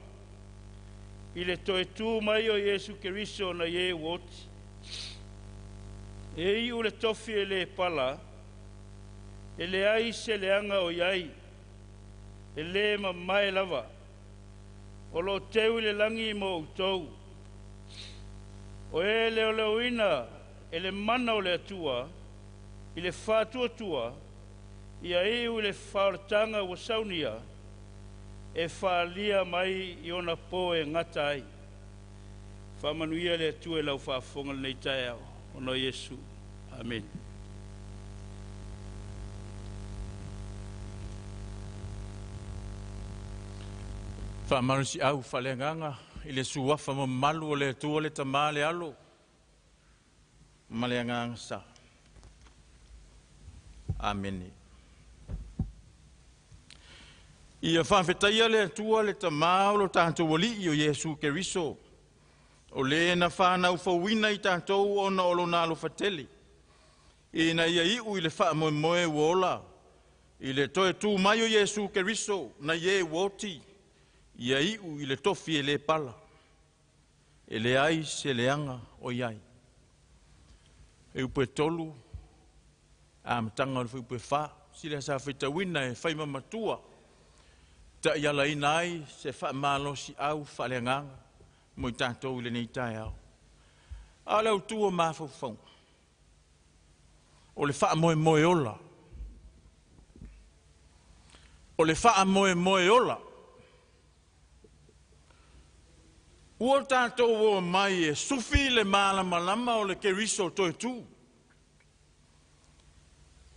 i le toe tū mai o Iesu Keriso na ie ua oti. E iu le tofi e le pala, e le ai se leanga o iai, e le mamae lava, o lo teu i le langi mo outou. O e leo leoina e le mana o le Atua, i le whātuatua, ia iu i le whaolatanga ua saunia, e whaalia mai i ona po e ngata ai. Whaamanuia le Atua e lau faafofoga lenei taeao, ona o Iesu. Amen. Faamalosi au faaleagaga i le suafa mamalu o le Atua le Tamā le Alo ma le Agaga Sa. Amene. Ia faafetaia le Atua le Tamā o lo tatou Alii o Iesu Keriso, o le na whanau fauina i tātou ona o lona alofa tele, ina ia iu i le faamoemoe ua ola, i le toe tū mai o Iesu Keriso na ie ua oti, ia iu i le tofi e le pala, e le ai se leanga o iai. E upu e 3, a matanga o le fuaiupu e 4, sila sa faitauina e faimamatua, ta i alaina ai se faamalosi au faaleagaga mo i tātou i lenei taeao. A le autua mafaufauga, o le faamoemoe ola. O le faamoemoe ola. Ua tātou o mai e sufi le malamalama o le Keriso toe tū.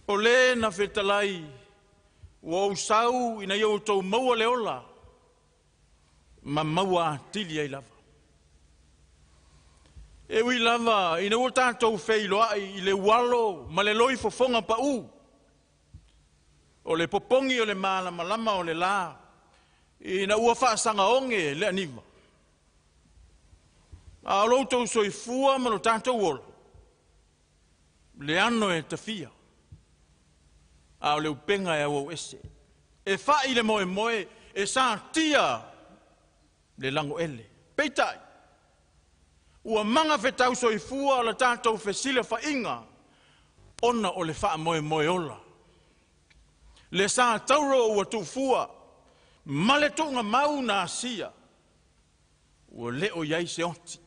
O le na fetalai, ua ou sau ina ia outou maua le ola, ma maua atili ai lava. E ui lava, ina ua tātou feiloai i le ualo ma le loi fofoga pau. O le popongi o le malamalama o le la, ina ua faasanga onge le aniva. A o loutou soifua ma lo tātou ola, le ano e tafia, a o le upenga e au au ese. E fai le moe moe, e sa tia le lango ele. Peitai, ua manga whetau soifua o le tātou fesile whainga, ona o le wha moe moe ola. Le sa tauro ua tufua, ma le tuunga mau na asia, ua leo iai se oti.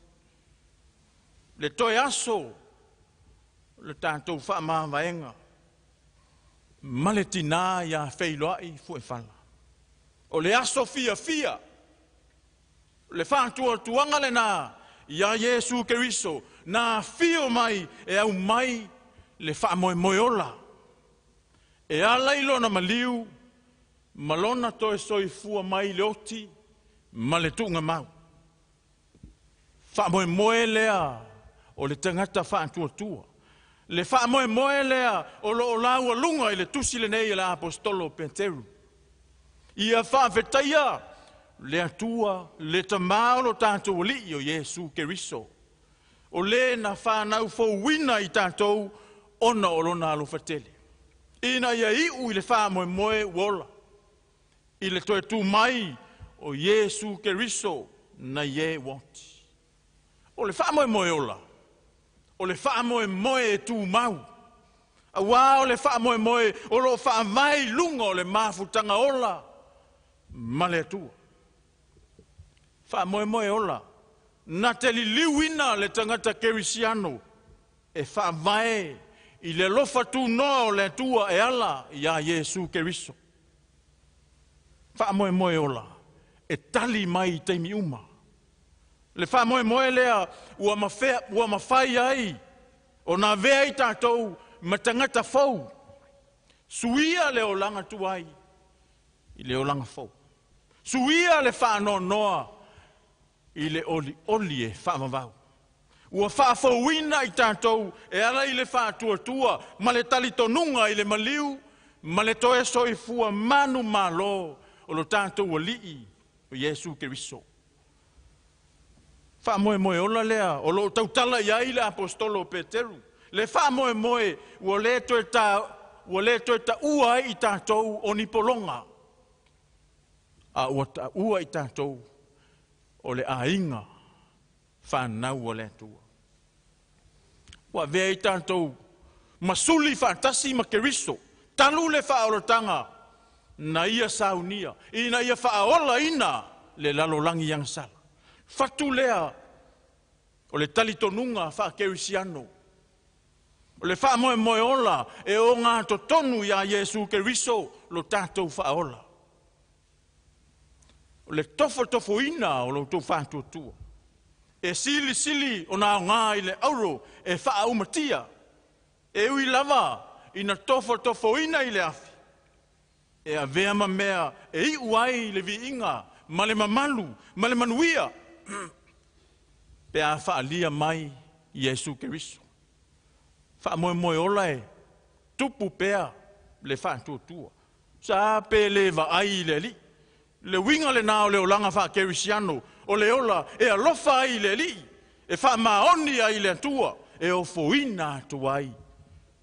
Le toe aso, le tātou wha maavaenga, ma le tina ia feiloai fuefala. O le aso fia fia, le whātua tuanga le nā, ia Iesu Keriso, nā fio mai e au mai le wha moe ola. E ala i lona maliu, ma lona toe soifua mai le oti, ma le tuunga mau. Wha moe lea o le tangata whaatuatua. Le wha moe lea o lo o lau alunga i le tusi le nei e la apostolo Peteru. Ia whaafetaia le Atua, le Tamā o lo tātou Alii o Iesu Keriso. O le na whanau fauina i tātou ona o lona alofa tele. Ina ia iu i le faamoemoe ua ola, i le toe tu mai o Iesu Keriso nai e ua oti. O le faamoemoe ola, o le faamoemoe e tumau, auā o le faamoemoe o loo faavae i luga o le mafutaga ola ma le Atua. Faamoemoe ola, na te liliuina le tagata kerisiano e faavae i le alofa tunoa o le Atua e ala iā Iesu Keriso. Faamoemoe ola, e tali mai i taimi uma. Le faamoemoe lea ua mafea, ua mafai ai ona avea i tatou ma tagata fou, suia le olaga tuai i le olaga fou. Suia le faanoanoa i le olioli e faavavau. Ua faafouina i tatou e ala i le faatuatua ma le talitonuga i le maliu ma le toe soifua manumalo o lo tatou Alii o Iesu Keriso. Faamoemoe ola lea o loo tautala i ai le aposetolo o Peteru, le faamoemoe ua le toe ta ua le toe taua ai i tatou o ni pologa, a ua taua i tatou o le aiga fanau a le Atua. Ua avea i tatou ma suli faatasi ma Keriso, talu le faaolataga na ia saunia, ina ia faaolaina le lalolagi agasala. Fatu lea o le talitonuga faakerisiano. O le faamoemoe ola e ogatotonu iā Iesu Keriso lo tatou faaola. O le tofotofoina o lo outou faatuatua, e silisili ona aogā i le auro e faaaumatia, e ui lava ina tofotofoina i le afi, e avea ma mea e iu ai le viiga ma le mamalu ma le manuia pe a faaalia mai Iesu Keriso. Faamoemoe ola e tupu pea le faatuatua. Sa pe le vaai i le Alii. Le uiga lenā o le olaga faakerisiano, o le ola e alofa ai i le Alii, e faamaoni ai i le Atua, e ofoina atu ai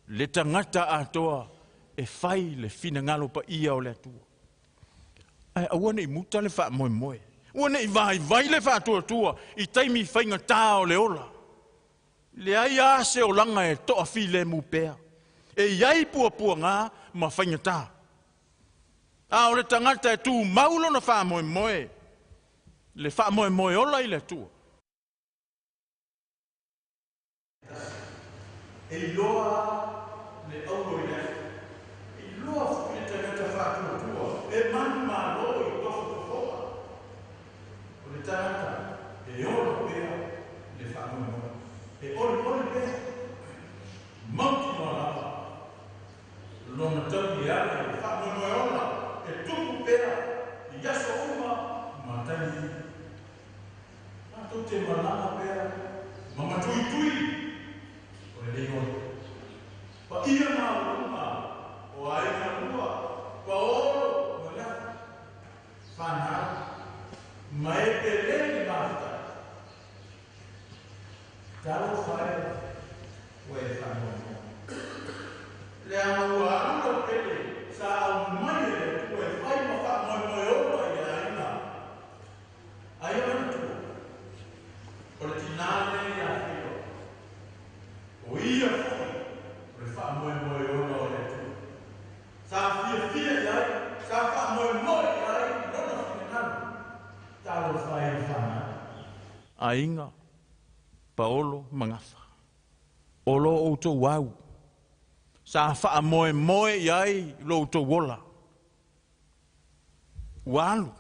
le tagata atoa e fai le finagalo paia o le Atua. Ae aua ne i muta le faamoemoe, ua ne i vaivai le faatuatua i taimi faigatā o le ola. Leai lava se olaga e toafilemu pea. E i ai puapuagā ma faigatā. A o le tagata e tumau lona faamoemoe, le faamoemoe ola i le Atua. E iloa le auro i le afi. E iloa foi le tagata faatuatua e manumalo i tofotofoga. O le tagata e ola pea le faamoemoe, e olioli pea, mautinoa lava lona taui e ala i le faamoemoe ola e tupu pea i aso uma ma taimi uma. Matou te malaga pea ma matuitui o lenei ola. Paia maualuga o aiga lua, paolo ma leafa, fanau, ma e pele le mafutai. Talofa e ua e faanoanoa. Leaga ua alu lau pele sa aumai e le Atua e fai ma faamoemoe ola i le aiga. Aia manatua, o le tinā lea ia Feiloai, o ia foi o le faamoemoe ola o le Atua. Sa fiafia i ai, sa faamoemoe i ai lona finagalo. Talofa e i fanau. Aiga, Paolo ma Gafa. O lo outou au, sa faamoemoe i ai lo outou ola. Ua alu.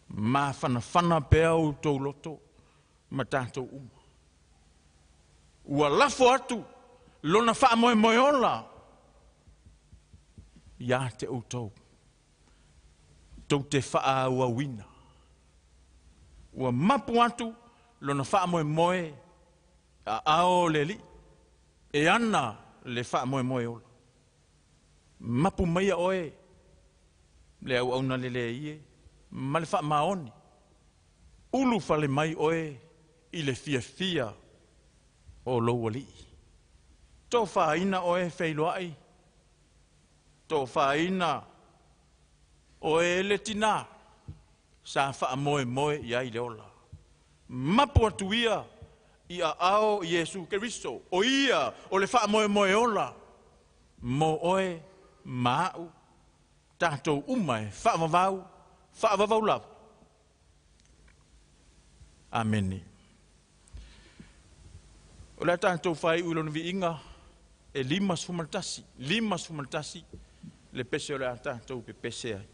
Mafanafana pea outou loto ma tatou uma. Ua lafo atu lona faamoemoe ola iā te outou, tou te faaauauina. Ua mapu atu lona faamoemoe aao o le Alii e ana le faamoemoe ola. Mapu maia oe le auauna lelei e ma le faamaoni. Ulufale mai oe i le fiafia o lou Alii. Tofaina oe feiloai, tofaina oe le tinā, sa faamoemoe i ai le ola. Mapu atu ia i aao o Iesu Keriso, o ia o le faamoemoe ola, mo oe ma a'u, tatou uma e faavavau, faavavau lava. Amene. O le a tatou faaiu i lona viiga e 51, 51 le pese o le a tatou pepese ai.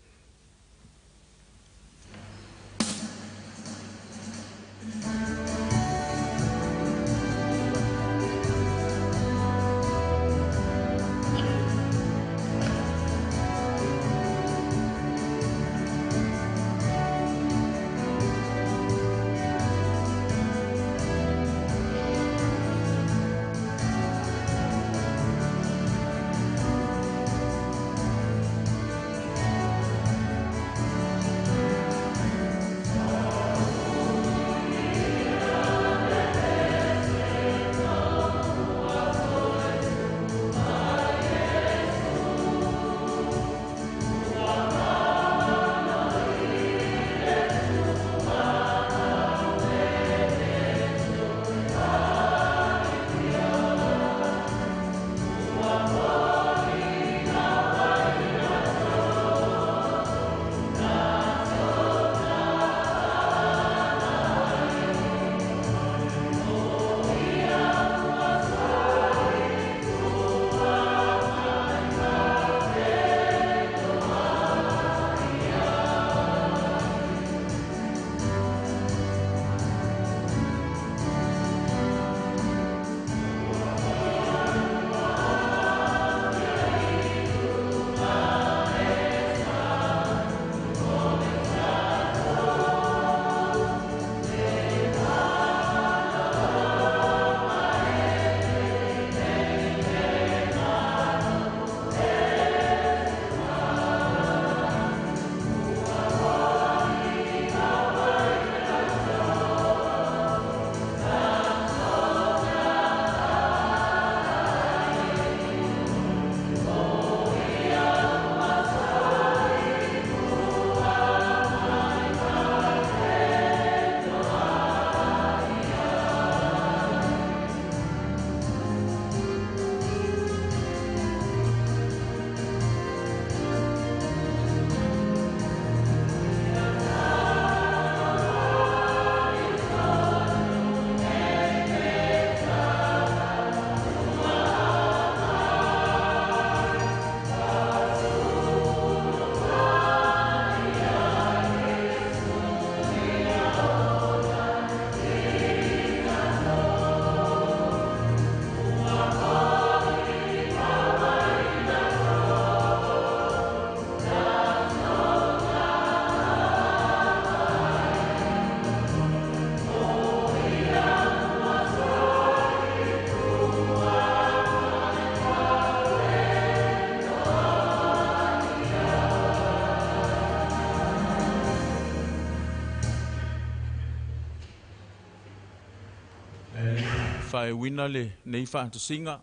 Faaiuina lenei faatasiga,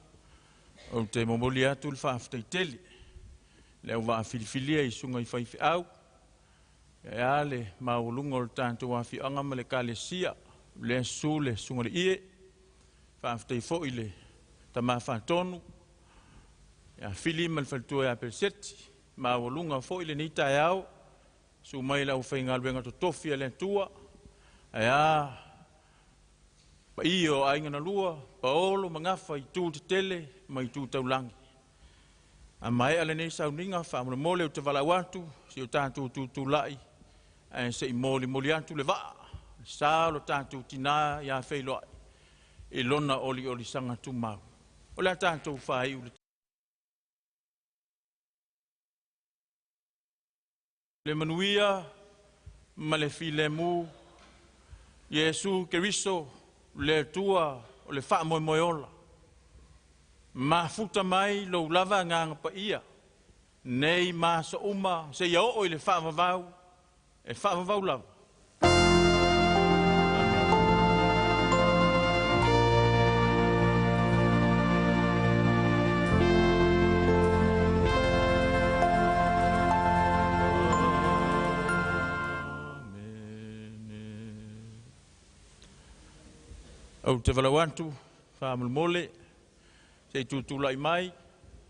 ou te momoli atu le faafetaitele le au vaafilifilia i susuga i faifeau, e a le maualuga o le tatou afioaga ma le ekalesia, lea susu le susuga i le ie, faafetai foi le tama faatonu, ia Fili ma le faletua ia Peleseti, maualuga foi lenei taeao, susu mai le aufaigaluega totofi a le Atua, ae a paia o aiga na lua, paolo ma gafa i tu tetele ma i tu taulagi. A maea lenei sauniga, faamolemole ou te valaau atu, si o tatou tutulai, ae se i molimoli atu le vaa, sa o lo tatou tinā ia feiloai, i lona oliolisaga tumau. O le a tatou faaiu le manuia ma le filemu, Iesu Keriso, le Atua o le faamoemoe ola. Mafuta mai lou lava agaga paia, nei ma aso uma, seia oo i le faavavau, e faavavau lava. Ou te valau atu faamolemole se i tutulai mai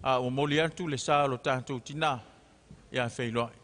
a ua moli atu le sa o lo tatou tinā ia feiloai.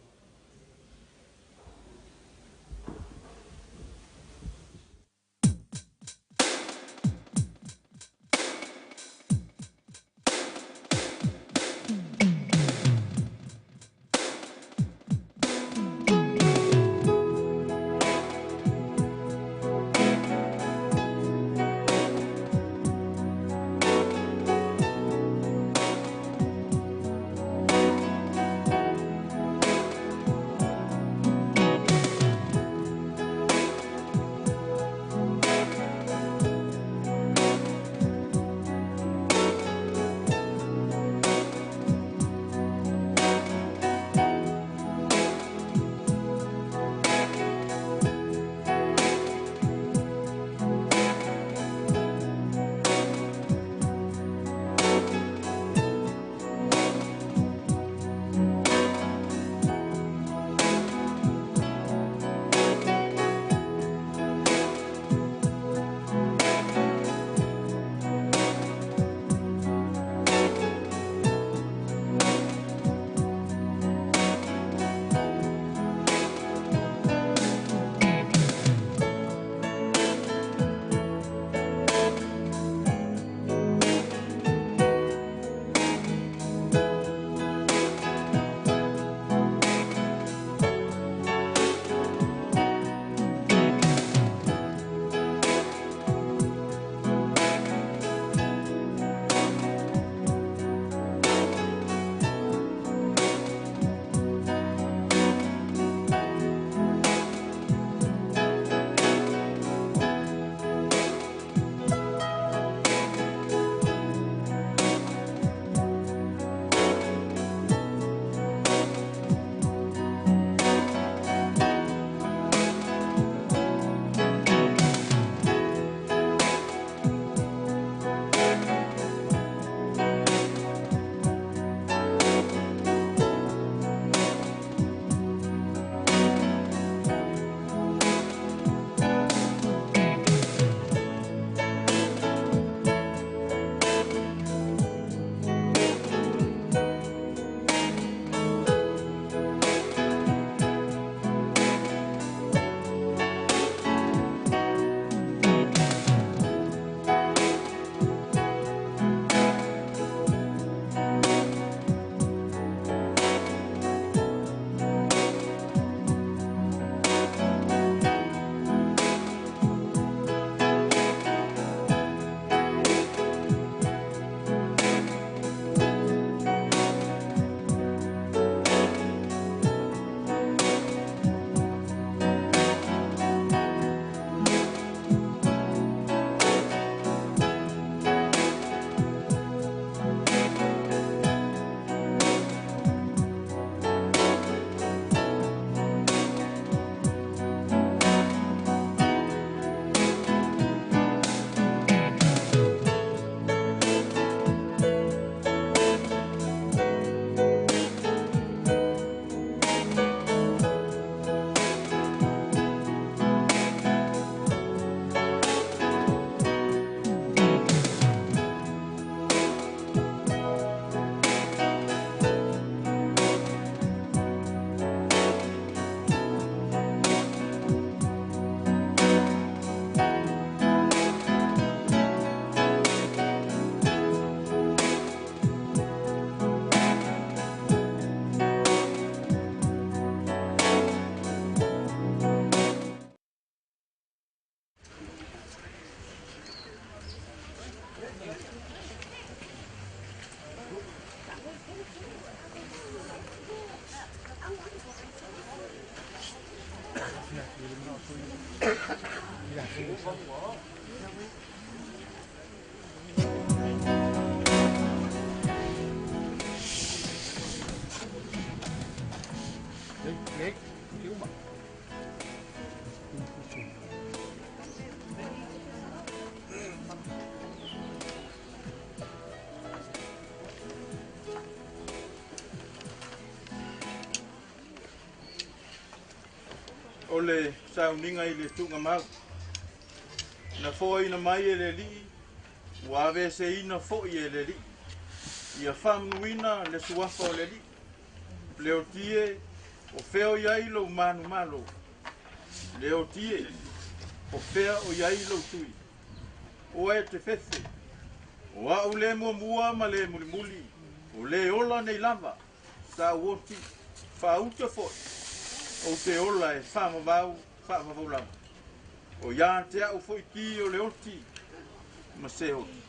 O le sauniga i le tuugamau. Na foaina mai e le Alii, ua aveeseina fo'i e le Alii. Ia faamanuina le suafa o le Alii. Leoti e, o fea o i ai lou manumalo? Leoti e, o fea o i ai lou tui? Oe e te fefe, o a'u le muamua ma le mulimuli, o le ola nei lava, sa ou oti, faauta fo'i, ou te ola e faavavau, faavavau lava. O iā te a'u fo'i ki o le oti ma se oti.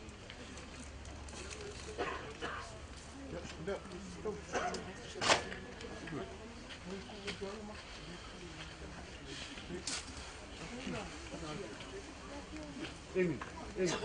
Amy, Amy.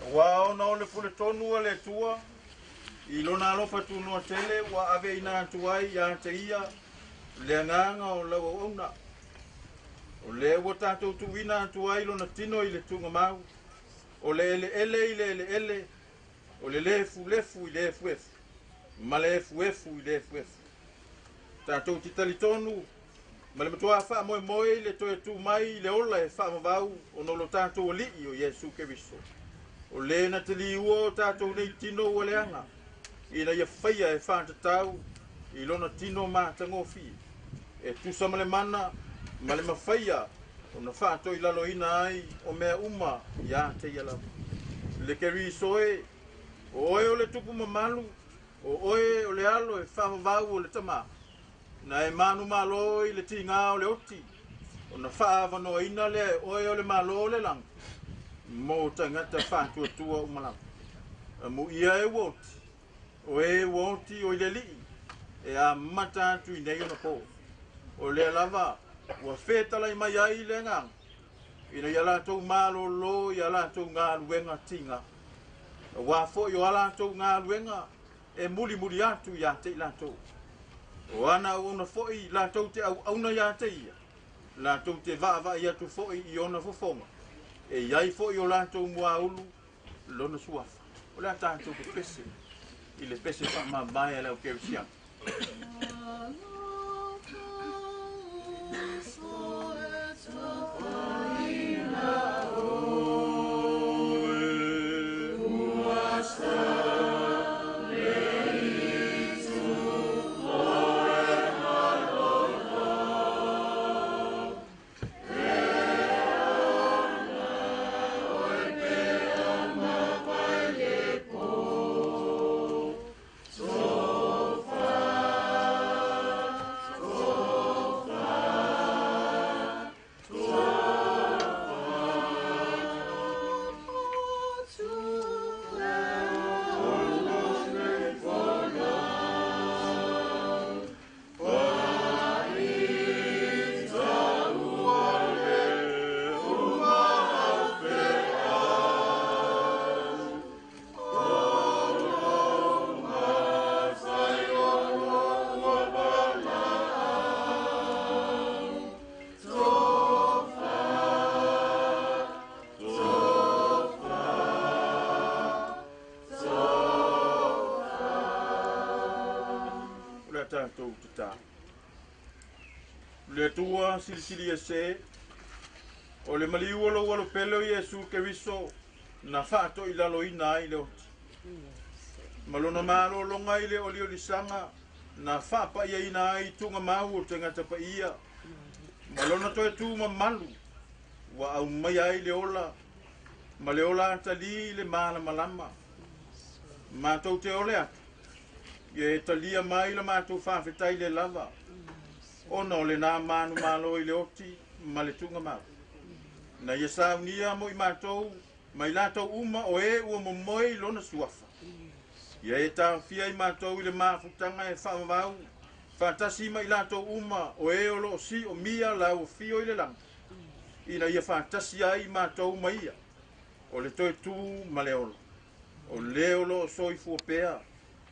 Auā ona o le puletonu a le Atua, i lona alofa tunoa tele ua aveina atu ai iā te ia le agaga o lau auauna. O lea ua tatou tuuina atu ai lona tino i le tuugamau, o le eleele i le eleele, o le lefulefu i le efuefu, ma le efuefu i le efuefu. Tatou te talitonu ma le matuā faamoemoe i le toe tu mai i le ola e faavavau ona o lo tatou Alii o Iesu Keriso. O le na te liua o tatou nei tino ua leaga, ina ia faia e faatatau i lona tino matagofie, e tusa ma le mana ma le mafaia ona faatoilaloina ai o mea uma iā te ia lava. Le Keriso e, o oe o le tupu mamalu, o oe o le alo e faavavau o le Tamā, na e manumalo i le tigā o le oti, ona faaavanoaina lea e oe o le Malo o le lagi, mo tagata faatuatua uma lava. Amuia e ua oti, o e ua oti o i le Alii, e amata atu i nei ona pō. O lea lava ua fetalai mai ai le agaga, ina ia latou malōlō i a latou galuega tigā. Auā fo'i o a latou galuega e mulimuli atu iā te i latou. O ana auauna fo'i latou te auauna iā te ia, latou te vaavaai atu fo'i i ona fofoga, e i ai fo'i o latou muaulu lona suafa. O le a tatou pepese i le pese faamavae a le au kerisiano. O le a tatou tatalo. Le Atua silisili ese, o le maliu o lou alo pele o Iesu Keriso na faatoilaloina ai le oti. Ma lona malōloga i le oliolisaga na faapaiaina ai tuugamau o tagata paia, ma lona toe tu mamalu ua aumaia ai le ola ma le ola atalī i le malamalama. Matou te ole atu Ia e talia mai la matou faafetai le lava, ona o lena manumalo i le oti ma le tuugamau. Na ia saunia mo i matou, mai latou uma o e ua momoe i lona suafa. Ia e taofia i matou i le mafutaga e faavavau, faatasi ma i latou uma o e o loo si o mia lau afio i le lagi, ina ia faatasi ai i matou ma ia, o le toe tū ma le ola. O le o loo soifua pea,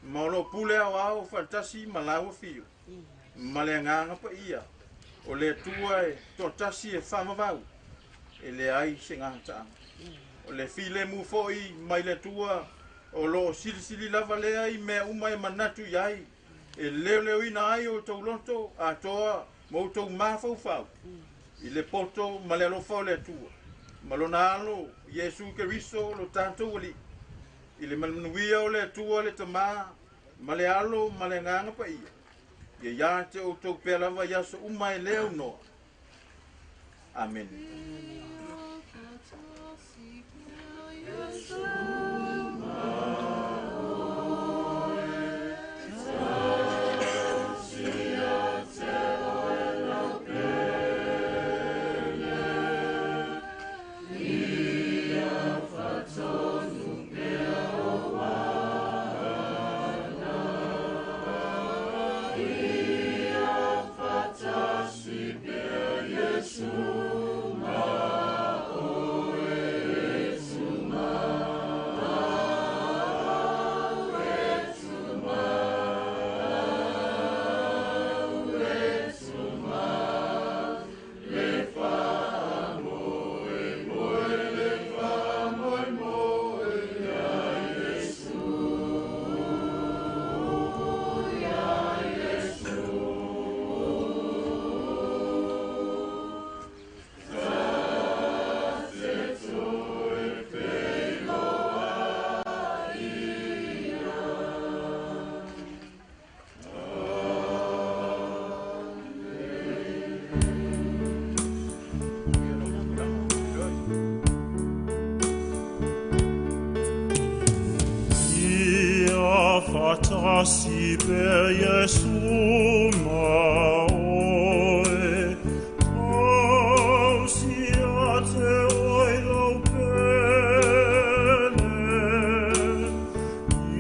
ma o loo pule ao ao faatasi ma lau afio, ma le agaga paia, o le Atua e toatasi e faavavau, e leai se gataaga. O le filemu foi mai le Atua, o loo silisili lava lea i mea uma e manatu i ai, e leoleoina ai o outou loto atoa ma outou mafaufau, i le poto ma le alofa o le Atua, ma lona alo Iesu Keriso lo tatou Alii, i le manuia o le Atua le Tamā, ma le alo ma le agaga paia, ia ia te outou pea lava i aso uma e le aunoa. Amene. Faatasi pea Iesu ma oe, tausi ia te oe lau pele.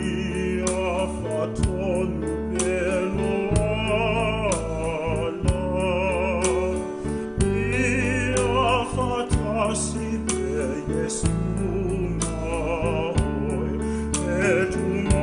Ia faatonu pea lou ala. Ia faatasi pea Iesu ma oe, e tumau.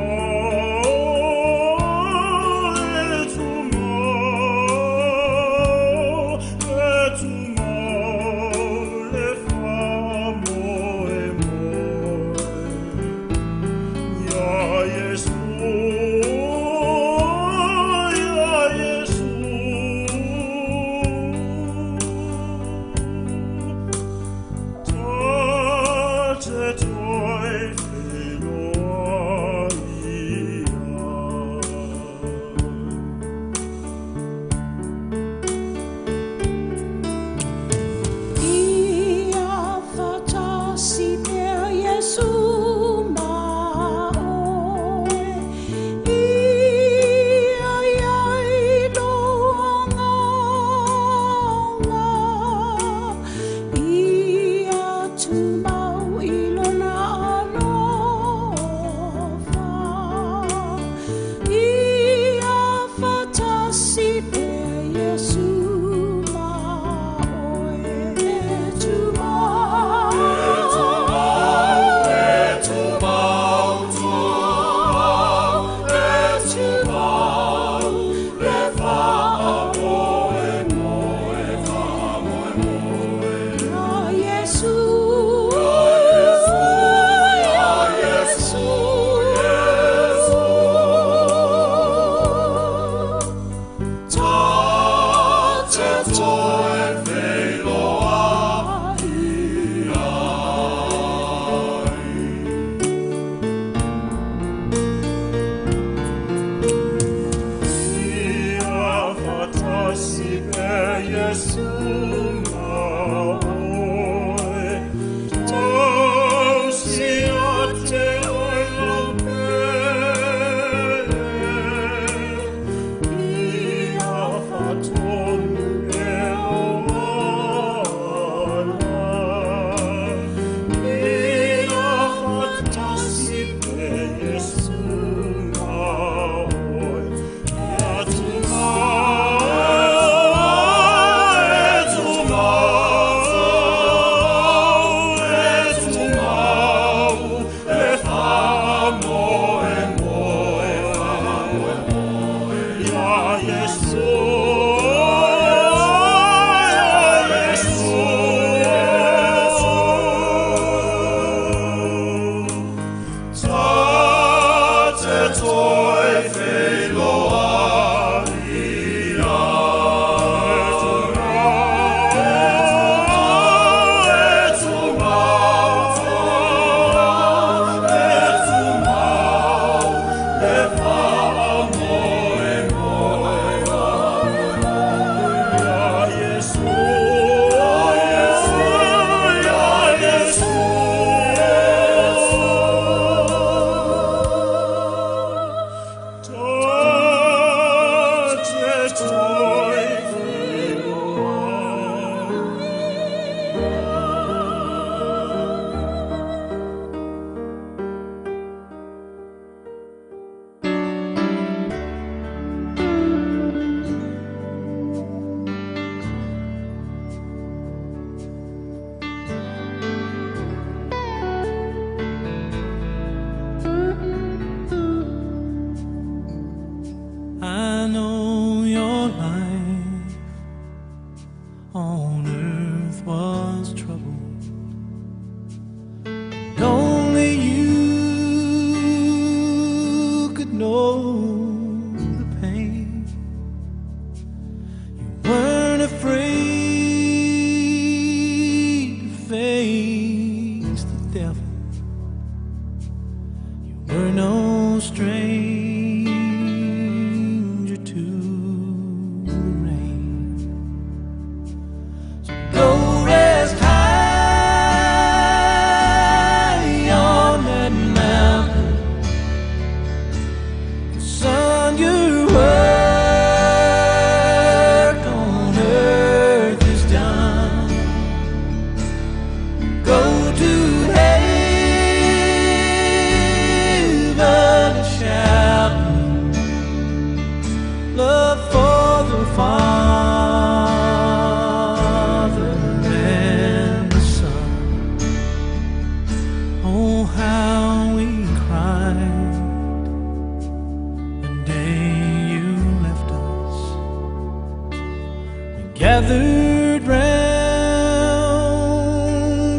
Gathered round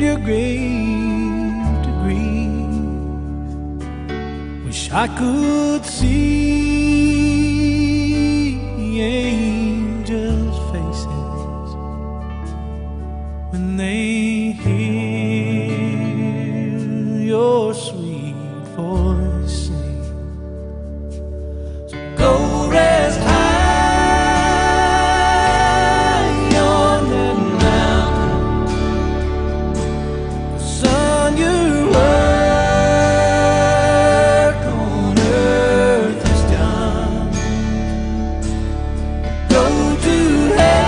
your grave to grieve. Wish I could see angels' faces when they hear your sweet voice sing. So go rest high on that mountain, son, your work on earth is done. Go to heaven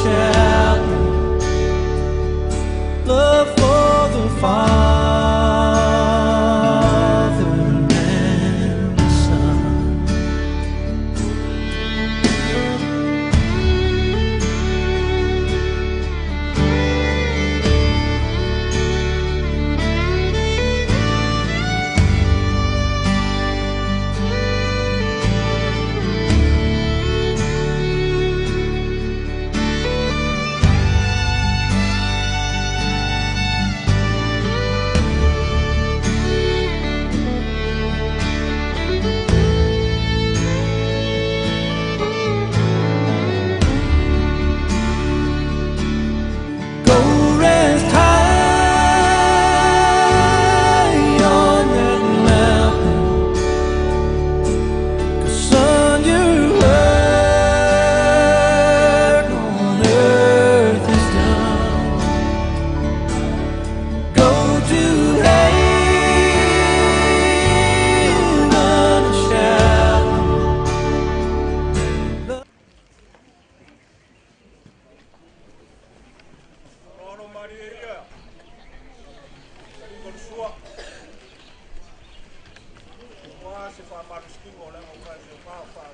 shouting love for the Father and the Son. Go rest high on that mountain, 'cause son, your work on earth is done. Go to heaven and shout. Olo marie ia. Taligo le sua. Ua se whaamalusikigo o le anga ura se wha wha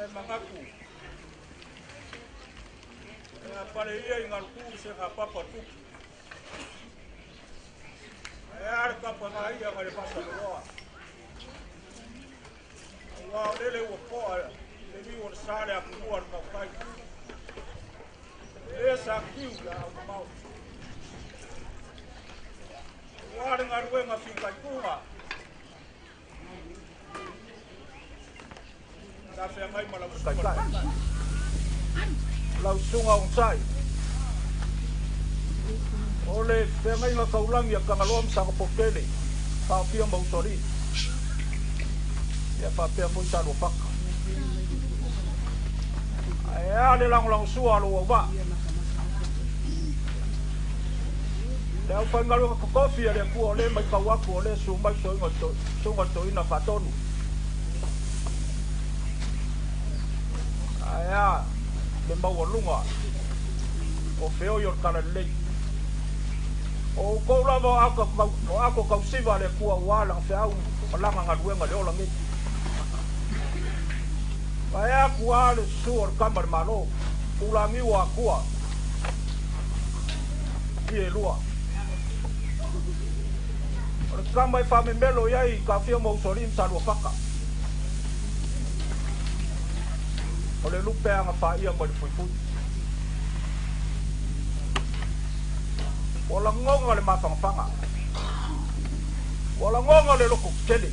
E mangaku. E ngā pare ia i ngā ruku se ngā papa tupu. E are kapa ngā ia ngā le wasa loa. Ua o lele ua poa le liu o le sale a kumua le kaukai. E sa kiu la au mau. Ua le ngaruenga whikai kunga. Sa whea ngai ma lau sunga. Lau sunga ong sai. O le whea ngai ngā kaulangi a kangaloa msanga pokele. Whaopia mausori. Ia whapea mui sa lua paka. Ae a le langolango sua alo au wa. Le au whaingaruga kokofi a le kua o le mai kau aku o le su mai soinga to, sunga to ina whatonu. Ae a le maualunga o feoi o le kalalei. O kou lava o ako kau, o ako kau siva le kua ua langa feau malanga ngaluenga le ola ngei. Ae a kua le su o le kama le malo, ulangi o akua. I e lua. O le kama e whamemelo iai ka whia mausori msa lua whaka. O le lupe anga whaia mo le fuifui. O la ngonga le mawhangawhanga. O la ngonga le loko kele.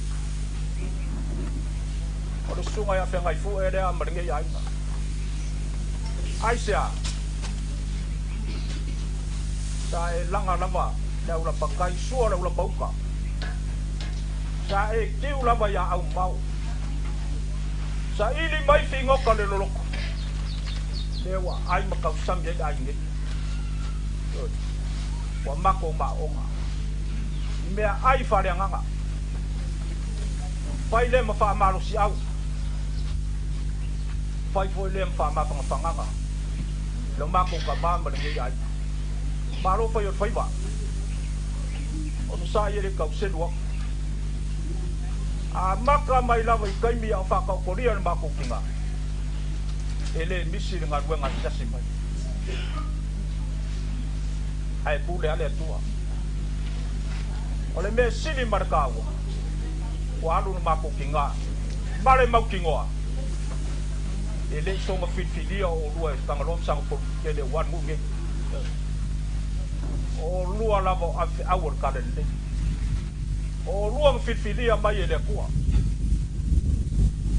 O le sunga ia whengai fu e rea maringe ia inga. Ai sea. Sa e langa lava le aula pakai sua le aula pauka. Sa e kiu lava ia au mau. Sa ili mai whingoka le loloko. Le wa ai makau sami ai ai nge. Wa mako maonga. I mea ai whare anganga. Whai le ma wha malosi au. Whai foi le ma wha mawhangawhanganga. Le mako ka mama le ngei ai. Malo whai o whaiwa. Ono sa i le kau selu aku. A maka mai lava i kaimi au whakau koria le mako ki ngā. E le misi le ngā ruenga sasi mai. Ae pule ale atua. O le mea sili ma le taua, ua alu le matou tiga ma le mautinoa, e le i soga filifilia o oulua e Tagaloa ma Sagapolutele aua le nuu nei. O oulua lava o avefeau o le tala lelei. O oulua na filifilia mai e le Atua.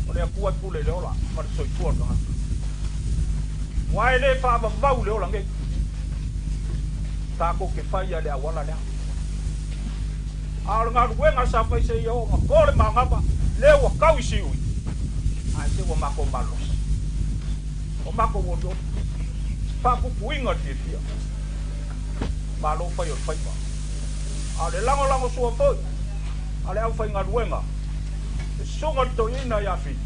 O le Atua e pule i le ola ma le soifua o le tagata. Aua e le faavavau le ola nei. Tatou te faia le auala lea. A o le galuega sa fai seia oo ina to le manava, lea ua tau i siui, ae se ua matou malolosi. Ua matou olioli. Faapupuiga le fiafia. Malo fai o le faiva. A o le lagolago sua foi a le aufaigaluega, le susuga i le toeaina ia Fili,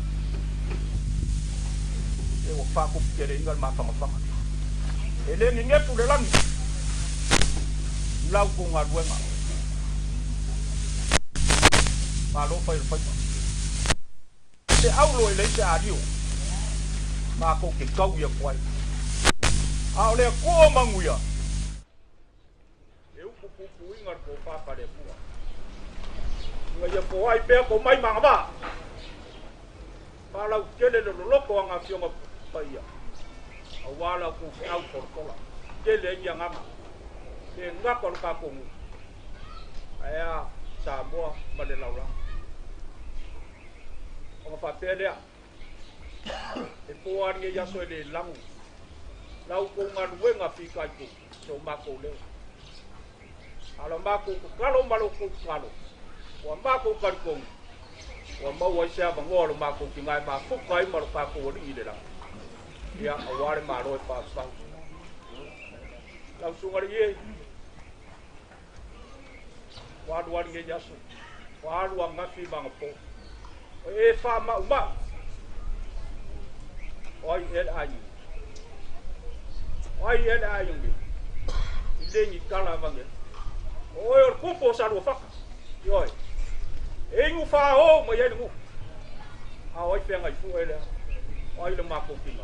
se ua faatuputeleina le mafanafana. E le nenefu le lagi i la outou galuega. Malo fai o le faiva. Se aulo e leai se alio matou te taui atu ai. A o le Atua o manuia, e upu puipuiga le tofa faale-Atua, ina ia foai pea tou mai manava, faalautele le loloto a na Afioga Paia, aua la outou feau tolatola, tele ai ni agaga, le gata o le tatou nuu, ae a Samoa ma le lalolagi. Ona faapea lea, e po lava lenei aso e le lagu la outou galuega fitaituga i so matou leo. A o la matou tatalo ma la outou tatalo, ua matou talitonu, ua maua ai se avanoa o lo matou tina e mafuta ai ma lo tatou Alii i le lagi, ia, aua le Malo e faavavau. Lau Susuga i le Ie, ua alu lava lenei aso, ua alu ananafi ma anapo. O e faamaumau, o ai ea le aiga nei? O ai ea le aiga nei? I le ni tala avane. O oe o le kupu o Saluafata. Ioe. E inu fāō mai ai le nuu. A o ai feagai fue lea? O ai le matou tina?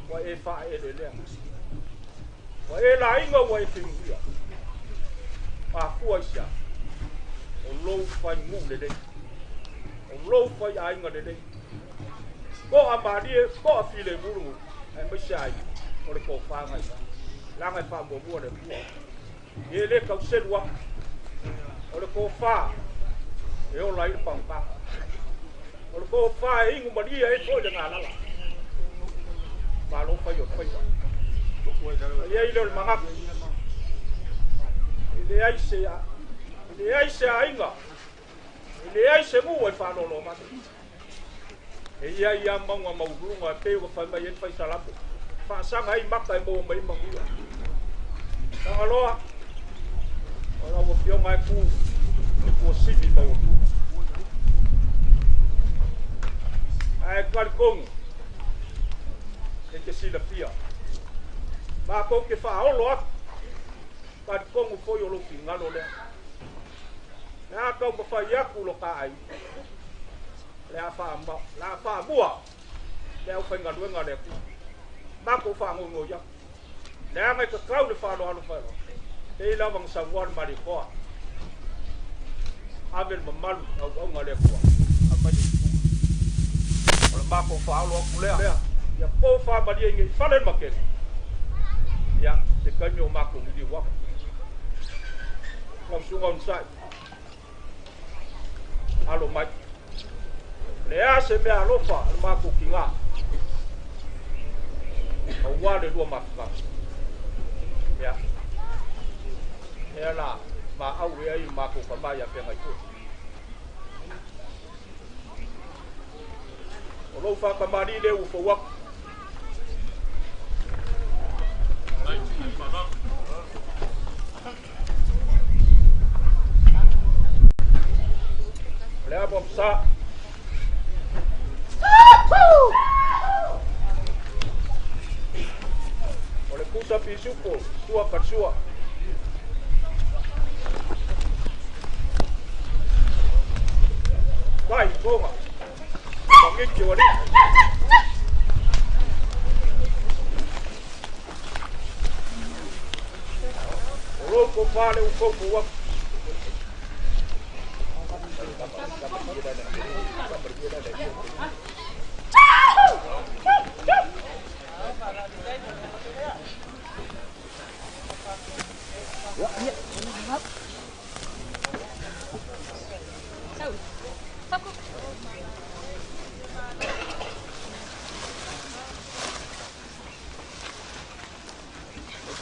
Ua e faaeleelea. Ua e laina ua e fenuia. Mafua i se a? O lou fai nuu lelei. O lou fai aiga lelei. Toa malie, toa filemu le nuu, aemaise ai o le tofa na i leaga e faamuamua le Atua. E le tauselu atu. O le tofa e ola ai le pagota. O le tofa e inu malie ai foi le galala. Malo fai o le faiva. E i ai lea o le manatu. E leai se, e leai se aiga, e leai se nuu e faalolo mai. E i ai lava mauga maualuluga e pei ua fai mai ai le fai Salamo, faasaga ai maka e maua mai ai manuia. Tagaloa, o lau Afioga e ku i le tuasivi maualuluga. Ae talitonu e te silafia, matou te faaolo atu, talitonu foi o lou finagalo lea. Le a taumafai atu lo ta aiga. Le a faamua le aufaigaluega a le Atua. Matou faanoinoi atu. Leaga e tatau le faaaloalo faaloalo. Pei lava na saunoa le Malietoa. Ave le mamalu i auauna a le Atua. Aumai le tutuga. O le matou faaolo atu lea. Ia tofa malie nei fale le makele. Ia, se taimi o matou liliu atu. Lau Susuga Onosai. Alo mai. Le a se mea alofa a le matou tiga. Aua le lua mafutaga. Ia. Ea la maau e ai matou tama ia Feagaifua. O lou faakamali lea ua fou atu. Le amo sa. O le pusa pisupo, sua ka sua. Vai, konga. Pangiti wali. O lou tofa le ua foufou atu.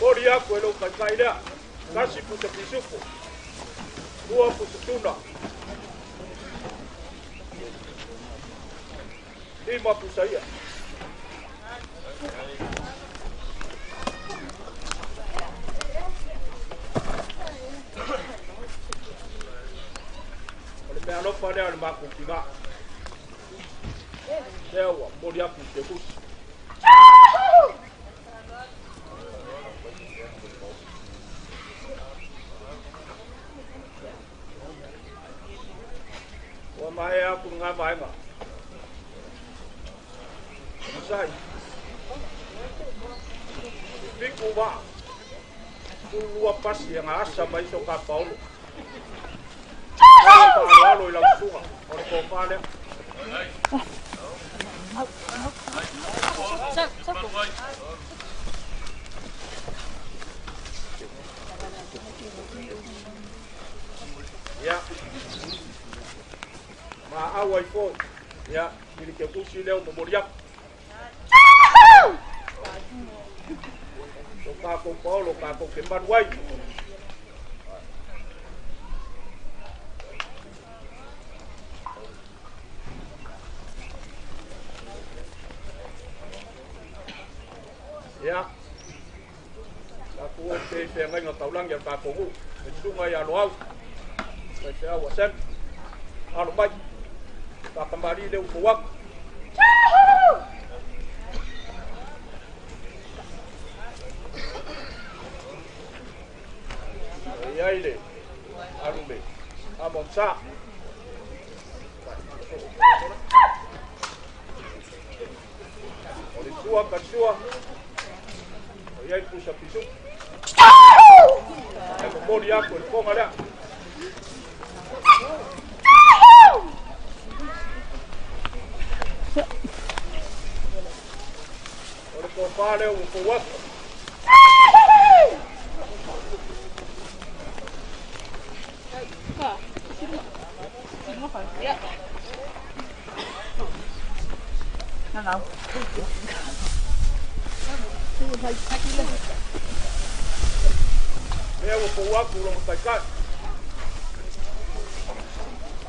Kori aku e lou taitai lea, kasi pusa pisupo, lua pusa tuna, lima pusa ia. O le mea alofa lea o le makukiga. Lea ua moli aku i te kusi. Ua maea aku ngā vaenga. Masai. Fiku wa. Kulua pasi e ngā asa mai so ka paolo. Alo alo i lau suga. O le kōpā lea. Ia. Ma au ai foi. Ia, i ke kusi leo mo mori aku. O kākou paolo, kākou ke manu ai. Ia. Kākou o te whengainga taulangi al kākou gu. E sunga i alo au. Kai te au a sem. Alo mai. Whakamari leo ko waku. E ai le, alu le, amon sa. O le sua ka sua. O iai pusa pisu. E momori aku e le ponga lea. O le kōpā leo ua kou atu. Lea ua kou atu longa taitai.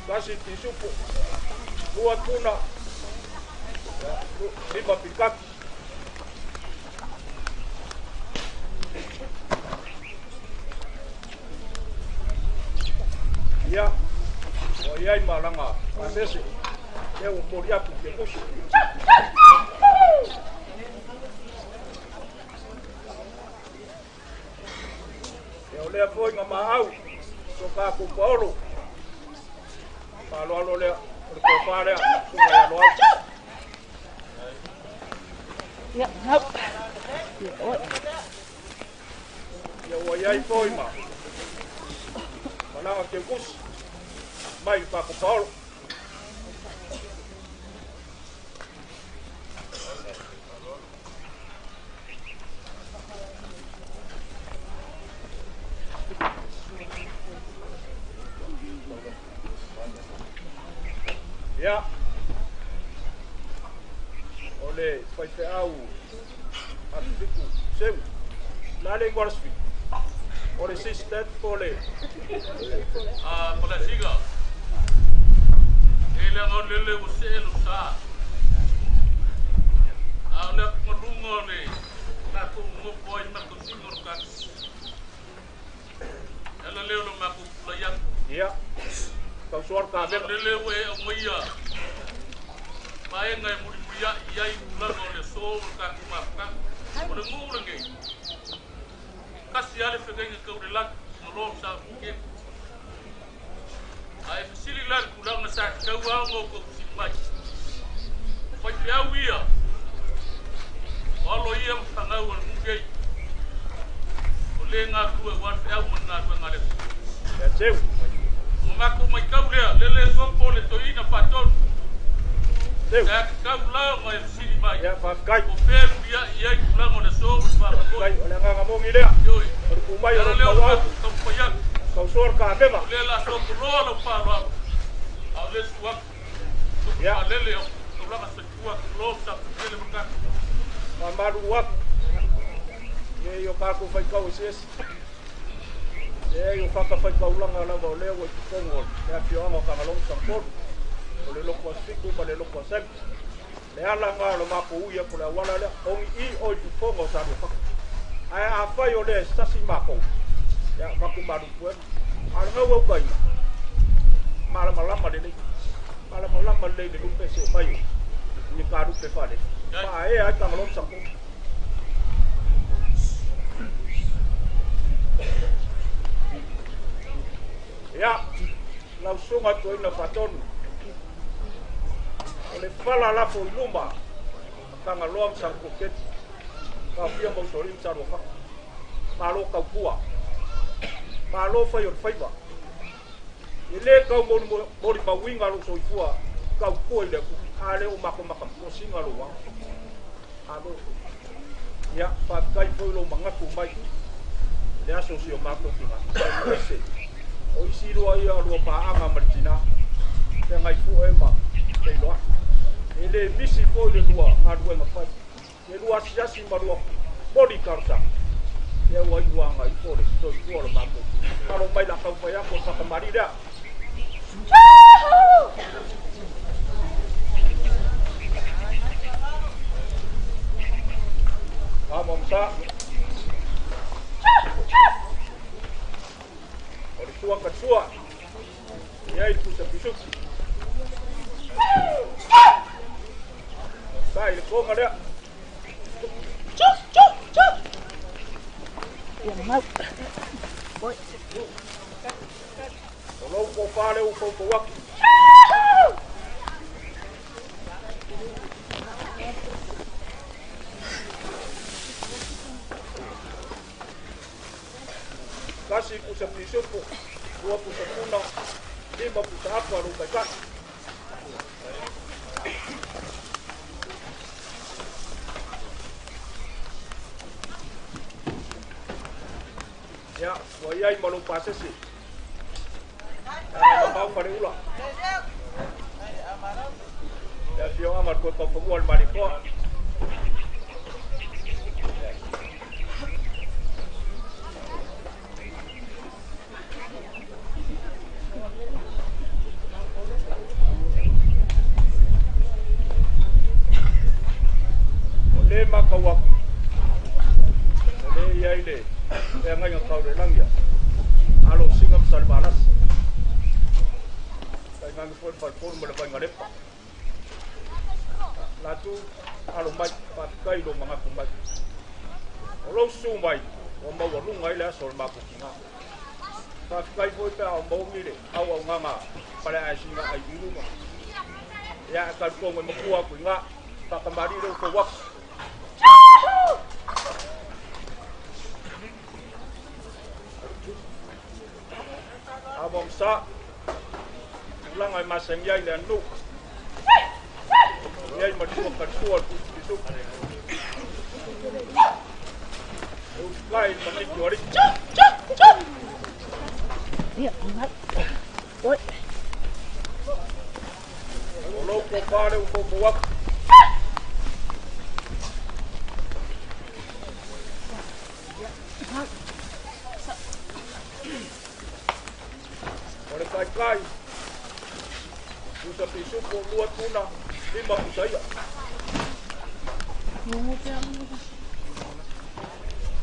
Kasi tisupo. Lua tuna. Lima pikaki. Ia, o iai malanga pasese, lea ua moli aku ke kusi. Ia o lea foi nga maau, so kākou paolo. Paaloalo lea, o le kōpā lea, sunga i alo au. Ia, nau. Ia, oi. Ia ua iai foi ma malanga ke kusi. Mai kākou paolo. Ia, o le faifeau atufiku seu, la le ingoa o le sistet po le. Po le siga. E le ngau lele o se elu sa. A o le ngalunga o le tātou ngopo ai matou singa o le kāku. Ela leo lo makou pula iatu. Ia, tausoa le kāvela. Lele ua e au maia. Paenga e mulimuli ai tulaga o le aso o le tātou mafutaga. O le ngū lenei. Kasi ale whengainga kau le laki, ngalo sa fuke. A e fasili la le tulaga sa te kau ao ngau kau si mai. Whai te au ia. O alo ia mwhangau al ngukei. O le ngā tua wan wheau man ngā tua ngā lefu. Ia teu. O mako mai kau lea, lele ngopo le toina. Seu. Sa te tau lao mai sili mai. Ia, faafetai. O pē pia i ai tulaga o le aso ma le faamoemoe. Faafetai, o le agaga moni lea. Ioe. O le tumai o Ala lou lea o le tauau. matou taumafai atu. Tausoa le kamema. O lea la sopoloa lau faaaloalo. A o le su atu. Tupu faalele o taulaga soifua lo sa pele ma tatou. Faamalu atu. Ia i o tatou faitau eseese. Leai o fatafaitaulaga lava o lea ua i totonu o le afioaga o Tagaloa ma Samatolu. O le Loto Asofitu ma le Loto Aseme. Le ala lena o le matou ui atu le auala lea, o ni i o i tufoga o Saluafata. Ae afai o lea e sasi matou, ia avatu malu puega. A o le nauautaiga, malamalama lelei. Malamalama lelei le lupe se mai o ni ka lupe faalele. Faaea ai Tagaloa ma Samatolu. Ia, lau susuga toeaina Faatonu, o le fala lafo i luma, Tagaloa ma Sagapolutele, Taofia ma Usoalii ma Saluafata. Malo tautua, malo fai o le faiva. E lē tau molimauina lou soifua tautua i le Atua, a lea ua matou matamosiga lou ao. Malo. Ia, faafetai foi lou manatu mai le aso si o matou tina. Aemaise o isi lua ia o lua paaga ma le tina, Feagaifue ma Feiloai. E lē misi foi le lua galuega fai, le lua asiasi ma lua moli talosaga. Ia ua iu aga ifo le soifua o le matou tina. Alo mai la taumafai atu o le faakamali lea. Amo sa. O le sua ka sua. Ia i le pusa pisuki. Sa i le konga lea. Ia mau. Oi. O lou tofa lea ua faufau atu. Tasi pusa pisupo, lua pusa tuna, lima pusa apa lou taitai. Ia, ua iai ma lou pasese. Ia, mamau faleula. Le afioaga ma le toe taufanua o le Malietoa. O le matau atu, o le iai le feagaiga tau le lagi a Alo Singa ma Salevalasi. Tainane foi le faletolu ma le Vaigalepa. Latu, alo mai, faafetai i lou manatu mai. O lou susu mai, ua maualuga ai le aso o le matou tina. Faafetai foi pe a o maoni le auaunaga ma le aesiga ai i luma. Ia, e talitonu e matua atu i ina, faakamali le ua atu. Amo sa, tulaga e masani ai le aganuu. Iai ma lua kalisua le pusi pisuku. E usikai le maniti o alii. Ia mau. Oi. O lou tofa lea ua faufau atu. O le taitai, pusa pisupo, lua tuna, lima pusa ia.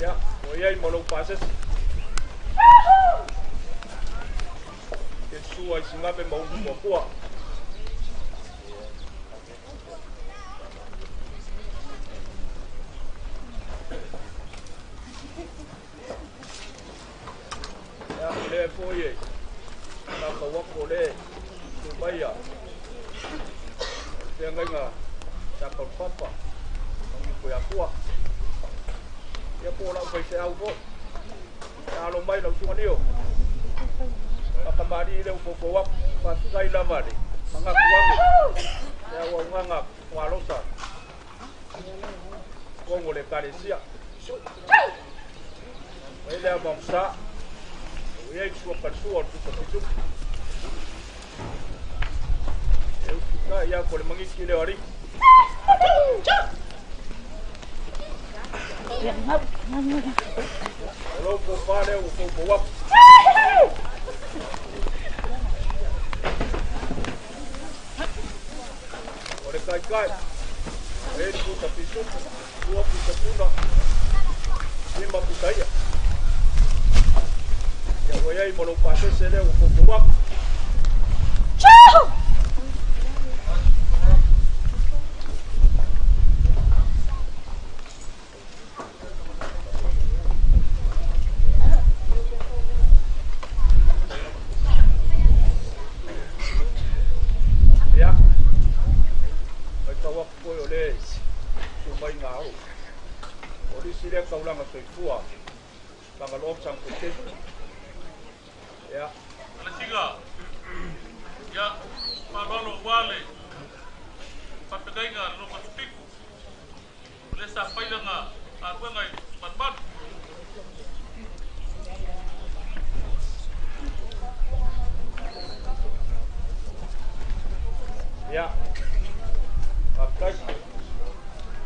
Ia, ua iai ma lou pasese. Ke sua i Sigave ma ulu kuakua. Ia, o lea foi e matau atu o lea tu mai a o le feagaiga sa Taulapapa ma Atua. Ia po o lau faifeau foi. Ia alo mai lau susuga Nio. Faakamali le ua foufou atu. Faafetai lava le manatu ane. Le auaunaga fugalosa tonu o le Ekalesia. Ua i ai le amamusā, ua i ai le suakalesua o le pusa pisupu. E ututai ia ko le magiki lea o alii. O lou pofā lea ua poupou atu. O le taitai, ua i ai le pusa pisupu, lua pusa tuna, lima pusa ia. Ia ua i ai ma lou pasese lea ua poupou atu. Ia, matau atu foi o le sumaiga au. O lisi lea taulaga soifua, Tagaloa ma Sagapolutele. Ia. Alasiga, ia, faaaloalo aua le faafetaiga a le Nofo o lea sa fai lana galuega i Malumalu. Ia, faafetai.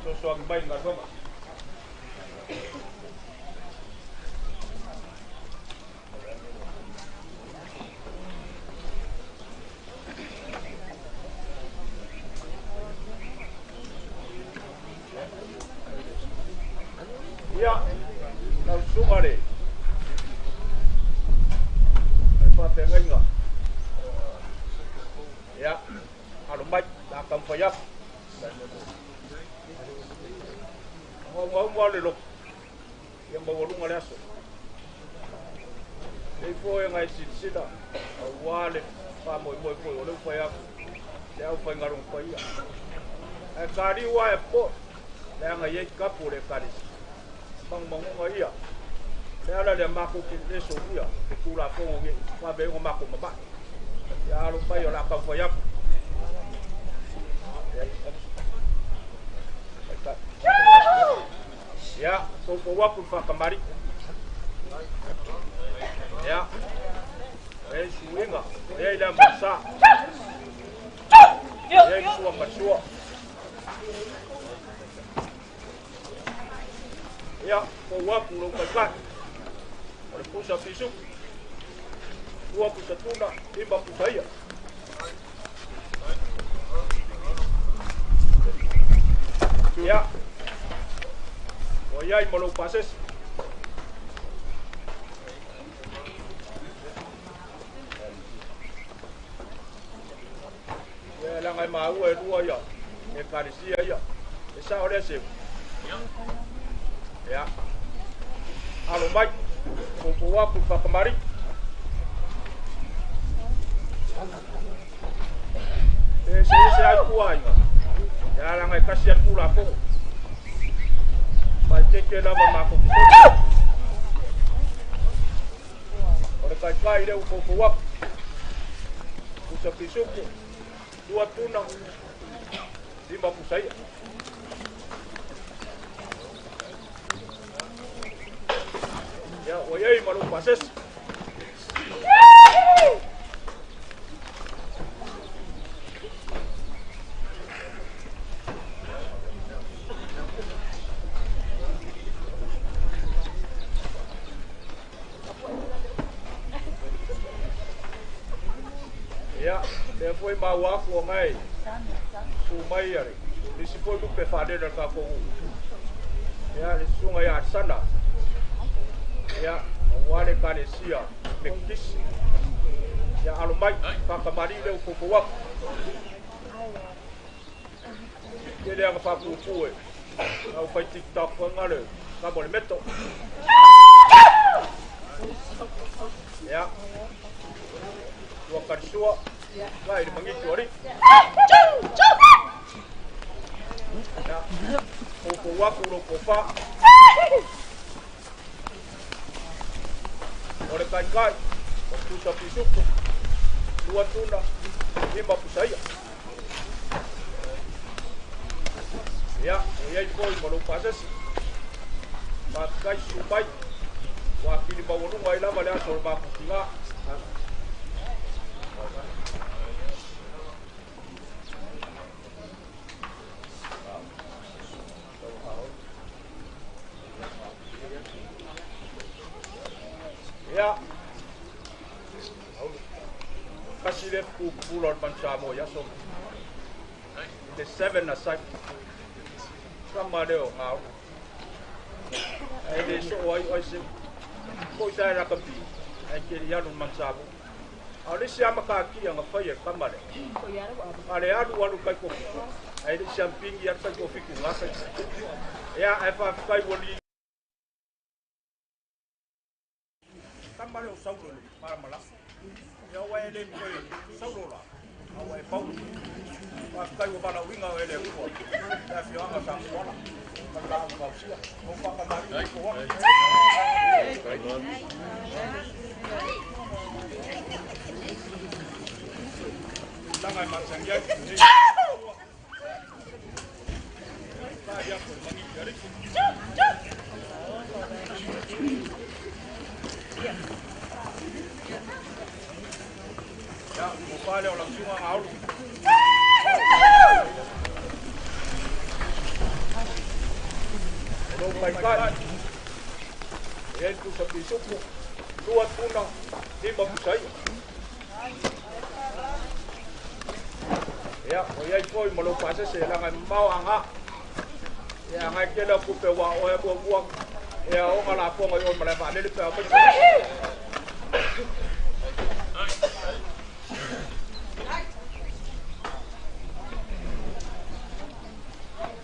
Fesoasoani mai i le galuega. Ia, lau susuga le faafeagaiga. Ia, alo mai, la taumafai atu. Augauma le loto, ia maualuga le aso. Lei foi ngai silasila, aua le faamoemoe foi o lea ua fai atu le aufaigaluega paia. Ae taliu lava e popoe, leaga e i ai tapu o le Ekalesia. Magumaguga ia, o le ala lea matou te le solia le Tulafono nei vave ai ona matou mamae. Ia alo mai o le a taumafai atu. Ia, poupou atu le faakamali'i. Ia, e i ai suiga, e i ai le amasā, e i ai le sua ma le sua. Ia, pou atu lou taitai, o le pusa pisuku, lua pusa tuna, lima pusa ia. Ia, ua i ai ma lou pasese. Ia, leaga e maua e lua ia Ekalesia ia. E sao lea Seu? Ia, alo mai, poupou atu le faakamali'i. E eseese ai ituaiga, ia leaga e tasi lava le Tulafono. Faaeteete lava matou te soli. O le taitai lea ua poupou atu. Pusa pisuku, lua tuna, lima pusa ia. Ia, ua i ai ma lou pasese. Ia, lea foi maua atu o ngai su mai a le nisi foi lupe faalele a le tatou nuu. Ia, le susuga ia Alesana. Ia, aua le Ekalesia Metotisi. Ia, alo mai, faatamalii lea ua poupou atu. Tele ana faapuupuu e au fai TikTok faiga le tama o le meto. Ia, ua kalisua, kai le magiti o alii. Ia, poupou atu lou tofa. O le taitai, o pusa pisuku, lua tuna, lima pusa ia. foi ma lou pasesi. Faafetai susu mai ua apili maualuga ai lava le aso o le mafutigā. Ia, kasi le pupula o le Mansamo i aso. Le 7 aside. Kama leo ngā uru. Ai le so ai ai se. Ko i tae rakapi. Ai ke li anu Mansamo. A le si ama ka ki anga whai e kama le. A le alu alu kai ko fiku. Ai le si ampingi alu kai ko fiku ngā kai. Ia, ai whawhikai wali. Kama leo saulo le maramala. Ia wa e le mkoe saulo la. Awa e pau. Whawhikai wa bala winga o ele kua. Ia whioanga sa kuala. Ka au kausia. O whakamari ko waka. Langa e matangi ai. Ka ia ko mangi ki ariki. Ia, o pale o lausunga ngā ulu. O lou kai. E ai pusa pisuku. Lua tuna, lima pusa ia. Ia, o iai foi ma lou pasese e langa e mamao anga. Ia, ngai kele o kupe wa o e mua mua. Ia, o ngā laponga i o ma le waalele pe au mai.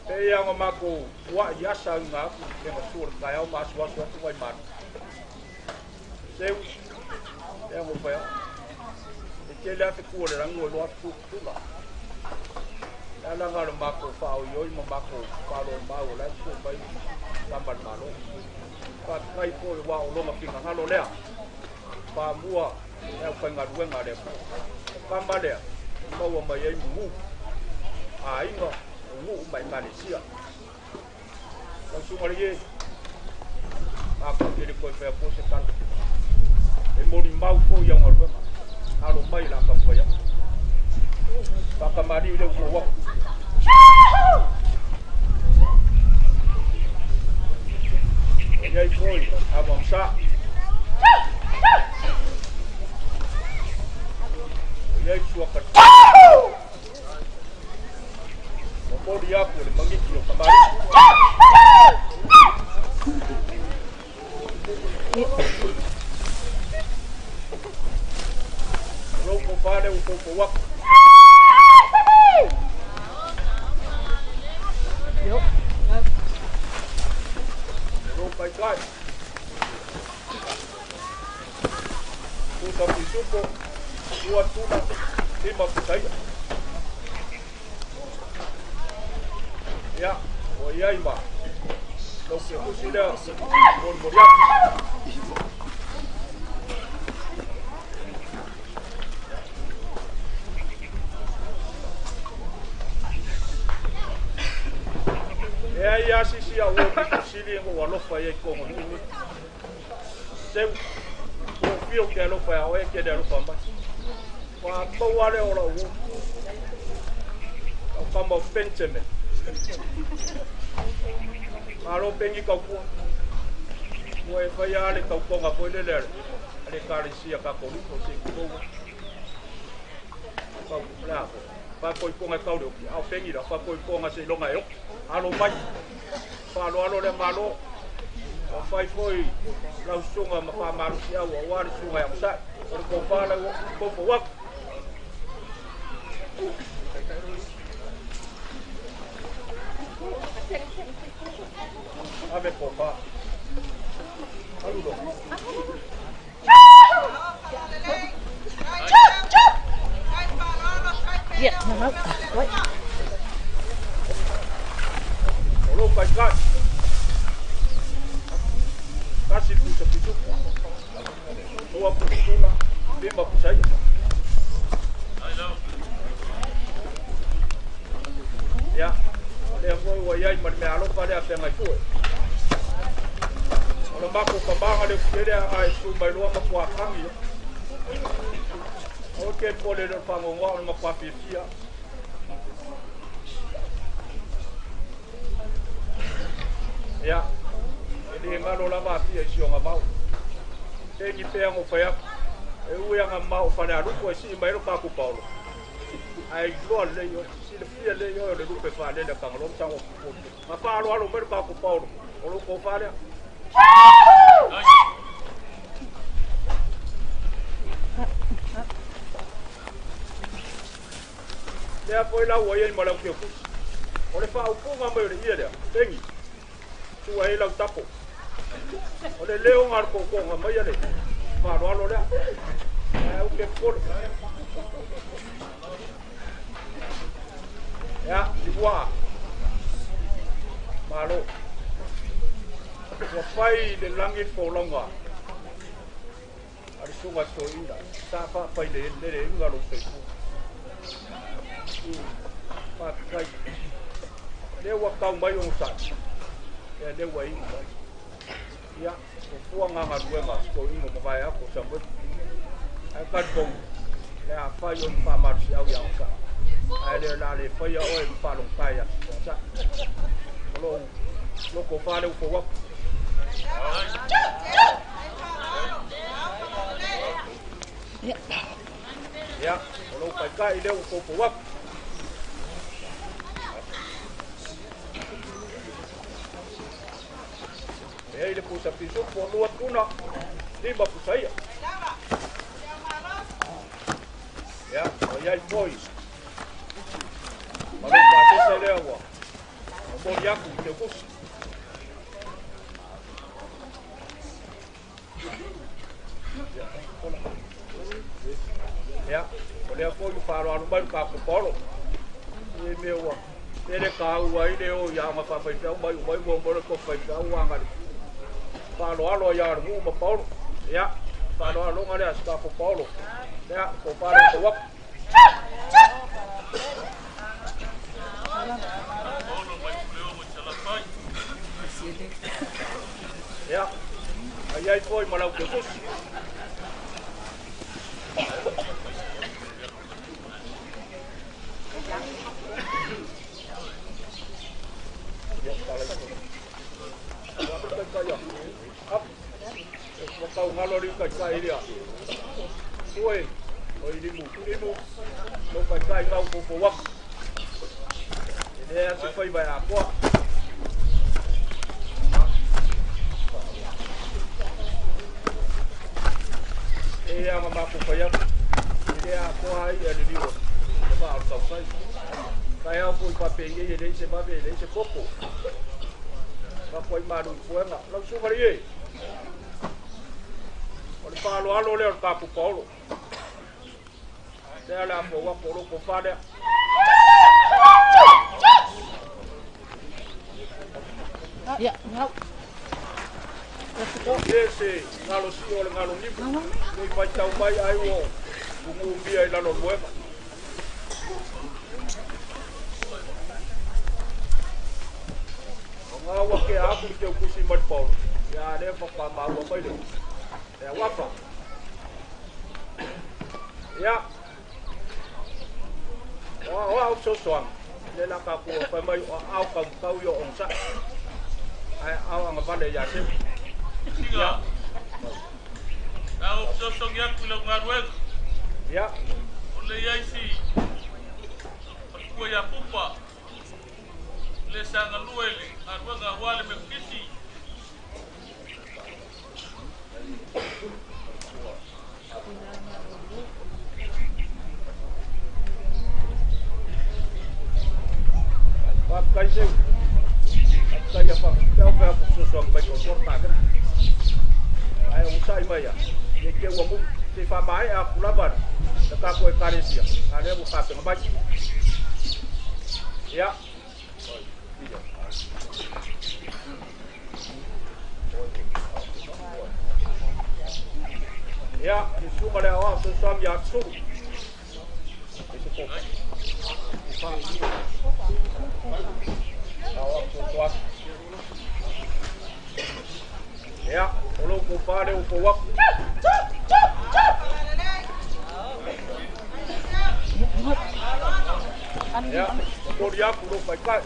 Te ia ngā mākou ua i asa ngā aku e ngā sua le kai au ma asu asu atu wai manu. Seu, te ngā whai au. E te lea te kua le rangu e loa atu kutula. Le alanga le mākou whaau i oi ma mākou whalo o mau o lai sua mai tama le malo. Whātai po e wā o longa pinga ngalo lea. Whāmua e au whai ngaruenga lea. O kama lea, maua mai ai mungu. A inga, o nguu mai Malaysia. Lau sunga le ye, a ko te le koe whea po se kala. E mori mau po i au ngaruenga. Alo mai la ka whai au. Whakamari le uko waku. O iai foi, a wangsa. O iai sua kata. O mori aku le mangiki o kamari. O lou ko pale o koukou waku. O lou kai kai. Pusa pisuko, lua tuna, lima pusaia. Ia, o iai ma. Lau ke husi lea, mori mori atu. E ai asisi a ua pito sili e ngo alofa i ai kongo nui. Seu, o whio ke alofa e a oe ke le alofa mai. Wā maua le ola ua. Au kama o Benjamin. Malo pengi kau kua. Ua e whai ale kau konga koe lele ale. Ale karisia ka koruko se kukoua. Kau lea ko. Whakoi konga kau le oki. Au pengi la whakoi konga se longa e oki. Alo mai. Whalo alo le malo. O whai foi lau sunga ma whamarusi au o wale sunga ya musai. O le kōpāla o kōpō waku. Ave kōpā. Alu lo. Yeah, no, wait. O lou kai kai. Kasi pusa pisuku. Lua pusa tuna, lima pusa ia. Ia, o lea foi ua iai ma le meaalofa lea feagai foʻi. O le mako kamaga le utele ae sui mai loa ma puakagi o ke pole le fagogoa o le makuafiafia. Ia, e lē galo lava afia i sioga vao. Tegi pea go fai aku. E ui aga mao fale aluku e sii mai lo kaku Paulo. Ae iloa lelei oe, silafia lelei oe o le lupe faalele a Tagaloa ma sago pupulu. Ma faaaloalo mai le kaku Paulo, o lou tofa lea. Lea foi lau ua iai ma lau teukusi. O le faaupuga mai o le ie lea, pegi, sua ai lau tapo. O le leoga o le tootooga mai a le faaaloalo lea. Ae au ke popole. Ia, limuaa. Malo. Ua fai le lagi le folauga a le susuga toeaina sa faapai le leleina lou soifua. Faafetai. Lea ua tau mai ogasai, ia lea ua iu mai. Ia, o fuaga galuega a si toeaina o mavae atu o Samueli. Ae talitonu, le a fai o ni faamalosiau iā ogasai. Ae le o le a le faia oe ma faalogatae iā ogasai. O lou loto fa lea ua fou atu. Ia, o lou taitai lea ua foufou atu. E ai le pusa pisupo o lua tuna, lima pusa ia. Ia, o iai foi. Ma lou pasese lea ua momoli atu i Teukusi. Ia, o lea foi ua faaaloalo mai le tatou Paolo. I mea ua tele taua ai le o i aoga faafaifeau mai umai ua uma le tofi faifeau aga le faaaloalo ai le nuu ma Paolo. Ia, faaaloaloga lea si tatou Paolo. Ia, tofa lea tou atu. Ia, ai ai foi ma lau teukusi. Ua tau galo le taitai lea. Ue, o i limu, limu, lou taitai gau foufou atu. E leai lava se faiva e atoa. E le aga matou fai atu, e le atoa ai ia le liu o le vaa o le tautai. Taeao foi faapei e leai se vave, e leai se popo. Fako ai malu i puega. Lau susuga le ie. O le faaaloalo lea o le tatou Paolo. Lea le a fou atu o lou tofa lea. Ia, ngau. E se galo sio o le galo nimu. Nei faitau mai ai ua tugumia i lalo o le moega. O ngā ua kea atu i teukusi mai le Paolo. Ia lea faatoa maua mai le le auafa. Ia, o o au fesoasoani, lea la tatou fai mai o aao taumatau ia o ogasai. Ae aao agavale ia Seu. Siga. La o fesoasoani atu i lau galuega. Ia. O le iai si matua ia Pupa. Le sa galue i le galuega aua le Metotisi. Faafetai Seu. Faafetai ia faapea pe a fesoasoani mai o tua le tapena. Ae ogasai mai ia, ne i te ua mumi. Se i faamaea atu lava le tatou Ekalesia, a lea ua tapena mai. Ia. Ia, le susuga le aoao fesoasoani ia Atusulu. E se tofa. Aoao fesoasoani. ko pare o po waku. Ia, moli aku lo kai.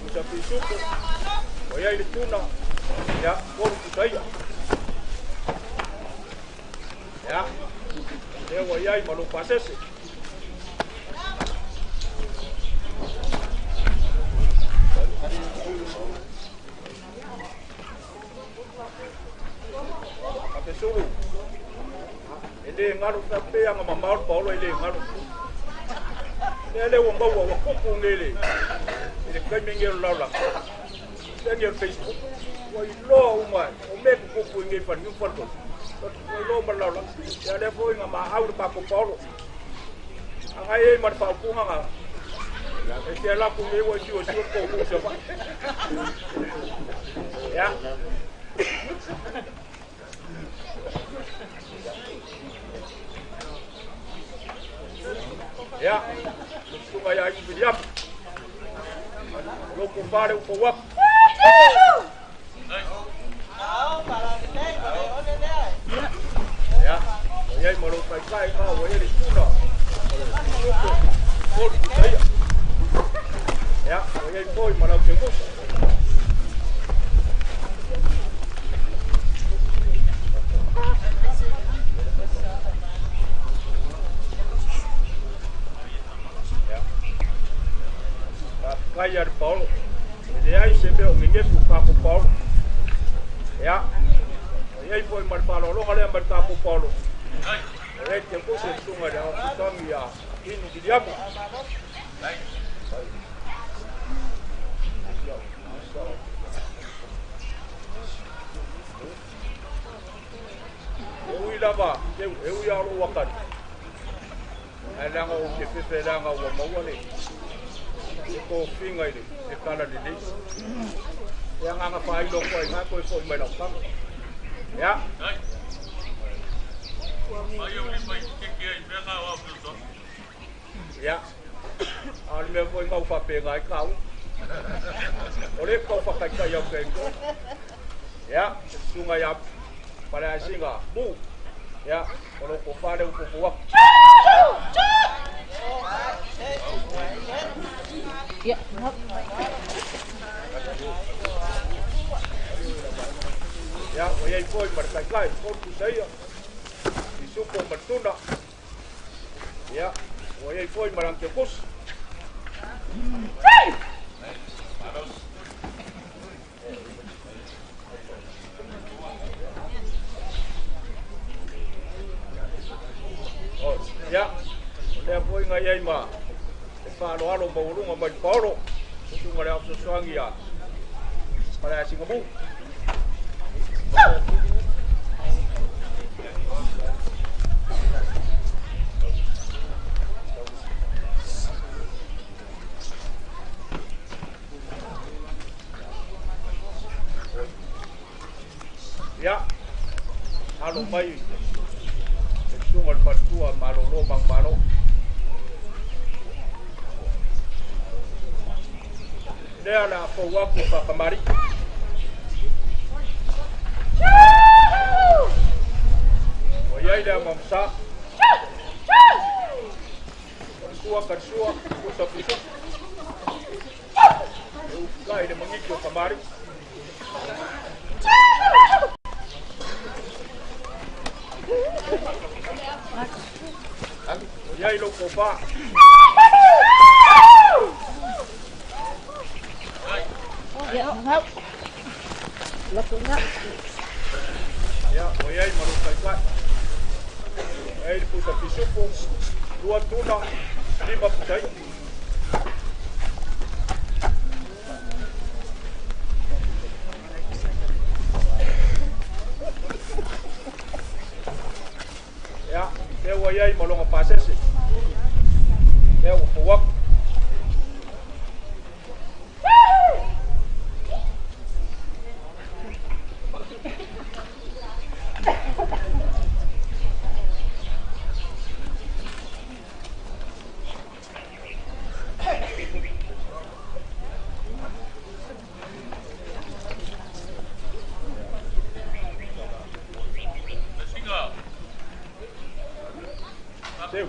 Usa pisuku. O ia i le tuna. Ia, kolu pusaia. Ia, lea ua iai ma lo pasese. Sulu. E le ngalu ka pe anga mamao paolo e le ngalu. Le le ua maua ua kupu ngele. E le kai menge o laula. Le nge Facebook. Ua iloa uma o me kupu nge fa ni fa to. Ua iloa ma laula. Ya le fo inga ma au le papo paolo. Anga e ma pa upunga nga. E te la ku me ua siwa siwa ko ku sa fa. Ya. Ya, sunga ya iku piliap. Loko pare upo wap. Ya, ya mo lo kai kai ma wo ye tuna. Loko kol kai. Ya, wo ye foi ma lo ke ko. Kai ar Paulo. Le ai se me o ngefu ka ko Paulo. Ya. Ia foi mar Paulo lo le mar ka ko Paulo. Le te ko se sunga le o tangi ya inu diamu. E ui lava, e ui alo wakati. Ai langa o ke fefe langa o maua le. E ko finga i le e kala le le. E anga whai loko ai ngā koe foi mai lau kanga. Ya. Mai au li mai keke ai mea ngā wā pio. Ya. A le mea foi ngau whape ngā i kau. O le kau whakaikai au kei ko. Ya. Sunga ya pare ai singa. Bu. Ya. O loko whare upo wak. Ya. Ya, o ia foi mar kai kai, ko tu saia. Isupo martuna. Ya, o ia foi mar ante kos. Oh, ya. O lea foi ngai ai ma. E whalo alo maurunga mai paolo. Sunga le au soangi ya. Para Singapore. Ya. Alo mai. Sunga le patua malolo mang malo. Lea la fau aku whakamari. O iai lea mamsa. O sua ka sua, o sa pisa. E ukai le mangiki o kamari. O iai lo kopa. Ya, ngau. Loko ngau. Ya, o iai maru kai kai. Ei pusa pisupo, 2 tuna, 5 putai. Ya, te ua iai malonga pasese. Te ua puwaku.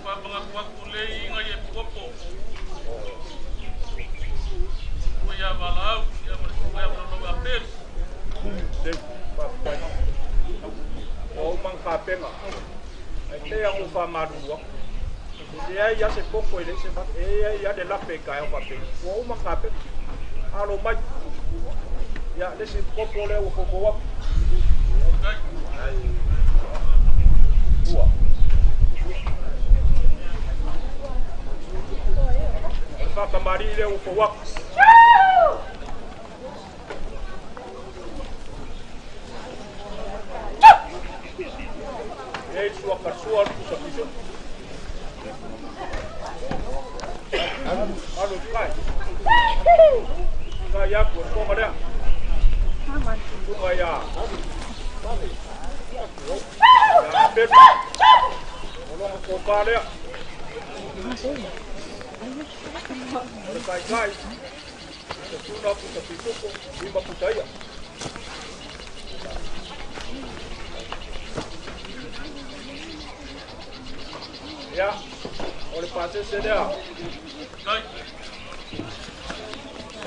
Whamangaku le inga i e puapo. Ua ia walau, ia marisuka ia maralo a pelu. Te whawhai. O umang kāpenga. Ai te angu whamarua. E ai ia se koko e le se mat. E ai ia le lape ka e whapenga. Ua umang kāpenga. Alo mai. Ia le se koko le ua koko wapu. Ua. Whakamari le ua wapu. Ei sua kasua pusa piso. Alo kai. Kai ya ko ko mara. Tunga ya. Ya pe. Olonga ko pa le. Ore kai kai. Te tuna pusa piso ko ima pusa ia. Ia, o le pasese lea.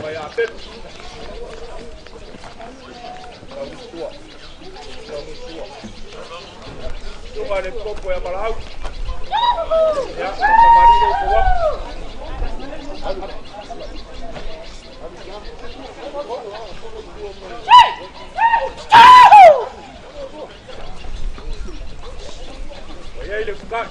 Mai a petu. Saumusua. Saumusua. Tunga le popo ia malau. Ia, whakamari le upo wapu. Ia le fukai.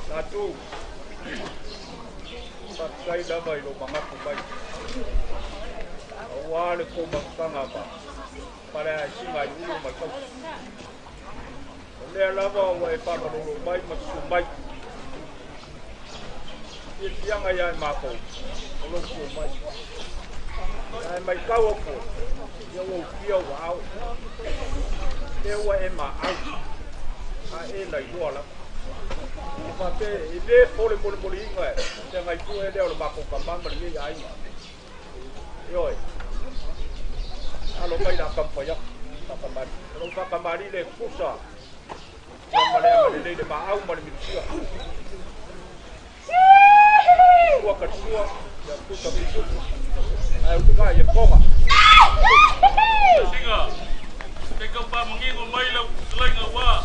Tatu. Pakai lava i lo mangaku mai. Aua le ko makanga pa. Pare ai singa i ulu mai kau. O lea lava ua e whakalolo mai ma su mai. I tianga ia e mākou. O lo ko mai. Ai mai kau o ko. Ia ua upia ua au. Te ua e ma au. A e lai loa la. Pape e le fole mole mole inga e te ngai tu e leo le mako ka mama le ia ai. E oi. Alo mai la kampa ya. Whakamari. Lo whakamari le kusa. Ia male a le le ma au ma le mitusia. Ua ka sua ia kusa pisu. Ai utuka ia konga. Singa. Te kau pa mangingo mai lau kuslainga wa.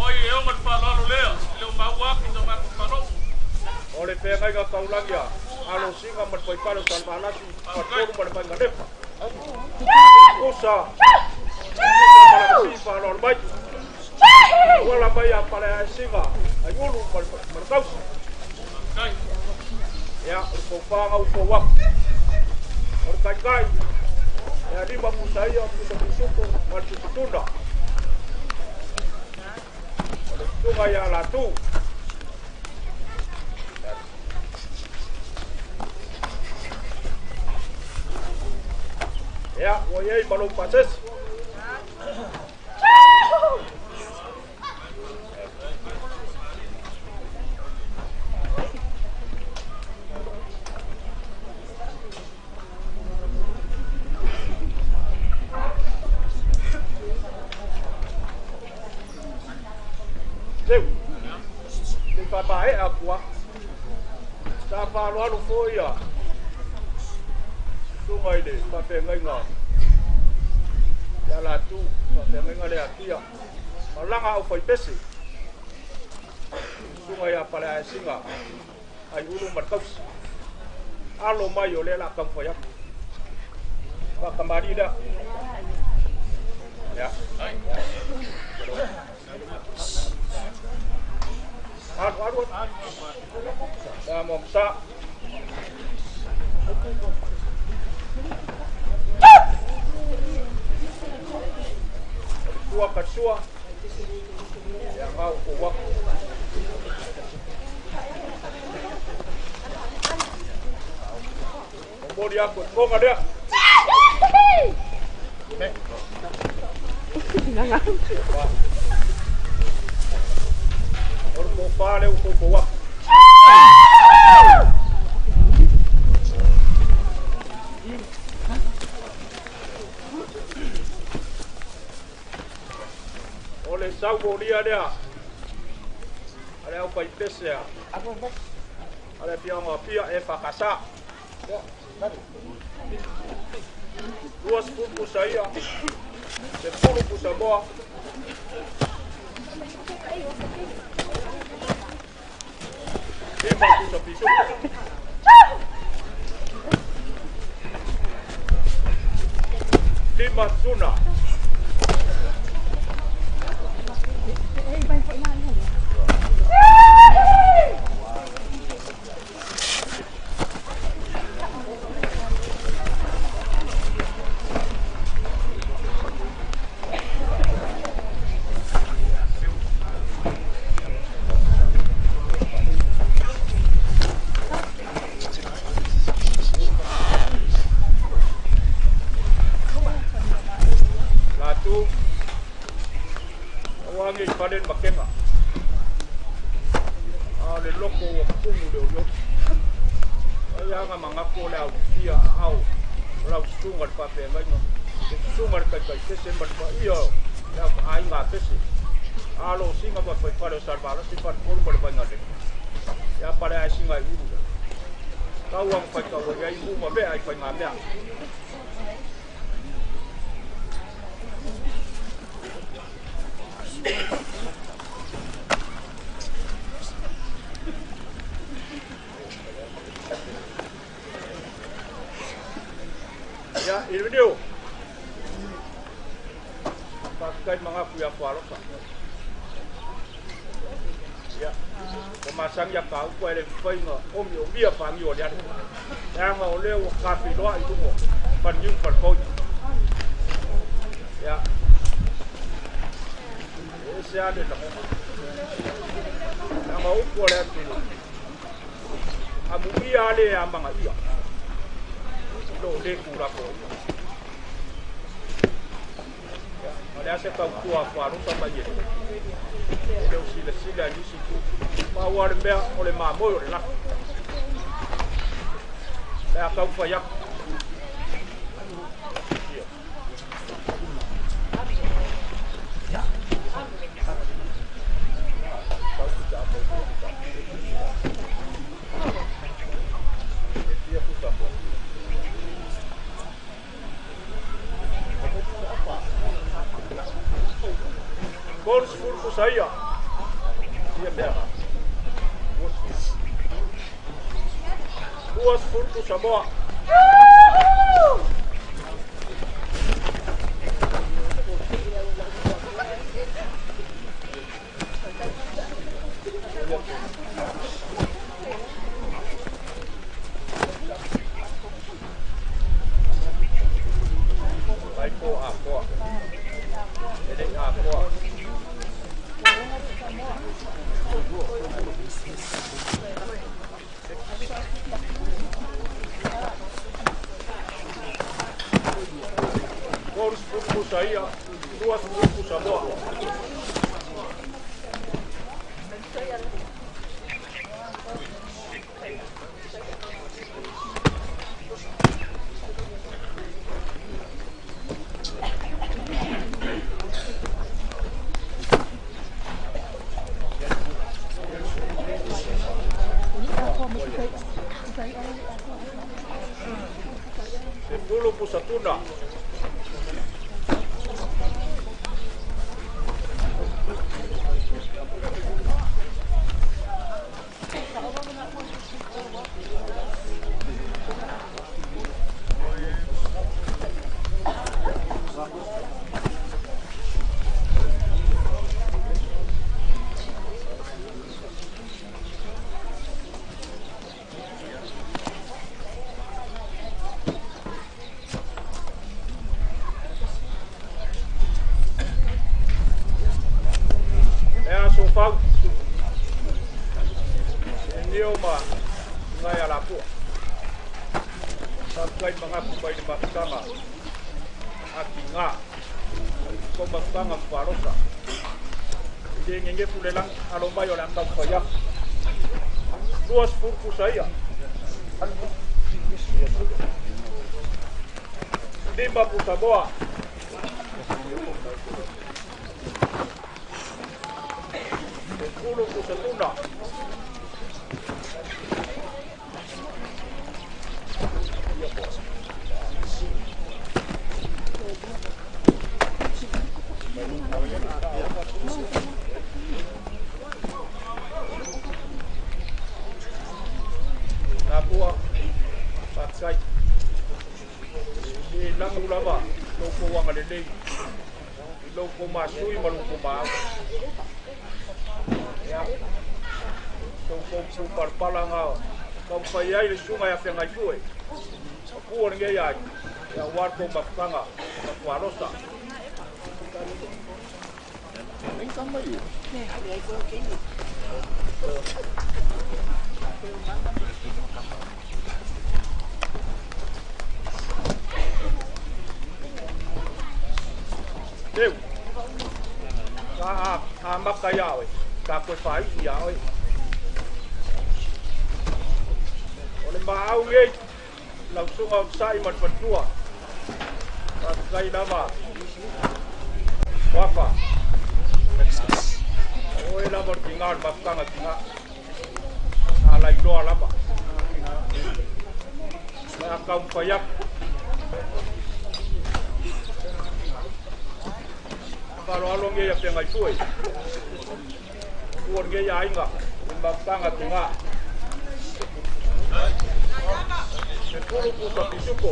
Oi e onga te whalalo lea, leo maua ki ta mako whalou. O le whengainga kaulangia, alo singa ma te whaipale o salvalasi, patolu ma le mainga lepa. Kusa, malakasi whalalo mai. Wala mai a pale a singa, ai ulu ma le kausi. Ia, o le kouwhanga u kouaku. O le kaikai, ia lima pusa ia, pusa pisuko, ma le tusutuna. Tunga ia latu. Ia, ua iai malo pasesi. Teu, te whapae a kua. Tā whaloalo fōia. Tunga i le whawhengainga. Ia latu, whawhengainga le atia. Malanga au whaipese. Tunga ia pale a singa. Ai ulu matkausi. Alo mai o le la kamwhai aku. Whakamari lea. Ia. Alu, alu, alu. Tā mo msa. Tua kasua. Ya ngau ko wak. Mori aku konga dia. Oro ko pale o ko wak. Ole sau bolia dia. Ale au pai pese. Ale pia pia e fakasa. Duas pupu saia. Se pulu pusa boa. Lima pusa pisu. Lima tuna. Palen makenga. A le loko o kumu le olio. Ai anga mangako le au fia au. Lau sunga le pape ngai no. Sunga le kai kai pese ma pa ia. Ya ai ngā pese. Alo singa ma fai pale o salvala si pa polu ma le vai ngale. Ya pale ai singa i uru. Kau ang fai kau ia i uma mea ai fai ngā mea. Ya, ilunio. Pakai mga kuya kualoka. Ya, pemasang ya kau ku ele fainga omi omi pangi o dia. Ya ma ole o kapi loa itu mo. Panyu parkoi. Ya. Ese ale la mo. Ya ma u ko le tu. Amu ia ale amanga ia. Lo le kura ko. Ya, ale ase ka kua kwa ro sa mai. Le o sila sila ni si tu. Ma wa le mea o le ma mo le la. Le a ka fa ya. Saia. Ia mea. Duas furtu Samoa. Vai po a po. Ele a po. Duas pupu saia, duas pupu Samoa. Sepuluh pusatuna. ma ngai ala pua. Faafetai magapu mai le mafutaga a tigā kou mafutaga ma falosa. E lē gegefu le lagi alo mai o le a taumafai atu. 20 pusa ia. 5 pusa moa. 10 pusa tuna. Tapua, faafetai. E lagu lava lou kou agalelei i lou kou masui ma lou kou maau. Ia, tou kou pupalapalaga taumafai ai le susuga ia Feagaifue. O pua lenei ai, ia aua le kou mafutaga ma tualosa. Teu, sa a maka iā oe, sa koe whaiti iā oe. O le maau nei, lau susuga o Sa'i ma le faletua. Faafetai lava. Wafa. O oe lava o le tigā o le mafutaga tigā. A lailoa lava. Le a taumafai atu. Faaaloalo nei a Feagaifue. Ua lenei aiga i mafutaga tigā. 10 pusa pisupo.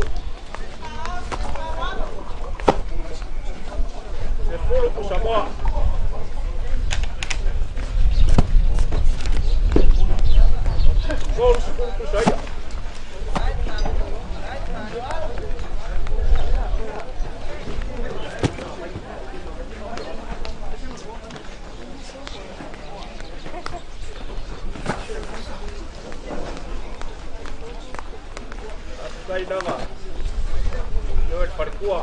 10 pusa moa. 30 pusa ia. Faafetai lava i oe le faletua.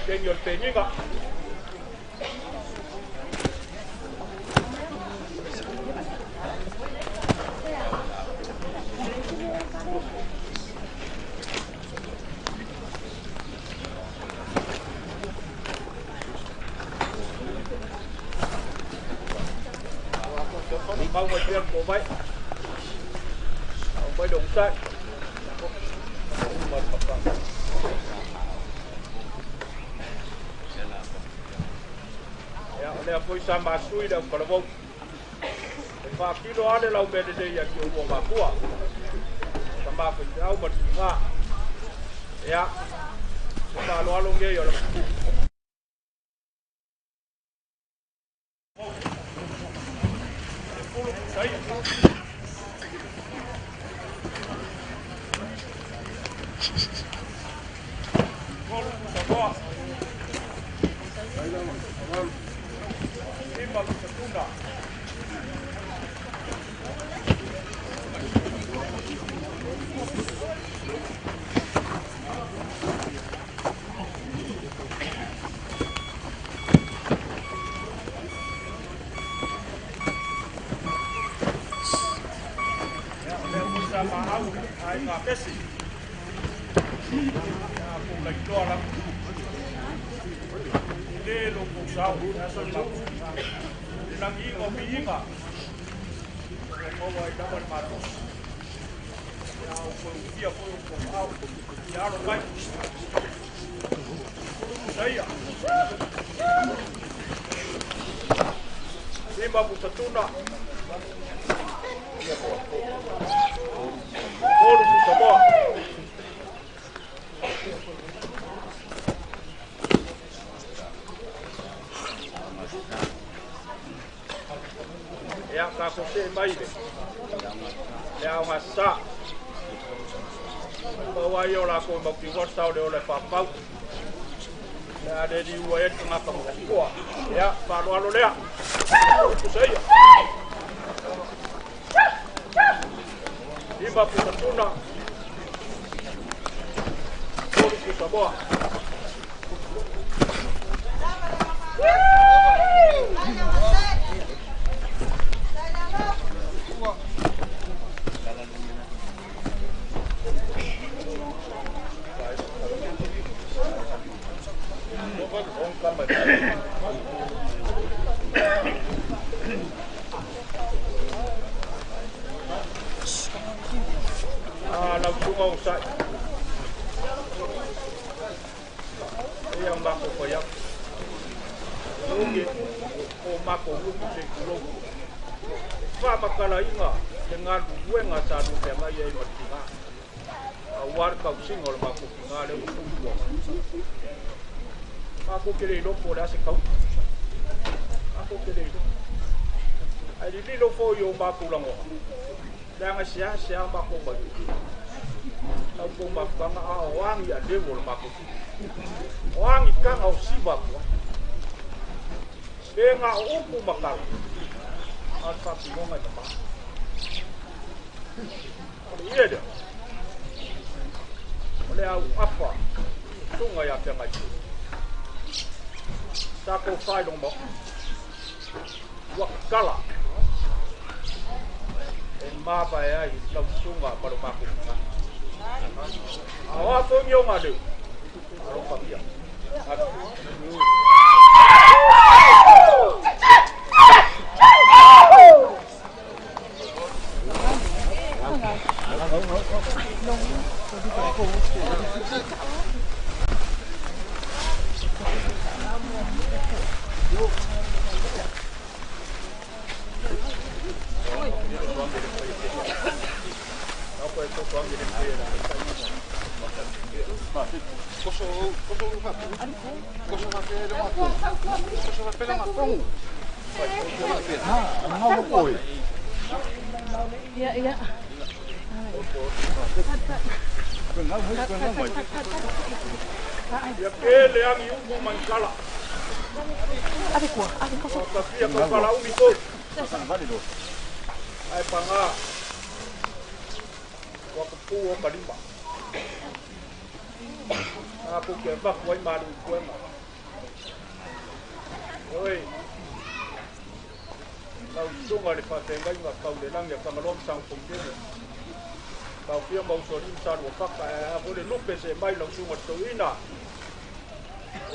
Keni o le peniga. Mau mai pea le kovai. Au mai le ogasai. Uma le mafutaga. Ia, o lea foi sa masui le aukalavou. E faatino lava le lau mea lelei ia ki oulua mafua. Tama faifeau ma le tigā. Ia, se faaaloalo nei o le 10 pusa ia. 3 pusa moa. 5 pusa tuna. Ia, o lea foi sa maau aiga Pesi. Ia, po laitoa lava. E lē lou kou sao, e aso le mapu. Le lagiga o piiga. O maua ai lava le malosi. Ia, o koe utia foi o kou ao. Ia alo mai. 10 pusa ia. 5 pusa tuna. 3 pusa moa. Ia, tatou see mai le le aoga sa. Pau ai o lakou e mautinoa le sao le ola e faapau. Le a le liua ai le tagata ma koa. Ia, faaaloalo lea. Pusa ia. 5 pusa tuna, 3 pusa moa. Lau sunga o sai. Ia mako ko ia. Unge o mako uku se kulo. Fa makala inga le ngalu wenga sa lu pe mai ai matinga. A war ka usinga o mako kinga le uku. Mako ke le lopo le ase kau. Mako ke le lopo. Ai li lo fo yo mako lango. Langa sia sia mako mai. Lau ko mafukanga a o angi a lewo le mako. O angi kanga o siwa kua. E ngā o upu makala. A le whapingonga i te maa. O le ia lea. O le au apa. Tunga ia pia ngai. Sa kou whai mo. Ua kala. E māpa e ai lau sunga ma lo mako ngā. A oa fongi o ngā leu. Alofa mia. Iya. Ia kele angi uku mankala. Ave kua, ave koso. Ka fia ko kala umi ko. Ai panga. Wa ko pu o kalima. A ko ke va ko malu ko ma. Oi. Lau sunga le whawhengai ngā kau le langi a kangalom sang pongkele. Kau fia mau sorim sa lua whaka e a vole lupe se mai lau sunga tauina.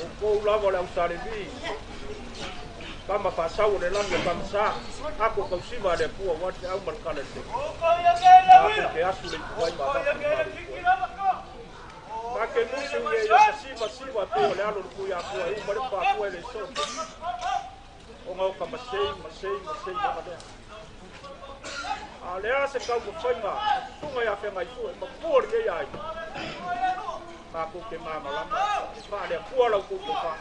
O kou lava le au salevi. Kama whasau le langi a kamasa. Ako kau sima le pua wate au malkale te. Ako ke asu le ikuai ma waka malu. Ka ke musu ye ia sima sima te o le alo luku ia pua e umare pā pua e le so. O ngau ka masei, masei, masei ngā lea. A lea se kau ko whainga, tunga ia whengai fua, ma pua li ei ai. Kā kō ke māma lama, wha lea pua lau kō kō wha.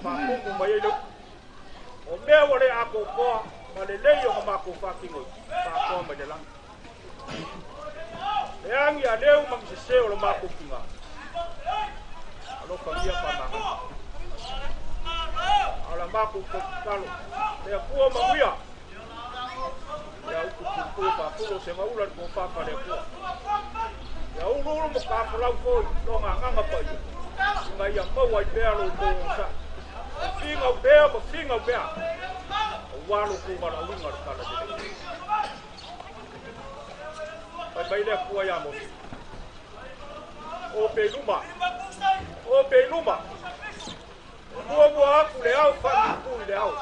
Wha kō mai ei lau. O mea wa le a kō koa, ma le lei o ngā mā kō wha kingoi, wha koa mai le langi. Le angi a leu mangi se se o le mā kō kinga. Alofa mia wha māha. Ala mako ko kalo. Le pua mauia. Ia uku pupu pa pulo se maula ko pa pa le pua. Ia ulu ulu mo ka folau foi no nga nganga pa ia. Nga ia mau ai pea lo ko sa. Finga pea ma finga pea. O walo ko mala winga kala de. Pai pai le pua ia mo. O pe luma. O pe luma. Mua mua aku le au whangi pui le au.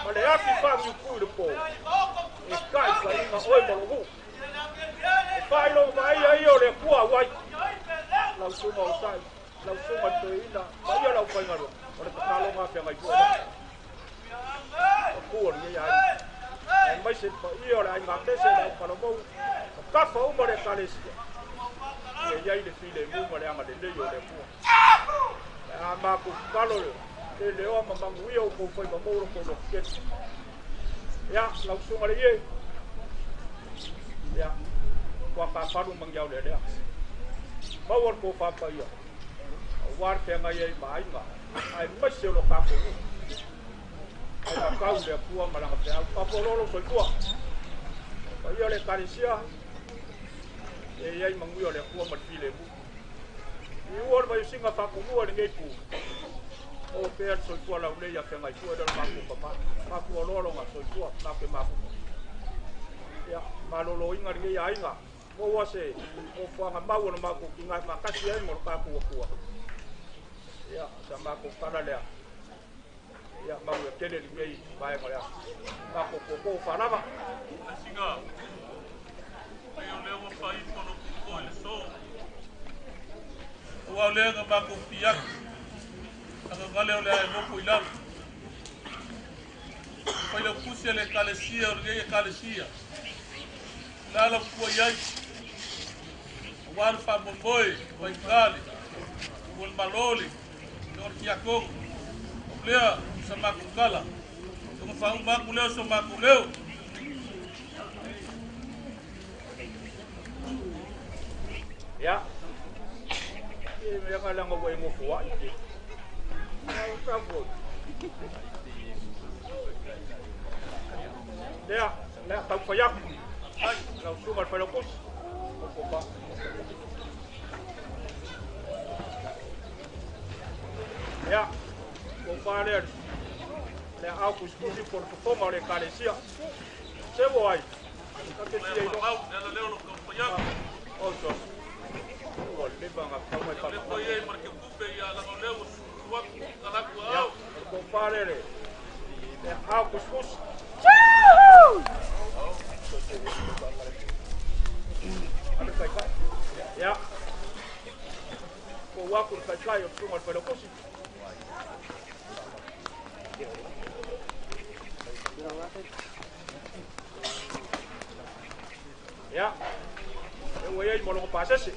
Ma le aki whangi pui le pō. E kai ka inga oi malohu. E whai lo mai ai o le pua wai. Lau sunga o sai. Lau sunga te ina. Ma ia lau whaingarua. O le tatalo ngā whia ngai pua. O pua ni ai. E mai se pa ia o le ai ngā pese le au palamau. O kafa uma le kalesia. E iai le file munga le anga le lei o le pua. A mako kalo le leo ma manguia o kou whai mamoro kou lo kete. Ia, lau sunga le ie. Ia, kua pāwharu mangiau le lea. Mau al kou whapa ia. O wār pēnga ia i maainga. Ai maise o lo kākou u. Ai makau le pua malanga pēau. Papo lolo soi pua. Paia o le Ekalesia, e i ai manuia o le Atua ma le filemu. I ua o le vaiusiga faakumua i lenei pu, o pea le soifua laulei a feagaifua i le o le matou pamā. Mafualoa loga soifua, na ke mafuta. Ia, malōlōina lenei aiga, maua se ofoaga mau o le matou tiga e faatasi ai ma lo tatou Atua. Ia, sa matou tala lea. Ia, mau ia tele lenei vaega o le aso. Matou koko faalava. Asiga, ai o lea ua faaifo lo kuko i le so. Ua o lea nga makou piaki. Agagale o lea e nofo i lalo. Fai lau pusi a le ekalesia o lenei ekalesia. La lau fua i ai. Auā le faamoemoe, faigale, ua le Malo le o le tiakono. O lea sa matou tala. Tonga faauma atu lea o so matou leo. Ia, e mea ka langa ua e ngofo ai te. Au ka foi. Lea, lea tau fai atu. Ai, lau suga le whailokusi. O ko pa. Ia, ko pa lea. Lea au kusikusi por fofoga o le ekalesia. Se wo ai. Ka te sia i Mau, le leo lo kau fai atu. O so. Ua leva nga kau mai Le pa. foi ai marke kupe ia langa o leo suaku kalaku au. Ko pa lea le. Lea au kusikusi. Ale kai kai. Ia. Ko waku kai kai o sunga le whailokusi. Ia. E ua iai mo logo pasese.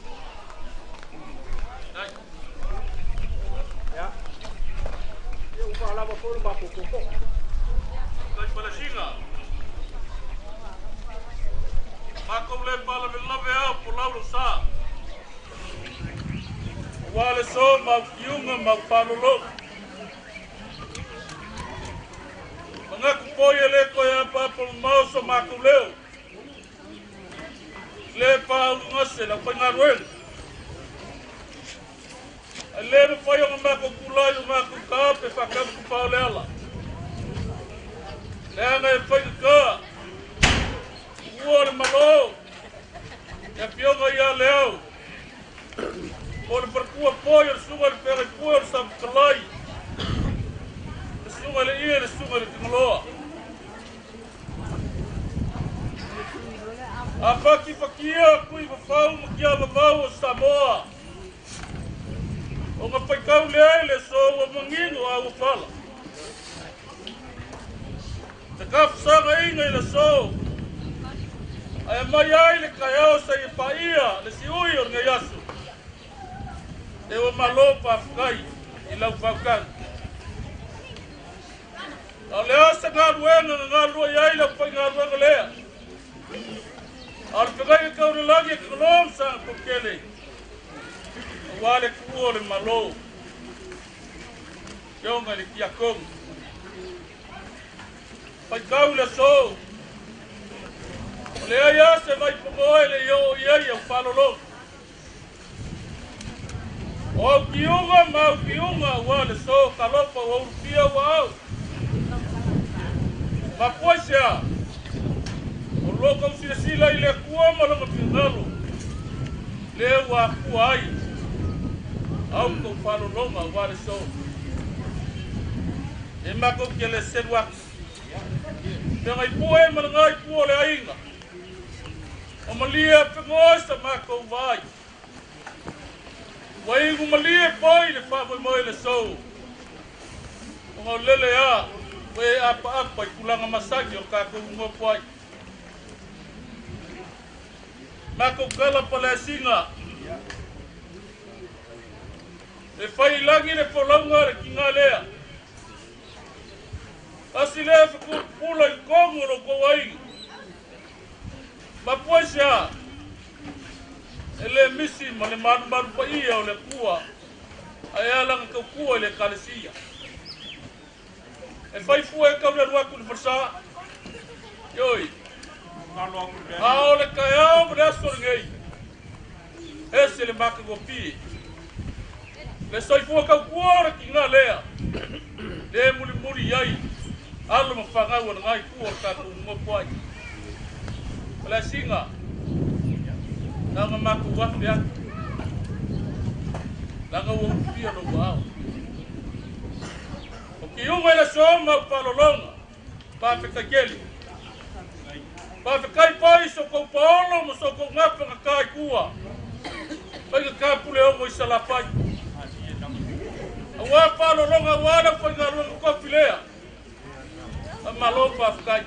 Ia. Ia ua whaalava fo le makou koko. Kai palasiga. Makou le pala me lave au po lau lo sa. Ua le so mau kiunga mau palolo. Mangaku poi e le koe a papa mau so makou leo. Le pa ulu ngase la pai ngaruele. A le me whai o ngā makou kulai o makou kape whakamu ku pao le ala. Le anga e whai ka. Ua le malo. Ia pionga ia leo. O le parkua poi o le sunga le pere pui o le samkalai. Le sunga le ia le sunga le tingaloa. A whaki whakia kui wawhau ma kia wawau o Samoa. O ngā paikau le ai le so ua mangingo a ua whala. Te kafusanga inga i le so. Ai mai ai le kaiao sa i whaia le siui o ngai aso. E ua malo pāwhakai i lau whaukanga. A le asa ngā ruenga ngā rua i ai lau whai ngā ruenga lea. A le whangai e kauralagi e kakalom sa pokele. A wale kuo le malo. Kionga le kia kongu. Pai kau le so. O le ai ase vai pongoe le i o i ai au whalolo. O au kiunga ma au kiunga ua le so kalopa o urupia ua au. Ma poesea. O loko usilasila i le kua ma longa pingalo. Le ua kua ai. Au kou whalolonga ua le so. E mako ke le seluaki. Penga i pua e malanga i pua o le ainga. O malia pengoe sa mako vai. Ua ingu malie poi le whaapoi moi le so. O ngau lele a. Ue apa apa i kulanga masaki o kākou ngopo ai. Mako kala pala singa. E whai langi le polonga le kinga lea. Asi le whakupula i kongo lo kou ainga. Ma poesea. E le misi ma le marumaru pa ia o le kua. Ai alanga kau kua i le kalesia. E whai fua e kau le ruaku le whasa. Ioi. A o le taeao ma le aso lenei, ese le matagofie. Le soifua tautua o le tiga lea, le mulimuli i ai alo ma fanau a lena itu o le tatou nonofo ai. O le asiga, na ona matou afe atu, leaga ua ulufia lou aao. O kiuga i le aso ma au faalologa, faafetai tele. Faafetai foi i so tou paolo ma so tou gafa i tua. Faigatā Puleono i Salafai. Auā faalologa auā le aufaigaluega tofi lea. Faamalo faafetai.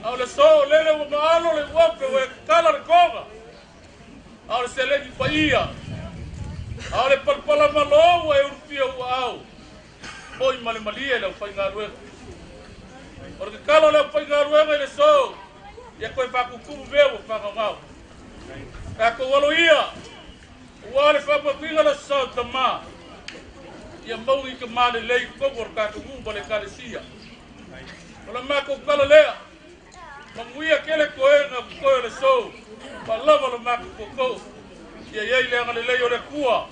A o le aso o lele ua maalo le uafe ua e tatala le toga. A o le seleni paia. A o le palapala malo ua e ulufia ou aao. Foi ma le malie le aufaigaluega. O le tatalo a le aufaigaluega i le aso, ia toe faatutumu mea ua fagaogao. Tatou alo ia, aua le faamanuiga o le Aso Sa o Tama, ia maua ni tama lelei i totonu o le tatou nuu ma le Ekalesia. O le matou tala lea, manuia tele toega o totoe o le aso, faalava lo matou tootoo. Ia i ai le agalelei o le Atua,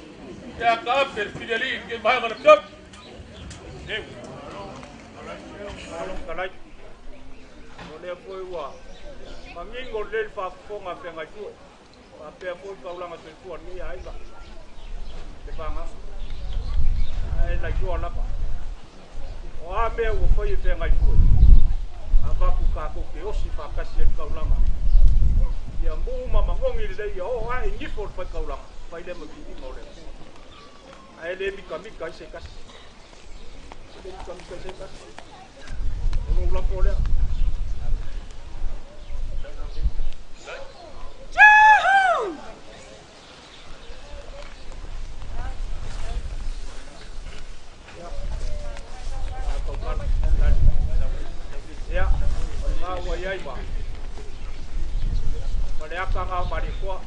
ia akaape le filialii i lenei vaega o le afiafi. Malo O lea foi ua manino lelei le faafofoga a feagai foi. Faapea foi le taulaga soifua lenei aiga. Le vagaga. Ae lailoa lava. O a mea ua fai e feagai foi. Avatu tatou te osi faatasi ai le taulaga. Ia mu ma magogi lelei ia oo ae i nifo o le faitaulaga. Fai lea ma viiga o le Atua. Ae le mikamika ai se tasi. E le mikamika ai se tasi. O lou lafo lea. Ia, o lena ua i ai ma le aka ngao malietoa.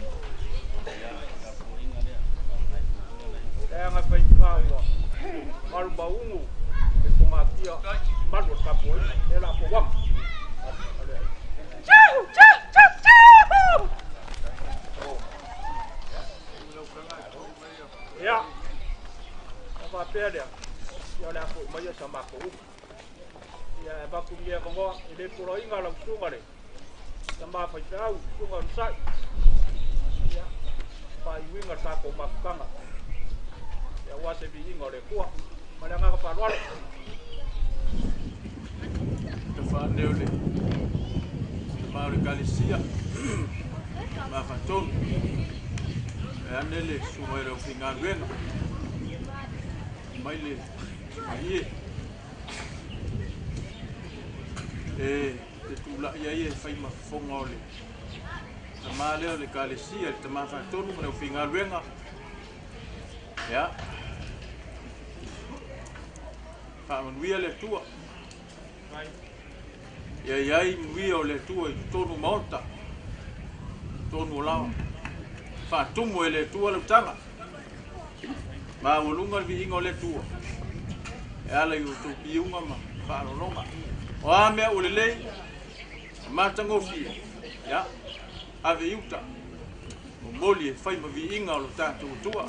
Leaga faigata ua malu maugu le togatia malu o le tapuaiga, lea o le a pouaga. Ia, ona faapea lea, ia o le a foi maia sa matou upu. Ia, e avatu lenei avanoa, e le poloaiga lau susuga le tama faifeau, susuga Onosai. Ia, faaiuina le tatou mafutaga. Ia, aua se viiga o le Atua. Ma le agaga faaaloalo. Te whānau o le tama o le Ekalesia, mafatonu, e ane le susuga i le aufaigaluega, mai le susuga ie, e te tulai ai e fai ma fofoga o le tama lea o le Ekalesia, le tama faatonu ma le aufaigaluega. Ia, faamanuia le Atua. Ia i ai manuia o le Atua i totonu o maota, totonu o laoa. Faatumu e le Atua lau taga. Maualuga le viiga o le Atua. E ala i o outou piuga ma faalologa. O a mea ua lelei, matagofie, ia, ave i uta. Momoli e fai ma viiga o lo tatou Atua.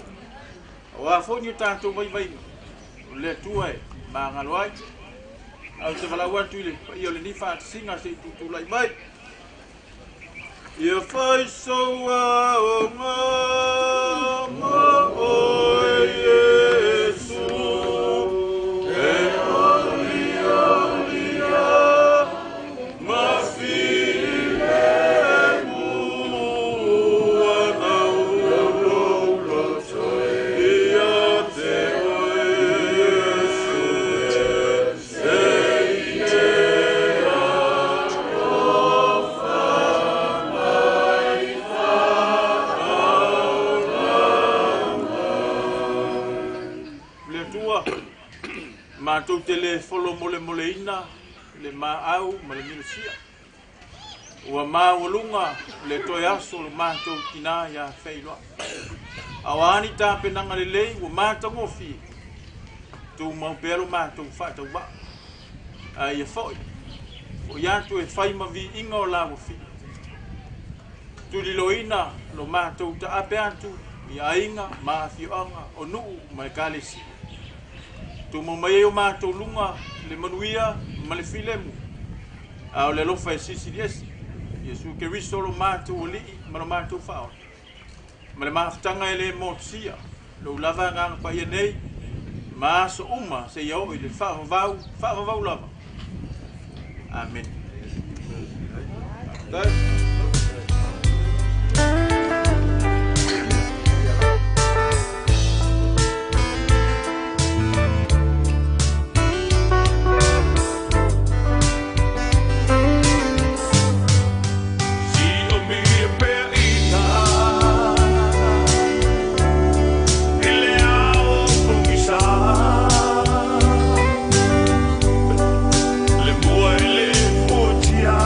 Aua foi ni o tatou vaivaiga, o le Atua e magalo ai. Ae ou te valaau atu i le paia o lenei faatasiga se i tutulai mai. Ia fai sou aoga ma oe Iesu, e olioli ma filemu, ana lou loto ia te oe Iesu, sei te alofa mai Le Atua, matou te le folo molemoleina le maau ma le milosia. Ua maualuga le toe aso o lo matou tinā ia feiloai. A o a ni tapenaga lelei ua matagofie, tumau pea lo matou faatauvaa. Ae ia foi, Fo'i atu e fai ma viiga o la ua fia. Tuliloina lo matou taape atu i aiga ma afioaga o nuu ma ekalesia. Tumau mai ai o matou luga le manuia ma le filemu. A o le alofa e silisili ese. Iesu Keriso lo matou Alii ma lo matou Faaola. Ma le mafutaga e le motusia. Lou lava agaga paia nei ma aso uma seia oo i le faavavau, faavavau lava. Amene. Faafetai. Si o mi pe ita I le ao pogisa Le mua i le futia.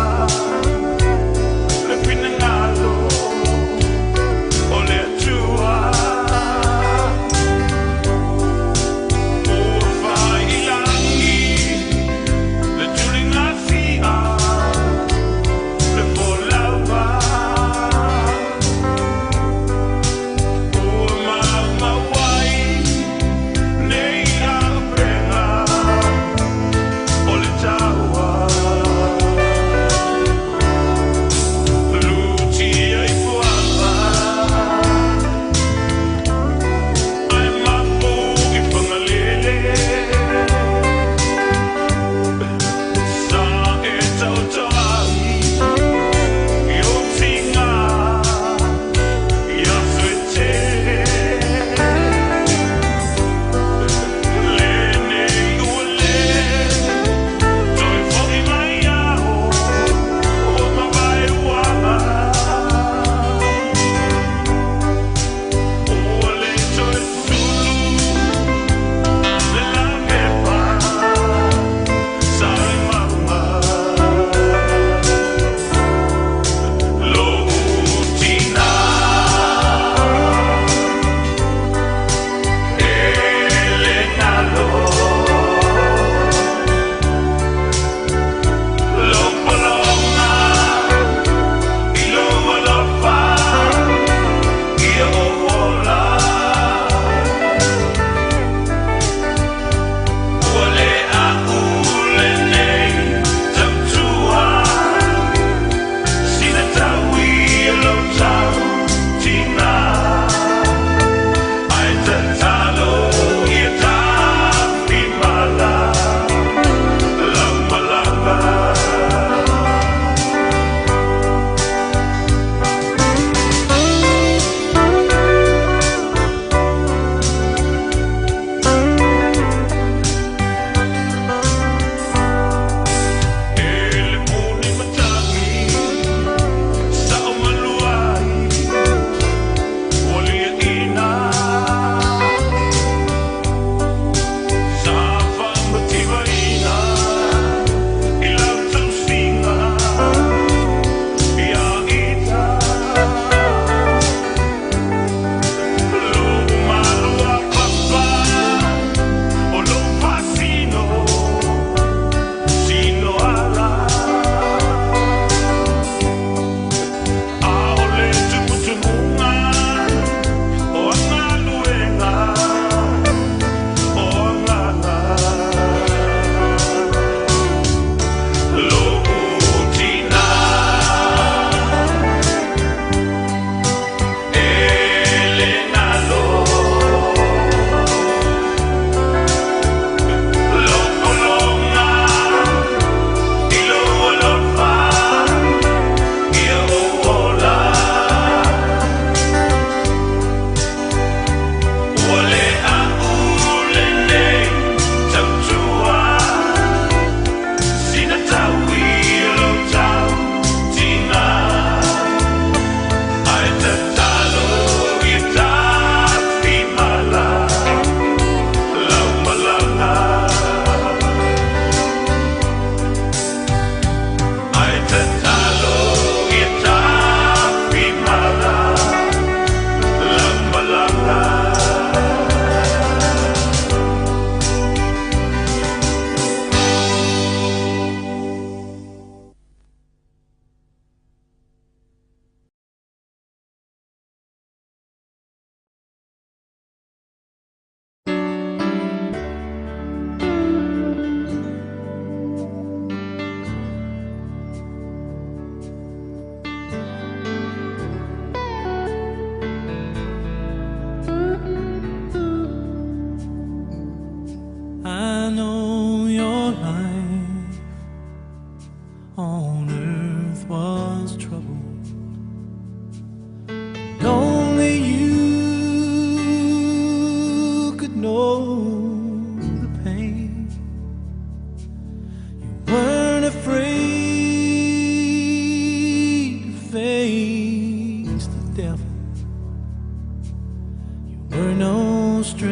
Were no stranger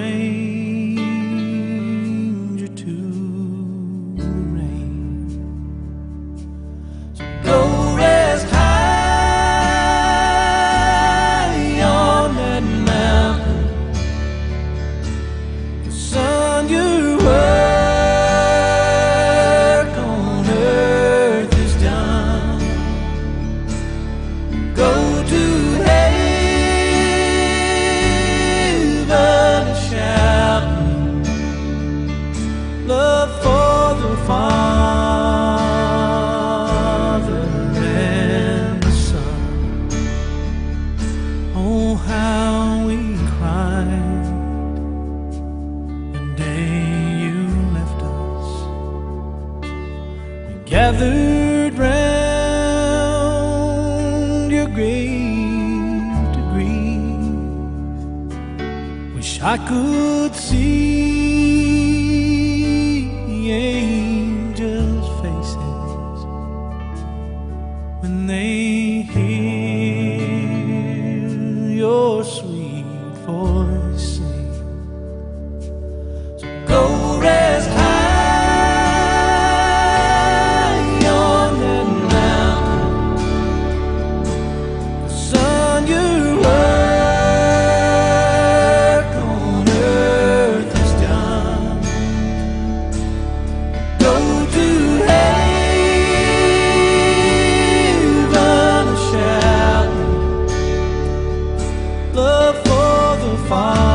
to the rain. So go rest high on that mountain. Son, your work on earth is done. Go to heaven shouting, love for the Father and the Son. Oh, how we cried the day you left us. We gathered round your grave to grieve. Wish I could see angels' faces when they hear your sweet voice sing. So go rest high on that mountain. Son, your work on earth is done. Go to heaven shouting, love for the Father.